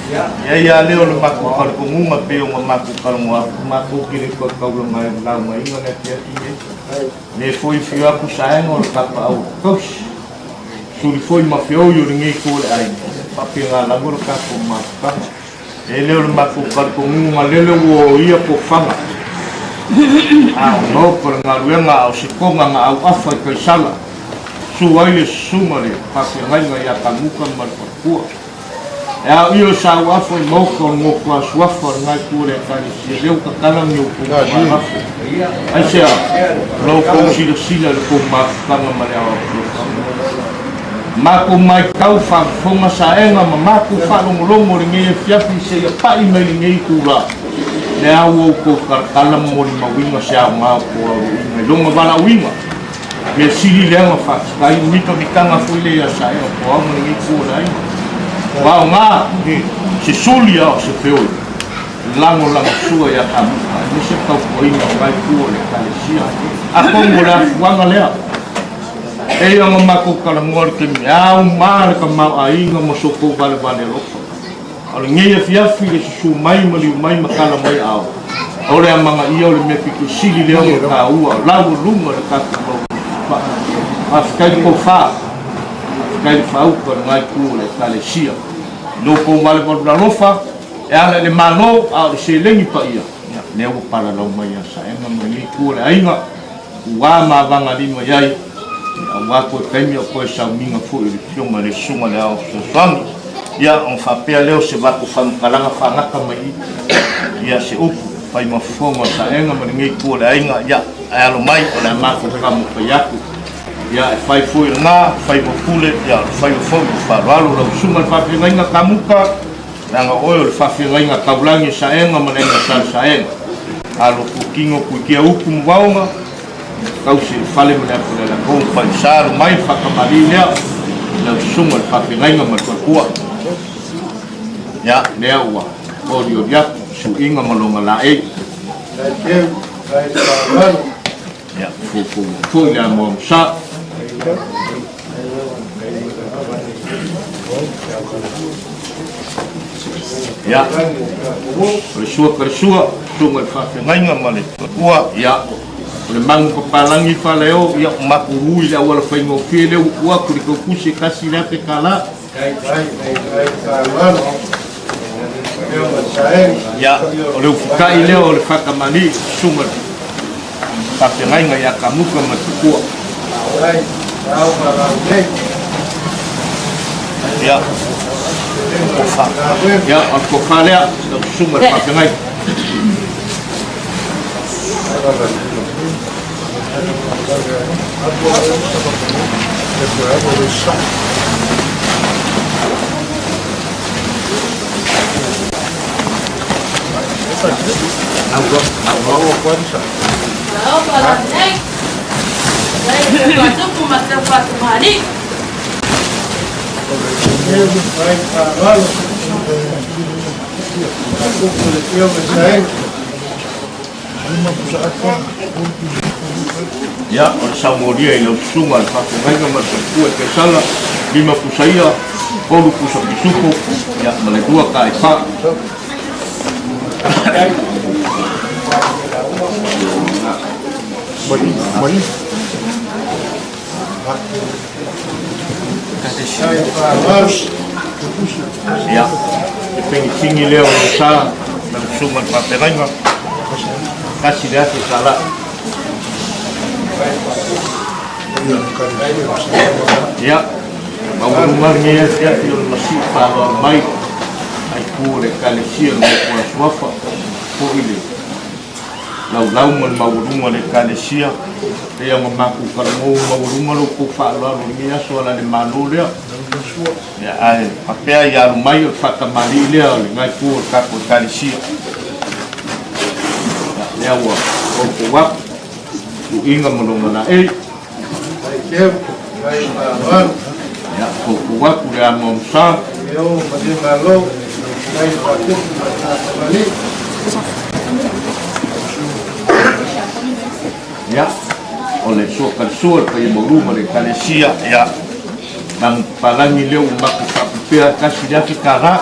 E i ai lava lea o le matou talitonuga e pei ona matou talanoa atu, matou te le toe taulaga ai i le laugaina le afiafi lenei. O lea foi e afio atu Saega o le tapaau o Tausi, suli foi ma feoi o lenei itu o le aiga, e faapena lava le tatou mafutaga. E le o le matou talitonuga lele ua oia tofaga, a o Maota le galuega a o se toga na auafa i Kaisala, susu ai le susuga le faafeagaiga ia Kamuta ma le faletua. E ao ia o Sauafa i maota o le nofo a Suafa o lena itu o le Ekalesia, lea ua tatala ni outou taumalafo. Aisea? O la outou silasila i le tou mafutaga ma le ao fesoasoani. Matou maitau faafofoga saega ma matou faalogologo i lenei afiafi seia pai mai lenei itula, lea ua outou talatala ma molimauina se aoga o tou aoaoina i lona valaauina. Mea sili lea ona faafetai, mitamitaga foi lea ia Saea po au ma lenei itu o le aiga. Ua aoga se suli a o se feoi lagolagosua ia Kamuta aemaise le tautuaina o lena itu o le Ekalesia. Atonu o le afuaga lea, pei ona matou talanoa i le taimi, e auma le tamaoaiga ma so outou valevale alofa. A o lenei afiafi le susu mai ma liu mai ma tala mai aao, o le amanaia o le mea pito sili lea ona taua, laualuga le tatou mau Faafetai le tofa, faafetai le faauta o lena itu o le Ekalesia. I lo outou valevalu alofa e ala i le Malo, a o le seleni paia, ia, lea ua palalau mai ia Saega ma lenei itu o le aiga, ua mavagalima i ai, aua toe taimi o toe sauniga foi o le Afioga i le Susuga i le Ao Fesoasoani. Ia, ona faapea lea o se vato faamatalaga faagata mai i i, ia, se upu fai ma fofoga o Saega ma lenei itu o le aiga, ia, ae alo mai, o le a matou taumafai atu. Ia, e fai foi lena, faiva pule, ia, o le faiva foi o faaaloalo lau Susuga i le Faafeagaiga Kamuta, Leaga oe o le faafeagaiga taulagi e Saega ma le aiga Sa Saega. Alo kutino kuikia upu ma vaoga, tausi le fale ma le apoleala kou pai sa alo mai le faakamali lea i lau susuga le faafeagaiga ma le faletua. Ia, lea ua olioli atu suiga ma lona laei. Ia, fuafua foi le amoamo sa. Ia, o le sua ka sua, suga i le faafeagaiga ma le ua, ia, o le magu papalagi faaleo, ia, o matou ui le auala faigofie lea ua tuu atu i le tautusi e $1,000. Ia, o le ufutai lea o le faakamani, susuga i le faafeagaiga ia Kamuta ma le Tupua. Ia, tofa. Ia, o le tofa lea, lau susuga i le faafeagaiga. Ia, o le saumolia i lau susuga le faafeagaiga ma le faletua i Kaisala, 5 pusa ia, 3 pusa pisupo, ia, ma le 2 taefa. Ia, le pegisini lea o le sa ma le susuga le faafeagaiga, $1,000. Ia, maualuga lenei afiafi o le masii faaaloalo mai ai pu o le Ekalesia le Motu o Asuafa, foi le laulau ma le maualuga o le Ekalesia, pei ona matou talanoa maualuga lo outou faaaloalo i lenei aso ala i le Malo lea. Ia, ae faapea ia alu mai o le faatamalii lea o lenei itu o le tatou Ekalesia. Ia, lea ua outou atu, tuuina ma lona laei. Ia, outou atu le anoanosa. Ia, o le sua le paia maualuga o le Ekalesia, ia, manupapalagi lea ua matou faapupea $1,000.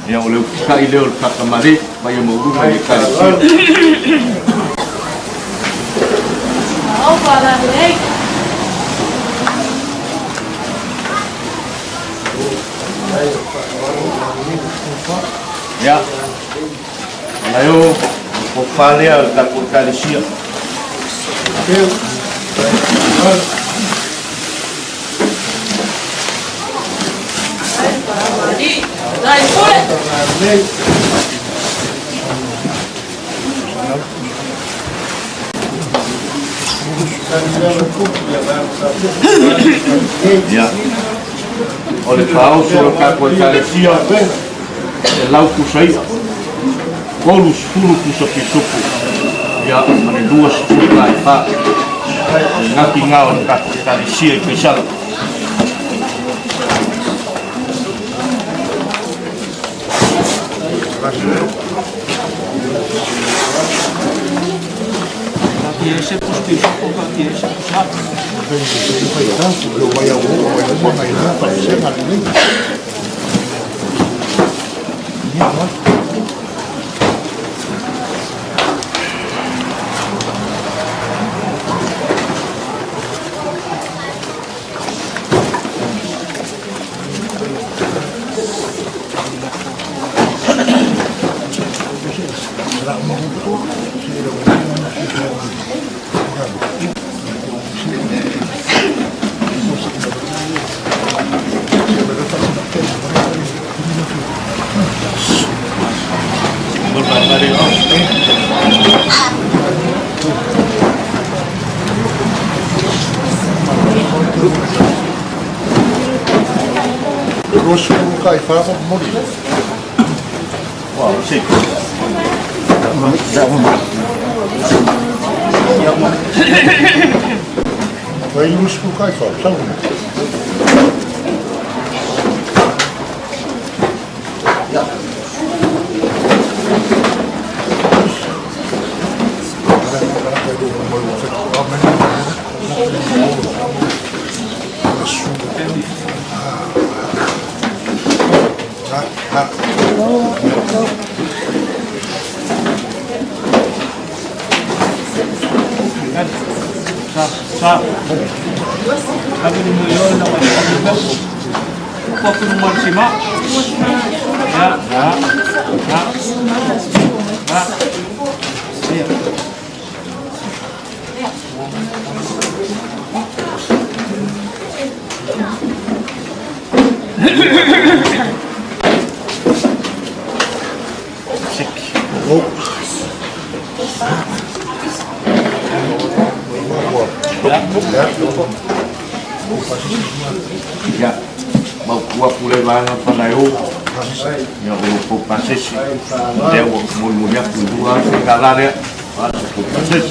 Ia, o le ututai lea o le faatamale, paia maualuga o le Ekalesia. Ia, Malaio, o le tofa lea o le tatou Ekalesia. Ia, o le faaoso o le tatou Ekalesia, e lau pusa ia, 30 pusa pisupo, ia, ma le 20 taefa, le gatiga o le tatou Ekalesia i Kaisala. Ia, mautu atu le vaega Fanaio. Ia, o lo kou pasese. Lea ua molimoli atu i $2,000 lea. Aua se kou pasese.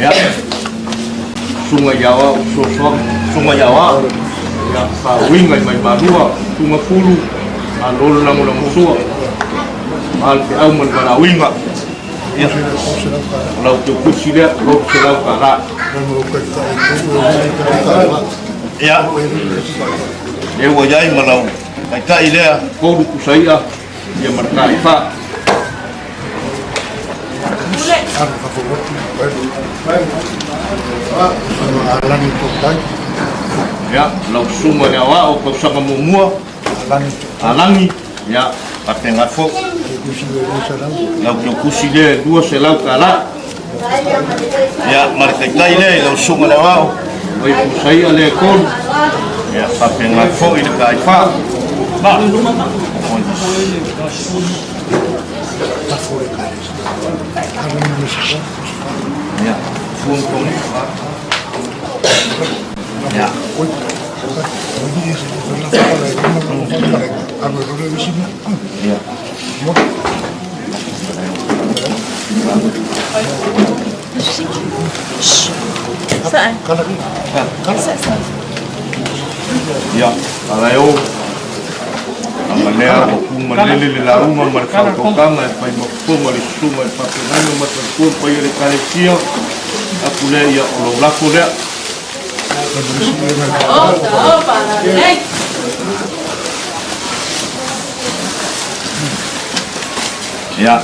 Ia, susuga i Aoao Fesoasoani, susuga i Aoao, ia, faauiga i Maimalua, susuga Fulu, malo le lagolagosua, a le feau ma le valaauiga. Ia, o lau teukusi lea, $300. Ia, lea ua i ai ma lau taitai lea, tolu pusa i'a, ia ma le taifā. Ia, lau susuga i le aoao o tausaga muamua, Alagi, ia, faapena foi. Lau teukusi lea e $200. Ia, ma le taitai lea i lau susuga i le aoao, mai pusa i'a lea e tolu. Ia, faapena foi le taifā. Ma. Ia, fua tonu. Ia. Ia. Ia, ala e o. A ma lea ua kumalele le lauga ma le faautautaga e fai ma fofoga le susuga i le faafeagaiga ma le faletua ma paia o le Ekalesia, aku lea ia o lou lafo lea. Ia.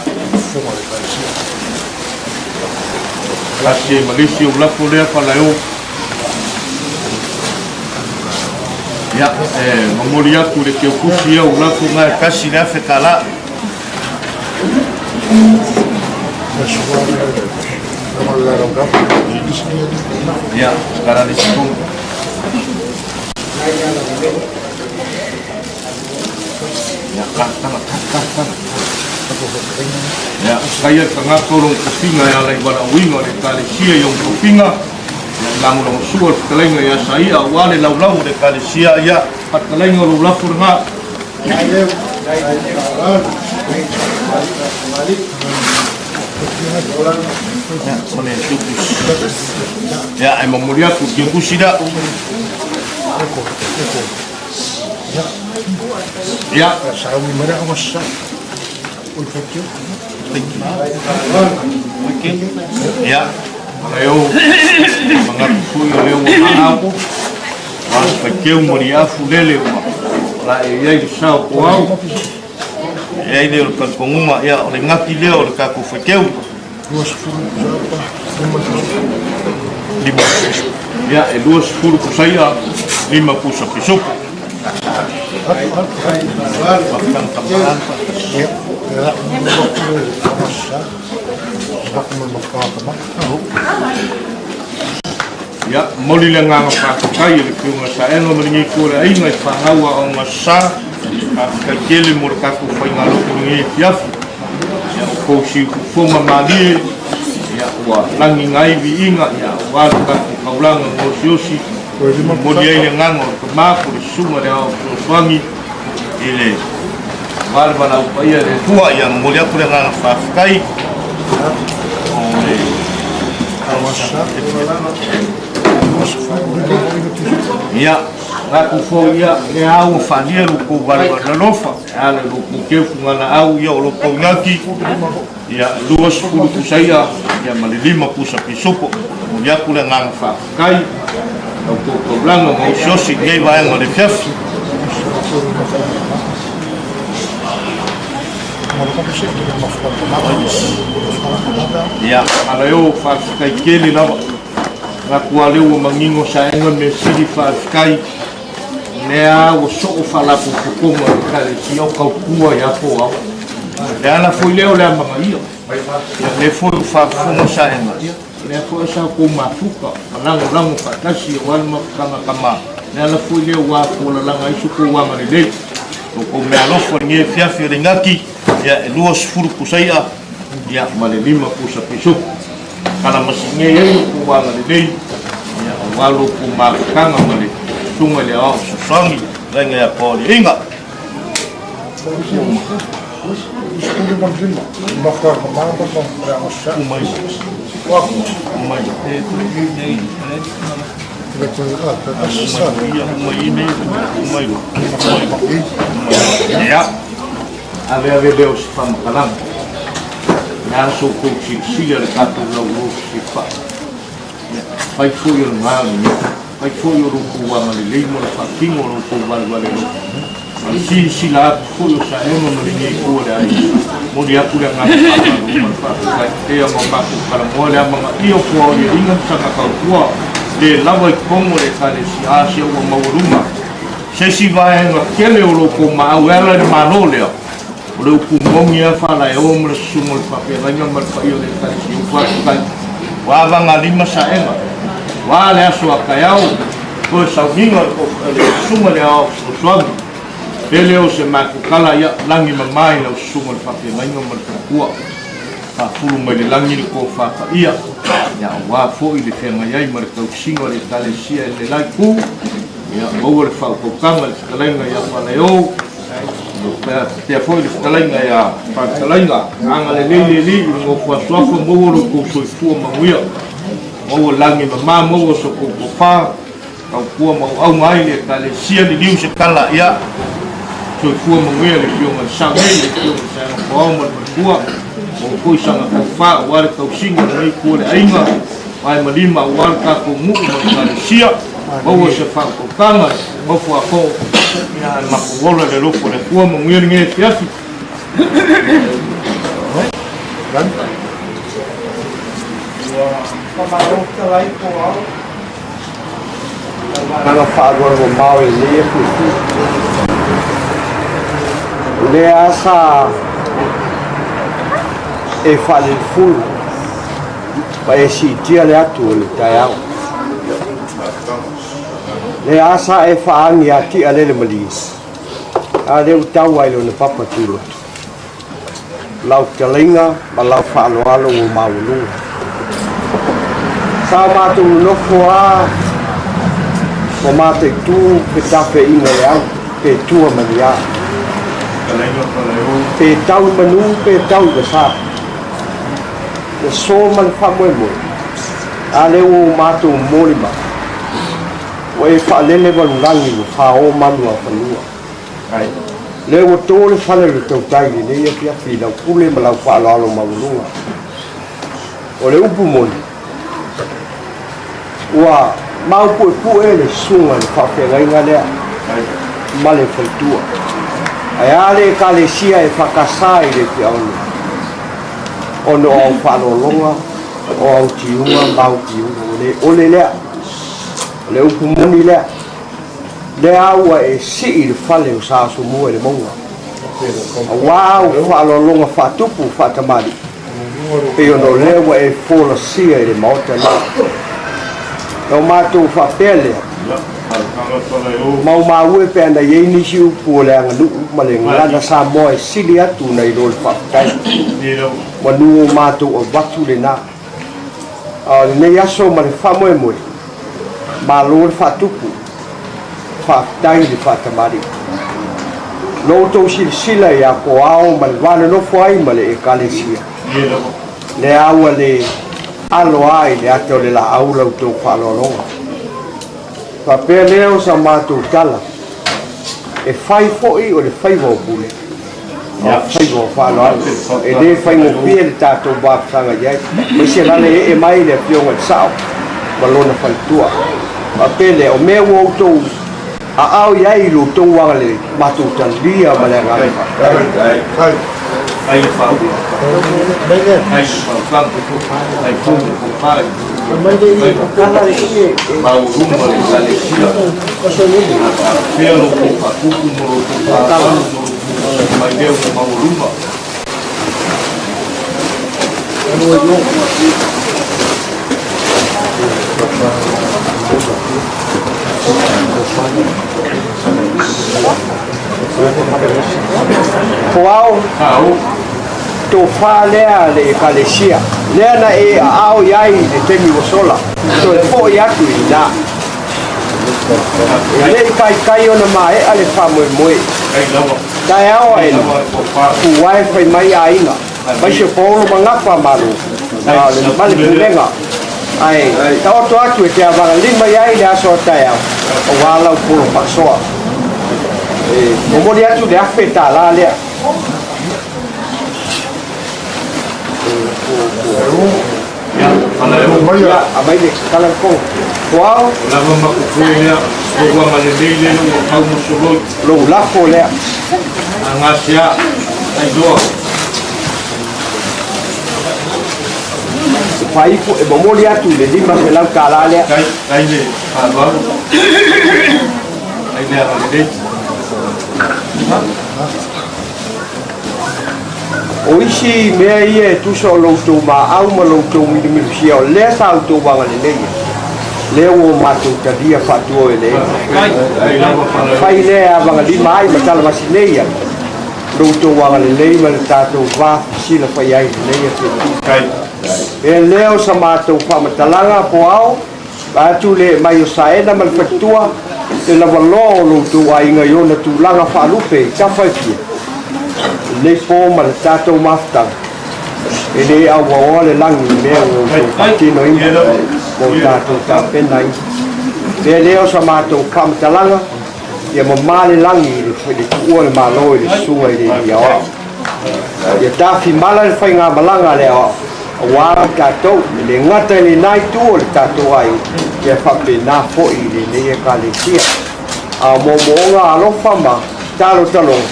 Tasi ai ma le isi ou lafo lea Falaeo. Ia, e momoli atu le teukusi ia ou lafo na e $1,000. Ia, tala le sipong. Ia, tala, tala, tala, tala. Ia, kai e tagata o lona tofiga e ala i valaauina o le Ekalesia i ona tofiga, ia, e lagolagosua le fetalaiga ia Saia aua le laulau o le Ekalesia, ia, fetalaiga o lou lafo lena. Ia, e momoli atu i le teukusi lea. Ia. Ia, leo, manatu foi o lea ua maau, ua faiteu ma liafu lele ua la e i ai le sao po au. E ai lea o le talitonuga, ia, o le gati lea o le tatou faiteu. Ia, e 20 pusa i'a, 5 pusa pisupo. Ia, momoli le agaga faafetai i le Afioga Saega ma lenei itu o le aiga i fanau aoga sa, faafetai tele mo le tatou faiga-lotu i lenei afiafi. Ia, o tou siufofoga malie, ia, ua lagiga ai viiga, ia, aua le tatou taulaga gaosiosi, momoli ai le agaga o le tama po o le susuga i le Aoao Fesoasoani i le aua le valaau paia i le Atua. Ia, momoli atu le agaga faafetai o le Ia, latou foi ia, lea ua faalia lo outou valevalalofa, e ala i lo outou teu fugalaau ia o lo outou inati, ia, 20 pusa ia, ia ma le 5 pusa pisupo. Momoli atu le agaga faafetai, la outou taulaga gaosiosi i lenei vaega o le afiafi. Ia, ala eo, faafetai tele lava. Manatu lava lea ua manino saega mea sili faafetai. Lea ua soo faalapotopotoga o le Ekalesia o tautua ia po ao. Le ala foi lea o le amanaia. Ia lea foi ua faafofoga saega. Ia lea foi sa outou mafuta ma lagolago faatasi aua le mafutaga tama. Le ala foi lea ua afualalaga ai so outou agalelei. O outou meaalofa i lenei afiafi o le gati, ia e 20 pusa i'a, ia ma le 5 pusa pisupo. Kalamasine ai lo kou agalelei, ia, aua lo kou mafutaga ma le Susuga i le Aoao Fesoasoani, Fetalaiga ia Paoliaiga. Ia, ave ave lea o se faamatalaga. Le a so outou silasila i le tatou laulau fesilafai. Ia, fai foi o lena o lenei. Fai foi o lo outou agalelei mo le faatino o lo outou valevale alofa. Ma le silasila atu foi o Saema ma lenei itu o le aiga. Momoli atu le agaga faamalo ma le faafetai pea ma matou talanoa le amanaia o fuaoliaiga ma saga tautua le lava i totonu o le Ekalesia Asia ua maualuga se isi vaega tele o lo outou maau e ala i le Malo lea. O le upu moni lava faalaeo ma le susuga o le faafeagaiga ma le paia o le Ekalesia ua faafetai. Ua avagalima saega. Ua le aso a taeao, toe sauniga o le susuga i le Aoao Fesoasoani. Pe le o se matou tala, ia lagi mama i lau susuga i le faafeagaiga ma le faletua. Faafulu mai le lagi le tofa paia, ia aua foi le feagai ai ma le tausiga o le Ekalesia i le la itu. Ia maua le faautautaga i le fetalaiga ia Falaeo, faapea foi le fetalaiga ia Faletalaiga. Agalelei le Alii i le nofo asuafa, maua lo outou soifua manuia, maua lagi mama, maua so outou tofa, tautua ma auauna ai le Ekalesia. Liliu se tala, ia soifua manuia le Afioga i le Sao nei, le Afioga i le Saega Foao ma le faletua, maua foi sana tofa aua le tausiga o lenei itu o le aiga, vae ma lima aua le tatou nuu ma le Ekalesia. Maua se faautautaga i nofo a foo, ia ae matou ola i le alofa o le Atua. Manuia lenei afiafi. Ua faamalo fetalai po ao. Agaga faaalualumamao i lenei afiafi. O lea sa e faalelefulu ma e siitia le atu o le taeao. Lea sa e faaagi ati'a lele malie, a lea ua tau ai lona papa tuloto. Lau fetalaiga ma lau faaaloalo ua maualuga. Sa matou nonofo a ma mataitu fetafeaiga o le au, pe tua ma ni a. Pe tau i manu pe tau i vasa. Le aso ma le faamoemoe, a lea ua o matou momoli mai, ua e faalele valulagi ua fao manu a fanua. Lea ua to le fale o le tautai i lenei afiafi i lau pule ma lau faaaloalo maualuga. O le upu moni, ua maupuepue le susuga i le faafeagaiga lea ma le faletua. Ae a le Ekalesia e faakasa i le Tiaono, ona o au faaaloaloga, o au tiuga ma au piuga, ua le ole lea. O le upu moni lea. Lea ua e sii i le fale o Sa Asomua i le mauga, aua au faaaloaloga faatupu faatamalii, pei ona o lea ua e folasia i le Maota nei. Na o matou faapea lea, maumaue pe ana i ai nisi upu o le aganuu ma le gagana Samoa e sili atu nai lo le faafetai. Manu o matou avatu lena. A o lenei aso ma le faamoemoe, malo le faatupu, faafetai le faatamalii. Lo outou silasila ia Koao ma le va nonofo ai ma le Ekalesia, lea ua le alo a i le ata o le laau la outou faaaloaloga. Faapea lea o sa matou tala, e fai foi o le faiva o pule, o faiva o faaaloalo. E le faigofie le tatou mafutaga i ai, aemaise la le ee mai le Afioga i le Sao ma lona faletua. Faapea lea, o mea ua outou aao i ai i lo outou agalelei, matou talia ma le agaga faafetai. Ai le faaulu, ai le faautaga, ai foi le tofa i maualuga o le Ekalesia. Faapea lo outou faatupu ma lo outou faaaloalo ma lo outou mai lea ua maualuga. Foao, tofa lea a le Ekalesia. Lea na e aao i ai i le taimi ua sola, toe foi atu i ina. E le i taitai ona maea le faamoemoe. Taeao aena, puae fai mai aiga, aemaise o Paolo ma Gafa Malo, ma le Pulega, ae taoto atu e te avagalima i ai le aso a taeao, aua lau polo faasoa. E momoli atu le $1,000 lea. Ia, aumai le tala le kolo. Toao. O lava ma kuku lea, o ua agalelei lea ua tau mosoloi. Lou lafo lea. Agasea, ailoa. E faaifo, e momoli atu le $500 lea. Tai, tai le faaaloalo. Tai le agalelei. O isi mea ia e tusa o lo outou maau ma lo outou milumilusia, o lea sa outou agalelei ai, lea ua o matou talia faatuaeleele. Fai lea e avagalima ai ma talavasi nei ai lo outou agalelei ma le tatou va fesilafai ai i lenei afiafi. E lea o sa matou faamatalaga po ao, vaeatu le mai o Saena ma le faletua, le lavaloa o lo outou aiga i ona tulaga faalupe i tafa e fia, lenei po ma le tatou mafutaga, e le auaoa le lagi i mea ua outou faatinoina ma o tatou tapenaina. Pea lea o sa matou faamatalaga, ia mamā le lagi i le tuua o le Malo i le susuga i le Alii Aoao. Ia tafimala le faigamalaga a le Aoao, aua i tatou, e le gata i lena itu o le tatou aiga, ia faapena foi i lenei Ekalesia. A o moomooga alofa ma talotaloga,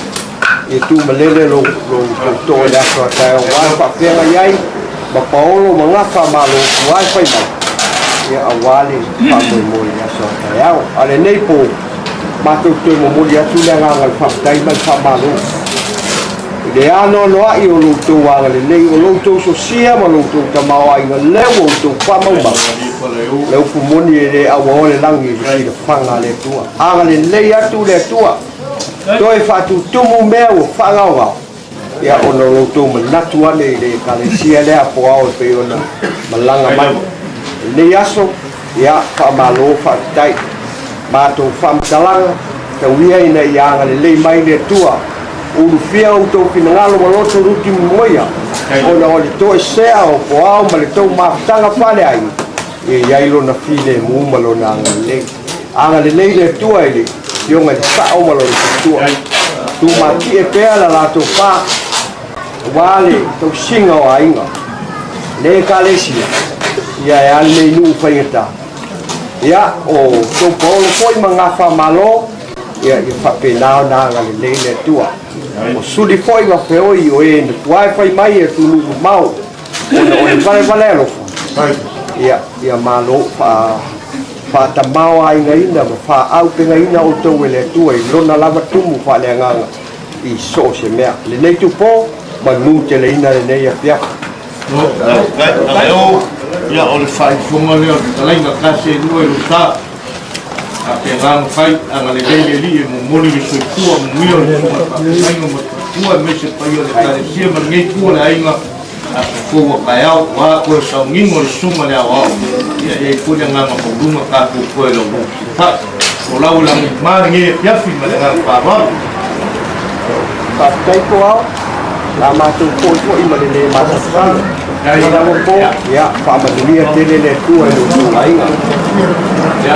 ia tumalele lou tootoo i le aso a taeao, aua le faafeagai ai ma Paolo ma Gafa Malo ua e fai mai, ia aua le faamoemoe i le aso a taeao. A lenei po, matou toe momoli atu le agaga o le faafetai ma le faamalo i le anoanoai o lo outou agalelei, o lo outou sosia ma lo outou tamaoaiga, lea ua outou faamaumau le upu moni e le auaoa le lagi i le silafaga a le Atua. Agalelei atu le Atua, toe faatutumu mea ua faagaogao, ia ona o lo outou manatu ane i le Ekalesia lea po ao e pei ona malaga mai i lenei aso. Ia faamalo faafetai. Matou faamatalaga, tau ia ina ia agalelei mai le Atua, ulufia outou finagalo ma loto luti momoia, ona o le toesea o poao ma le tou mafutaga faaleaiga, ia i ai lona filemu ma lona agalelei. Agalelei le Atua i le Afioga i le Sao ma lona faletua. Tumatie pea la latou fa, aua le tausiga o aiga, le Ekalesia, ia e a lenei nuu faigata. Ia, o tou paolo foi ma gafa Malo, ia, ia faapena ona agalelei le Atua. O suli foi ma feoi o e na tuae fai mai e atunuu mamao, ona o le valevale alofa, ia, ia Malo faa, faatamaoaigaina ma faaaupegaina outou e le Atua i lona lava tumu faaleagaga i so o se mea. Lenei tupo, manu teleina lenei afiafi. Ia, o le faaifoga lea o le fetalaiga tasi e lua i lo sa. A te agaga fai, agalelei le Alii e momoli le soifua manuia o le susuga i le faafeagaiga ma le faletua aemaise paia o le Ekalesia ma lenei itu o le aiga, aso fou a taeao, ua toe sauniga o le susuga i le aoao, ia e i ai foi le agaga maualuga tatou toe laulou fesilafai. Folau i lagi ma lenei afiafi ma le agaga faaaloalo. Faafetai Toao, la matou foi foi ma le le masalosalo. Ia po, ia faamanuia tele le Atua i lo outou aiga. Ia,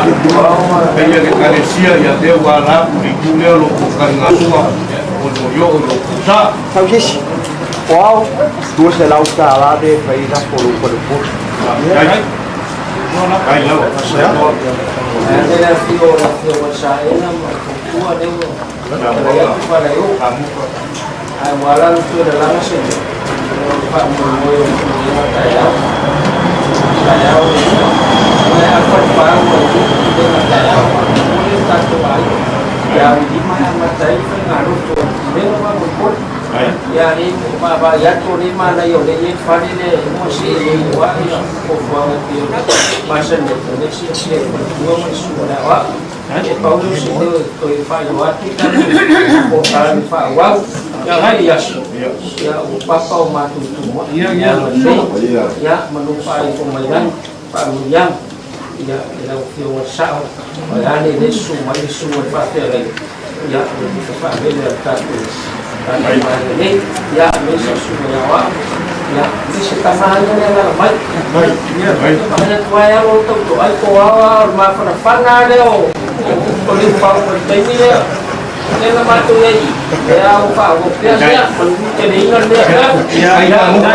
paia le Ekalesia, ia lea ua ala atu le itu lea o lo outou taligasua, ia molimoli oo i lo outou sa. Tausisi, Toao, $200 le fai lafo o lou faleupolu. Faafetai. Faafetai lava. Ae le afio o le afioga i Saena ma le faletua lea ua Talai atu Falaeo. Ae ua ala atu e lalaga se mea, o le faamoemoe o le pulega taeao. Taeao le lua. Ona e afa le pa ua i le pulega taeao. Faamolemole le tatou aiga. Ia aulima e amata ai le faigalotu o le pulega faamolemole. Ia le vaavaai atu o le manaia o lea e i ai le fale lea e ua see lelei aua ia fuafuaga e pei ona masani ai, o lea e silasila i le faletua ma le susuga i le aoao. E pau lea o se leo e toe faailoa atu tatou polokalame faaauau i aso, ia ua papa o matou tumuai agalelei, ia manu faaifo mai ai faamanuiaga ia i lau Afioga i le Sao, vaeane lea e susu mai le susuga i le faafeagaiga, ia o le faavele a le tatou vaega nei, ia aemaise le susuga ia Aoao, ia aemaise tama ia le alaala mai. Ia, vaai atu ai alo o tauto ai po ao a o le mafanafana lea o o Liufau mai le taimi lea. Lea na matou i ai i, lea ua faaauau pea sea, manuia teleina le mea. Ia, ai ka muka,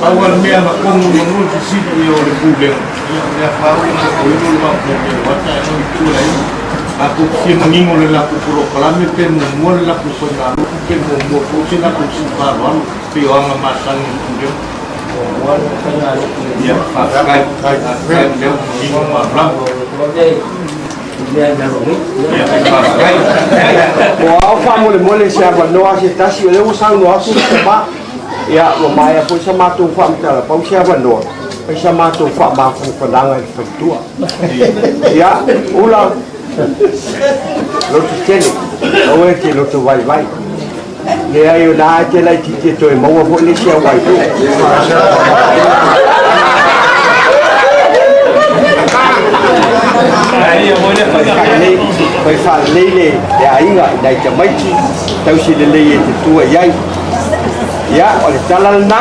pau le mea na komu manu le fesili o le pulega, ia o le afa o le koilo le vaopele o ata e no i tua ai. Latou te fia manino i le latou polokalame pe muamua le latou faigalotu pe muamua foi se latou siufaaaloalo pei o aga masani o le pulega. Ia, faafetai, faafetai o lea ua manino ma malamalama. Ia, faafetai. O ao faamolemole se avanoa se tasi, o lea ua saunoa atu le tama. Ia, ua maea foi sa matou faamatala, pau se avanoa, fai sa matou faamafanafanaga i le faletua. Ia, Ula, loto tele, aua e te loto vaivai. Leai o na e te laitiiti e toe maua foi le isi au aitu. Fai faalelei le aiga i nai tamaiti, tausi lelei e te tua i ai. Ia, o le tala lena.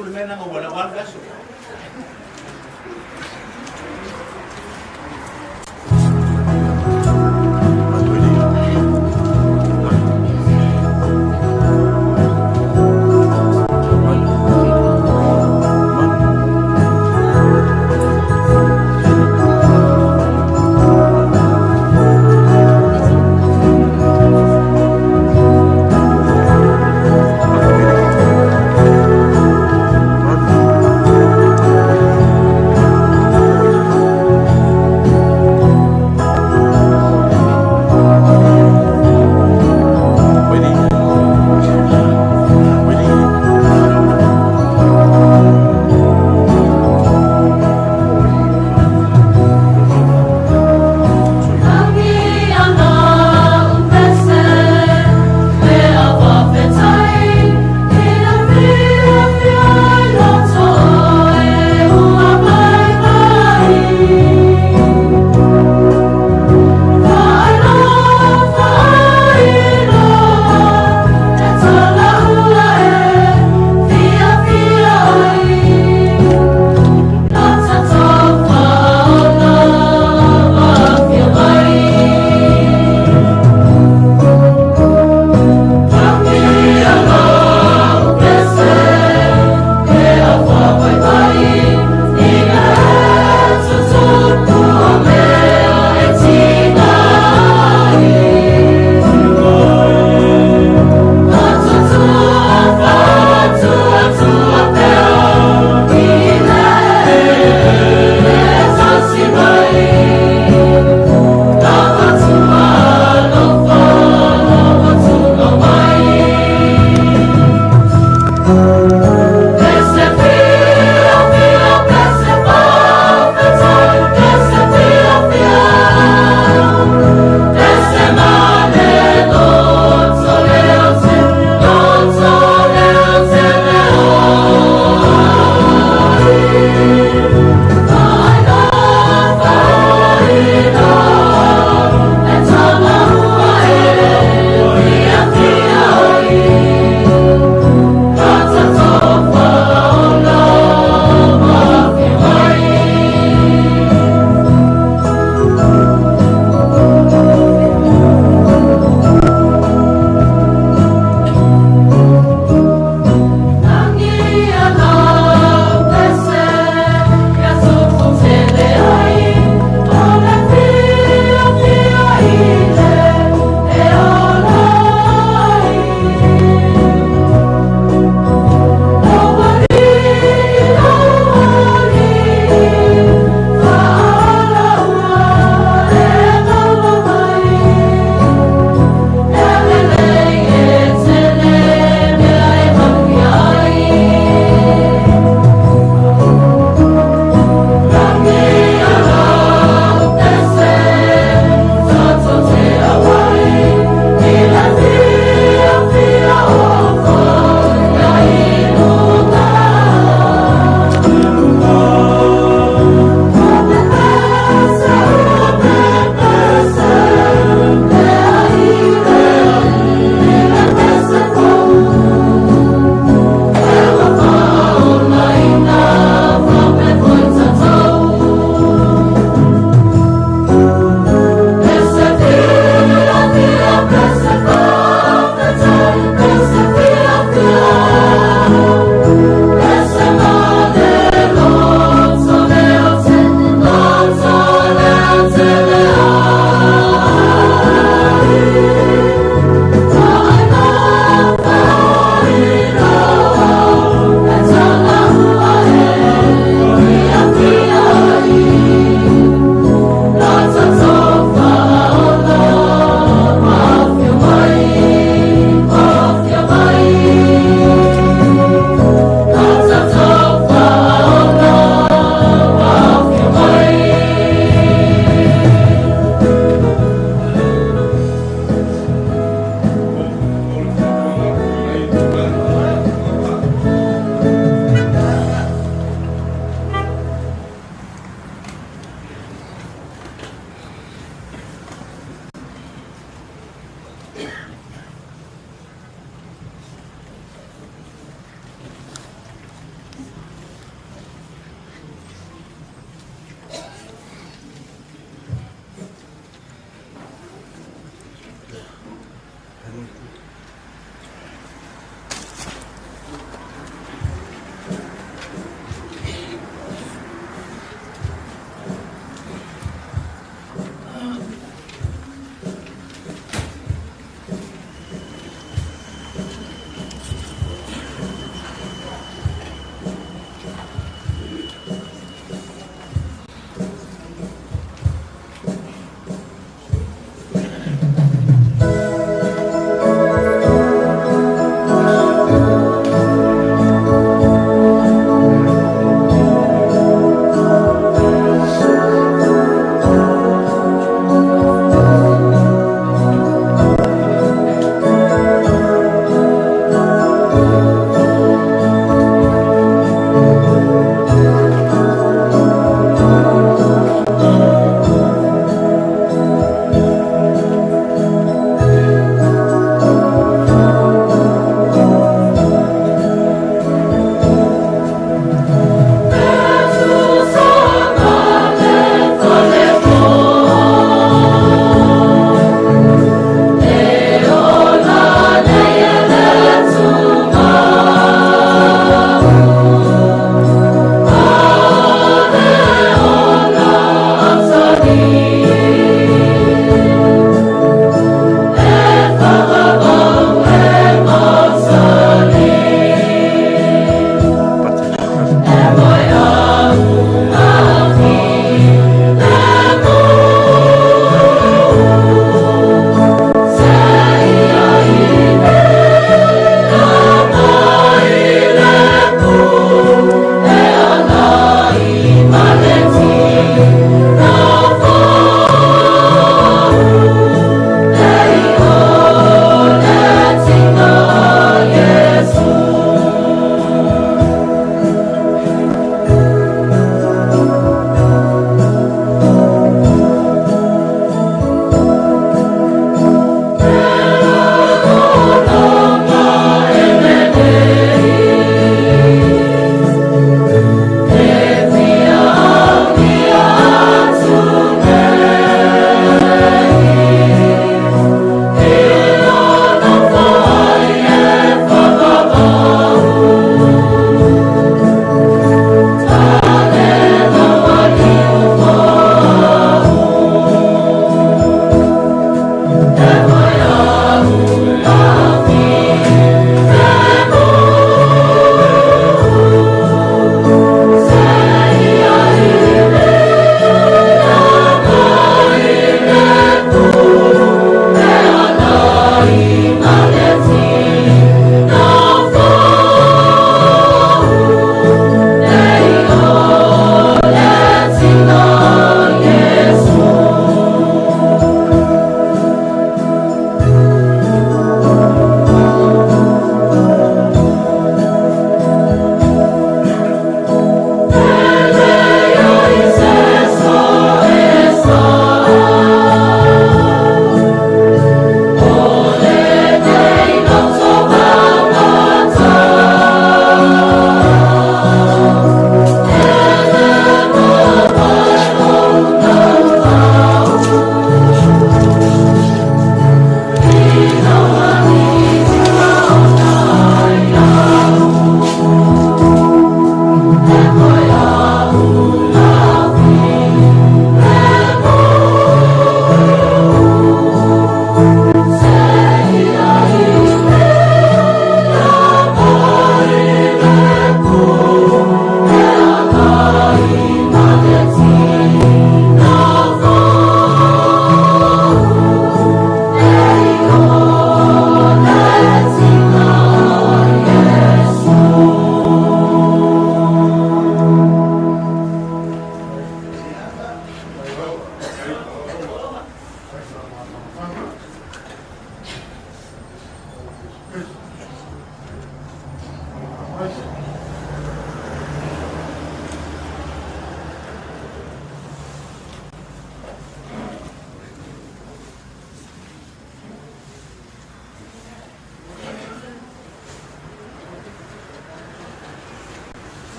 atu le mea lena ua alu le aso.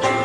Thank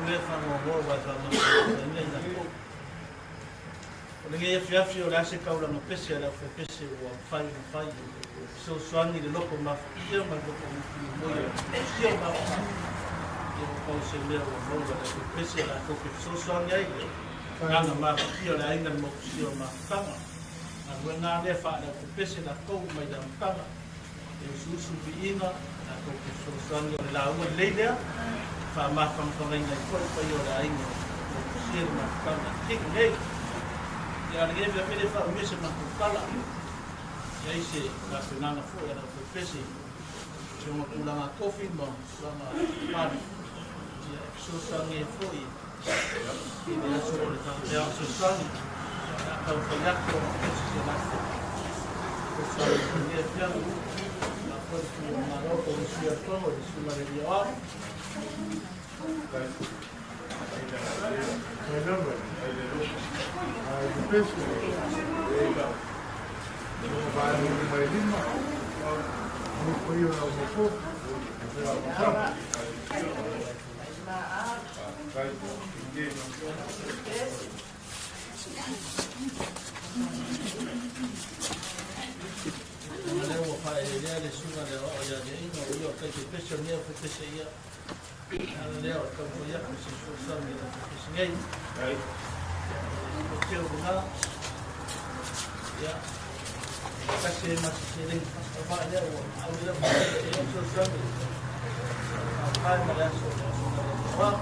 lea faanoanoa aua e faamafanafanaina i latou. O lenei afiafi o le a se taulaga pese a le aufaipese ua mafai ona fai e fesoasoani i le loto mafatia ma le loto mutimoi o si o mafatia. Ia ua pau se mea ua maua e le aufaipese latou te fesoasoani ai i le agaga mafatia o le aiga i le motusia o mafutaga. Galuega lava lea faale-aufaipese latou mai le amataga. E usuusu viiga latou te fesoasoani o le lauga lelei lea e faamafanafanaina ai foi le paia o le aiga o motusia le mafutaga i le nei. Ia a o lenei afiafi e le faaumia se matou tala. E i ai se tapenaga foi a le aufaipese i si ona tulaga tofi ma tulaga pale ia e fesoasoani ai foi i le aso o le faapea fesoasoani o le a taumafai atu ona pese si a latou fesoasoani i lenei afiafi. La foi le Sui o le Malo po o le Sui o le Fono, le Susuga i le Alii Aoao. Leaga lea ua faaeleelea le susuga i le aoao ia Liaina, o ia o Taitaipese o lenei aufaipese ia. O le ala lea o le taumafai atu i se fesoasoani i le aufaipese nei. O teu lena, ia, tasi ai ma se seleni faatavaa lea ua auli le aufaipese ia fesoasoani. Faavae ma le aso o le susuga i le aoao.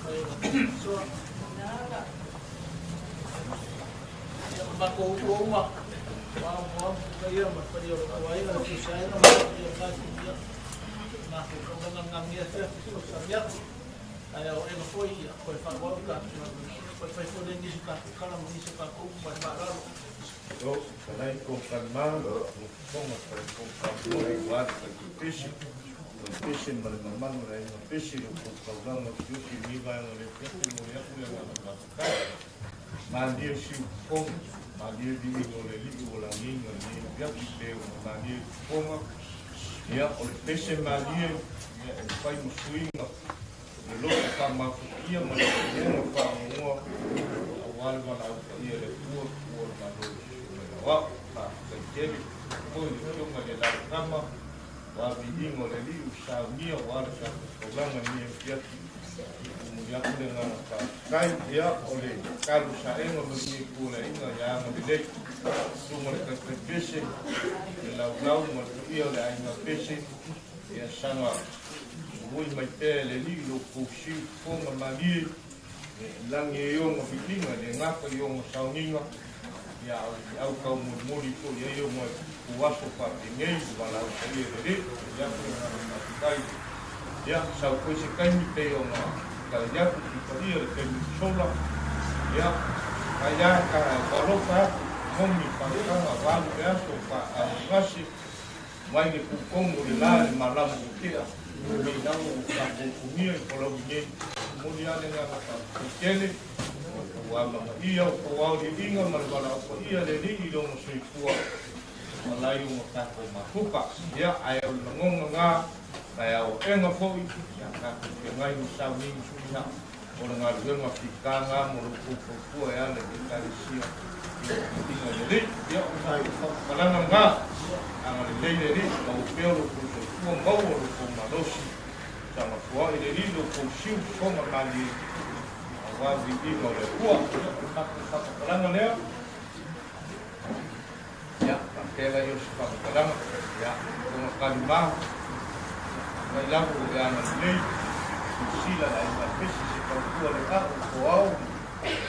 Fai o la soa. Ia, o matou upu uma, o ao mo ao, paia ma le paia o le aiga, le tusiaina ma le paia o le ia, matou taulaga gagia afiafi fesoasoani atu. Ae o ega foi, ia, koe faaauau tatou galuega. Koe fai foi lea nisi o tatou tala ma nisi o tatou upu ma le faaaloalo. O, tanai kong kalma, mo fai kong kalma, ua le fai pesi, o pesi ma le mamalu le aiga pesi o kou taulaga usiusi ni vaega o le afiafi mo le aku le agaga faafetai. Malie siu fofoga, malie viiga o le Alii ua lagiga lenei afiafi pe ua malie i fofoga. Ia, o le pese malie, ia e fai ma suiga o le loto faamafatia ma le lagona faanoanoa aua le valaau paia i le Atua, ua le Malo i susu mai lau ao. Faafetai tele foi i le Afioga i le Lalokama, ua viiga o le Alii ua saunia aua le tatou taulaga i lenei afiafi. Momoli atu le agaga faafetai. Ia, o le talo saega ma lenei itu o le aiga ia agalelei. Susuga i le Taitai Pese, le laulau ma le paia o le aiga Pese, ia saga ui mai pea e le Alii lo outou siu fofoga malie, e lagi ai ona viiga, e le gata i ona sauniga, ia a o le feau taumolimoli foi i ai ona ituaso faapenei, le valaau paia i le Alii. Momoli atu le agaga faafetai. Ia, sau foi se taimi pei ona tali atu i paia i le taimi ua sola. Ia, mai lava ka alofa atu, momi faautaga valu le aso faa-aaugase, mai le kukonu o le la i le malama ua tea, nei lava ua tatou punia i Palauli nei. Momoli lava le agaga faafetai tele, ua amanaia o tou aoliaina ma le valaau paia a le Alii i lona soifua malai o tatou mafuta. Ia, ae o le lagona na, Ae aoaoga foi ia tatou feagai ma sauniga suiga o le galuega fitaga mo lo outou fautua e ala i le Ekalesia i le viiga i le Alii. Ia, o le tatou faamatalaga lena, agalelei le Alii, maua pea lo outou soifua, maua lo outou malosi, saga foai le Alii lo outou siu fofoga malie aua le viiga o le Atua. Ia, o le tatou faamatalaga lea. Ia, faapea lea o se faamatalaga, ia, ona kalima, mai lava o le agalelei, silasila le aiga pesi se tautua le a'u o ao,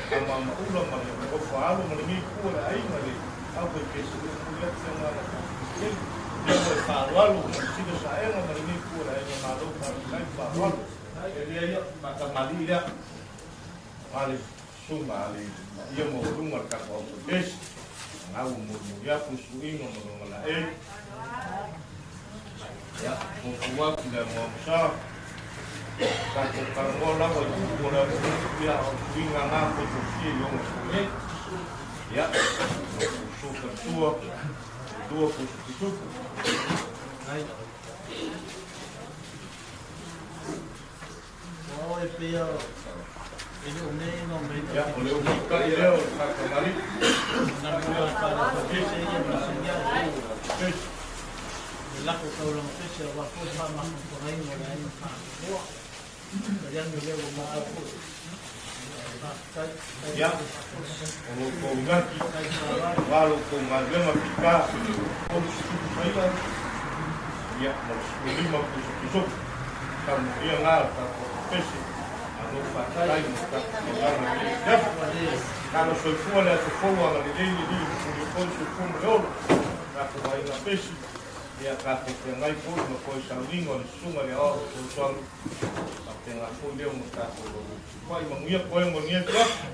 Tamamaula ma le alofa alo ma lenei itu o le aiga le au faipesi o momoli atu le agaga faafetai tele. Lea ua e faaaloalo ma le sila saega ma lenei itu o le aiga Malo faafetai le faaaloalo. E lea ia, faatamalii lea, aua le Susuga a le paia maualuga o le tatou au faipesi, lena ua molimoli atu le suiga ma lona laei. Ia, fuafua atu le amoamosa, tatou talanoa lava i upu o le atunuu, ia, o le suiga na faigofie i ona aso nei. Ia, o uso faletua, lua pusupusupu. O e pei e le o mea ina o mea Ia, o le ufita'i lea o le fa'atamalii. Na mua fa'ale ia ma sinia le lako taulaga pese aua foi fa'amafaafagaina o le aiga fa'anoa taliani o lea ua maau foi. Fa'afetai. Ia, o lo outou lagi aua lo outou galuega pitā 30 faia, ia, ma le 15 pusapusopu tamolia gā o tatou pese. Malo faafetai mo tatou tauaga i lenei afiafi. Talo soifua le aso fou, agalelei le Alii e momoli foi le soifua ma le ola tatou aiga pesi. Ia tatou feagai foi ma toe sauniga o le susuga i le aoao fesoasoani faapena foi lea ma tatou pai manuia koe mo lenei afiafi.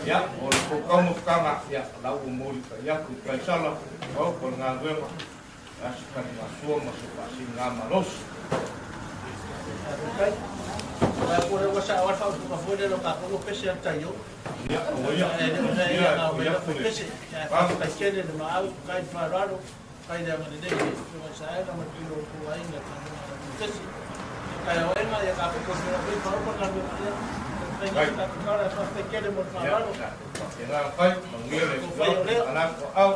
Ia, o le tou taumafataga, ia, lau ua molitai atu i taisala o ko le galuega a se taligasua ma se faasiliga malosi. Fa'afetai. Ae po ua sa'o a le fa'autuga foi lea lo tatou ua pese a le taio. Ia, ua ia E le o mea ia ia na o ia mai ku le pese. Ae fa'afetai tele le maau kai fa'aloalo kai le agalelei i le susuga i Saena ma le pilo o tou aiga taluga pese. Kai o enga ia tatou ko se foi fa'aupa galuega ia. Faiga se tatou kala fa'afetai tele mo le Ia, fa'aloalo. faapena fai manuia le Fai o lea. ala o au.